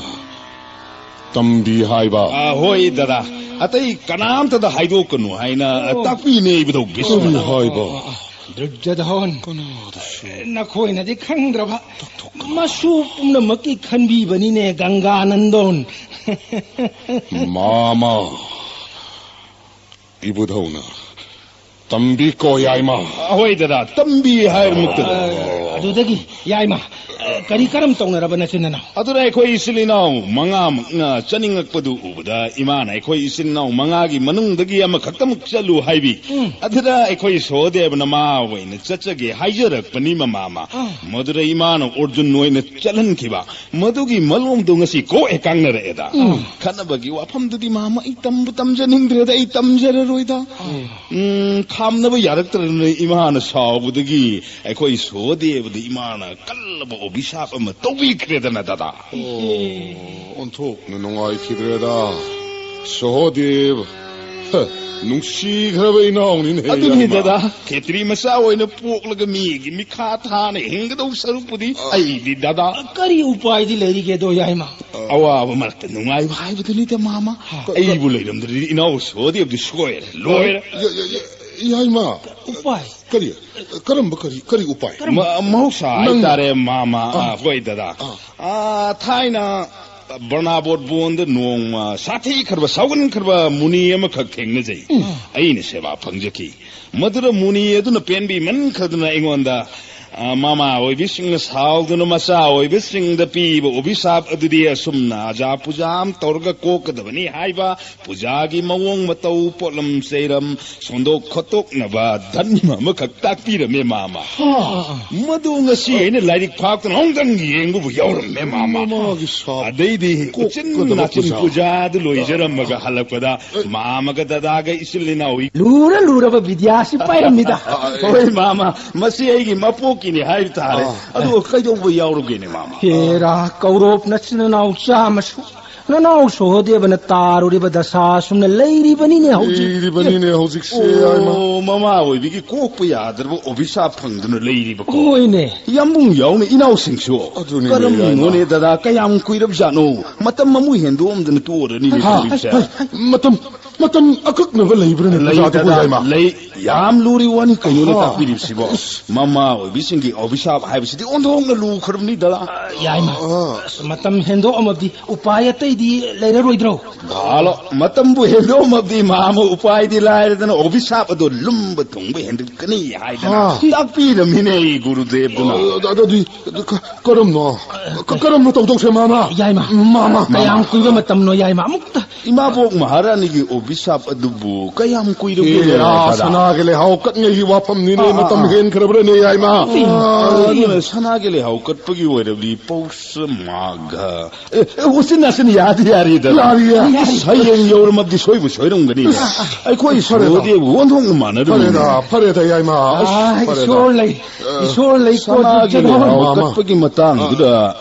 ꯇꯝꯕꯤ ꯍꯥꯏꯕ? ꯑꯥ, ꯍꯣꯏ, ꯗꯗꯥ꯫ ꯑꯇꯩ ꯀꯅꯥꯝꯇꯗ ꯍꯥꯏꯗꯣꯛꯀꯅꯨ ꯍꯥꯏꯅ ꯑꯣ꯫ ꯇꯥꯛꯄꯤꯅꯦ, ꯏꯕꯨꯙꯧ ꯚꯤꯁꯃꯅ꯫ ꯀꯔꯤ ꯍꯥꯏꯕ? ꯗꯨꯔꯖꯙꯣꯟ, ꯀꯅꯥꯗꯁꯨ? ꯅꯈꯣꯏꯅꯗꯤ ꯈꯪꯗ꯭ꯔꯕ ꯇꯥꯛꯊꯣꯛꯀꯅꯨ꯫ ꯃꯁꯨ ꯄꯨꯝꯅꯃꯛꯀꯤ ꯈꯟꯕꯤꯕꯅꯤꯅꯦ, ꯒꯪꯒꯥꯅꯟꯗꯣꯟ꯫ ꯃꯥꯃ, ꯏꯕꯨꯙꯧꯅ ꯇꯝꯕꯤꯀꯣ, ꯌꯥꯏꯃ꯫ ꯑꯍꯣꯏ, ꯗꯗꯥ, ꯇꯝꯕꯤ ꯍꯥꯏꯔꯃꯛꯇꯗ꯫ ꯑ, ꯑꯗꯨꯗꯒꯤ, ꯌꯥꯏꯃ, ꯑ, ꯀꯔꯤ ꯀꯔꯝ ꯇꯧꯅꯔꯕ ꯅꯆꯤꯟ ꯅꯅꯥꯎ? ꯑꯗꯨꯅ ꯑꯩꯈꯣꯏ ꯏꯆꯤꯜ ꯏꯅꯥꯎ ꯃꯉꯥꯃꯛꯅ ꯆꯠꯅꯤꯡꯉꯛꯄꯗꯨ ꯎꯕꯗ ꯏꯃꯥꯅ ꯑꯩꯈꯣꯏ ꯏꯆꯤꯜ ꯏꯅꯥꯎ ꯃꯉꯥꯒꯤ ꯃꯅꯨꯡꯗꯒꯤ ꯑꯃꯈꯛꯇꯃꯛ ꯆꯠꯂꯨ ꯍꯥꯏꯕꯤ꯫ ꯎꯝ꯫ ꯑꯗꯨꯗ ꯑꯩꯈꯣꯏ ꯁꯣꯍꯗꯦꯕꯅ ꯃꯥ ꯑꯣꯏꯅ ꯆꯠꯆꯒꯦ ꯍꯥꯏꯖꯔꯛꯄꯅꯤ, ꯃꯃꯥꯃ꯫ ꯑꯥ꯫ ꯃꯗꯨꯗ ꯏꯃꯥꯅ ꯑꯔꯖꯨꯟ ꯑꯣꯏꯅ ꯆꯠꯍꯟꯈꯤꯕ꯫ ꯃꯗꯨꯒꯤ ꯃꯂꯣꯝꯗꯣ ꯉꯁꯤ ꯀꯣꯛ ꯍꯦꯛ ꯀꯥꯡꯅꯔꯛꯑꯦꯗ꯫ ꯎꯝ꯫ ꯈꯠꯅꯕꯒꯤ ꯋꯥꯐꯝꯗꯨꯗꯤ, ꯃꯥꯃ, ꯑꯩ ꯇꯝꯕꯨ ꯇꯝꯖꯅꯤꯡꯗ꯭ꯔꯦꯗ, ꯑꯩ ꯇꯝꯖꯔꯔꯣꯏꯗ꯫ ꯎꯝ꯫ ꯎꯝ, ꯈꯥꯝꯅꯕ ꯌꯥꯔꯛꯇ꯭ꯔꯗꯅ ꯏꯃꯥꯅ ꯁꯥꯎꯕꯗꯒꯤ ꯑꯩꯈꯣꯏ ꯁꯣꯍꯗꯦꯕꯗ ꯏꯃꯥꯅ ꯀꯜꯂꯕ ꯑꯣꯕꯤꯁꯥꯞ ꯑꯃ ꯇꯧꯕꯤꯈ꯭ꯔꯦꯗꯅ, ꯗꯗꯥ꯫ ꯑꯣ, ꯑꯣꯟꯊꯣꯛꯅ ꯅꯨꯡꯉꯥꯏꯈꯤꯗ꯭ꯔꯦꯗ꯫ ꯁꯣꯍꯗꯦꯕ, ꯍ, ꯅꯨꯡꯁꯤꯈ꯭ꯔꯕ ꯏꯅꯥꯎꯅꯤꯅꯦ, ꯑꯗꯨꯅꯤ, ꯏꯌꯥꯝꯕ꯫ ꯗꯗꯥ, ꯈꯦꯇ꯭ꯔꯤ ꯃꯆꯥ ꯑꯣꯏꯅ ꯄꯣꯛꯂꯒ ꯃꯤꯒꯤ ꯃꯤꯈꯥ ꯊꯥꯅ ꯍꯤꯡꯒꯗꯧ ꯁꯔꯨꯛꯄꯨꯗꯤ ꯑ꯫ ꯑꯩꯗꯤ, ꯗꯗꯥ꯫ ꯀꯔꯤ ꯎꯄꯥꯏꯗꯤ ꯂꯩꯔꯤꯒꯦꯗꯣ, ꯌꯥꯏꯃ? ꯑꯋꯥꯕ ꯃꯔꯛꯇ ꯅꯨꯡꯉꯥꯏꯕ ꯍꯥꯏꯕꯗꯨꯅꯤꯗ, ꯃꯥꯃ꯫ ꯍ, ꯑꯩꯕꯨ ꯂꯩꯔꯝꯗ꯭ꯔꯗꯤ ꯏꯅꯥꯎ ꯁꯣꯍꯗꯦꯕꯗꯤ ꯁꯣꯏꯔꯦ, ꯂꯣꯏꯔꯦ꯫ ꯌ-, ꯌ-, ꯌ-, ꯌꯥꯏꯃ꯫ ꯎꯄꯥꯏ? ꯀꯔꯤ? ꯀꯔꯝꯕ ꯀꯔꯤ, ꯀꯔꯤ ꯎꯄꯥꯏ? ꯀꯔꯝꯕ? ꯃ-, ꯃꯍꯧꯁꯥ ꯅꯪꯅ? ꯍꯥꯏꯇꯥꯔꯦ, ꯃꯥꯃ꯫ ꯑꯥ꯫ ꯑꯥ, ꯍꯣꯏ, ꯗꯗꯥ꯫ ꯑꯥ꯫ ꯑꯥ, ꯊꯥꯏꯅ ꯕꯔꯅꯥꯕꯣꯠ ꯕꯣꯟꯗ ꯅꯣꯡꯃ ꯁꯥꯊꯤꯈ꯭ꯔꯕ, ꯁꯥꯎꯒꯟꯈ꯭ꯔꯕ ꯃꯨꯅꯤ ꯑꯃꯈꯛ ꯊꯦꯡꯅꯖꯩ꯫ ꯎꯝ꯫ ꯑꯩꯅ ꯁꯦꯕꯥ ꯐꯪꯖꯈꯤ꯫ ꯃꯗꯨꯗ ꯃꯨꯅꯤ ꯑꯗꯨꯅ ꯄꯦꯟꯕꯤꯃꯟꯈ꯭ꯔꯗꯨꯅ ꯑꯩꯉꯣꯟꯗ, ꯑ, ꯃꯃꯥ ꯑꯣꯏꯕꯤꯁꯤꯡꯅ ꯁꯥꯎꯗꯨꯅ ꯃꯆꯥ ꯑꯣꯏꯕꯁꯤꯡꯗ ꯄꯤꯕ ꯑꯣꯕꯤꯁꯥꯞ ꯑꯗꯨꯗꯤ ꯑꯁꯨꯝꯅ ꯑꯖꯥ ꯄꯨꯖꯥ ꯑꯃ ꯇꯧꯔꯒ ꯀꯣꯛꯀꯗꯕꯅꯤ ꯍꯥꯏꯕ, ꯄꯨꯖꯥꯒꯤ ꯃꯑꯣꯡ ꯃꯇꯧ, ꯄꯣꯠꯂꯝ ꯆꯩꯔꯝ ꯁꯣꯟꯗꯣꯛ ꯈꯣꯠꯇꯣꯛꯅꯕ ꯙꯔꯃ ꯑꯃꯈꯛ ꯇꯥꯛꯄꯤꯔꯝꯃꯦ, ꯃꯥꯃ꯫ ꯃꯗꯨ ꯉꯁꯤ ꯑꯩꯅ ꯂꯥꯏꯔꯤꯛ ꯐꯥꯛꯇꯨꯅ ꯑꯃꯨꯛꯇꯪ ꯌꯦꯡꯕꯕꯨ ꯌꯥꯎꯔꯝꯃꯦ, ꯃꯥꯃ꯫ ꯑꯗꯩꯗꯤ ꯎꯆꯤꯟ ꯅꯥꯆꯤꯟ ꯄꯨꯖꯥꯗꯨ ꯂꯣꯏꯖꯔꯝꯃꯒ ꯍꯜꯂꯛꯄꯗ ꯃꯥꯃꯒ ꯗꯗꯥꯒ ꯏꯆꯤꯜ ꯏꯅꯥꯎ ꯂꯨꯔ ꯂꯨꯔꯕ ꯕꯤꯗ꯭ꯌꯥꯁꯤ ꯄꯥꯏꯔꯝꯃꯤꯗ꯫ ꯍꯣꯏ, ꯃꯥꯃ, ꯃꯁꯤ ꯑꯩꯒꯤ ꯃꯄꯣꯛꯀꯤꯅꯤ ꯍꯥꯏꯕ ꯇꯥꯔꯦ꯫ ꯑꯗꯨꯒ ꯀꯩꯗꯧꯕ ꯌꯥꯎꯔꯨꯒꯦꯅꯦ, ꯃꯥꯃ? ꯍꯦꯔꯥ, ꯀꯧꯔꯣꯞ ꯅꯆꯤꯟ ꯅꯅꯥꯎ ꯆꯥꯝꯃꯁꯨ ꯅꯅꯥꯎ ꯁꯣꯍꯣꯗꯦꯕꯅ ꯇꯥꯔꯨꯔꯤꯕ ꯗꯁꯥ ꯑꯁꯨꯝꯅ ꯂꯩꯔꯤꯕꯅꯤꯅꯦ ꯍꯧꯖꯤꯛ꯫ ꯂꯩꯔꯤꯕꯅꯤꯅꯦ ꯍꯧꯖꯤꯛꯁꯦ, ꯌꯥꯏꯃ꯫ ꯑꯣ, ꯃꯃꯥ ꯑꯣꯏꯕꯤꯒꯤ ꯀꯣꯛꯄ ꯌꯥꯗ꯭ꯔꯕ ꯑꯣꯕꯤꯁꯥꯞ ꯐꯪꯗꯨꯅ ꯂꯩꯔꯤꯕꯀꯣ꯫ ꯍꯣꯏꯅꯦ꯫ ꯌꯥꯝꯕꯨꯡ ꯌꯥꯎꯅ ꯏꯅꯥꯎꯁꯤꯡꯁꯨ꯫ ꯑꯗꯨꯅꯤꯅꯦ, ꯀꯔꯝꯅꯣꯅꯦ, ꯌꯥꯏꯃ꯫ ꯗꯗꯥ, ꯀꯌꯥꯝ ꯀꯨꯏꯔꯕꯖꯥꯠꯅꯣ? ꯃꯇꯝ ꯑꯃꯨꯛ ꯍꯦꯟꯗꯣꯛꯑꯝꯗꯅ ꯇꯣꯛꯑꯔꯅꯤꯅꯦ ꯍꯥ, ꯇꯧꯔꯤꯕꯁꯦ꯫ ꯍꯥꯏ, ꯍꯥꯏ, ꯃꯇꯝ, ꯃꯇꯝ ꯑꯀꯛꯅꯕ ꯂꯩꯕ꯭ꯔꯅꯦ, ꯂꯩ, ꯄꯨꯖꯥꯗꯨꯕꯨ, ꯗꯗꯥ, ꯌꯥꯏꯃ? ꯂꯩ꯫ ꯌꯥꯝ ꯂꯨꯔꯤ ꯋꯥꯅꯤ ꯀꯩꯅꯣꯅꯦ ꯍꯥ꯫ ꯇꯥꯛꯄꯤꯔꯤꯕꯁꯤꯕꯣ? ꯃꯃꯥ ꯑꯣꯏꯕꯤꯁꯤꯡꯒꯤ ꯑꯣꯕꯤꯁꯥꯞ ꯍꯥꯏꯕꯁꯤꯗꯤ ꯑꯣꯟꯊꯣꯛꯅ ꯂꯨꯈ꯭ꯔꯕꯅꯤꯗ꯫ ꯑ, ꯌꯥꯏꯃ꯫ ꯑ꯫ ꯑꯁ, ꯃꯇꯝ ꯍꯦꯟꯗꯣꯛꯑꯝꯃꯗꯤ ꯎꯄꯥꯏ ꯑꯇꯩꯗꯤ ꯂꯩꯔꯔꯣꯏꯗ꯭ꯔꯣ? ꯚꯥꯂꯣ, ꯃꯇꯝꯕꯨ ꯍꯦꯟꯗꯣꯛꯑꯝꯃꯕꯗꯤ ꯃꯥꯃ ꯎꯄꯥꯏꯗꯤ ꯂꯥꯏꯔꯗꯅ ꯑꯣꯕꯤꯁꯥꯞ ꯑꯗꯣ ꯂꯨꯝꯕ ꯊꯨꯡꯕ ꯍꯦꯟꯒꯠꯀꯅꯤ ꯍꯥꯏꯗꯅ ꯍꯥ꯫ ꯇꯥꯛꯄꯤꯔꯝꯃꯤꯅꯦ ꯑꯩ ꯒꯨꯔꯨꯗꯦꯕꯗꯨꯅ꯫ ꯑ, ꯑꯗꯨꯗꯤ ꯀ-, ꯀꯔꯝꯅꯣ? ꯀ-, ꯀꯔꯝꯅ ꯇꯧꯗꯧꯁꯦ, ꯃꯥꯃ? ꯌꯥꯏꯃ, ꯃꯥꯃ, ꯀꯌꯥꯝ ꯃꯥꯃ꯫ ꯀꯨꯏꯕ ꯃꯇꯝꯅꯣ, ꯌꯥꯏꯃ? ꯑꯃꯨꯛꯇ ꯏꯃꯥꯕꯣꯛ ꯃꯍꯥꯔꯥꯅꯤꯒꯤ ꯑꯣꯕꯤꯁꯥꯞ ꯑꯗꯨꯕꯨ ꯀꯌꯥꯝ ꯀꯨꯏꯔꯒꯦ, ꯑꯦ, ꯑꯥ, ꯗꯗꯥ? ꯁꯅꯥꯒꯤ ꯂꯩꯍꯥꯎ ꯀꯠꯉꯩꯒꯤ ꯋꯥꯐꯝꯅꯤꯅꯦ, ꯑꯥ, ꯑꯥ, ꯃꯇꯝ ꯑꯥ꯫ ꯍꯦꯟꯈ꯭ꯔꯕ꯭ꯔꯅꯦ, ꯌꯥꯏꯃ? ꯑꯥ, ꯑꯗꯨꯅ ꯁꯅꯥꯒꯤ ꯂꯩꯍꯥꯎ ꯀꯠꯄꯒꯤ ꯑꯣꯏꯔꯕꯗꯤ ꯄꯧꯁ ꯃꯥꯒ꯫ ꯑꯦ, ꯑꯦ, ꯎꯆꯤꯟ ꯅꯥꯆꯤꯟ ꯌꯥꯗꯤ ꯌꯥꯔꯤꯗ꯫ ꯌꯥꯔꯤ, ꯌꯥꯔꯤ꯫ ꯑꯁ, ꯍꯌꯦꯡ ꯌꯧꯔꯝꯃꯕꯗꯤ ꯁꯣꯏꯕꯨ ꯁꯣꯏꯔꯝꯒꯅꯤ꯫ ꯑꯁ, ꯑꯩꯈꯣꯏ ꯐꯔꯦꯗ꯫ ꯁꯣꯗꯦꯕꯨ ꯑꯣꯟꯊꯣꯛꯅ ꯃꯥꯟꯅꯔꯝꯃꯤꯅꯦ꯫ ꯐꯔꯦꯗ, ꯐꯔꯦꯗ, ꯌꯥꯏꯃ꯫ ꯑꯁ, ꯑꯥ, ꯐꯔꯦꯗ꯫ ꯏꯁꯣꯔ ꯂꯩ, ꯑ, ꯏꯁꯣꯔ ꯂꯩ, ꯁꯅꯥꯒꯤ ꯀꯣꯟꯕꯤꯖꯅꯣ꯫ ꯂꯩꯍꯥꯎ ꯃꯥꯃ꯫ ꯀꯠꯄꯒꯤ ꯃꯇꯥꯡꯗꯨꯗ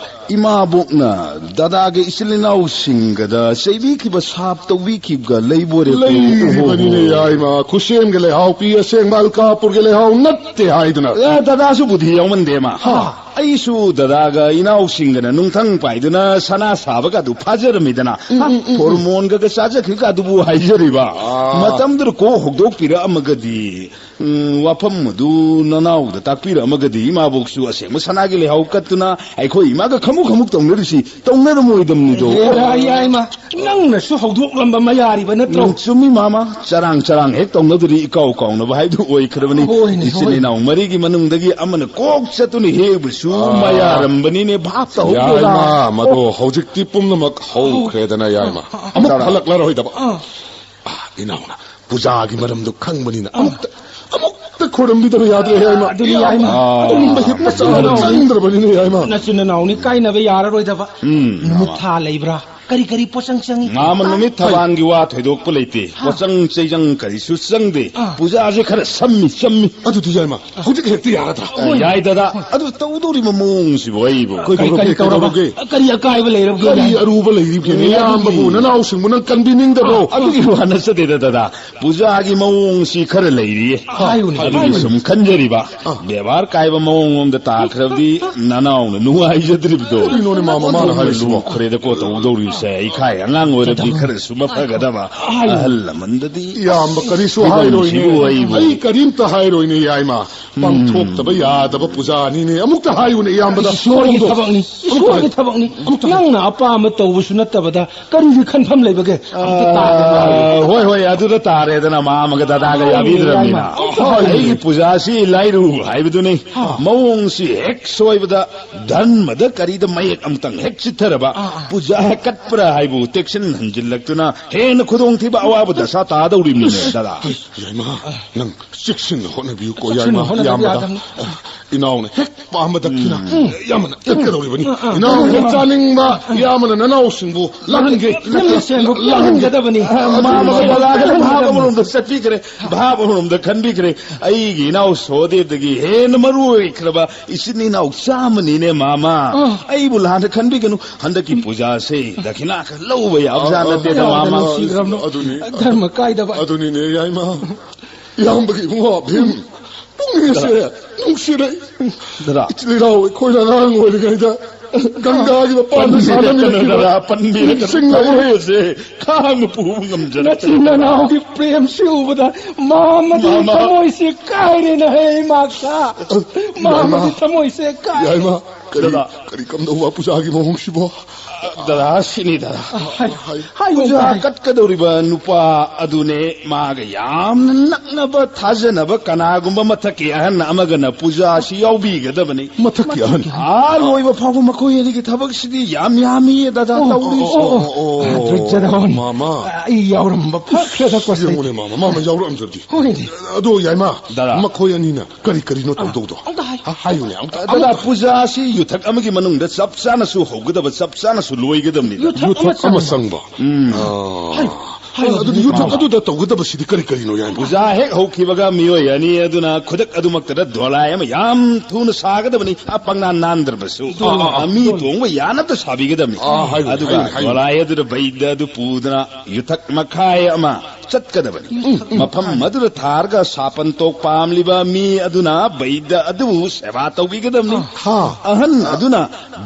ꯏꯃꯥꯕꯣꯛꯅ ꯗꯗꯥꯒ ꯏꯆꯤꯜ ꯏꯅꯥꯎꯁꯤꯡꯒꯗ ꯆꯩꯕꯤꯈꯤꯕ, ꯁꯥꯞ ꯇꯧꯕꯤꯈꯤꯕꯒ ꯂꯩꯕꯣꯔꯦ? ꯂꯩꯔꯤꯕꯅꯤꯅꯦ, ꯑꯣꯍꯣ꯫ ꯌꯥꯏꯃ꯫ ꯈꯨꯁꯦꯝꯒꯤ ꯂꯩꯍꯥꯎ ꯄꯤ, ꯑꯁꯦꯡꯕ ꯑꯜꯀꯥꯄꯨꯔꯒꯤ ꯂꯩꯍꯥꯎ ꯅꯠꯇꯦ ꯍꯥꯏꯗꯅ꯫ ꯑꯦ, ꯗꯗꯥꯁꯨ ꯕꯨꯙꯤ ꯌꯥꯎꯃꯟꯗꯦ ꯃꯥ꯫ ꯍꯥ꯫ ꯑꯩꯁꯨ ꯗꯗꯥꯒ ꯏꯅꯥꯎꯁꯤꯡꯒꯅ ꯅꯨꯡꯊꯪ ꯄꯥꯏꯗꯨꯅ ꯁꯅꯥ ꯁꯥꯕꯒ ꯑꯗꯨ ꯐꯥꯖꯔꯝꯃꯤꯗꯅ꯫ ꯎꯝ, ꯎꯝ, ꯎꯝ, ꯎꯝ꯫ ꯍꯣꯔꯃꯣꯟꯒ ꯆꯥꯖꯈꯤꯕꯒ ꯑꯗꯨꯕꯨ ꯍꯥꯏꯖꯔꯤꯕ꯫ ꯑꯥ꯫ ꯃꯇꯝꯗꯨꯗ ꯀꯣꯛ ꯍꯧꯗꯣꯛꯄꯤꯔꯛꯑꯝꯃꯒꯗꯤ ꯎꯝ, ꯋꯥꯐꯝ ꯑꯗꯨ ꯅꯅꯥꯎꯗ ꯇꯥꯛꯄꯤꯔꯛꯑꯝꯃꯒꯗꯤ ꯏꯃꯥꯕꯣꯛꯁꯨ ꯑꯁꯦꯡꯕ ꯁꯅꯥꯒꯤ ꯂꯩꯍꯥꯎ ꯀꯠꯇꯨꯅ ꯑꯩꯈꯣꯏ ꯏꯃꯥꯒ ꯈꯃꯨꯛ ꯈꯃꯨꯛ ꯇꯧꯅꯔꯤꯁꯤ ꯇꯧꯅꯔꯝꯃꯣꯏꯗꯕꯅꯤꯗꯣ꯫ ꯑꯦꯔꯥ, ꯌꯥꯏꯃ, ꯅꯪꯅꯁꯨ ꯍꯧꯗꯣꯛꯂꯝꯕ ꯃꯌꯥꯔꯤꯕ ꯅꯠꯇ꯭ꯔꯣ? ꯎꯝ, ꯆꯨꯝꯃꯤ ꯃꯥꯃ, ꯆꯔꯥꯡ ꯆꯔꯥꯡ ꯍꯦꯛ ꯇꯧꯅꯗ꯭ꯔꯤ ꯏꯀꯥꯎ ꯀꯥꯎꯅꯕ ꯍꯥꯏꯕꯗꯨ ꯑꯣꯏꯈ꯭ꯔꯕꯅꯤ꯫ ꯍꯣꯏꯅꯦ, ꯏꯆꯤꯟ ꯍꯣꯏꯅꯦ꯫ ꯏꯅꯥꯎ ꯃꯔꯤꯒꯤ ꯃꯅꯨꯡꯗꯒꯤ ꯑꯃꯅ ꯀꯣꯛ ꯆꯠꯇꯨꯅ ꯍꯦꯛꯕꯁꯨ ꯑꯥ꯫ ꯃꯌꯥꯔꯝꯕꯅꯤꯅꯦ, ꯚꯥꯞ ꯇꯧꯍꯧꯗꯦꯗ꯫ ꯌꯥꯏꯃ, ꯃꯗꯣ ꯍꯧꯖꯤꯛꯇꯤ ꯄꯨꯝꯅꯃꯛ ꯍꯧꯈ꯭ꯔꯦꯗꯅ, ꯌꯥꯏꯃ꯫ ꯑꯃꯨꯛ ꯇꯔꯥ꯫ ꯍꯜꯂꯛꯂꯔꯣꯏꯗꯕ꯫ ꯑꯥ꯫ ꯑꯥ, ꯏꯅꯥꯎꯅ ꯄꯨꯖꯥꯒꯤ ꯃꯔꯝꯗꯣ ꯈꯪꯕꯅꯤꯅ ꯑꯥ꯫ ꯑꯃꯨꯛꯇ, ꯑꯃꯨꯛꯇ ꯈꯣꯏꯔꯝꯕꯤꯗꯕ ꯌꯥꯗ꯭ꯔꯦ, ꯌꯥꯏꯃ꯫ ꯑꯗꯨꯅꯤ, ꯌꯥꯏꯃ꯫ ꯑꯥ꯫ ꯑꯗꯨꯒꯨꯝꯕ ꯍꯦꯛ ꯃꯆꯥ ꯑꯃ ꯆꯪꯗ꯭ꯔꯕꯅꯤꯅꯦ, ꯌꯥꯏꯃ꯫ ꯅꯆꯤꯟ ꯅꯅꯥꯎꯅꯤ ꯀꯥꯏꯅꯕ ꯌꯥꯔꯔꯣꯏꯗꯕ꯫ ꯎꯝ꯫ ꯅꯨꯃꯤꯠ ꯊꯥ ꯂꯩꯕ꯭ꯔꯥ? ꯀꯔꯤ ꯀꯔꯤ ꯄꯣꯠꯆꯪ ꯆꯪꯏ? ꯃꯥꯃ, ꯅꯨꯃꯤꯠ ꯊꯕꯥꯟꯒꯤ ꯋꯥ ꯊꯣꯏꯗꯣꯛꯄ ꯂꯩꯇꯦ꯫ ꯍꯥ꯫ ꯄꯣꯠꯆꯪ ꯆꯩꯖꯪ ꯀꯔꯤꯁꯨ ꯆꯪꯗꯦ꯫ ꯑꯥ꯫ ꯄꯨꯖꯥꯁꯦ ꯈꯔ ꯁꯝꯃꯤ, ꯁꯝꯃꯤ꯫ ꯑꯗꯨꯗꯤ, ꯌꯥꯏꯃ, ꯍꯧꯖꯤꯛ ꯍꯦꯛꯇ ꯌꯥꯔꯗ꯭ꯔꯥ? ꯑ, ꯌꯥꯏ, ꯗꯗꯥ꯫ ꯑꯗꯨ ꯇꯧꯗꯧꯔꯤꯕ ꯃꯑꯣꯡꯁꯤꯕꯨ ꯑꯩꯕꯨ꯫ ꯀꯔꯤ, ꯀꯔꯤ ꯀꯔꯤ ꯇꯧꯔꯕ? ꯀꯩꯗꯧꯔꯒꯦ? ꯀꯔꯤ ꯑꯀꯥꯏꯕ ꯂꯩꯔꯕꯒꯦ? ꯀꯔꯤ ꯑꯔꯨꯕ ꯂꯩꯔꯤꯕꯒꯦꯅꯦ? ꯑꯦ, ꯏꯌꯥꯝꯕꯕꯨ, ꯑꯗꯨꯒꯤ ꯅꯅꯥꯎꯁꯤꯡꯕꯨ ꯅꯪ ꯀꯟꯕꯤꯅꯤꯡꯗꯕ꯭ꯔꯣ? ꯑ, ꯑꯗꯨꯒꯤ ꯋꯥ ꯅꯠꯆꯗꯦꯗ, ꯗꯗꯥ꯫ ꯄꯨꯖꯥꯒꯤ ꯃꯑꯣꯡꯁꯤ ꯈꯔ ꯂꯩꯔꯤꯌꯦ꯫ ꯍꯥꯏꯌꯨꯅꯦ, ꯑꯗꯨꯒꯤ ꯍꯥꯏꯌꯨꯅꯦ꯫ ꯁꯨꯝ ꯈꯟꯖꯔꯤꯕ꯫ ꯑ꯫ ꯕꯦꯕꯥꯔ ꯀꯥꯏꯕ ꯃꯑꯣꯡ ꯑꯃꯗ ꯇꯥꯈ꯭ꯔꯕꯗꯤ ꯅꯅꯥꯎꯅ ꯅꯨꯡꯉꯥꯏꯖꯗ꯭ꯔꯤꯕꯗꯣ꯫ ꯀꯔꯤꯅꯣꯅꯦ ꯃꯥ ꯃꯃꯥꯅ ꯍꯥꯏꯔꯤꯁꯤꯕꯣ? ꯂꯨꯈ꯭ꯔꯦꯗꯀꯣ ꯇꯧꯗꯧꯔꯤꯕꯁꯦ꯫ ꯏꯈꯥꯏ ꯑꯉꯥꯡ ꯑꯣꯏꯔꯕꯗꯤ ꯈꯔꯁꯨ ꯃꯐꯒꯗꯕ꯫ ꯍꯥꯏꯌꯨꯅꯦ꯫ ꯑꯍꯜ ꯂꯃꯟꯗꯗꯤ ꯏꯌꯥꯝꯕ ꯀꯔꯤꯁꯨ ꯐꯤꯕꯝꯁꯤꯕꯨ ꯍꯥꯏꯔꯣꯏꯅꯦ꯫ ꯑꯩꯕꯨ꯫ ꯑꯩ ꯀꯔꯤꯝꯇ ꯍꯥꯏꯔꯣꯏꯅꯦ, ꯌꯥꯏꯃ꯫ ꯄꯥꯡꯊꯣꯛꯇꯕ ꯌꯥꯗꯕ ꯄꯨꯖꯥꯅꯤꯅꯦ꯫ ꯑꯃꯨꯛꯇ ꯍꯥꯏꯌꯨꯅꯦ, ꯏꯌꯥꯝꯕꯗ꯫ ꯏꯁꯣꯔꯒꯤ ꯃꯑꯣꯡꯗꯣ꯫ ꯊꯕꯛꯅꯤ, ꯑꯃꯨꯛꯇ ꯏꯁꯣꯔꯒꯤ ꯍꯥꯏꯌꯨ꯫ ꯊꯕꯛꯅꯤ꯫ ꯑꯃꯨꯛꯇ ꯍꯥꯏꯌꯨ꯫ ꯅꯪꯅ ꯑꯄꯥꯝꯕ ꯇꯧꯕꯁꯨ ꯅꯠꯇꯕꯗ ꯀꯔꯤꯒꯤ ꯈꯟꯐꯝ ꯂꯩꯕꯒꯦ? ꯑꯝꯇ ꯇꯥꯒꯦ꯫ ꯑꯥ, ꯍꯣꯏ, ꯍꯣꯏ, ꯑꯗꯨꯗ ꯇꯥꯔꯦꯗꯅ, ꯃꯥꯃꯒ ꯗꯗꯥꯒ ꯍꯣꯏꯅꯦ, ꯌꯥꯕꯤꯗ꯭ꯔꯕꯅꯤꯅ꯫ ꯌꯥꯏꯃ, ꯑꯝꯇ ꯍꯥꯏꯌꯨꯅꯦ꯫ ꯑꯩꯒꯤ ꯄꯨꯖꯥꯁꯤ ꯂꯥꯏꯔꯨ ꯍꯥꯏꯕꯗꯨꯅꯤ꯫ ꯍꯥ꯫ ꯃꯑꯣꯡꯁꯤ ꯍꯦꯛ ꯁꯣꯏꯕꯗ ꯙꯔꯃꯗ ꯀꯔꯤꯗ ꯃꯌꯦꯛ ꯑꯃꯇꯪ ꯍꯦꯛ ꯆꯤꯠꯊꯔꯕ, ꯑꯥ, ꯑꯥ꯫ ꯄꯨꯖꯥ ꯀꯠꯄ꯭ꯔꯥ ꯍꯥꯏꯕꯨ ꯇꯦꯛꯁꯤꯟ ꯍꯟꯖꯤꯜꯂꯛꯇꯨꯅ ꯍꯦꯟꯅ ꯈꯨꯗꯣꯡꯊꯤꯕ ꯑꯋꯥꯕ ꯗꯁꯥ ꯇꯥꯗꯧꯔꯤꯕꯅꯤꯅꯦ, ꯗꯗꯥ꯫ ꯌꯥꯏꯃ, ꯅꯪ ꯆꯦꯛꯁꯤꯟꯅ ꯍꯣꯠꯅꯕꯤꯌꯨꯀꯣ, ꯆꯦꯛꯁꯤꯟꯅ ꯌꯥꯏꯃ, ꯍꯣꯠꯅꯕꯤꯌꯨ ꯏꯌꯥꯝꯕꯗ꯫ ꯌꯥꯗꯕꯅꯤ꯫ ꯏꯅꯥꯎꯅ ꯍꯦꯛ ꯄꯥꯝꯕ ꯗꯈꯤꯅ ꯎꯝ꯫ ꯏꯌꯥꯝꯕꯅ ꯆꯠꯀꯗꯧꯔꯤꯕꯅꯤ꯫ ꯑꯥ, ꯑꯥ꯫ ꯏꯅꯥꯎꯅ ꯍꯦꯛ ꯆꯥꯅꯤꯡꯕ ꯏꯌꯥꯝꯕꯅ ꯅꯅꯥꯎꯁꯤꯡꯕꯨ ꯂꯥꯛꯍꯟꯒꯦ꯫ ꯂꯥꯛꯍꯟꯒꯦ꯫ ꯂꯥꯛꯍꯟꯒꯗꯕꯅꯤ꯫ ꯑꯥ, ꯃꯥ, ꯃꯥ, ꯃꯥ, ꯃꯥ, ꯚꯥꯞ ꯑꯃꯔꯣꯝꯗ ꯆꯠꯄꯤꯈ꯭ꯔꯦ, ꯚꯥꯞ ꯑꯃꯔꯣꯝꯗ ꯈꯟꯕꯤꯈ꯭ꯔꯦ꯫ ꯑꯩꯒꯤ ꯏꯅꯥꯎ ꯁꯣꯗꯦꯗꯒꯤ ꯍꯦꯟꯅ ꯃꯔꯨ ꯑꯣꯏꯈ꯭ꯔꯕ ꯏꯆꯤꯟ ꯏꯅꯥꯎ ꯆꯥꯝꯃꯅꯤꯅꯦ, ꯃꯥꯃ꯫ ꯑꯥ꯫ ꯑꯩꯕꯨ ꯂꯥꯟꯅ ꯈꯟꯕꯤꯒꯅꯨ꯫ ꯍꯟꯗꯛꯀꯤ ꯄꯨꯖꯥꯁꯦ ꯗꯈꯤꯅꯥ ꯈꯔ ꯂꯧꯕ ꯌꯥꯕꯖꯥꯠ ꯑꯥ, ꯅꯠꯇꯦꯗ, ꯑꯥ, ꯃꯥꯃ꯫ ꯅꯨꯡꯁꯤꯈ꯭ꯔꯕꯅꯣ? ꯑꯗꯨꯅꯤ꯫ ꯙꯔꯃ ꯀꯥꯏꯗꯕ꯫ ꯑꯗꯨꯅꯤꯅꯦ, ꯌꯥꯏꯃ꯫ ꯏꯌꯥꯝꯕꯒꯤ ꯏꯕꯨꯡꯉꯣ ꯚꯤꯝ, ꯄꯨꯛꯅꯤꯡ ꯑꯁꯦ ꯅꯨꯡꯁꯤꯔꯛꯏ꯫ ꯗꯗꯥ꯫ ꯏꯆꯤꯜ ꯏꯅꯥꯎ ꯑꯩꯈꯣꯏꯅ ꯑꯉꯥꯡ ꯑꯣꯏꯔꯤꯉꯩꯗ ꯒꯪꯒꯥꯒꯤ ꯃꯄꯥꯟꯗ ꯁꯥꯟꯅꯃꯤꯟꯅꯈꯤꯕ ꯄꯟꯕꯤꯔꯛꯀꯅꯨ, ꯅꯤꯡꯁꯤꯡꯂꯛꯏ꯫ ꯊꯃꯣꯏ ꯑꯁꯦ ꯈꯥꯡꯅ ꯄꯨꯕ ꯉꯝꯖꯔꯛꯇ꯭ꯔꯦ꯫ ꯅꯆꯤꯟ ꯅꯅꯥꯎꯒꯤ ꯄ꯭ꯔꯦꯝꯁꯤ ꯎꯕꯗ ꯃꯥꯃꯗꯤ ꯃꯥꯃ꯫ ꯊꯃꯣꯏꯁꯦ ꯀꯥꯏꯔꯦꯅ ꯍꯦ ꯏꯃꯥꯆꯥ꯫ ꯃꯥꯃꯗꯤ ꯌꯥꯏꯃ꯫ ꯊꯃꯣꯏꯁꯦ ꯀꯥꯏꯔꯦ꯫ ꯌꯥꯏꯃ, ꯀꯔꯤ, ꯗꯗꯥ꯫ ꯀꯔꯤ ꯀꯝꯗꯧꯕ ꯄꯨꯖꯥꯒꯤ ꯃꯑꯣꯡꯁꯤꯕꯣ? ꯗꯗꯥ, ꯁꯤꯅꯤ ꯗꯗꯥ꯫ ꯍꯥꯏ, ꯍꯥꯏ, ꯄꯨꯖꯥ ꯍꯥꯏ꯫ ꯀꯠꯀꯗꯧꯔꯤꯕ ꯅꯨꯄꯥ ꯑꯗꯨꯅꯦ ꯃꯥꯒ ꯌꯥꯝꯅ ꯅꯛꯅꯕ ꯊꯥꯖꯅꯕ ꯀꯅꯥꯒꯨꯝꯕ ꯃꯊꯛꯀꯤ ꯑꯍꯟ ꯑꯃꯒꯅ ꯄꯨꯖꯥꯁꯤ ꯌꯥꯎꯕꯤꯒꯗꯕꯅꯤ꯫ ꯃꯊꯛꯀꯤ ꯑꯍꯟ? ꯑꯥ, ꯂꯣꯏꯕ ꯐꯥꯎꯕ ꯃꯈꯣꯏ ꯑꯅꯤꯒꯤ ꯊꯕꯛꯁꯤꯗꯤ ꯌꯥꯝ ꯌꯥꯝꯃꯤ, ꯗꯗꯥ, ꯑꯣ, ꯇꯧꯔꯤꯁꯤ꯫ ꯑꯣ, ꯑꯣ, ꯑꯣ꯫ ꯗ꯭ꯔꯤꯖꯗꯥꯟ꯫ ꯃꯥꯃ꯫ ꯑꯩ ꯌꯥꯎꯔꯝꯕ ꯐꯈ꯭ꯔꯦꯗꯀꯣ ꯁꯤ꯫ ꯌꯦꯡꯉꯨꯅꯦ, ꯃꯥꯃ, ꯃꯥꯃ ꯌꯥꯎꯔꯛꯑꯝꯗ꯭ꯔꯗꯤ꯫ ꯍꯣꯏꯅꯦ꯫ ꯑꯗꯣ, ꯌꯥꯏꯃ, ꯗꯗꯥ꯫ ꯃꯈꯣꯏ ꯑꯅꯤꯅ ꯀꯔꯤ ꯀꯔꯤꯅꯣ ꯑꯥ, ꯇꯧꯗꯧꯗꯣ? ꯑꯝꯇ ꯍꯥꯏ-, ꯍꯥ, ꯍꯥꯏꯌꯨꯅꯦ, ꯑꯝꯇ꯫ ꯗꯗꯥ, ꯑꯃꯨꯛꯇ꯫ ꯄꯨꯖꯥ ꯑꯁꯤ ꯌꯨꯊꯛ ꯑꯃꯒꯤ ꯃꯅꯨꯡꯗ ꯆꯞ ꯆꯥꯅꯁꯨ ꯍꯧꯒꯗꯕ, ꯆꯞ ꯆꯥꯅꯁꯨ ꯂꯣꯏꯒꯗꯕꯅꯤ꯫ ꯌꯨꯊꯛ ꯌꯨꯊꯛ ꯑꯃ ꯑꯃ ꯆꯪꯕ꯫ ꯆꯪꯕ꯫ ꯎꯝ꯫ ꯑꯥ꯫ ꯍꯥꯏꯌꯨ, ꯑꯗꯨꯗꯤ ꯍꯥꯏꯌꯨ꯫ ꯌꯨꯊꯛ ꯑꯗꯨꯗ ꯇꯧꯒꯗꯕꯁꯤꯗꯤ ꯀꯔꯤ ꯀꯔꯤꯅꯣ, ꯌꯥꯏꯃ? ꯄꯨꯖꯥ ꯍꯦꯛ ꯍꯧꯈꯤꯕꯒ ꯃꯤꯑꯣꯏ ꯑꯅꯤ ꯑꯗꯨꯅ ꯈꯨꯗꯛ ꯑꯗꯨꯃꯛꯇꯗ ꯗꯣꯂꯥꯏ ꯑꯃ ꯌꯥꯝ ꯊꯨꯅ ꯁꯥꯒꯗꯕꯅꯤ꯫ ꯑ, ꯄꯪꯅꯥꯟ ꯅꯥꯟꯗ꯭ꯔꯕꯁꯨ꯫ ꯑꯥ, ꯑꯥ, ꯑꯥ꯫ ꯃꯤ ꯇꯣꯡꯕ ꯌꯥꯅꯕ ꯁꯥꯕꯤꯒꯗꯕꯅꯤ꯫ ꯑꯥ, ꯍꯥꯏꯌꯨꯅꯦ, ꯑꯗꯨꯒ ꯍꯥꯏꯌꯨꯅꯦ, ꯍꯥꯏꯌꯨꯅꯦ꯫ ꯗꯣꯂꯥꯏ ꯑꯗꯨꯗ ꯕꯩꯗ ꯑꯗꯨ ꯄꯨꯗꯨꯅ ꯌꯨꯊꯛ ꯃꯈꯥꯏ ꯑꯃ ꯆꯠꯀꯗꯕꯅꯤ꯫ ꯎꯝ, ꯎꯝ꯫ ꯃꯐꯝ ꯑꯗꯨꯗ ꯊꯥꯔꯒ ꯁꯥꯄꯟ ꯇꯣꯛ ꯄꯥꯝꯂꯤꯕ ꯃꯤ ꯑꯗꯨꯅ ꯕꯩꯗ ꯑꯗꯨꯕꯨ ꯁꯦꯕꯥ ꯇꯧꯕꯤꯒꯗꯕꯅꯤ꯫ ꯍꯥ꯫ ꯑꯍꯟ ꯑꯗꯨꯅ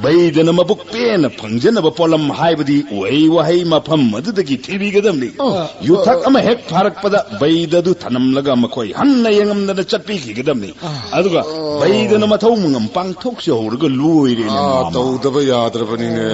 ꯕꯩꯗꯅ ꯃꯕꯨꯛ ꯄꯦꯟꯅ ꯐꯪꯖꯅꯕ ꯄꯣꯠꯂꯝ, ꯍꯥꯏꯕꯗꯤ ꯎꯍꯩ ꯋꯥꯍꯩ, ꯃꯐꯝ ꯑꯗꯨꯗꯒꯤ ꯊꯤꯕꯤꯒꯗꯕꯅꯤ꯫ ꯑ, ꯌꯨꯊꯛ ꯑ, ꯑꯃ ꯍꯦꯛ ꯐꯥꯔꯛꯄꯗ ꯕꯩꯗ ꯑꯗꯨ ꯊꯅꯝꯂꯒ ꯃꯈꯣꯏ ꯍꯟꯅ ꯌꯦꯡꯉꯝꯗꯅ ꯆꯠꯄꯤꯈꯤꯒꯗꯕꯅꯤ꯫ ꯑ, ꯑꯗꯨꯒ ꯑ, ꯕꯩꯗꯅ ꯃꯊꯧ ꯃꯉꯝ ꯄꯥꯡꯊꯣꯛꯆꯍꯧꯔꯒ ꯂꯣꯏꯔꯦꯅꯦ, ꯑ, ꯃꯥꯃ꯫ ꯇꯧꯗꯕ ꯌꯥꯗ꯭ꯔꯕꯅꯤꯅꯦ,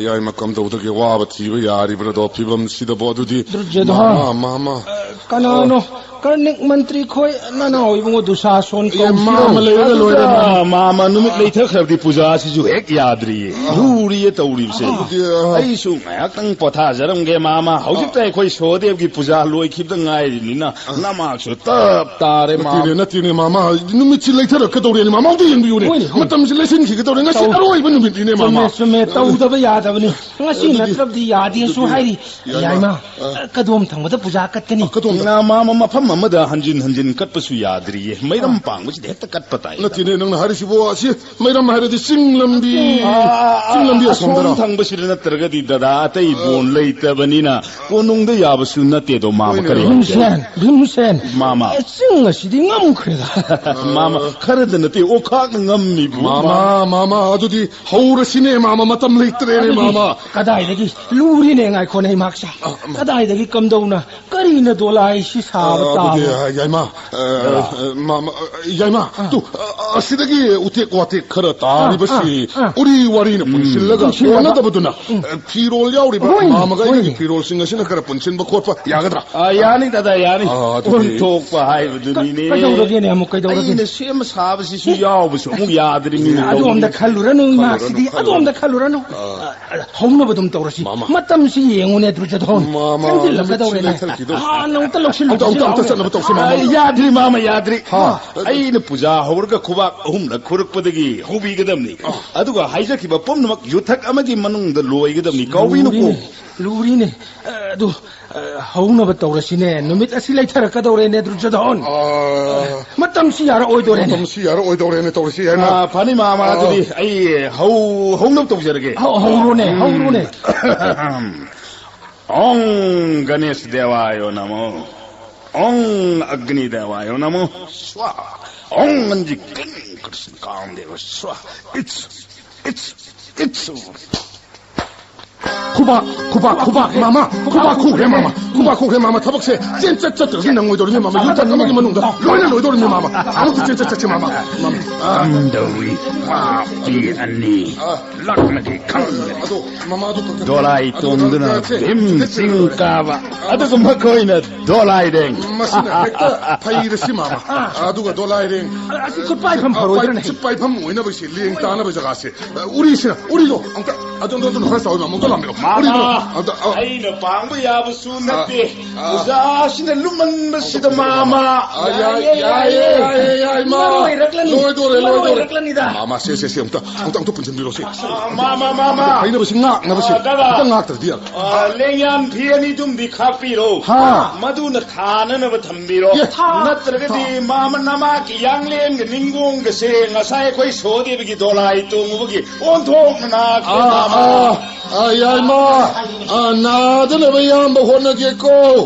ꯌꯥꯏꯃ, ꯀꯝꯗꯧꯗꯒꯦ? ꯋꯥꯕ ꯊꯤꯕ ꯌꯥꯔꯤꯕ꯭ꯔꯗꯣ ꯐꯤꯕꯝꯁꯤꯗꯕꯣ? ꯑꯗꯨꯗꯤ ꯗꯨꯔꯖꯣꯙꯟ꯫ ꯃꯥꯃ, ꯃꯥꯃ꯫ ꯑ, ꯀꯅꯥꯅꯣ? ꯀꯔꯅꯤꯛ ꯃꯟꯇ꯭ꯔꯤ ꯈꯣꯏ ꯅꯅꯥꯎ ꯏꯕꯨꯡꯉꯣ ꯗꯨꯁꯥꯁꯣꯟ ꯑꯦ, ꯀꯧꯁꯤꯔꯣ? ꯃꯥꯃ ꯂꯩꯔꯒ ꯂꯣꯏꯔꯦ, ꯑꯗꯨꯒ ꯃꯥꯃ꯫ ꯃꯥꯃ ꯅꯨꯃꯤꯠ ꯂꯩꯊꯈ꯭ꯔꯕꯗꯤ ꯄꯨꯖꯥꯁꯤꯁꯨ ꯍꯦꯛ ꯌꯥꯗ꯭ꯔꯤꯌꯦ꯫ ꯂꯨꯔꯤꯌꯦ ꯇꯧꯔꯤꯕꯁꯦ꯫ ꯑꯗꯨꯗꯤ, ꯑ, ꯑꯩꯁꯨ ꯉꯥꯏꯍꯥꯛꯇꯪ ꯄꯣꯊꯥꯖꯔꯝꯒꯦ, ꯃꯥꯃ꯫ ꯍꯧꯖꯤꯛꯇ ꯑꯩꯈꯣꯏ ꯁꯣꯍꯗꯦꯕꯒꯤ ꯄꯨꯖꯥ ꯂꯣꯏꯈꯤꯕꯗ ꯉꯥꯏꯔꯤꯕꯅꯤꯅ ꯅꯃꯥꯛꯁꯨ ꯇꯞ ꯇꯥꯔꯦ, ꯃꯥꯃ꯫ ꯅꯠꯇꯦꯅꯦ, ꯅꯠꯇꯦꯅꯦ, ꯃꯥꯃ꯫ ꯅꯨꯃꯤꯠꯁꯤ ꯂꯩꯊꯔꯛꯀꯗꯧꯔꯦꯅꯦ, ꯃꯥꯃ꯫ ꯑꯝꯇ ꯌꯦꯡꯕꯤꯌꯨꯅꯦ꯫ ꯍꯣꯏꯅꯦ, ꯍꯣꯏꯅꯦ꯫ ꯃꯇꯝꯁꯤ ꯂꯩꯁꯤꯟꯈꯤꯒꯗꯧꯔꯦ꯫ ꯉꯁꯤ ꯇꯧ-, ꯑꯔꯣꯏꯕ ꯅꯨꯃꯤꯠꯅꯤꯅꯦ, ꯆꯨꯝꯃꯦ, ꯃꯥꯃ꯫ ꯆꯨꯝꯃꯦ꯫ ꯇꯧꯗꯕ ꯌꯥꯗꯕꯅꯤ꯫ ꯉꯁꯤ ꯑꯗꯨꯗꯤ, ꯅꯠꯇ꯭ꯔꯕꯗꯤ ꯌꯥꯗꯦꯁꯨ ꯑꯗꯨꯗꯤ ꯍꯥꯏꯔꯤ꯫ ꯌꯥꯏꯃ, ꯌꯥꯏꯃ, ꯑ, ꯀꯗꯣꯝ ꯊꯪꯕꯗ ꯄꯨꯖꯥ ꯀꯠꯀꯅꯤ? ꯑ, ꯀꯗꯣꯝ ꯉꯥ ꯃꯥ-, ꯃ-, ꯃꯐꯝ ꯑꯃꯗ ꯍꯟꯖꯤꯟ ꯍꯟꯖꯤꯟ ꯀꯠꯄꯁꯨ ꯌꯥꯗ꯭ꯔꯤꯌꯦ꯫ ꯃꯩꯔꯝ ꯄꯥꯡꯕꯁꯤꯗ ꯍꯦꯛꯇ ꯀꯠꯄ ꯇꯥꯏ꯫ ꯅꯠꯇꯦꯅꯦ, ꯅꯪꯅ ꯍꯥꯏꯔꯤꯁꯤꯕꯨ? ꯑꯁꯤ ꯃꯩꯔꯝ ꯍꯥꯏꯔꯗꯤ ꯆꯤꯡ ꯂꯝꯕꯤ, ꯑꯥ, ꯆꯤꯡ ꯂꯝꯕꯤ ꯑꯁꯣꯝ ꯑꯁꯣꯝꯗꯔꯣ? ꯊꯪꯕꯁꯤꯗ ꯅꯠꯇ꯭ꯔꯒꯗꯤ ꯗꯗꯥ ꯑꯇꯩ ꯕꯣꯟ ꯂꯩꯇꯕꯅꯤꯅ ꯀꯣꯅꯨꯡꯗ ꯌꯥꯕꯁꯨ ꯅꯠꯇꯦꯗꯣ, ꯃꯥꯃ꯫ ꯍꯣꯏꯅꯦ꯫ ꯀꯔꯤ ꯍꯥꯏꯒꯦ? ꯚꯤꯝꯁꯦꯟ, ꯚꯤꯝꯁꯦꯟ꯫ ꯃꯥꯃ꯫ ꯑꯦ, ꯆꯤꯡ ꯑꯁꯤꯗꯤ ꯉꯝꯈ꯭ꯔꯦꯗ꯫ ꯃꯥꯃ, ꯈꯔꯗ ꯅꯠꯇꯦ, ꯑꯣꯈꯥꯛꯅ ꯉꯝꯃꯤꯕꯨ꯫ ꯃꯥꯃ, ꯃꯥꯃ, ꯑꯗꯨꯗꯤ ꯍꯧꯔꯁꯤꯅꯦ, ꯃꯥꯃ, ꯃꯇꯝ ꯂꯩꯇ꯭ꯔꯦꯅꯦ, ꯑꯗꯨꯗꯤ ꯃꯥꯃ꯫ ꯀꯗꯥꯏꯗꯒꯤ? ꯂꯨꯔꯤꯅꯦ, ꯉꯥꯏꯈꯣꯅꯦ, ꯏꯃꯥꯛꯁꯦ꯫ ꯑ, ꯑ, ꯀꯗꯥꯏꯗꯒꯤ ꯀꯝꯗꯧꯅ ꯀꯔꯤꯅ ꯗꯣꯂꯥꯏ ꯁꯤ ꯁꯥꯕ ꯑ, ꯑꯗꯨꯗꯤ, ꯇꯥꯕ? ꯑ, ꯌꯥꯏꯃ, ꯑ, ꯑ, ꯃꯥꯃ, ꯑ, ꯌꯥꯏꯃ, ꯑ꯫ ꯇꯨ, ꯑ, ꯑꯁꯤꯗꯒꯤ ꯎꯇꯦꯛ ꯋꯥꯇꯦꯛ ꯈꯔ ꯇꯥꯔꯤꯕꯁꯤ ꯑ, ꯑ, ꯑ꯫ ꯎꯔꯤ ꯋꯥꯔꯤꯅ ꯎꯝ꯫ ꯄꯨꯟꯁꯤꯜꯂꯒ ꯄꯨꯟꯁꯤꯜꯂꯒ꯫ ꯀꯣꯟꯅꯗꯕꯗꯨꯅ, ꯎꯝ꯫ ꯑ, ꯐꯤꯔꯣꯜ ꯌꯥꯎꯔꯤꯕ ꯍꯣꯏꯅꯦ, ꯃꯥꯃꯒ ꯑꯩꯒꯤ ꯍꯣꯏꯅꯦ꯫ ꯐꯤꯔꯣꯜꯁꯤꯡ ꯑꯁꯤꯅ ꯈꯔ ꯄꯨꯟꯁꯤꯟꯕ ꯈꯣꯠꯄ ꯌꯥꯒꯗ꯭ꯔꯥ? ꯑ, ꯌꯥꯅꯤ, ꯗꯗꯥ, ꯌꯥꯅꯤ꯫ ꯑ, ꯑꯗꯨꯗꯤ ꯑꯣꯟꯊꯣꯛꯄ ꯍꯥꯏꯕꯗꯨꯅꯤꯅꯦ꯫ ꯀ-, ꯀꯩꯗꯧꯔꯒꯦꯅꯦ ꯑꯃꯨꯛ, ꯀꯩꯗꯧꯔꯒꯦꯅꯦ? ꯑꯩꯅ ꯁꯦꯝꯕ ꯁꯥꯕꯁꯤꯁꯨ ꯌꯥꯎꯕꯁꯨ ꯑꯃꯨꯛ ꯌꯥꯗ꯭ꯔꯤꯃꯤꯅꯦ, ꯑꯗꯨ ꯑꯝꯇ ꯇꯧꯔꯤꯁꯦ꯫ ꯈꯜꯂꯨꯔꯅꯨ, ꯏꯃꯥꯁꯤꯗꯤ, ꯈꯜꯂꯨꯔꯅꯨ, ꯑꯗꯨ ꯑꯝꯇ ꯈꯜꯂꯨꯔꯅꯨ꯫ ꯈꯜꯂꯨꯔꯅꯨ꯫ ꯑ, ꯑ, ꯍꯧꯅꯕ ꯑꯗꯨꯝ ꯇꯧꯔꯁꯤ꯫ ꯃꯥꯃ꯫ ꯃꯇꯝꯁꯤ ꯌꯦꯡꯉꯨꯅꯦ, ꯗꯨꯔꯖꯣꯙꯣꯟ꯫ ꯃꯥꯃ, ꯆꯪꯁꯤꯜꯂꯛꯀꯗꯧꯔꯦꯅꯦ꯫ ꯅꯨꯃꯤꯠꯁꯤ ꯂꯩꯊꯔꯛꯈꯤꯗꯧꯔꯦ꯫ ꯍꯥꯟꯅ ꯑꯃꯨꯛꯇ ꯂꯧꯁꯤꯜꯂꯨ, ꯑꯝꯇ, ꯑꯝꯇ, ꯑꯝꯇ ꯂꯧꯁꯤꯜꯂꯨ꯫ ꯆꯠꯅꯕ ꯇꯧꯁꯤ, ꯃꯥꯃ꯫ ꯑ, ꯌꯥꯗ꯭ꯔꯤ, ꯃꯥꯃ, ꯌꯥꯗ꯭ꯔꯤ꯫ ꯍꯥ꯫ ꯑꯩꯅ ꯄꯨꯖꯥ ꯍꯧꯔꯒ ꯈꯨꯕꯥꯛ ꯑꯍꯨꯝꯂꯛ ꯈꯨꯔꯛꯄꯗꯒꯤ ꯍꯧꯕꯤꯒꯗꯕꯅꯤ꯫ ꯑ꯫ ꯑꯗꯨꯒ ꯍꯥꯏꯖꯈꯤꯕ ꯄꯨꯝꯅꯃꯛ ꯌꯨꯊꯛ ꯑꯃꯒꯤ ꯃꯅꯨꯡꯗ ꯂꯣꯏꯒꯗꯕꯅꯤ꯫ ꯀꯥꯎꯕꯤꯅꯨꯀꯣ꯫ ꯂꯨꯔꯤꯅꯦ, ꯂꯨꯔꯤꯅꯦ꯫ ꯑ, ꯑꯗꯨ, ꯑ, ꯍꯧꯅꯕ ꯇꯧꯔꯁꯤꯅꯦ꯫ ꯅꯨꯃꯤꯠ ꯑꯁꯤ ꯂꯩꯊꯔꯛꯀꯗꯧꯔꯦꯅꯦ, ꯗꯨꯔꯖꯣꯙꯣꯟ꯫ ꯑ, ꯃꯇꯝꯁꯤ ꯌꯥꯔꯛꯑꯣꯏꯗꯧꯔꯦꯅꯦ꯫ ꯃꯇꯝꯁꯤ ꯌꯥꯔꯛꯑꯣꯏꯗꯧꯔꯦꯅꯦ ꯇꯧꯔꯤꯁꯤ, ꯌꯥꯏꯃ꯫ ꯑ, ꯐꯅꯤ, ꯃꯥꯃ, ꯑ, ꯑꯗꯨꯗꯤ ꯑꯩ ꯍꯧ-, ꯍꯧꯅꯕ ꯇꯧꯖꯔꯒꯦ꯫ ꯍꯧ-, ꯍꯧꯔꯣꯅꯦ, ꯎꯝ꯫ ꯍꯧꯔꯣꯅꯦ꯫ ॐ गणेश देवाय नमः। ॐ अग्नि देवाय नमः। स्वाहा। ॐ अंजी क्लीं कृष्ण कामदेव स्वाहा। It's, it's, it's over। ꯈꯨꯕꯥꯛ, ꯈꯨꯕꯥꯛ, ꯈꯨꯕꯥꯛ, ꯃꯥꯃ, ꯈꯨꯕꯥꯛ ꯈꯨꯈ꯭ꯔꯦ, ꯃꯥꯃ, ꯈꯨꯕꯥꯛ ꯈꯨꯈ꯭ꯔꯦ, ꯃꯥꯃ꯫ ꯊꯕꯛꯁꯦ ꯆꯦꯟ ꯆꯠ ꯆꯠꯇ꯭ꯔꯗꯤ ꯅꯪꯉꯣꯏꯗꯧꯔꯤꯅꯦ, ꯃꯥꯃ꯫ ꯌꯨꯝ ꯆꯠꯅꯕꯒꯤ ꯃꯅꯨꯡꯗ ꯂꯣꯏꯅ ꯂꯣꯏꯗꯧꯔꯤꯅꯦ, ꯃꯥꯃ꯫ ꯑꯃꯨꯛꯇ ꯆꯦꯟ ꯆꯠ ꯆꯠꯁꯤ, ꯃꯥꯃ꯫ ꯃꯥꯃ꯫ ꯑ꯫ ꯀꯝꯗꯧꯏ, ꯄꯥꯞꯄꯤ ꯑꯅꯤ? ꯑ꯫ ꯂꯛꯅꯒꯦ ꯈꯪꯗꯦ꯫ ꯑꯗꯣ, ꯃꯃꯥꯗꯣ ꯀꯛꯊꯠ-, ꯗꯣꯂꯥꯏ ꯑꯗꯣ ꯇꯣꯡꯗꯨꯅ ꯀꯛꯊꯠ-, ꯚꯤꯝ ꯀꯛꯊꯠ-, ꯆꯤꯡ ꯀꯥꯕ, ꯑꯗꯨꯒ ꯃꯈꯣꯏꯅ ꯗꯣꯂꯥꯏꯔꯦꯡ꯫ ꯃꯁꯤꯅ ꯍꯦꯛꯇ ꯐꯩꯔꯁꯤ, ꯃꯥꯃ꯫ ꯑꯗꯨꯒ ꯗꯣꯂꯥꯏꯔꯦꯡ꯫ ꯑꯁꯤ ꯈꯨꯠ ꯄꯥꯏꯐꯝ ꯑ, ꯐꯔꯣꯏꯗ꯭ꯔꯅꯦ? ꯈꯨꯠ ꯄꯥꯏꯐꯝ ꯑꯣꯏꯅꯕꯁꯤ, ꯂꯦꯡ ꯇꯥꯅꯕ ꯖꯒꯥꯁꯦ꯫ ꯑ, ꯎꯔꯤꯁꯤꯅ, ꯎꯔꯤꯗꯣ ꯑꯝꯇ, ꯑꯗꯣꯝꯗꯣ, ꯑꯗꯣꯝꯗꯣ ꯈꯔ ꯆꯥꯎꯏ, ꯃꯥꯃ, ꯑꯝꯇ ꯂꯥꯝꯕꯤꯔꯣ꯫ ꯃꯥꯃ! ꯎꯔꯤꯗꯣ꯫ ꯑꯗ, ꯑ, ꯑꯩꯅ ꯄꯥꯡꯕ ꯌꯥꯕꯁꯨ ꯅꯠꯇꯦ꯫ ꯑ, ꯑ꯫ ꯑꯣꯖꯥꯁꯤꯅ ꯂꯨꯝꯃꯟꯕꯁꯤꯗ, ꯃꯥꯃ꯫ ꯑ, ꯌꯥꯏ, ꯌꯥꯏꯌꯦ, ꯌꯥꯏꯌꯦ, ꯌꯥꯏꯌꯦ, ꯏꯃꯥ꯫ ꯂꯣꯏꯔꯛꯂꯅꯤ꯫ ꯂꯣꯏꯗꯣꯔꯦ, ꯂꯣꯏꯗꯣꯔꯦ꯫ ꯂꯣꯏꯔꯛꯂꯅꯤꯗ꯫ ꯃꯥꯃ, ꯁꯦ, ꯁꯦ, ꯁꯦ, ꯑꯝꯇ, ꯑꯝꯇ, ꯑꯝꯇ ꯄꯨꯟꯁꯤꯟꯕꯤꯔꯣ, ꯁꯦ꯫ ꯑ, ꯃꯥꯃ, ꯃꯥꯃ꯫ ꯑꯝꯇ ꯍꯩꯅꯕꯁꯤ ꯉꯥꯛꯅꯕꯁꯤ꯫ ꯑ, ꯗꯗꯥ꯫ ꯑꯝꯇ ꯉꯥꯛꯇ꯭ꯔꯗꯤ ꯌꯥꯔꯣꯏ꯫ ꯑ, ꯂꯦꯡꯌꯥꯟ ꯐꯤ ꯑꯅꯤ ꯑꯗꯨꯝꯗꯤ ꯈꯥꯛꯄꯤꯔꯣ꯫ ꯍꯥ꯫ ꯃꯗꯨꯅ ꯊꯥꯅꯅꯕ ꯊꯝꯕꯤꯔꯣ꯫ ꯑꯦ, ꯅꯠꯇ꯭ꯔꯒꯗꯤ ꯊꯥ- ꯃꯥꯃ ꯅꯃꯥꯒꯤ ꯌꯥꯡꯂꯦꯟꯒ ꯅꯤꯡꯒꯣꯡꯒꯁꯦ ꯉꯁꯥꯏ ꯑꯩꯈꯣꯏ ꯁꯣꯍꯗꯦꯕꯒꯤ ꯗꯣꯂꯥꯏ ꯇꯣꯡꯉꯨꯕꯒꯤ ꯑꯣꯟꯊꯣꯛꯅ ꯅꯥꯈ꯭ꯔꯦ, ꯑꯥ, ꯃꯥꯃ꯫ ꯑꯥ, ꯑꯥ, ꯌꯥꯏꯃ꯫ ꯑꯥ, ꯅꯥꯗꯅꯕ ꯏꯌꯥꯝꯕ ꯍꯣꯠꯅꯒꯦꯀꯣ꯫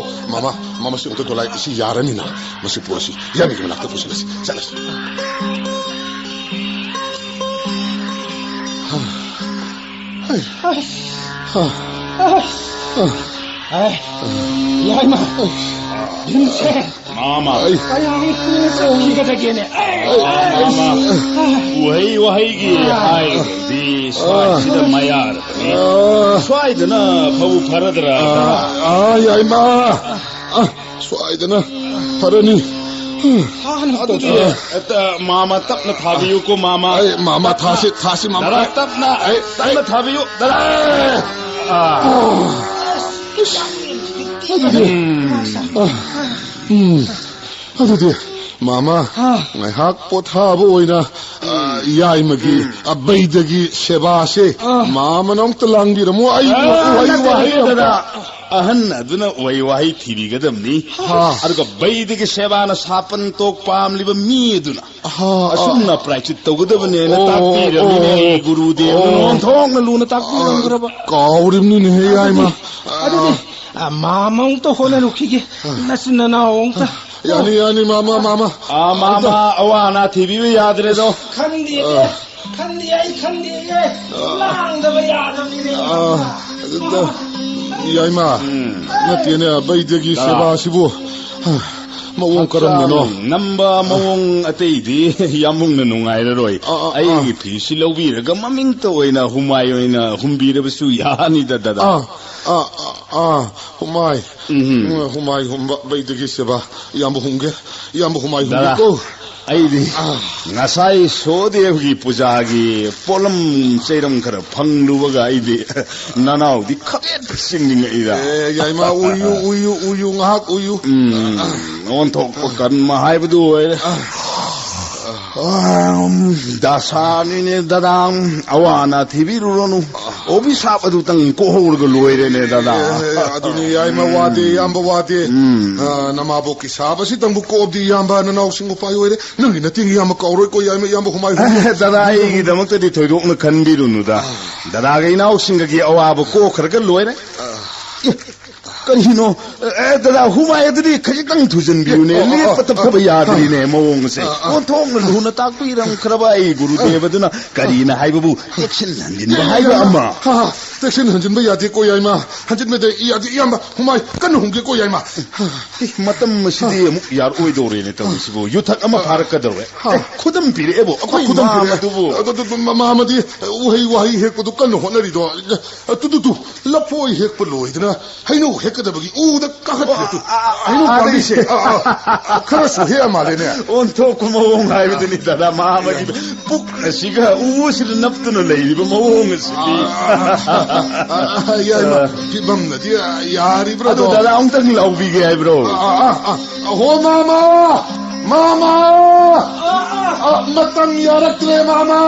ꯃꯥꯃ, ꯃꯥꯃ, ꯁꯤ ꯑꯝꯇ ꯗꯣꯂꯥꯏ ꯏꯁꯤꯡ ꯌꯥꯔꯅꯤꯅ꯫ ꯃꯁꯤ ꯄꯨꯔꯁꯤ꯫ ꯏꯌꯥꯝꯕꯒꯤ ꯃꯅꯥꯛꯇ ꯄꯨꯁꯤꯜꯂꯁꯤ꯫ ꯆꯠꯂꯁꯤ꯫ ꯍꯥ꯫ ꯍꯥ꯫ ꯍꯥ꯫ ꯍꯥ꯫ ꯍꯥ꯫ ꯌꯥꯏꯃ꯫ ꯚꯤꯝꯁꯦꯟ꯫ ꯃꯥꯃ꯫ ꯑꯩ ꯀꯌꯥꯝ ꯀꯨꯏꯅ ꯆꯠꯈꯤꯒꯗꯒꯦꯅꯦ? ꯑꯩ, ꯑꯩ, ꯃꯥꯃ꯫ ꯎꯍꯩ ꯋꯥꯍꯩꯒꯤ ꯍꯥꯏꯔꯗꯤ ꯁ꯭ꯋꯥꯏꯁꯤꯗ ꯃꯌꯥꯔꯕꯅꯤ꯫ ꯑꯥ꯫ ꯁ꯭ꯋꯥꯏꯗꯅ ꯐꯕꯨ ꯐꯔꯗ꯭ꯔꯥ? ꯑꯥ, ꯑꯥ, ꯌꯥꯏꯃ꯫ ꯑꯥ, ꯁ꯭ꯋꯥꯏꯗꯅ ꯐꯔꯅꯤ꯫ ꯑꯗꯨꯗꯤ, ꯑꯥ꯫ ꯑ, ꯃꯥꯃ ꯇꯞꯅ ꯊꯥꯕꯤꯌꯨꯀꯣ, ꯃꯥꯃ꯫ ꯑꯩ, ꯃꯥꯃ, ꯇꯞꯅ꯫ ꯊꯥꯁꯤ, ꯊꯥꯁꯤ, ꯃꯥꯃ꯫ ꯗꯗꯥ, ꯇꯞꯅ, ꯑꯩ, ꯇꯞꯅ ꯑꯩ ꯊꯥꯕꯤꯌꯨ, ꯗꯗꯥ꯫ ꯑꯥ꯫ ꯑꯥ꯫ ꯑꯗꯨꯗꯤ, ꯎꯝ꯫ ꯑꯥ, ꯎꯝ꯫ ꯑꯗꯨꯗꯤ, ꯃꯥꯃ, ꯑꯥ꯫ ꯉꯥꯏꯍꯥꯛ ꯄꯣꯊꯥꯕ ꯑꯣꯏꯅ, ꯑꯥ, ꯌꯥꯏꯃꯒꯤ, ꯎꯝ꯫ ꯑ, ꯕꯩꯗꯒꯤ ꯁꯦꯕꯥꯁꯦ, ꯑꯥ꯫ ꯃꯥꯃꯅ ꯑꯝꯇ ꯂꯥꯡꯕꯤꯔꯝꯃꯣ꯫ ꯑꯩ, ꯑꯥ, ꯋꯥꯍꯩ, ꯅꯠꯇꯦ, ꯋꯥꯍꯩ ꯅꯠꯇꯦ, ꯑꯝꯇ ꯗꯗꯥ꯫ ꯑꯍꯟ ꯑꯗꯨꯅ ꯎꯍꯩ ꯋꯥꯍꯩ ꯊꯤꯕꯤꯒꯗꯕꯅꯤ꯫ ꯑꯥ꯫ ꯑꯗꯨꯒ ꯕꯩꯗꯒꯤ ꯁꯦꯕꯥꯅ ꯁꯥꯄꯟ ꯇꯣꯛ ꯄꯥꯝꯂꯤꯕ ꯃꯤ ꯑꯗꯨꯅ ꯑꯍꯥ, ꯑꯁꯨꯝꯅ ꯑꯥ꯫ ꯄ꯭ꯔꯥꯏꯆꯤꯠ ꯇꯧꯒꯗꯕꯅꯦꯅ ꯑꯣ, ꯇꯥꯛꯄꯤꯔꯝꯃꯤꯅꯦ ꯑꯣ, ꯑꯩ ꯒꯨꯔꯨꯗꯦꯕꯅ ꯑꯣ꯫ ꯑꯣꯟꯊꯣꯛꯅ ꯂꯨꯅ ꯇꯥꯛꯄꯤꯔꯝꯈ꯭ꯔꯕ꯫ ꯑꯥ, ꯀꯥꯎꯔꯤꯕꯅꯤꯅꯦꯍꯦ, ꯌꯥꯏꯃ꯫ ꯑꯗꯨꯗꯤ, ꯑꯥ, ꯃꯥꯃ ꯑꯃꯨꯛꯇ ꯍꯣꯠꯅꯔꯨꯈꯤꯒꯦ꯫ ꯑꯥ꯫ ꯅꯆꯤꯟ ꯅꯅꯥꯎ ꯑꯃꯨꯛꯇ꯫ ꯑꯥ, ꯌꯥꯅꯤ, ꯌꯥꯅꯤ, ꯃꯥꯃ, ꯃꯥꯃ꯫ ꯑꯥ, ꯃꯥꯃ, ꯑꯃꯨꯛꯇ꯫ ꯑꯋꯥ ꯑꯅꯥ ꯊꯤꯕꯤꯕ ꯌꯥꯗ꯭ꯔꯦꯗꯣ꯫ ꯈꯪꯗꯦ, ꯑꯥ꯫ ꯈꯪꯗꯦ, ꯑꯩ ꯈꯪꯗꯦ꯫ ꯑꯥ꯫ ꯂꯥꯡꯗꯕ ꯌꯥꯗꯕꯅꯤꯅꯦ꯫ ꯑꯥ, ꯑꯗꯨꯗ, ꯌꯥꯏꯃ, ꯎꯝ꯫ ꯅꯠꯇꯦꯅꯦ, ꯕꯩꯗꯒꯤ ꯑꯥ꯫ ꯁꯦꯕꯥꯁꯤꯕꯨ꯫ ꯃꯑꯣꯡ ꯀꯔꯝꯕꯅꯣ? ꯍꯛꯆꯥꯡ ꯅꯝꯕ ꯃꯑꯣꯡ ꯑꯇꯩꯗꯤ ꯌꯥꯝꯕꯨꯡꯅ ꯅꯨꯡꯉꯥꯏꯔꯔꯣꯏ꯫ ꯑ, ꯑ, ꯑ꯫ ꯑꯩꯒꯤ ꯐꯤꯁꯤ ꯂꯧꯕꯤꯔꯒ ꯃꯃꯤꯡꯇ ꯑꯣꯏꯅ ꯍꯨꯃꯥꯏ ꯑꯣꯏꯅ ꯍꯨꯝꯕꯤꯔꯕꯁꯨ ꯌꯥꯅꯤꯗ, ꯗꯗꯥ꯫ ꯑ, ꯑ, ꯑ, ꯑ, ꯍꯨꯃꯥꯏ꯫ ꯎꯝ꯫ ꯎꯝ, ꯍꯨꯃꯥꯏ ꯍꯨꯝꯕ, ꯕꯩꯗꯒꯤ ꯁꯦꯕꯥ꯫ ꯏꯌꯥꯝꯕ ꯍꯨꯝꯒꯦ꯫ ꯏꯌꯥꯝꯕ ꯍꯨꯃꯥꯏ ꯗꯗꯥ꯫ ꯍꯨꯝꯒꯦꯀꯣ꯫ ꯑꯩꯗꯤ ꯉꯁꯥꯏ ꯁꯣꯗꯦꯕꯒꯤ ꯄꯨꯖꯥꯒꯤ ꯄꯣꯠꯂꯝ ꯆꯩꯔꯝ ꯈꯔ ꯐꯪꯂꯨꯕꯒ ꯑꯩꯗꯤ ꯅꯅꯥꯎꯗꯤ ꯈꯕꯦꯠ ꯆꯤꯡꯅꯤꯡꯉꯛꯏꯗ꯫ ꯑꯦ, ꯌꯥꯏꯃ, ꯎꯏꯌꯨ, ꯎꯏꯌꯨ, ꯎꯏꯌꯨ, ꯉꯥꯏꯍꯥꯛ ꯎꯏꯌꯨ꯫ ꯎꯝ, ꯑꯣꯟꯊꯣꯛꯄ ꯀꯟꯕ ꯍꯥꯏꯕꯗꯨ ꯑꯣꯏꯔꯦ꯫ ꯑꯝ, ꯗꯁꯥꯅꯤꯅꯦ ꯗꯗꯥ, ꯑꯋꯥ ꯑꯅꯥ ꯊꯤꯕꯤꯔꯨꯔꯅꯨ꯫ ꯑꯣꯕꯤꯁꯥꯞ ꯑꯗꯨꯇꯪ ꯀꯣꯛꯍꯧꯔꯒ ꯂꯣꯏꯔꯦꯅꯦ ꯗꯗꯥ꯫ ꯑꯦ, ꯑꯗꯨꯅꯤ ꯌꯥꯏꯃ, ꯋꯥꯗꯦ, ꯏꯌꯥꯝꯕ ꯋꯥꯗꯦ꯫ ꯎꯝ꯫ ꯑ, ꯅꯃꯥꯕꯣꯛꯀꯤ ꯁꯥꯕꯁꯤꯇꯪꯕꯨ ꯀꯣꯛꯑꯕꯗꯤ ꯏꯌꯥꯝꯕ ꯅꯅꯥꯎꯁꯤꯡ ꯎꯄꯥꯏ ꯑꯣꯏꯔꯦ꯫ ꯅꯪꯒꯤ ꯅꯇꯦꯡ ꯏꯌꯥꯝꯕ ꯀꯥꯎꯔꯣꯏꯀꯣ, ꯌꯥꯏꯃ, ꯏꯌꯥꯝꯕ ꯍꯨꯃꯥꯏ ꯍꯨꯝ꯫ ꯑꯦ, ꯗꯗꯥ, ꯑꯩꯒꯤꯗꯃꯛꯇꯗꯤ ꯊꯣꯏꯗꯣꯛꯅ ꯈꯟꯕꯤꯔꯨꯅꯨꯗ꯫ ꯗꯗꯥꯒ ꯏꯅꯥꯎꯁꯤꯡꯒꯒꯤ ꯑꯋꯥꯕ ꯀꯣꯛꯈ꯭ꯔꯒ ꯂꯣꯏꯔꯦ꯫ ꯑꯦ, ꯀꯔꯤꯅꯣ? ꯑꯦ, ꯗꯗꯥ, ꯍꯨꯃꯥꯏ ꯑꯗꯨꯗꯤ ꯈꯖꯤꯛꯇꯪ ꯊꯨꯖꯟꯕꯤꯌꯨꯅꯦ꯫ ꯑ, ꯑ, ꯑ, ꯂꯦꯞꯄ ꯇꯞꯊꯕ ꯌꯥꯗ꯭ꯔꯤꯅꯦ ꯃꯑꯣꯡꯁꯦ꯫ ꯑ, ꯑ꯫ ꯑꯣꯟꯊꯣꯛꯅ ꯂꯨꯅ ꯇꯥꯛꯄꯤꯔꯝꯈ꯭ꯔꯕ ꯑꯩ ꯒꯨꯔꯨꯗꯦꯕꯗꯨꯅ ꯀꯔꯤꯅ ꯍꯥꯏꯕꯕꯨ ꯆꯦꯛꯁꯤꯟ ꯍꯟꯖꯤꯟꯕ ꯍꯥꯏꯕ ꯑꯃ꯫ ꯍꯥ, ꯍꯥ, ꯆꯦꯛꯁꯤꯟ ꯍꯟꯖꯤꯟꯕ ꯌꯥꯗꯦꯀꯣ, ꯌꯥꯏꯃ꯫ ꯍꯟꯖꯤꯟꯕꯗ ꯌꯥꯗꯦ, ꯏꯌꯥꯝꯕ꯫ ꯍꯨꯃꯥꯏ ꯀꯟꯅ ꯍꯨꯝꯒꯦꯀꯣ, ꯌꯥꯏꯃ꯫ ꯑꯦ, ꯃꯇꯝ ꯑꯁꯤꯗꯤ ꯑꯃꯨꯛ ꯌꯥꯔꯛꯑꯣꯏꯗꯧꯔꯦꯅꯦ ꯇꯧꯔꯤꯁꯤꯕꯨ꯫ ꯌꯨꯊꯛ ꯑꯃ ꯐꯥꯔꯛꯀꯗꯧꯔꯦ꯫ ꯍꯥ꯫ ꯑꯦ, ꯈꯨꯗꯝ ꯄꯤꯔꯛꯑꯦꯕꯨ, ꯑꯩꯈꯣꯏ ꯈꯨꯗꯝ ꯃꯥꯝꯃ ꯄꯤꯔꯛꯑꯦ꯫ ꯑꯗꯨꯕꯨ꯫ ꯑꯗꯨ, ꯑꯗꯨ, ꯃ-, ꯃꯥꯝꯃꯗꯤ ꯎꯍꯩ ꯋꯥꯍꯩ ꯍꯦꯛꯄꯗꯨ ꯀꯟꯅ ꯍꯣꯠꯅꯔꯤꯗꯣ꯫ ꯑ, ꯇꯨ, ꯇꯨ, ꯇꯨ, ꯂꯐꯣꯏ ꯍꯦꯛꯄ ꯂꯣꯏꯗꯅ ꯍꯩꯅꯧ ꯍꯦꯛꯀꯗꯕꯒꯤ ꯎꯗ ꯀꯥꯈꯠꯈ꯭ꯔꯦ ꯇꯨ꯫ ꯑ, ꯑ, ꯑ, ꯍꯩꯅꯧ ꯑ, ꯄꯥꯝꯕꯤꯁꯦ꯫ ꯑꯗꯩꯁꯦ꯫ ꯑ, ꯑ, ꯑ, ꯈꯔꯁꯨ ꯍꯦꯛꯑ ꯃꯥꯜꯂꯦꯅꯦ꯫ ꯑꯣꯟꯊꯣꯛꯄ ꯃꯑꯣꯡ ꯍꯥꯏꯕꯗꯨꯅꯤ ꯗꯗꯥ, ꯃꯥꯝꯃꯒꯤ ꯄꯨꯛ ꯑꯁꯤꯒ ꯎ ꯑꯁꯤꯗ ꯅꯞꯇꯨꯅ ꯂꯩꯔꯤꯕ ꯃꯑꯣꯡ ꯑꯁꯤꯗꯤ꯫ ꯑ, ꯑ, ꯑ, ꯑ, ꯌꯥꯏꯃ, ꯑ꯫ ꯐꯤꯕꯝꯅꯗꯤ, ꯑ, ꯌꯥꯔꯤꯕ꯭ꯔꯥ ꯑꯗꯣ ꯑꯗꯣ? ꯗꯗꯥ ꯑꯃꯨꯛꯇꯪ ꯂꯥꯎꯕꯤꯒꯦ ꯍꯥꯏꯕ꯭ꯔꯣ? ꯑ, ꯑ, ꯑ, ꯑ, ꯍꯣ, ꯃꯥꯝꯃ! ꯃꯥꯝꯃ! ꯑ, ꯃꯇꯝ ꯌꯥꯔꯛꯇ꯭ꯔꯦ, ꯃꯥꯝꯃ!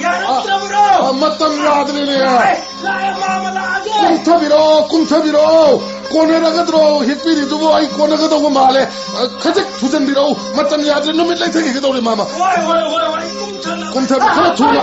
ꯌꯥꯔꯛꯇ꯭ꯔꯕ꯭ꯔꯣ? ꯑ, ꯃꯇꯝ ꯌꯥꯗ꯭ꯔꯦꯅꯦ꯫ ꯂꯥꯛꯑꯦ, ꯃꯥꯝꯃ, ꯂꯥꯛꯑꯒꯦ꯫ ꯀꯨꯝꯊꯕꯤꯔꯛꯑꯣ, ꯀꯨꯝꯊꯕꯤꯔꯛꯑꯣ꯫ ꯀꯣꯟꯅꯔꯒꯗ꯭ꯔꯣ ꯍꯦꯛꯄꯤꯔꯤꯗꯨꯕꯨ? ꯑꯩ ꯀꯣꯟꯅꯒꯗꯧꯕ ꯃꯥꯜꯂꯦ꯫ ꯑ, ꯈꯖꯤꯛ ꯊꯨꯖꯟꯕꯤꯔꯛꯎ꯫ ꯃꯇꯝ ꯌꯥꯗ꯭ꯔꯦ, ꯅꯨꯃꯤꯠ ꯂꯩꯊꯒꯤꯒꯗꯧꯔꯦ, ꯃꯥꯝꯃ꯫ ꯍꯣꯏ, ꯍꯣꯏ, ꯍꯣꯏ, ꯍꯣꯏ, ꯀꯨꯝꯊꯔꯛꯑꯣ꯫ ꯀꯨꯝꯊꯕꯤ, ꯈꯔ ꯊꯨꯅ꯫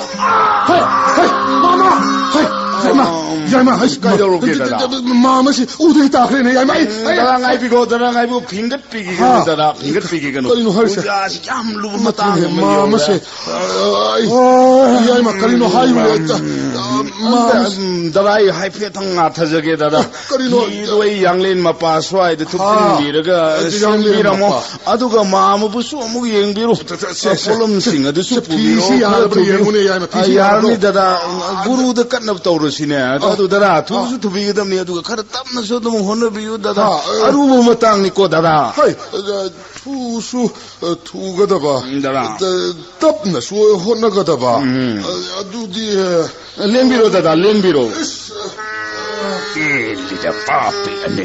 ꯍꯩ, ꯍꯩ, ꯃꯥꯝꯃ! ꯍꯩ, ꯌꯥꯏꯃ, ꯌꯥꯏꯃ, ꯍꯩ, ꯀꯩꯗꯧꯔꯒꯦ, ꯗꯗꯥ? ꯃꯥꯝꯃꯁꯤ ꯎꯗꯩ ꯇꯥꯈ꯭ꯔꯦꯅꯦ, ꯌꯥꯏꯃ꯫ ꯑꯩ, ꯑꯩ, ꯗꯗꯥ, ꯉꯥꯏꯕꯤꯈꯣ, ꯗꯗꯥ, ꯉꯥꯏꯕꯤꯈꯣ꯫ ꯐꯤꯡꯒꯠ ꯄꯤꯈꯤꯒꯅꯨ, ꯍꯥ? ꯗꯗꯥ, ꯐꯤꯡꯒꯠ ꯄꯤꯈꯤꯒꯅꯨ꯫ ꯀꯔꯤꯅꯣ ꯍꯥꯏꯔꯤꯁꯦ? ꯄꯨꯖꯥꯁꯤ ꯌꯥꯝ ꯂꯨꯕ ꯃꯇꯥꯡ ꯑꯃ ꯃꯥ ꯌꯧꯔꯦ꯫ ꯑꯃꯁꯦ, ꯑ, ꯑ, ꯑꯣ, ꯏꯌꯥꯏꯃ, ꯀꯔꯤꯅꯣ ꯍꯥꯏꯔꯤꯕ? ꯎꯝ, ꯑ, ꯃꯥ ꯑꯝꯇ, ꯑꯃꯁꯦ꯫ ꯎꯝ, ꯗꯗꯥ, ꯑꯩ ꯍꯥꯏꯐꯦꯠꯇꯪ ꯉꯥꯊꯖꯒꯦ, ꯗꯗꯥ꯫ ꯑ, ꯀꯔꯤꯅꯣ? ꯐꯤꯗꯣ ꯑꯩ ꯌꯥꯡꯂꯦꯟ ꯃꯄꯥ ꯁ꯭ꯋꯥꯏꯗ ꯍꯥ, ꯊꯨꯞꯆꯤꯟꯕꯤꯔꯒ ꯑꯗꯨ ꯌꯥꯡꯂꯦꯟ ꯁꯦꯝꯕꯤꯔꯝꯃꯣ꯫ ꯃꯄꯥ꯫ ꯑꯗꯨꯒ ꯃꯥ ꯑꯃꯕꯨꯁꯨ ꯑꯃꯨꯛ ꯌꯦꯡꯕꯤꯔꯣ꯫ ꯁꯦ, ꯁꯦ, ꯁꯦ, ꯁꯦ꯫ ꯄꯣꯠꯂꯝꯁꯤꯡ ꯑꯗꯨꯁꯨ ꯁꯦ, ꯄꯨꯕꯤꯔꯣ, ꯐꯤꯁꯤ ꯈꯔ ꯌꯥꯔꯕ꯭ꯔꯥ ꯊꯨꯕꯤꯔꯣ꯫ ꯌꯦꯡꯉꯨꯅꯦ, ꯏꯌꯥꯏꯃ, ꯑ, ꯐꯤꯁꯤ ꯌꯥꯔꯅꯤ, ꯌꯥꯔꯕ꯭ꯔꯣ? ꯗꯗꯥ꯫ ꯑ, ꯒꯨꯔꯨꯗ ꯀꯠꯅꯕ ꯇꯧꯔꯁꯤꯅꯦ꯫ ꯑ, ꯑꯗꯨ, ꯗꯗꯥ, ꯑ꯫ ꯊꯨꯁꯨ ꯊꯨꯕꯤꯒꯗꯕꯅꯤ, ꯑꯗꯨꯒ ꯈꯔ ꯇꯞꯅꯁꯨ ꯑꯗꯨꯝ ꯍꯣꯠꯅꯕꯤꯌꯨ, ꯗꯗꯥ꯫ ꯑ, ꯑ꯫ ꯑꯔꯨꯕ ꯃꯇꯥꯡꯅꯤꯀꯣ, ꯗꯗꯥ꯫ ꯍꯣꯏ, ꯑ, ꯊꯨꯁꯨ, ꯑ, ꯊꯨꯒꯗꯕ꯫ ꯎꯝ, ꯗꯗꯥ꯫ ꯇ-, ꯇꯞꯅꯁꯨ ꯍꯣꯠꯅꯒꯗꯕ꯫ ꯎꯝ꯫ ꯑ, ꯑꯗꯨꯗꯤ, ꯑ, ꯂꯦꯡꯕꯤꯔꯣ, ꯗꯗꯥ, ꯂꯦꯡꯕꯤꯔꯣ꯫ ꯏꯁ, ꯑ, ꯄꯦꯜꯂꯤꯗ, ꯄꯥꯄꯤ ꯑꯅꯤ꯫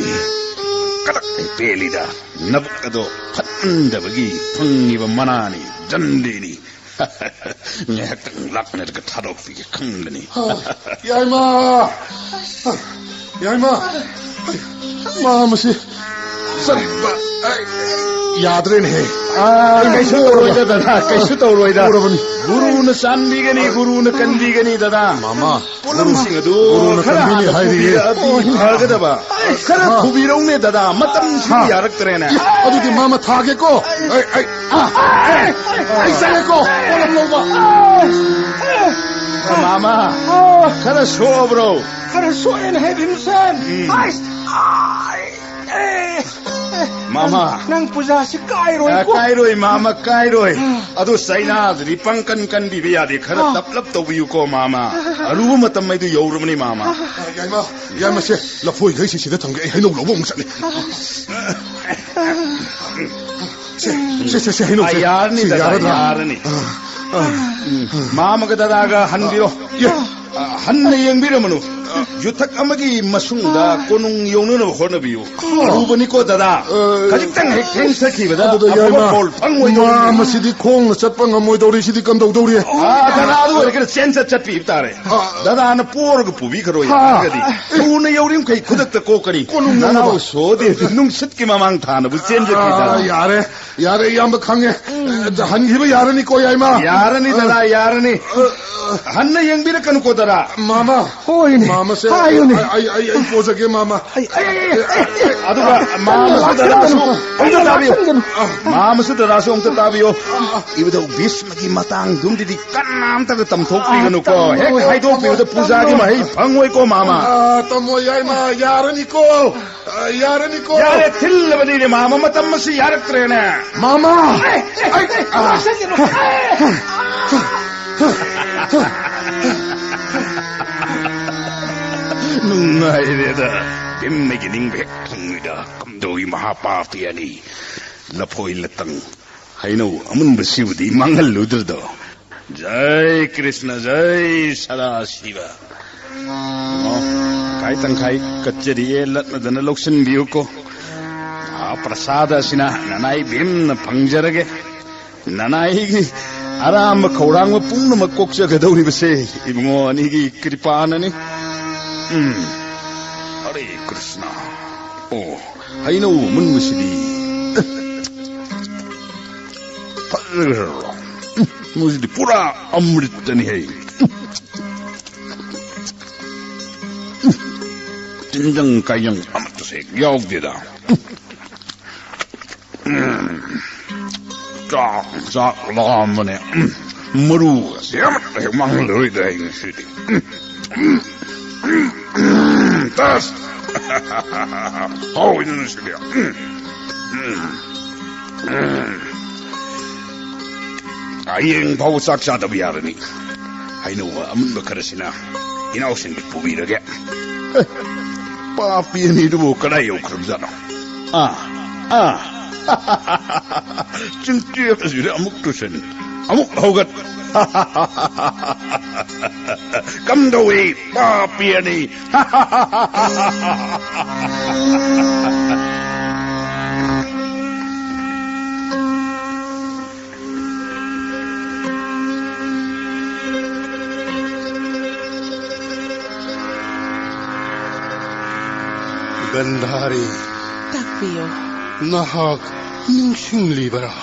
ꯀꯗꯛ ꯄꯦꯜꯂꯤꯗ꯫ ꯅꯕꯨꯛ ꯑꯗꯣ ꯐꯠꯃꯟꯗꯕꯒꯤ ꯐꯪꯉꯤꯕ ꯃꯅꯥꯅꯤ, ꯗꯟꯗꯤꯅꯤ꯫ ꯉꯥꯏꯍꯥꯛꯇꯪ ꯂꯥꯛꯅꯔꯒ ꯊꯥꯗꯣꯛꯄꯤꯒꯦ ꯈꯪꯒꯅꯤ꯫ ꯌꯥꯏꯃ! ꯌꯥꯏꯃ! ꯃꯥ ꯃꯁꯤ ꯆꯠꯄ, ꯑꯩ, ꯌꯥꯗ꯭ꯔꯦꯅꯦꯍꯦ꯫ ꯑꯥ, ꯀꯩꯁꯨ ꯇꯧꯔꯣꯏꯗ, ꯗꯗꯥ, ꯀꯩꯁꯨ ꯇꯧꯔꯣꯏꯗ꯫ ꯎꯔꯕꯅꯤ꯫ ꯒꯨꯔꯨꯅ ꯆꯥꯟꯕꯤꯒꯅꯤ, ꯒꯨꯔꯨꯅ ꯀꯟꯕꯤꯒꯅꯤ, ꯗꯗꯥ꯫ ꯃꯥꯃ, ꯄꯣꯠꯂꯝꯁꯤꯡ ꯑꯗꯨ ꯒꯨꯔꯨꯅ ꯈꯔ ꯀꯟꯕꯤꯅꯤ ꯍꯥꯟꯅ ꯍꯥꯏꯔꯤꯌꯦ꯫ ꯄꯨꯕꯤꯔꯛꯑꯗꯤ ꯐꯒꯗꯕ꯫ ꯈꯔ ꯍꯥ꯫ ꯄꯨꯕꯤꯔꯧꯅꯦ, ꯗꯗꯥ, ꯃꯇꯝꯁꯤꯗꯤ ꯍꯥ꯫ ꯌꯥꯔꯛꯇ꯭ꯔꯦꯅꯦ꯫ ꯑꯦ, ꯑꯗꯨꯗꯤ ꯃꯥꯃ ꯊꯥꯒꯦꯀꯣ꯫ ꯑꯩ, ꯑꯩ, ꯑꯥ, ꯑꯩ, ꯑꯩ ꯆꯠꯂꯦꯀꯣ, ꯄꯣꯠꯂꯝ ꯂꯧꯕ꯫ ꯃꯥꯃ, ꯈꯔ ꯁꯣꯛꯑꯕ꯭ꯔꯣ? ꯈꯔ ꯁꯣꯛꯑꯦꯅ ꯍꯥꯏ, ꯚꯤꯝꯁꯦꯟ꯫ ꯎꯝ꯫ ꯑꯩꯁ, ꯑꯥꯏ, ꯑꯦ, ꯑꯦ, ꯃꯥꯃ꯫ ꯅꯪ, ꯅꯪ ꯄꯨꯖꯥꯁꯤ ꯀꯥꯏꯔꯣꯏꯀꯣ꯫ ꯑ, ꯀꯥꯏꯔꯣꯏ, ꯃꯥꯃ, ꯀꯥꯏꯔꯣꯏ꯫ ꯑꯥ꯫ ꯑꯗꯨ ꯆꯩꯅꯥꯗꯨꯗꯤ ꯄꯪꯀꯟ ꯀꯟꯕꯤꯕ ꯌꯥꯗꯦ, ꯈꯔ ꯑꯥ꯫ ꯇꯞꯂꯞ ꯇꯧꯕꯤꯌꯨꯀꯣ, ꯃꯥꯃ꯫ ꯑꯥ꯫ ꯑꯔꯨꯕ ꯃꯇꯝ ꯍꯥꯏꯗꯨ ꯌꯧꯔꯕꯅꯤ, ꯃꯥꯃ꯫ ꯑꯥ꯫ ꯑ, ꯌꯥꯏꯃ, ꯌꯥꯏꯃ, ꯁꯦ, ꯂꯐꯣꯏꯈꯩꯁꯤ ꯁꯤꯗ ꯊꯝꯒꯦ, ꯑꯩ ꯍꯩꯅꯧ ꯂꯧꯕ ꯑꯃꯨꯛ ꯆꯠꯂꯤ꯫ ꯁꯦ, ꯁꯦ, ꯁꯦ, ꯁꯦ, ꯍꯩꯅꯧꯁꯦ꯫ ꯑ, ꯌꯥꯔꯅꯤ, ꯁꯤ ꯗꯗꯥ, ꯌꯥꯔꯗ꯭ꯔꯥ? ꯌꯥꯔꯅꯤ꯫ ꯑ, ꯑ, ꯎꯝ, ꯃꯥꯃꯒ ꯗꯗꯥꯒ ꯍꯟꯕꯤꯔꯣ꯫ ꯑ, ꯑ, ꯍꯟꯅ ꯌꯦꯡꯕꯤꯔꯝꯃꯅꯨ꯫ ꯌꯨꯊꯛ ꯑꯃꯒꯤ ꯃꯁꯨꯡꯗ ꯀꯣꯅꯨꯡ ꯌꯧꯅꯅꯕ ꯍꯣꯠꯅꯕꯤꯌꯨ꯫ ꯑ, ꯑꯔꯨꯕꯅꯤꯀꯣ, ꯗꯗꯥ꯫ ꯑ, ꯈꯖꯤꯛꯇꯪ ꯍꯦꯛ ꯊꯦꯡꯊꯈꯤꯕꯗ ꯑꯗꯨꯗ ꯑꯐꯕ ꯌꯥꯏꯃ, ꯐꯣꯜ ꯐꯪꯉꯣꯏꯗꯧꯔꯤꯕꯅꯤ꯫ ꯃꯥ ꯃꯁꯤꯗꯤ ꯈꯣꯡꯅ ꯆꯠꯄ ꯉꯝꯃꯣꯏꯗꯧꯔꯤ꯫ ꯁꯤꯗꯤ ꯀꯝꯗꯧꯗꯧꯔꯤ? ꯑ, ꯗꯗꯥ, ꯑꯗꯨ ꯑꯣꯏꯔꯒꯅ ꯆꯦꯟ ꯆꯠ ꯆꯠꯄꯤꯕ ꯇꯥꯔꯦ꯫ ꯑ, ꯗꯗꯥꯅ ꯄꯣꯔꯒ ꯄꯨꯕꯤꯈ꯭ꯔꯣꯏ ꯍꯥ꯫ ꯍꯥꯏꯔꯒꯗꯤ ꯊꯨꯅ ꯌꯧꯔꯤꯃꯈꯩ ꯈꯨꯗꯛꯇ ꯀꯣꯛꯀꯅꯤ꯫ ꯀꯣꯅꯨꯡ ꯅꯅꯥꯎ ꯌꯧꯅꯕ꯫ ꯁꯣꯗꯦ ꯅꯨꯡꯁꯤꯠꯀꯤ ꯃꯃꯥꯡ ꯊꯥꯅꯕ ꯆꯦꯟꯖꯈꯤ, ꯑ, ꯗꯗꯥ꯫ ꯌꯥꯔꯦ, ꯌꯥꯔꯦ, ꯏꯌꯥꯝꯕ ꯈꯪꯉꯦ꯫ ꯑ, ꯍꯟꯈꯤꯕ ꯌꯥꯔꯅꯤꯀꯣ, ꯌꯥꯏꯃ? ꯌꯥꯔꯅꯤ, ꯑ, ꯗꯗꯥ, ꯌꯥꯔꯅꯤ꯫ ꯑ, ꯍꯟꯅ ꯌꯦꯡꯕꯤꯔꯛꯀꯅꯨꯀꯣ, ꯗꯗꯥ꯫ ꯃꯥꯃ꯫ ꯍꯣꯏꯅꯦ, ꯃꯥꯃꯁꯦ, ꯍꯥꯏꯌꯨꯅꯦ꯫ ꯑꯩ, ꯑꯩ, ꯑꯩ, ꯑꯩ ꯄꯣꯖꯒꯦ, ꯃꯥꯃ꯫ ꯑꯩ, ꯑꯩ, ꯑꯩ, ꯑꯩ, ꯑꯩ, ꯑꯗꯨꯒ ꯃꯥꯃꯁꯨ ꯗꯗꯥꯁꯨ ꯑꯝꯇ ꯇꯥꯕꯤꯌꯨ꯫ ꯃꯥꯃꯁꯨ ꯗꯗꯥꯁꯨ ꯑꯝꯇ ꯇꯥꯕꯤꯌꯨ꯫ ꯏꯕꯨꯙꯧ ꯚꯤꯁꯃꯒꯤ ꯃꯇꯥꯡꯗꯨꯝꯗꯤ ꯀꯅꯥꯝꯇꯒ ꯇꯝꯊꯣꯛꯄꯤꯒꯅꯨꯀꯣ꯫ ꯑꯥ, ꯍꯦꯛ ꯇꯝꯃꯣꯏ, ꯍꯥꯏꯗꯣꯛꯄꯤꯕꯗ ꯇꯝꯃꯣꯏ, ꯄꯨꯖꯥꯒꯤ ꯇꯝꯃꯣꯏ꯫ ꯃꯍꯩ ꯐꯪꯉꯣꯏꯀꯣ, ꯃꯥꯃ꯫ ꯑꯥ, ꯇꯝꯃꯣꯏ, ꯌꯥꯏꯃ, ꯌꯥꯔꯅꯤꯀꯣ꯫ ꯑꯥ, ꯌꯥꯔꯅꯤꯀꯣ꯫ ꯌꯥꯔꯦ, ꯊꯤꯜꯂꯕꯅꯤꯅꯦ, ꯃꯥꯃ, ꯃꯇꯝ ꯑꯁꯤ ꯌꯥꯔꯛꯇ꯭ꯔꯦꯅꯦ꯫ ꯃꯥꯃ! ꯑꯦ, ꯑꯦ, ꯑꯦ, ꯑꯦ, ꯂꯥꯛꯁꯟꯒꯅꯨ꯫ ꯑꯦ, ꯅꯨꯡꯉꯥꯏꯔꯦꯗ꯫ ꯚꯤꯝꯃꯒꯤ ꯅꯤꯡꯕ ꯍꯦꯛ ꯊꯨꯡꯉꯤꯗ꯫ ꯀꯝꯗꯧꯏ, ꯃꯍꯥꯄꯥꯄꯤ ꯑꯅꯤ? ꯂꯐꯣꯏ ꯂꯇꯪ ꯍꯩꯅꯧ ꯑꯃꯨꯟꯕꯁꯤꯕꯨꯗꯤ ꯃꯥꯡꯍꯜꯂꯨꯗ꯭ꯔꯗꯣ꯫ ꯖꯩ ꯀ꯭ꯔꯤꯁꯅ, ꯖꯩ ꯁꯗꯥꯁꯤꯕ꯫ ꯑꯣ, ꯇꯪꯈꯥꯏ ꯇꯪꯈꯥꯏ ꯀꯠꯆꯔꯤꯑꯦ, ꯂꯠꯅꯗꯅ ꯂꯧꯁꯤꯟꯕꯤꯌꯨꯀꯣ꯫ ꯃꯍꯥꯄ꯭ꯔꯁꯥꯗ ꯑꯁꯤꯅ ꯅꯅꯥꯏ ꯕꯦꯝꯅ ꯐꯪꯖꯔꯒꯦ꯫ ꯅꯅꯥꯏꯒꯤ ꯑꯔꯥꯝꯕ ꯈꯧꯔꯥꯡꯕ ꯄꯨꯝꯅꯃꯛ ꯀꯣꯛꯆꯒꯗꯧꯔꯤꯕꯁꯦ ꯏꯕꯨꯡꯉꯣ ꯑꯅꯤꯒꯤ ꯀ꯭ꯔꯤꯄꯥꯅꯅꯤ꯫ ꯎꯝ꯫ ꯍꯔꯦ ꯀ꯭ꯔꯤꯁꯅ꯫ ꯑꯣ, ꯍꯩꯅꯧ ꯑꯃꯨꯟꯕꯁꯤꯗꯤ꯫ ꯐꯖꯈ꯭ꯔꯣ꯫ ꯎꯝ, ꯃꯁꯤꯗꯤ ꯄꯨꯔꯥ ꯑꯃ꯭ꯔꯤꯠꯇꯅꯤ ꯍꯩ꯫ ꯎꯝ, ꯇꯤꯟꯖꯪ ꯀꯥꯏꯖꯪ ꯑꯃꯠꯇꯁꯨ ꯍꯦꯛ ꯌꯥꯎꯗꯦꯗ꯫ ꯎꯝ, ꯆꯥꯛ, ꯆꯥꯛ ꯂꯥꯝꯕꯅꯦ꯫ ꯎꯝ, ꯃꯔꯨꯒꯁꯦ ꯑꯃꯠꯇ ꯍꯦꯛ ꯃꯥꯡꯍꯜꯂꯔꯣꯏꯗ ꯑꯩ ꯉꯁꯤꯗꯤ꯫ ꯎꯝ, ꯎꯝ, ꯎꯝ, ꯎꯝ, ꯇꯁ꯫ ꯍꯥꯎꯋꯤꯅ ꯉꯁꯤꯗꯤ꯫ ꯎꯝ, ꯎꯝ, ꯎꯝ꯫ ꯍꯌꯦꯡ ꯐꯥꯎꯕ ꯆꯥꯛ ꯆꯥꯗꯕ ꯌꯥꯔꯅꯤ꯫ ꯍꯩꯅꯧ ꯑꯃꯨꯟꯕ ꯈꯔꯁꯤꯅ ꯏꯅꯥꯎꯁꯤꯡꯒꯤ ꯄꯨꯕꯤꯔꯒꯦ꯫ ꯑꯦ, ꯄꯥꯄꯤ ꯑꯅꯤꯗꯨꯕꯨ ꯀꯗꯥꯏ ꯌꯧꯈ꯭ꯔꯕꯖꯥꯠꯅꯣ? ꯑꯥ, ꯑꯥ꯫ ꯆꯤꯡꯇꯦꯛ ꯑꯁꯤꯗ ꯑꯃꯨꯛ ꯇꯨꯁꯟ, ꯑꯃꯨꯛ ꯍꯧꯒꯠ꯫ ꯀꯝꯗꯧꯏ, ꯄꯥꯄꯤ ꯑꯅꯤ? ꯒꯟꯙꯥꯔꯤ, ꯇꯥꯛꯄꯤꯌꯨ꯫ ꯅꯍꯥꯛ ꯅꯤꯡꯁꯤꯡꯂꯤꯕꯔꯥ?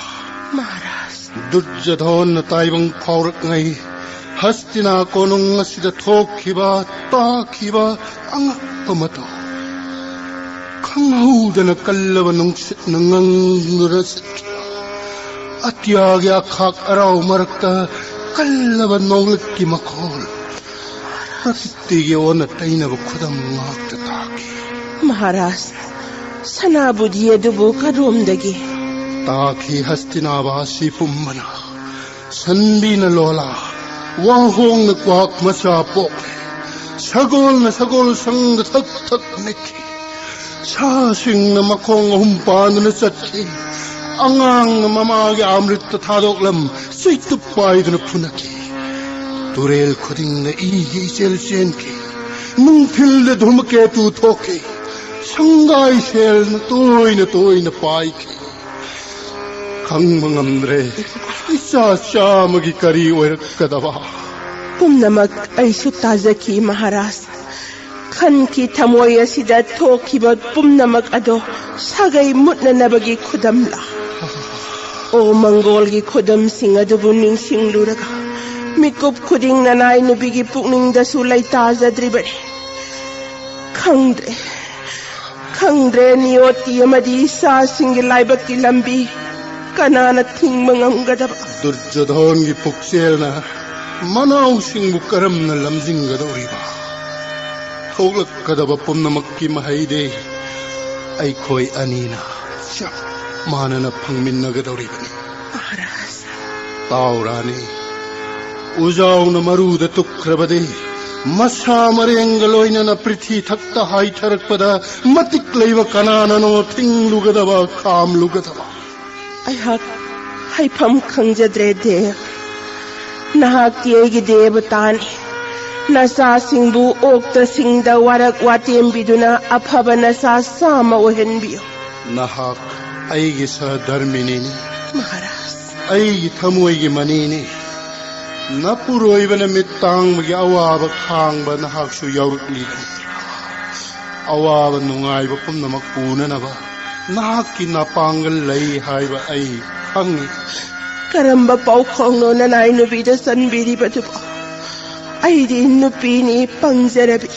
ꯃꯍꯥꯔꯥꯖ꯫ ꯗꯨꯔꯖꯣꯙꯟꯅ ꯇꯥꯏꯕꯪ ꯐꯥꯎꯔꯛꯉꯩ ꯍꯁꯇꯤꯅꯥ ꯀꯣꯅꯨꯡ ꯑꯁꯤꯗ ꯊꯣꯛꯈꯤꯕ, ꯇꯥꯈꯤꯕ ꯑꯉꯛꯄ ꯃꯇꯧ꯫ ꯈꯪꯍꯧꯗꯅ ꯀꯜꯂꯕ ꯅꯨꯡꯁꯤꯠꯅ ꯉꯪꯗꯨꯅ ꯆꯠꯈꯤꯕ꯫ ꯑꯇꯤꯌꯥꯒꯤ ꯑꯈꯥꯛ ꯑꯔꯥꯎ ꯃꯔꯛꯇ ꯀꯜꯂꯕ ꯅꯣꯡꯂꯛꯀꯤ ꯃꯈꯣꯜ꯫ ꯄ꯭ꯔꯀꯤꯇꯤꯒꯤ ꯑꯣꯟꯅ ꯇꯩꯅꯕ ꯈꯨꯗꯝ ꯉꯥꯛꯇ ꯇꯥꯈꯤ꯫ ꯃꯍꯥꯔꯥꯖ, ꯁꯅꯥꯕꯨꯗꯤ ꯑꯗꯨꯕꯨ ꯀꯔꯣꯝꯗꯒꯤ? ꯇꯥꯈꯤ ꯍꯁꯇꯤꯅꯥꯕꯥꯁꯤ ꯄꯨꯝꯕꯅ꯫ ꯁꯟꯕꯤꯅ ꯂꯣꯂꯥ, ꯋꯥꯍꯣꯡꯅ ꯀ꯭ꯋꯥꯛ ꯃꯆꯥ ꯄꯣꯛꯂꯦ꯫ ꯁꯒꯣꯜꯅ ꯁꯒꯣꯜ ꯁꯪꯗ ꯊꯛ ꯊꯛ ꯅꯤꯛꯈꯤ꯫ ꯁꯥꯁꯤꯡꯅ ꯃꯈꯣꯡ ꯑꯍꯨꯝ ꯄꯥꯟꯗꯨꯅ ꯆꯠꯈꯤ꯫ ꯑꯉꯥꯡꯅ ꯃꯃꯥꯒꯤ ꯑꯃ꯭ꯔꯤꯠꯇ ꯊꯥꯗꯣꯛꯂꯝ ꯆꯩꯇꯨꯞ ꯄꯥꯏꯗꯨꯅ ꯐꯨꯅꯈꯤ꯫ ꯇꯨꯔꯦꯜ ꯈꯨꯗꯤꯡꯗ ꯏꯒꯤ ꯏꯆꯦꯜ ꯆꯦꯟꯈꯤ꯫ ꯅꯨꯡꯊꯤꯜꯗ ꯙꯨꯃꯀꯦꯇꯨ ꯊꯣꯛꯈꯤ꯫ ꯁꯪꯒꯥꯏ ꯁꯦꯜꯅ ꯇꯣꯏꯅ ꯇꯣꯏꯅ ꯄꯥꯏꯈꯤ꯫ ꯈꯪꯕ ꯉꯝꯗ꯭ꯔꯦ, ꯏꯆꯥ ꯆꯥꯝꯃꯒꯤ ꯀꯔꯤ ꯑꯣꯏꯔꯛꯀꯗꯕ꯫ ꯄꯨꯝꯅꯃꯛ ꯑꯩꯁꯨ ꯇꯥꯖꯈꯤ ꯃꯍꯥꯔꯥꯖ꯫ ꯈꯟꯈꯤ ꯊꯃꯣꯏ ꯑꯁꯤꯗ ꯊꯣꯛꯈꯤꯕ ꯄꯨꯝꯅꯃꯛ ꯑꯗꯣ ꯁꯥꯒꯩ ꯃꯨꯠꯅꯅꯕꯒꯤ ꯈꯨꯗꯝꯂꯥ꯫ ꯑꯣ ꯃꯪꯒꯣꯜꯒꯤ ꯈꯨꯗꯝꯁꯤꯡ ꯑꯗꯨꯕꯨ ꯅꯤꯡꯁꯤꯡꯂꯨꯔꯒ ꯃꯤꯀꯨꯞ ꯈꯨꯗꯤꯡ ꯅꯅꯥꯏ ꯅꯨꯄꯤꯒꯤ ꯄꯨꯛꯅꯤꯡꯗꯁꯨ ꯂꯩꯇꯥꯖꯗ꯭ꯔꯤꯕꯅꯤ꯫ ꯈꯪꯗ꯭ꯔꯦ, ꯈꯪꯗ꯭ꯔꯦ, ꯅꯤꯌꯣꯇꯤ ꯑꯃꯗꯤ ꯏꯆꯥꯁꯤꯡꯒꯤ ꯂꯥꯏꯕꯛꯀꯤ ꯂꯝꯕꯤ ꯀꯅꯥꯅ ꯊꯤꯡꯕ ꯉꯝꯒꯗꯕ? ꯗꯨꯔꯖꯣꯙꯣꯟꯒꯤ ꯄꯨꯛꯆꯦꯜꯅ ꯃꯅꯥꯎꯁꯤꯡꯕꯨ ꯀꯔꯝꯅ ꯂꯝꯖꯤꯡꯒꯗꯧꯔꯤꯕ? ꯊꯣꯛꯂꯛꯀꯗꯕ ꯄꯨꯝꯅꯃꯛꯀꯤ ꯃꯍꯩꯗꯤ ꯑꯩꯈꯣꯏ ꯑꯅꯤꯅ ꯆꯞ ꯃꯥꯟꯅꯅ ꯐꯪꯃꯤꯟꯅꯒꯗꯧꯔꯤꯕꯅꯤ꯫ ꯃꯍꯥꯔꯥꯖ꯫ ꯇꯥꯎ ꯔꯥꯅꯤ, ꯎꯖꯥꯎꯅ ꯃꯔꯨꯗ ꯇꯨꯞꯈ꯭ꯔꯕꯗꯤ ꯃꯁꯥ ꯃꯔꯦꯡꯒ ꯂꯣꯏꯅꯅ ꯄ꯭ꯔꯤꯊꯤ ꯊꯛꯇ ꯍꯥꯏꯊꯔꯛꯄꯗ ꯃꯇꯤꯛ ꯂꯩꯕ ꯀꯅꯥꯅꯅꯣ ꯊꯤꯡꯂꯨꯒꯗꯕ, ꯈꯥꯝꯂꯨꯒꯗꯕ? ꯑꯩꯍꯥꯛ ꯍꯥꯏꯐꯝ ꯈꯪꯖꯗ꯭ꯔꯦ ꯗꯦꯕ꯫ ꯅꯍꯥꯛꯇꯤ ꯑꯩꯒꯤ ꯗꯦꯕꯇꯥꯅꯤ꯫ ꯅꯆꯥꯁꯤꯡꯕꯨ ꯑꯣꯛꯇꯁꯤꯡꯗ ꯋꯥꯔꯛ ꯋꯥꯇꯦꯝꯕꯤꯗꯨꯅ ꯑꯐꯕ ꯅꯆꯥ ꯆꯥꯝꯃ ꯑꯣꯏꯍꯟꯕꯤꯌꯨ꯫ ꯅꯍꯥꯛ ꯑꯩꯒꯤ ꯁꯍꯙꯔꯃꯤꯅꯤꯅꯤ꯫ ꯃꯍꯥꯔꯥꯖ꯫ ꯑꯩꯒꯤ ꯊꯃꯣꯏꯒꯤ ꯃꯅꯤꯅꯤ꯫ ꯅꯄꯨꯔꯣꯏꯕꯅ ꯃꯤꯠ ꯇꯥꯡꯕꯒꯤ ꯑꯋꯥꯕ ꯈꯥꯡꯕ ꯅꯍꯥꯛꯁꯨ ꯌꯥꯎꯔꯛꯂꯤꯕꯅꯤ꯫ ꯑꯋꯥꯕ ꯅꯨꯡꯉꯥꯏꯕ ꯄꯨꯝꯅꯃꯛ ꯄꯨꯅꯅꯕ ꯅꯍꯥꯛꯀꯤ ꯅꯄꯥꯡꯒꯜ ꯂꯩ ꯍꯥꯏꯕ ꯑꯩ ꯈꯪꯏ꯫ ꯀꯔꯝꯕ ꯄꯥꯎꯈꯣꯡꯅꯣ ꯅꯅꯥꯏ ꯅꯨꯄꯤꯗ ꯆꯟꯕꯤꯔꯤꯕꯗꯨꯕꯣ? ꯑꯩꯗꯤ ꯅꯨꯄꯤꯅꯤ, ꯄꯪꯖꯔꯕꯤ꯫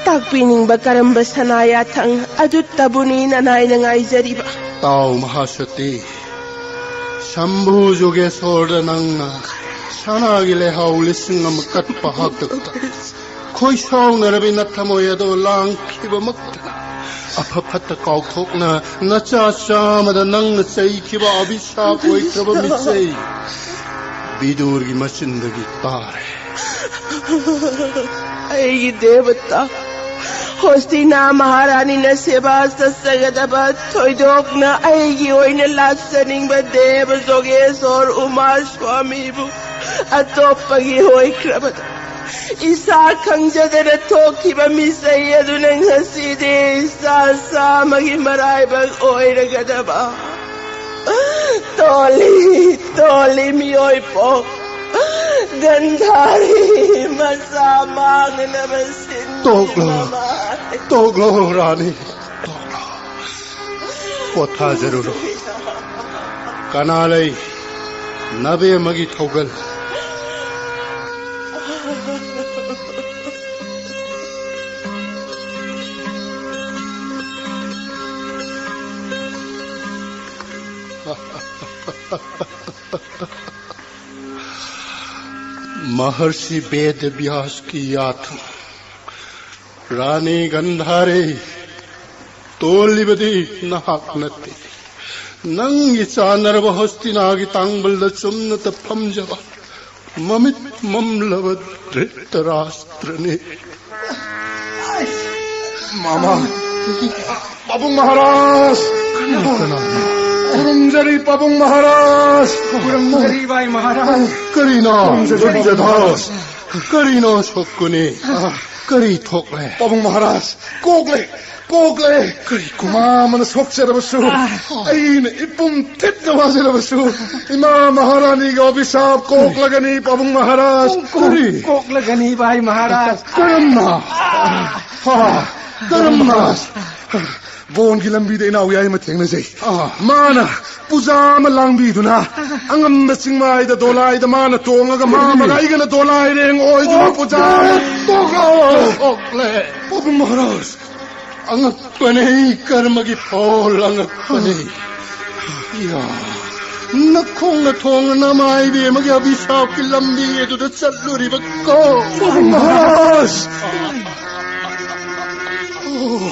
ꯇꯥꯛꯄꯤꯅꯤꯡꯕ ꯀꯔꯝꯕ ꯁꯅꯥ ꯌꯥꯊꯪ ꯑꯗꯨꯇꯕꯨꯅꯤ ꯅꯅꯥꯏꯅ ꯉꯥꯏꯖꯔꯤꯕ? ꯇꯥꯎ ꯃꯍꯥꯁꯇꯤ, ꯁꯝꯚꯨ ꯖꯣꯒꯦꯁꯣꯔꯗ ꯅꯪꯅ ꯁꯅꯥꯒꯤ ꯂꯩꯍꯥꯎ ꯂꯤꯁꯤꯡ ꯑꯃ ꯀꯠꯄ ꯍꯥꯛꯇꯛꯇ ꯈꯣꯏꯁꯥꯎꯅꯔꯕꯤ ꯅꯊꯃꯣꯏ ꯑꯗꯣ ꯂꯥꯡꯈꯤꯕꯃꯛꯇꯅ ꯑꯐ ꯐꯠꯇ ꯀꯥꯎꯊꯣꯛꯅ ꯅꯆꯥ ꯆꯥꯝꯃꯗ ꯅꯪꯅ ꯆꯩꯈꯤꯕ ꯑꯚꯤꯁꯥꯞ ꯑꯣꯏꯈ꯭ꯔꯕ ꯃꯤꯆꯩ ꯕꯤꯗꯨꯔꯒꯤ ꯃꯆꯤꯟꯗꯒꯤ ꯇꯥꯔꯦ꯫ ꯑꯩꯒꯤ ꯗꯦꯕꯇꯥ, ꯍꯣꯁꯇꯤꯅꯥ ꯃꯍꯥꯔꯥꯅꯤꯅ ꯁꯦꯕꯥ ꯆꯠꯆꯒꯗꯕ, ꯊꯣꯏꯗꯣꯛꯅ ꯑꯩꯒꯤ ꯑꯣꯏꯅ ꯂꯥꯠꯆꯅꯤꯡꯕ ꯗꯦꯕ ꯖꯣꯒꯦꯁꯣꯔ ꯎꯃꯥ ꯁ꯭ꯋꯥꯃꯤꯕꯨ ꯑꯇꯣꯞꯄꯒꯤ ꯑꯣꯏꯈ꯭ꯔꯕꯗ, ꯏꯁꯥ ꯈꯪꯖꯗꯅ ꯊꯣꯛꯈꯤꯕ ꯃꯤꯆꯩ ꯑꯗꯨꯅ ꯉꯁꯤꯗꯤ ꯏꯆꯥ ꯆꯥꯝꯃꯒꯤ ꯃꯔꯥꯏꯕꯛ ꯑꯣꯏꯔꯒꯗꯕ꯫ ꯇꯣꯜꯂꯤ, ꯇꯣꯜꯂꯤ ꯃꯤꯑꯣꯏ ꯄꯣꯛ꯫ ꯒꯟꯙꯥꯔꯤ ꯃꯆꯥ ꯃꯥꯡꯅꯅꯕ ꯁꯤꯟ ꯇꯣꯛꯂꯣ꯫ ꯇꯣꯛꯂꯣ, ꯔꯥꯅꯤ꯫ ꯇꯣꯛꯂꯣ꯫ ꯄꯣꯊꯥꯖꯔꯨꯔꯣ꯫ ꯀꯅꯥ ꯂꯩ? ꯅꯕꯦꯝꯃꯒꯤ ꯊꯧꯒꯜ꯫ ꯃꯍꯔꯁꯤ ꯕꯦꯗ ꯕ꯭ꯌꯥꯁꯀꯤ ꯌꯥꯊꯪ꯫ ꯔꯥꯅꯤ ꯒꯟꯙꯥꯔꯤ, ꯇꯣꯜꯂꯤꯕꯗꯤ ꯅꯍꯥꯛ ꯅꯠꯇꯦ꯫ ꯅꯪꯒꯤ ꯆꯥꯟꯅꯔꯕ ꯍꯣꯁꯇꯤꯅꯥꯒꯤ ꯇꯥꯡꯕꯜꯗ ꯆꯨꯝꯅꯇ ꯐꯝꯖꯕ ꯃꯃꯤꯠ ꯃꯝꯂꯕ ꯙ꯭ꯔꯤꯇꯔꯥꯁꯇ꯭ꯔꯅꯤ꯫ ꯃꯃꯥ, ꯄꯥꯕꯨꯡ ꯃꯍꯥꯔꯥꯖ! ꯀꯅꯥ, ꯀꯅꯥ? ꯈꯨꯔꯨꯝꯖꯔꯤ, ꯄꯥꯕꯨꯡ ꯃꯍꯥꯔꯥꯖ! ꯈꯨꯔꯨꯝꯖꯔꯤ, ꯚꯥꯏ ꯃꯍꯥꯔꯥꯖ! ꯀꯔꯤꯅꯣ, ꯈꯨꯔꯨꯝꯖꯔꯤ, ꯄꯥꯕꯨꯡ ꯖꯗꯣꯁ? ꯃꯍꯥꯔꯥꯖ! ꯀꯔꯤꯅꯣ, ꯁꯣꯛꯀꯨꯅꯤ? ꯀꯔꯤ ꯊꯣꯛꯂꯦ? ꯄꯥꯕꯨꯡ ꯃꯍꯥꯔꯥꯖ, ꯀꯣꯛꯂꯦ! ꯀꯣꯛꯂꯦ! ꯀꯔꯤ ꯀꯣꯛ? ꯃꯃꯥ ꯑꯃꯅ ꯁꯣꯛꯆꯔꯕꯁꯨ, ꯑꯩꯅ ꯏꯄꯨꯝ ꯊꯤꯠꯅ ꯋꯥꯖꯔꯕꯁꯨ, ꯏꯃꯥ ꯃꯍꯥꯔꯥꯅꯤꯒꯤ ꯑꯕꯤꯁꯥꯞ ꯀꯣꯛꯂꯒꯅꯤ, ꯄꯥꯕꯨꯡ ꯃꯍꯥꯔꯥꯖ꯫ ꯀꯣꯛ-, ꯀꯔꯤ? ꯀꯣꯛꯂꯒꯅꯤ, ꯚꯥꯏ ꯃꯍꯥꯔꯥꯖ꯫ ꯀꯔꯝꯅ? ꯍꯥ, ꯀꯔꯝꯅ? ꯕꯣꯟꯒꯤ ꯂꯝꯕꯤꯗ ꯏꯅꯥꯎ ꯌꯥꯏꯃ ꯊꯦꯡꯅꯖꯩ꯫ ꯑꯥ꯫ ꯃꯥꯅ ꯄꯨꯖꯥ ꯑꯃ ꯂꯥꯡꯕꯤꯗꯨꯅ, ꯑꯉꯝꯕ ꯆꯤꯡꯃꯥꯏꯗ ꯗꯣꯂꯥꯏꯗ ꯃꯥꯅ ꯇꯣꯡꯉꯒ, ꯃꯥ ꯑꯃꯒ ꯑꯩꯒꯅ ꯗꯣꯂꯥꯏꯔꯦꯡ ꯑꯣꯏꯗꯨꯅ ꯄꯨꯖꯥ ꯑꯃ ꯇꯣꯛꯂꯣ! ꯇꯣꯛꯂꯦ꯫ ꯄꯥꯕꯨꯡ ꯃꯍꯥꯔꯥꯖ! ꯑꯉꯛꯄꯅꯦ, ꯀꯔꯃꯒꯤ ꯐꯣꯜ ꯑꯉꯛꯄꯅꯦ꯫ ꯌꯥ, ꯅꯈꯣꯡꯅ ꯊꯣꯡꯅ ꯅꯃꯥꯏ ꯏꯕꯦꯝꯃꯒꯤ ꯑꯕꯤꯁꯥꯞꯀꯤ ꯂꯝꯕꯤ ꯑꯗꯨꯗ ꯆꯠꯂꯨꯔꯤꯕ ꯀꯣ? ꯃꯍꯥꯔꯥꯖ!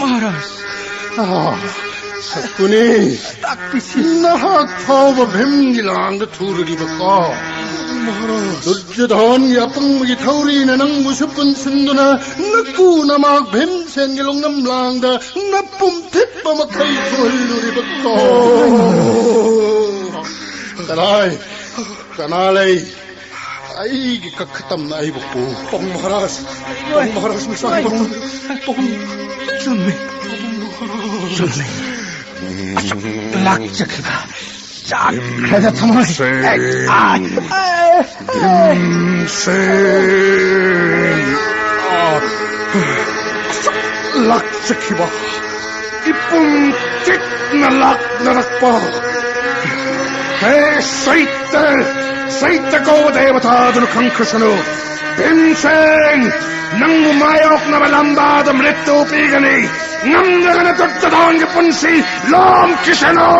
ꯃꯍꯥꯔꯥꯖ! ꯑꯥ, ꯁꯛꯀꯨꯅꯤ꯫ ꯇꯥꯛꯄꯤꯁꯤ꯫ ꯅꯍꯥꯛ ꯐꯥꯎꯕ ꯚꯤꯝꯒꯤ ꯂꯥꯡꯗ ꯊꯨꯔꯨꯔꯤꯕ ꯀꯣ? ꯗꯨꯔꯖꯣꯙꯟꯒꯤ ꯑꯄꯪꯕꯒꯤ ꯊꯧꯔꯤꯅ ꯅꯪꯕꯨꯁꯨ ꯄꯨꯟꯁꯤꯟꯗꯨꯅ ꯅꯀꯨ ꯅꯃꯥꯛ ꯚꯤꯝꯁꯦꯟꯒꯤ ꯂꯣꯡꯉꯝ ꯂꯥꯡꯗ ꯅꯄꯨꯝ ꯊꯤꯠꯄ ꯃꯈꯩ ꯊꯣꯛꯍꯜꯂꯨꯔꯤꯕ ꯀꯣ꯫ ꯀꯅꯥꯏ? ꯀꯅꯥ ꯂꯩ? ꯑꯩꯒꯤ ꯀꯛꯈꯇꯝꯅ ꯑꯩꯕꯨ ꯄꯨ꯫ ꯄꯣꯡ ꯃꯍꯥꯔꯥꯖ, ꯄꯣꯡ ꯃꯍꯥꯔꯥꯖ ꯃꯆꯥ꯫ ꯄꯣꯡ, ꯄꯣꯡ, ꯆꯨꯝꯃꯤ, ꯆꯨꯝꯃꯤ꯫ ꯂꯥꯛꯆꯈꯤꯕ ꯆꯥꯛꯈ꯭ꯔꯦꯗ ꯊꯃꯣꯏ꯫ ꯁꯦ꯫ ꯑꯦ, ꯑꯥꯏ, ꯑꯦ, ꯑꯦ꯫ ꯁꯦ꯫ ꯂꯥꯛꯆꯈꯤꯕ ꯏꯄꯨꯝ ꯆꯤꯛꯅ ꯂꯥꯛꯅꯔꯛꯄ꯫ ꯍꯦ ꯁꯩꯇ, ꯁꯩꯇ ꯀꯧꯕ ꯗꯦꯕꯊꯥꯗꯨꯅ ꯈꯪꯈ꯭ꯔꯁꯅꯨ꯫ ꯚꯤꯝꯁꯦꯟ, ꯅꯪꯕꯨ ꯃꯥꯌꯣꯛꯅꯕ ꯂꯝꯕꯥꯗ ꯃ꯭ꯔꯤꯠꯇꯨ ꯄꯤꯒꯅꯤ꯫ ꯉꯝꯗ꯭ꯔꯒꯅ ꯗꯨꯔꯖꯣꯙꯟꯒꯤ ꯄꯨꯟꯁꯤ ꯂꯣꯝꯈꯤꯁꯅꯨ꯫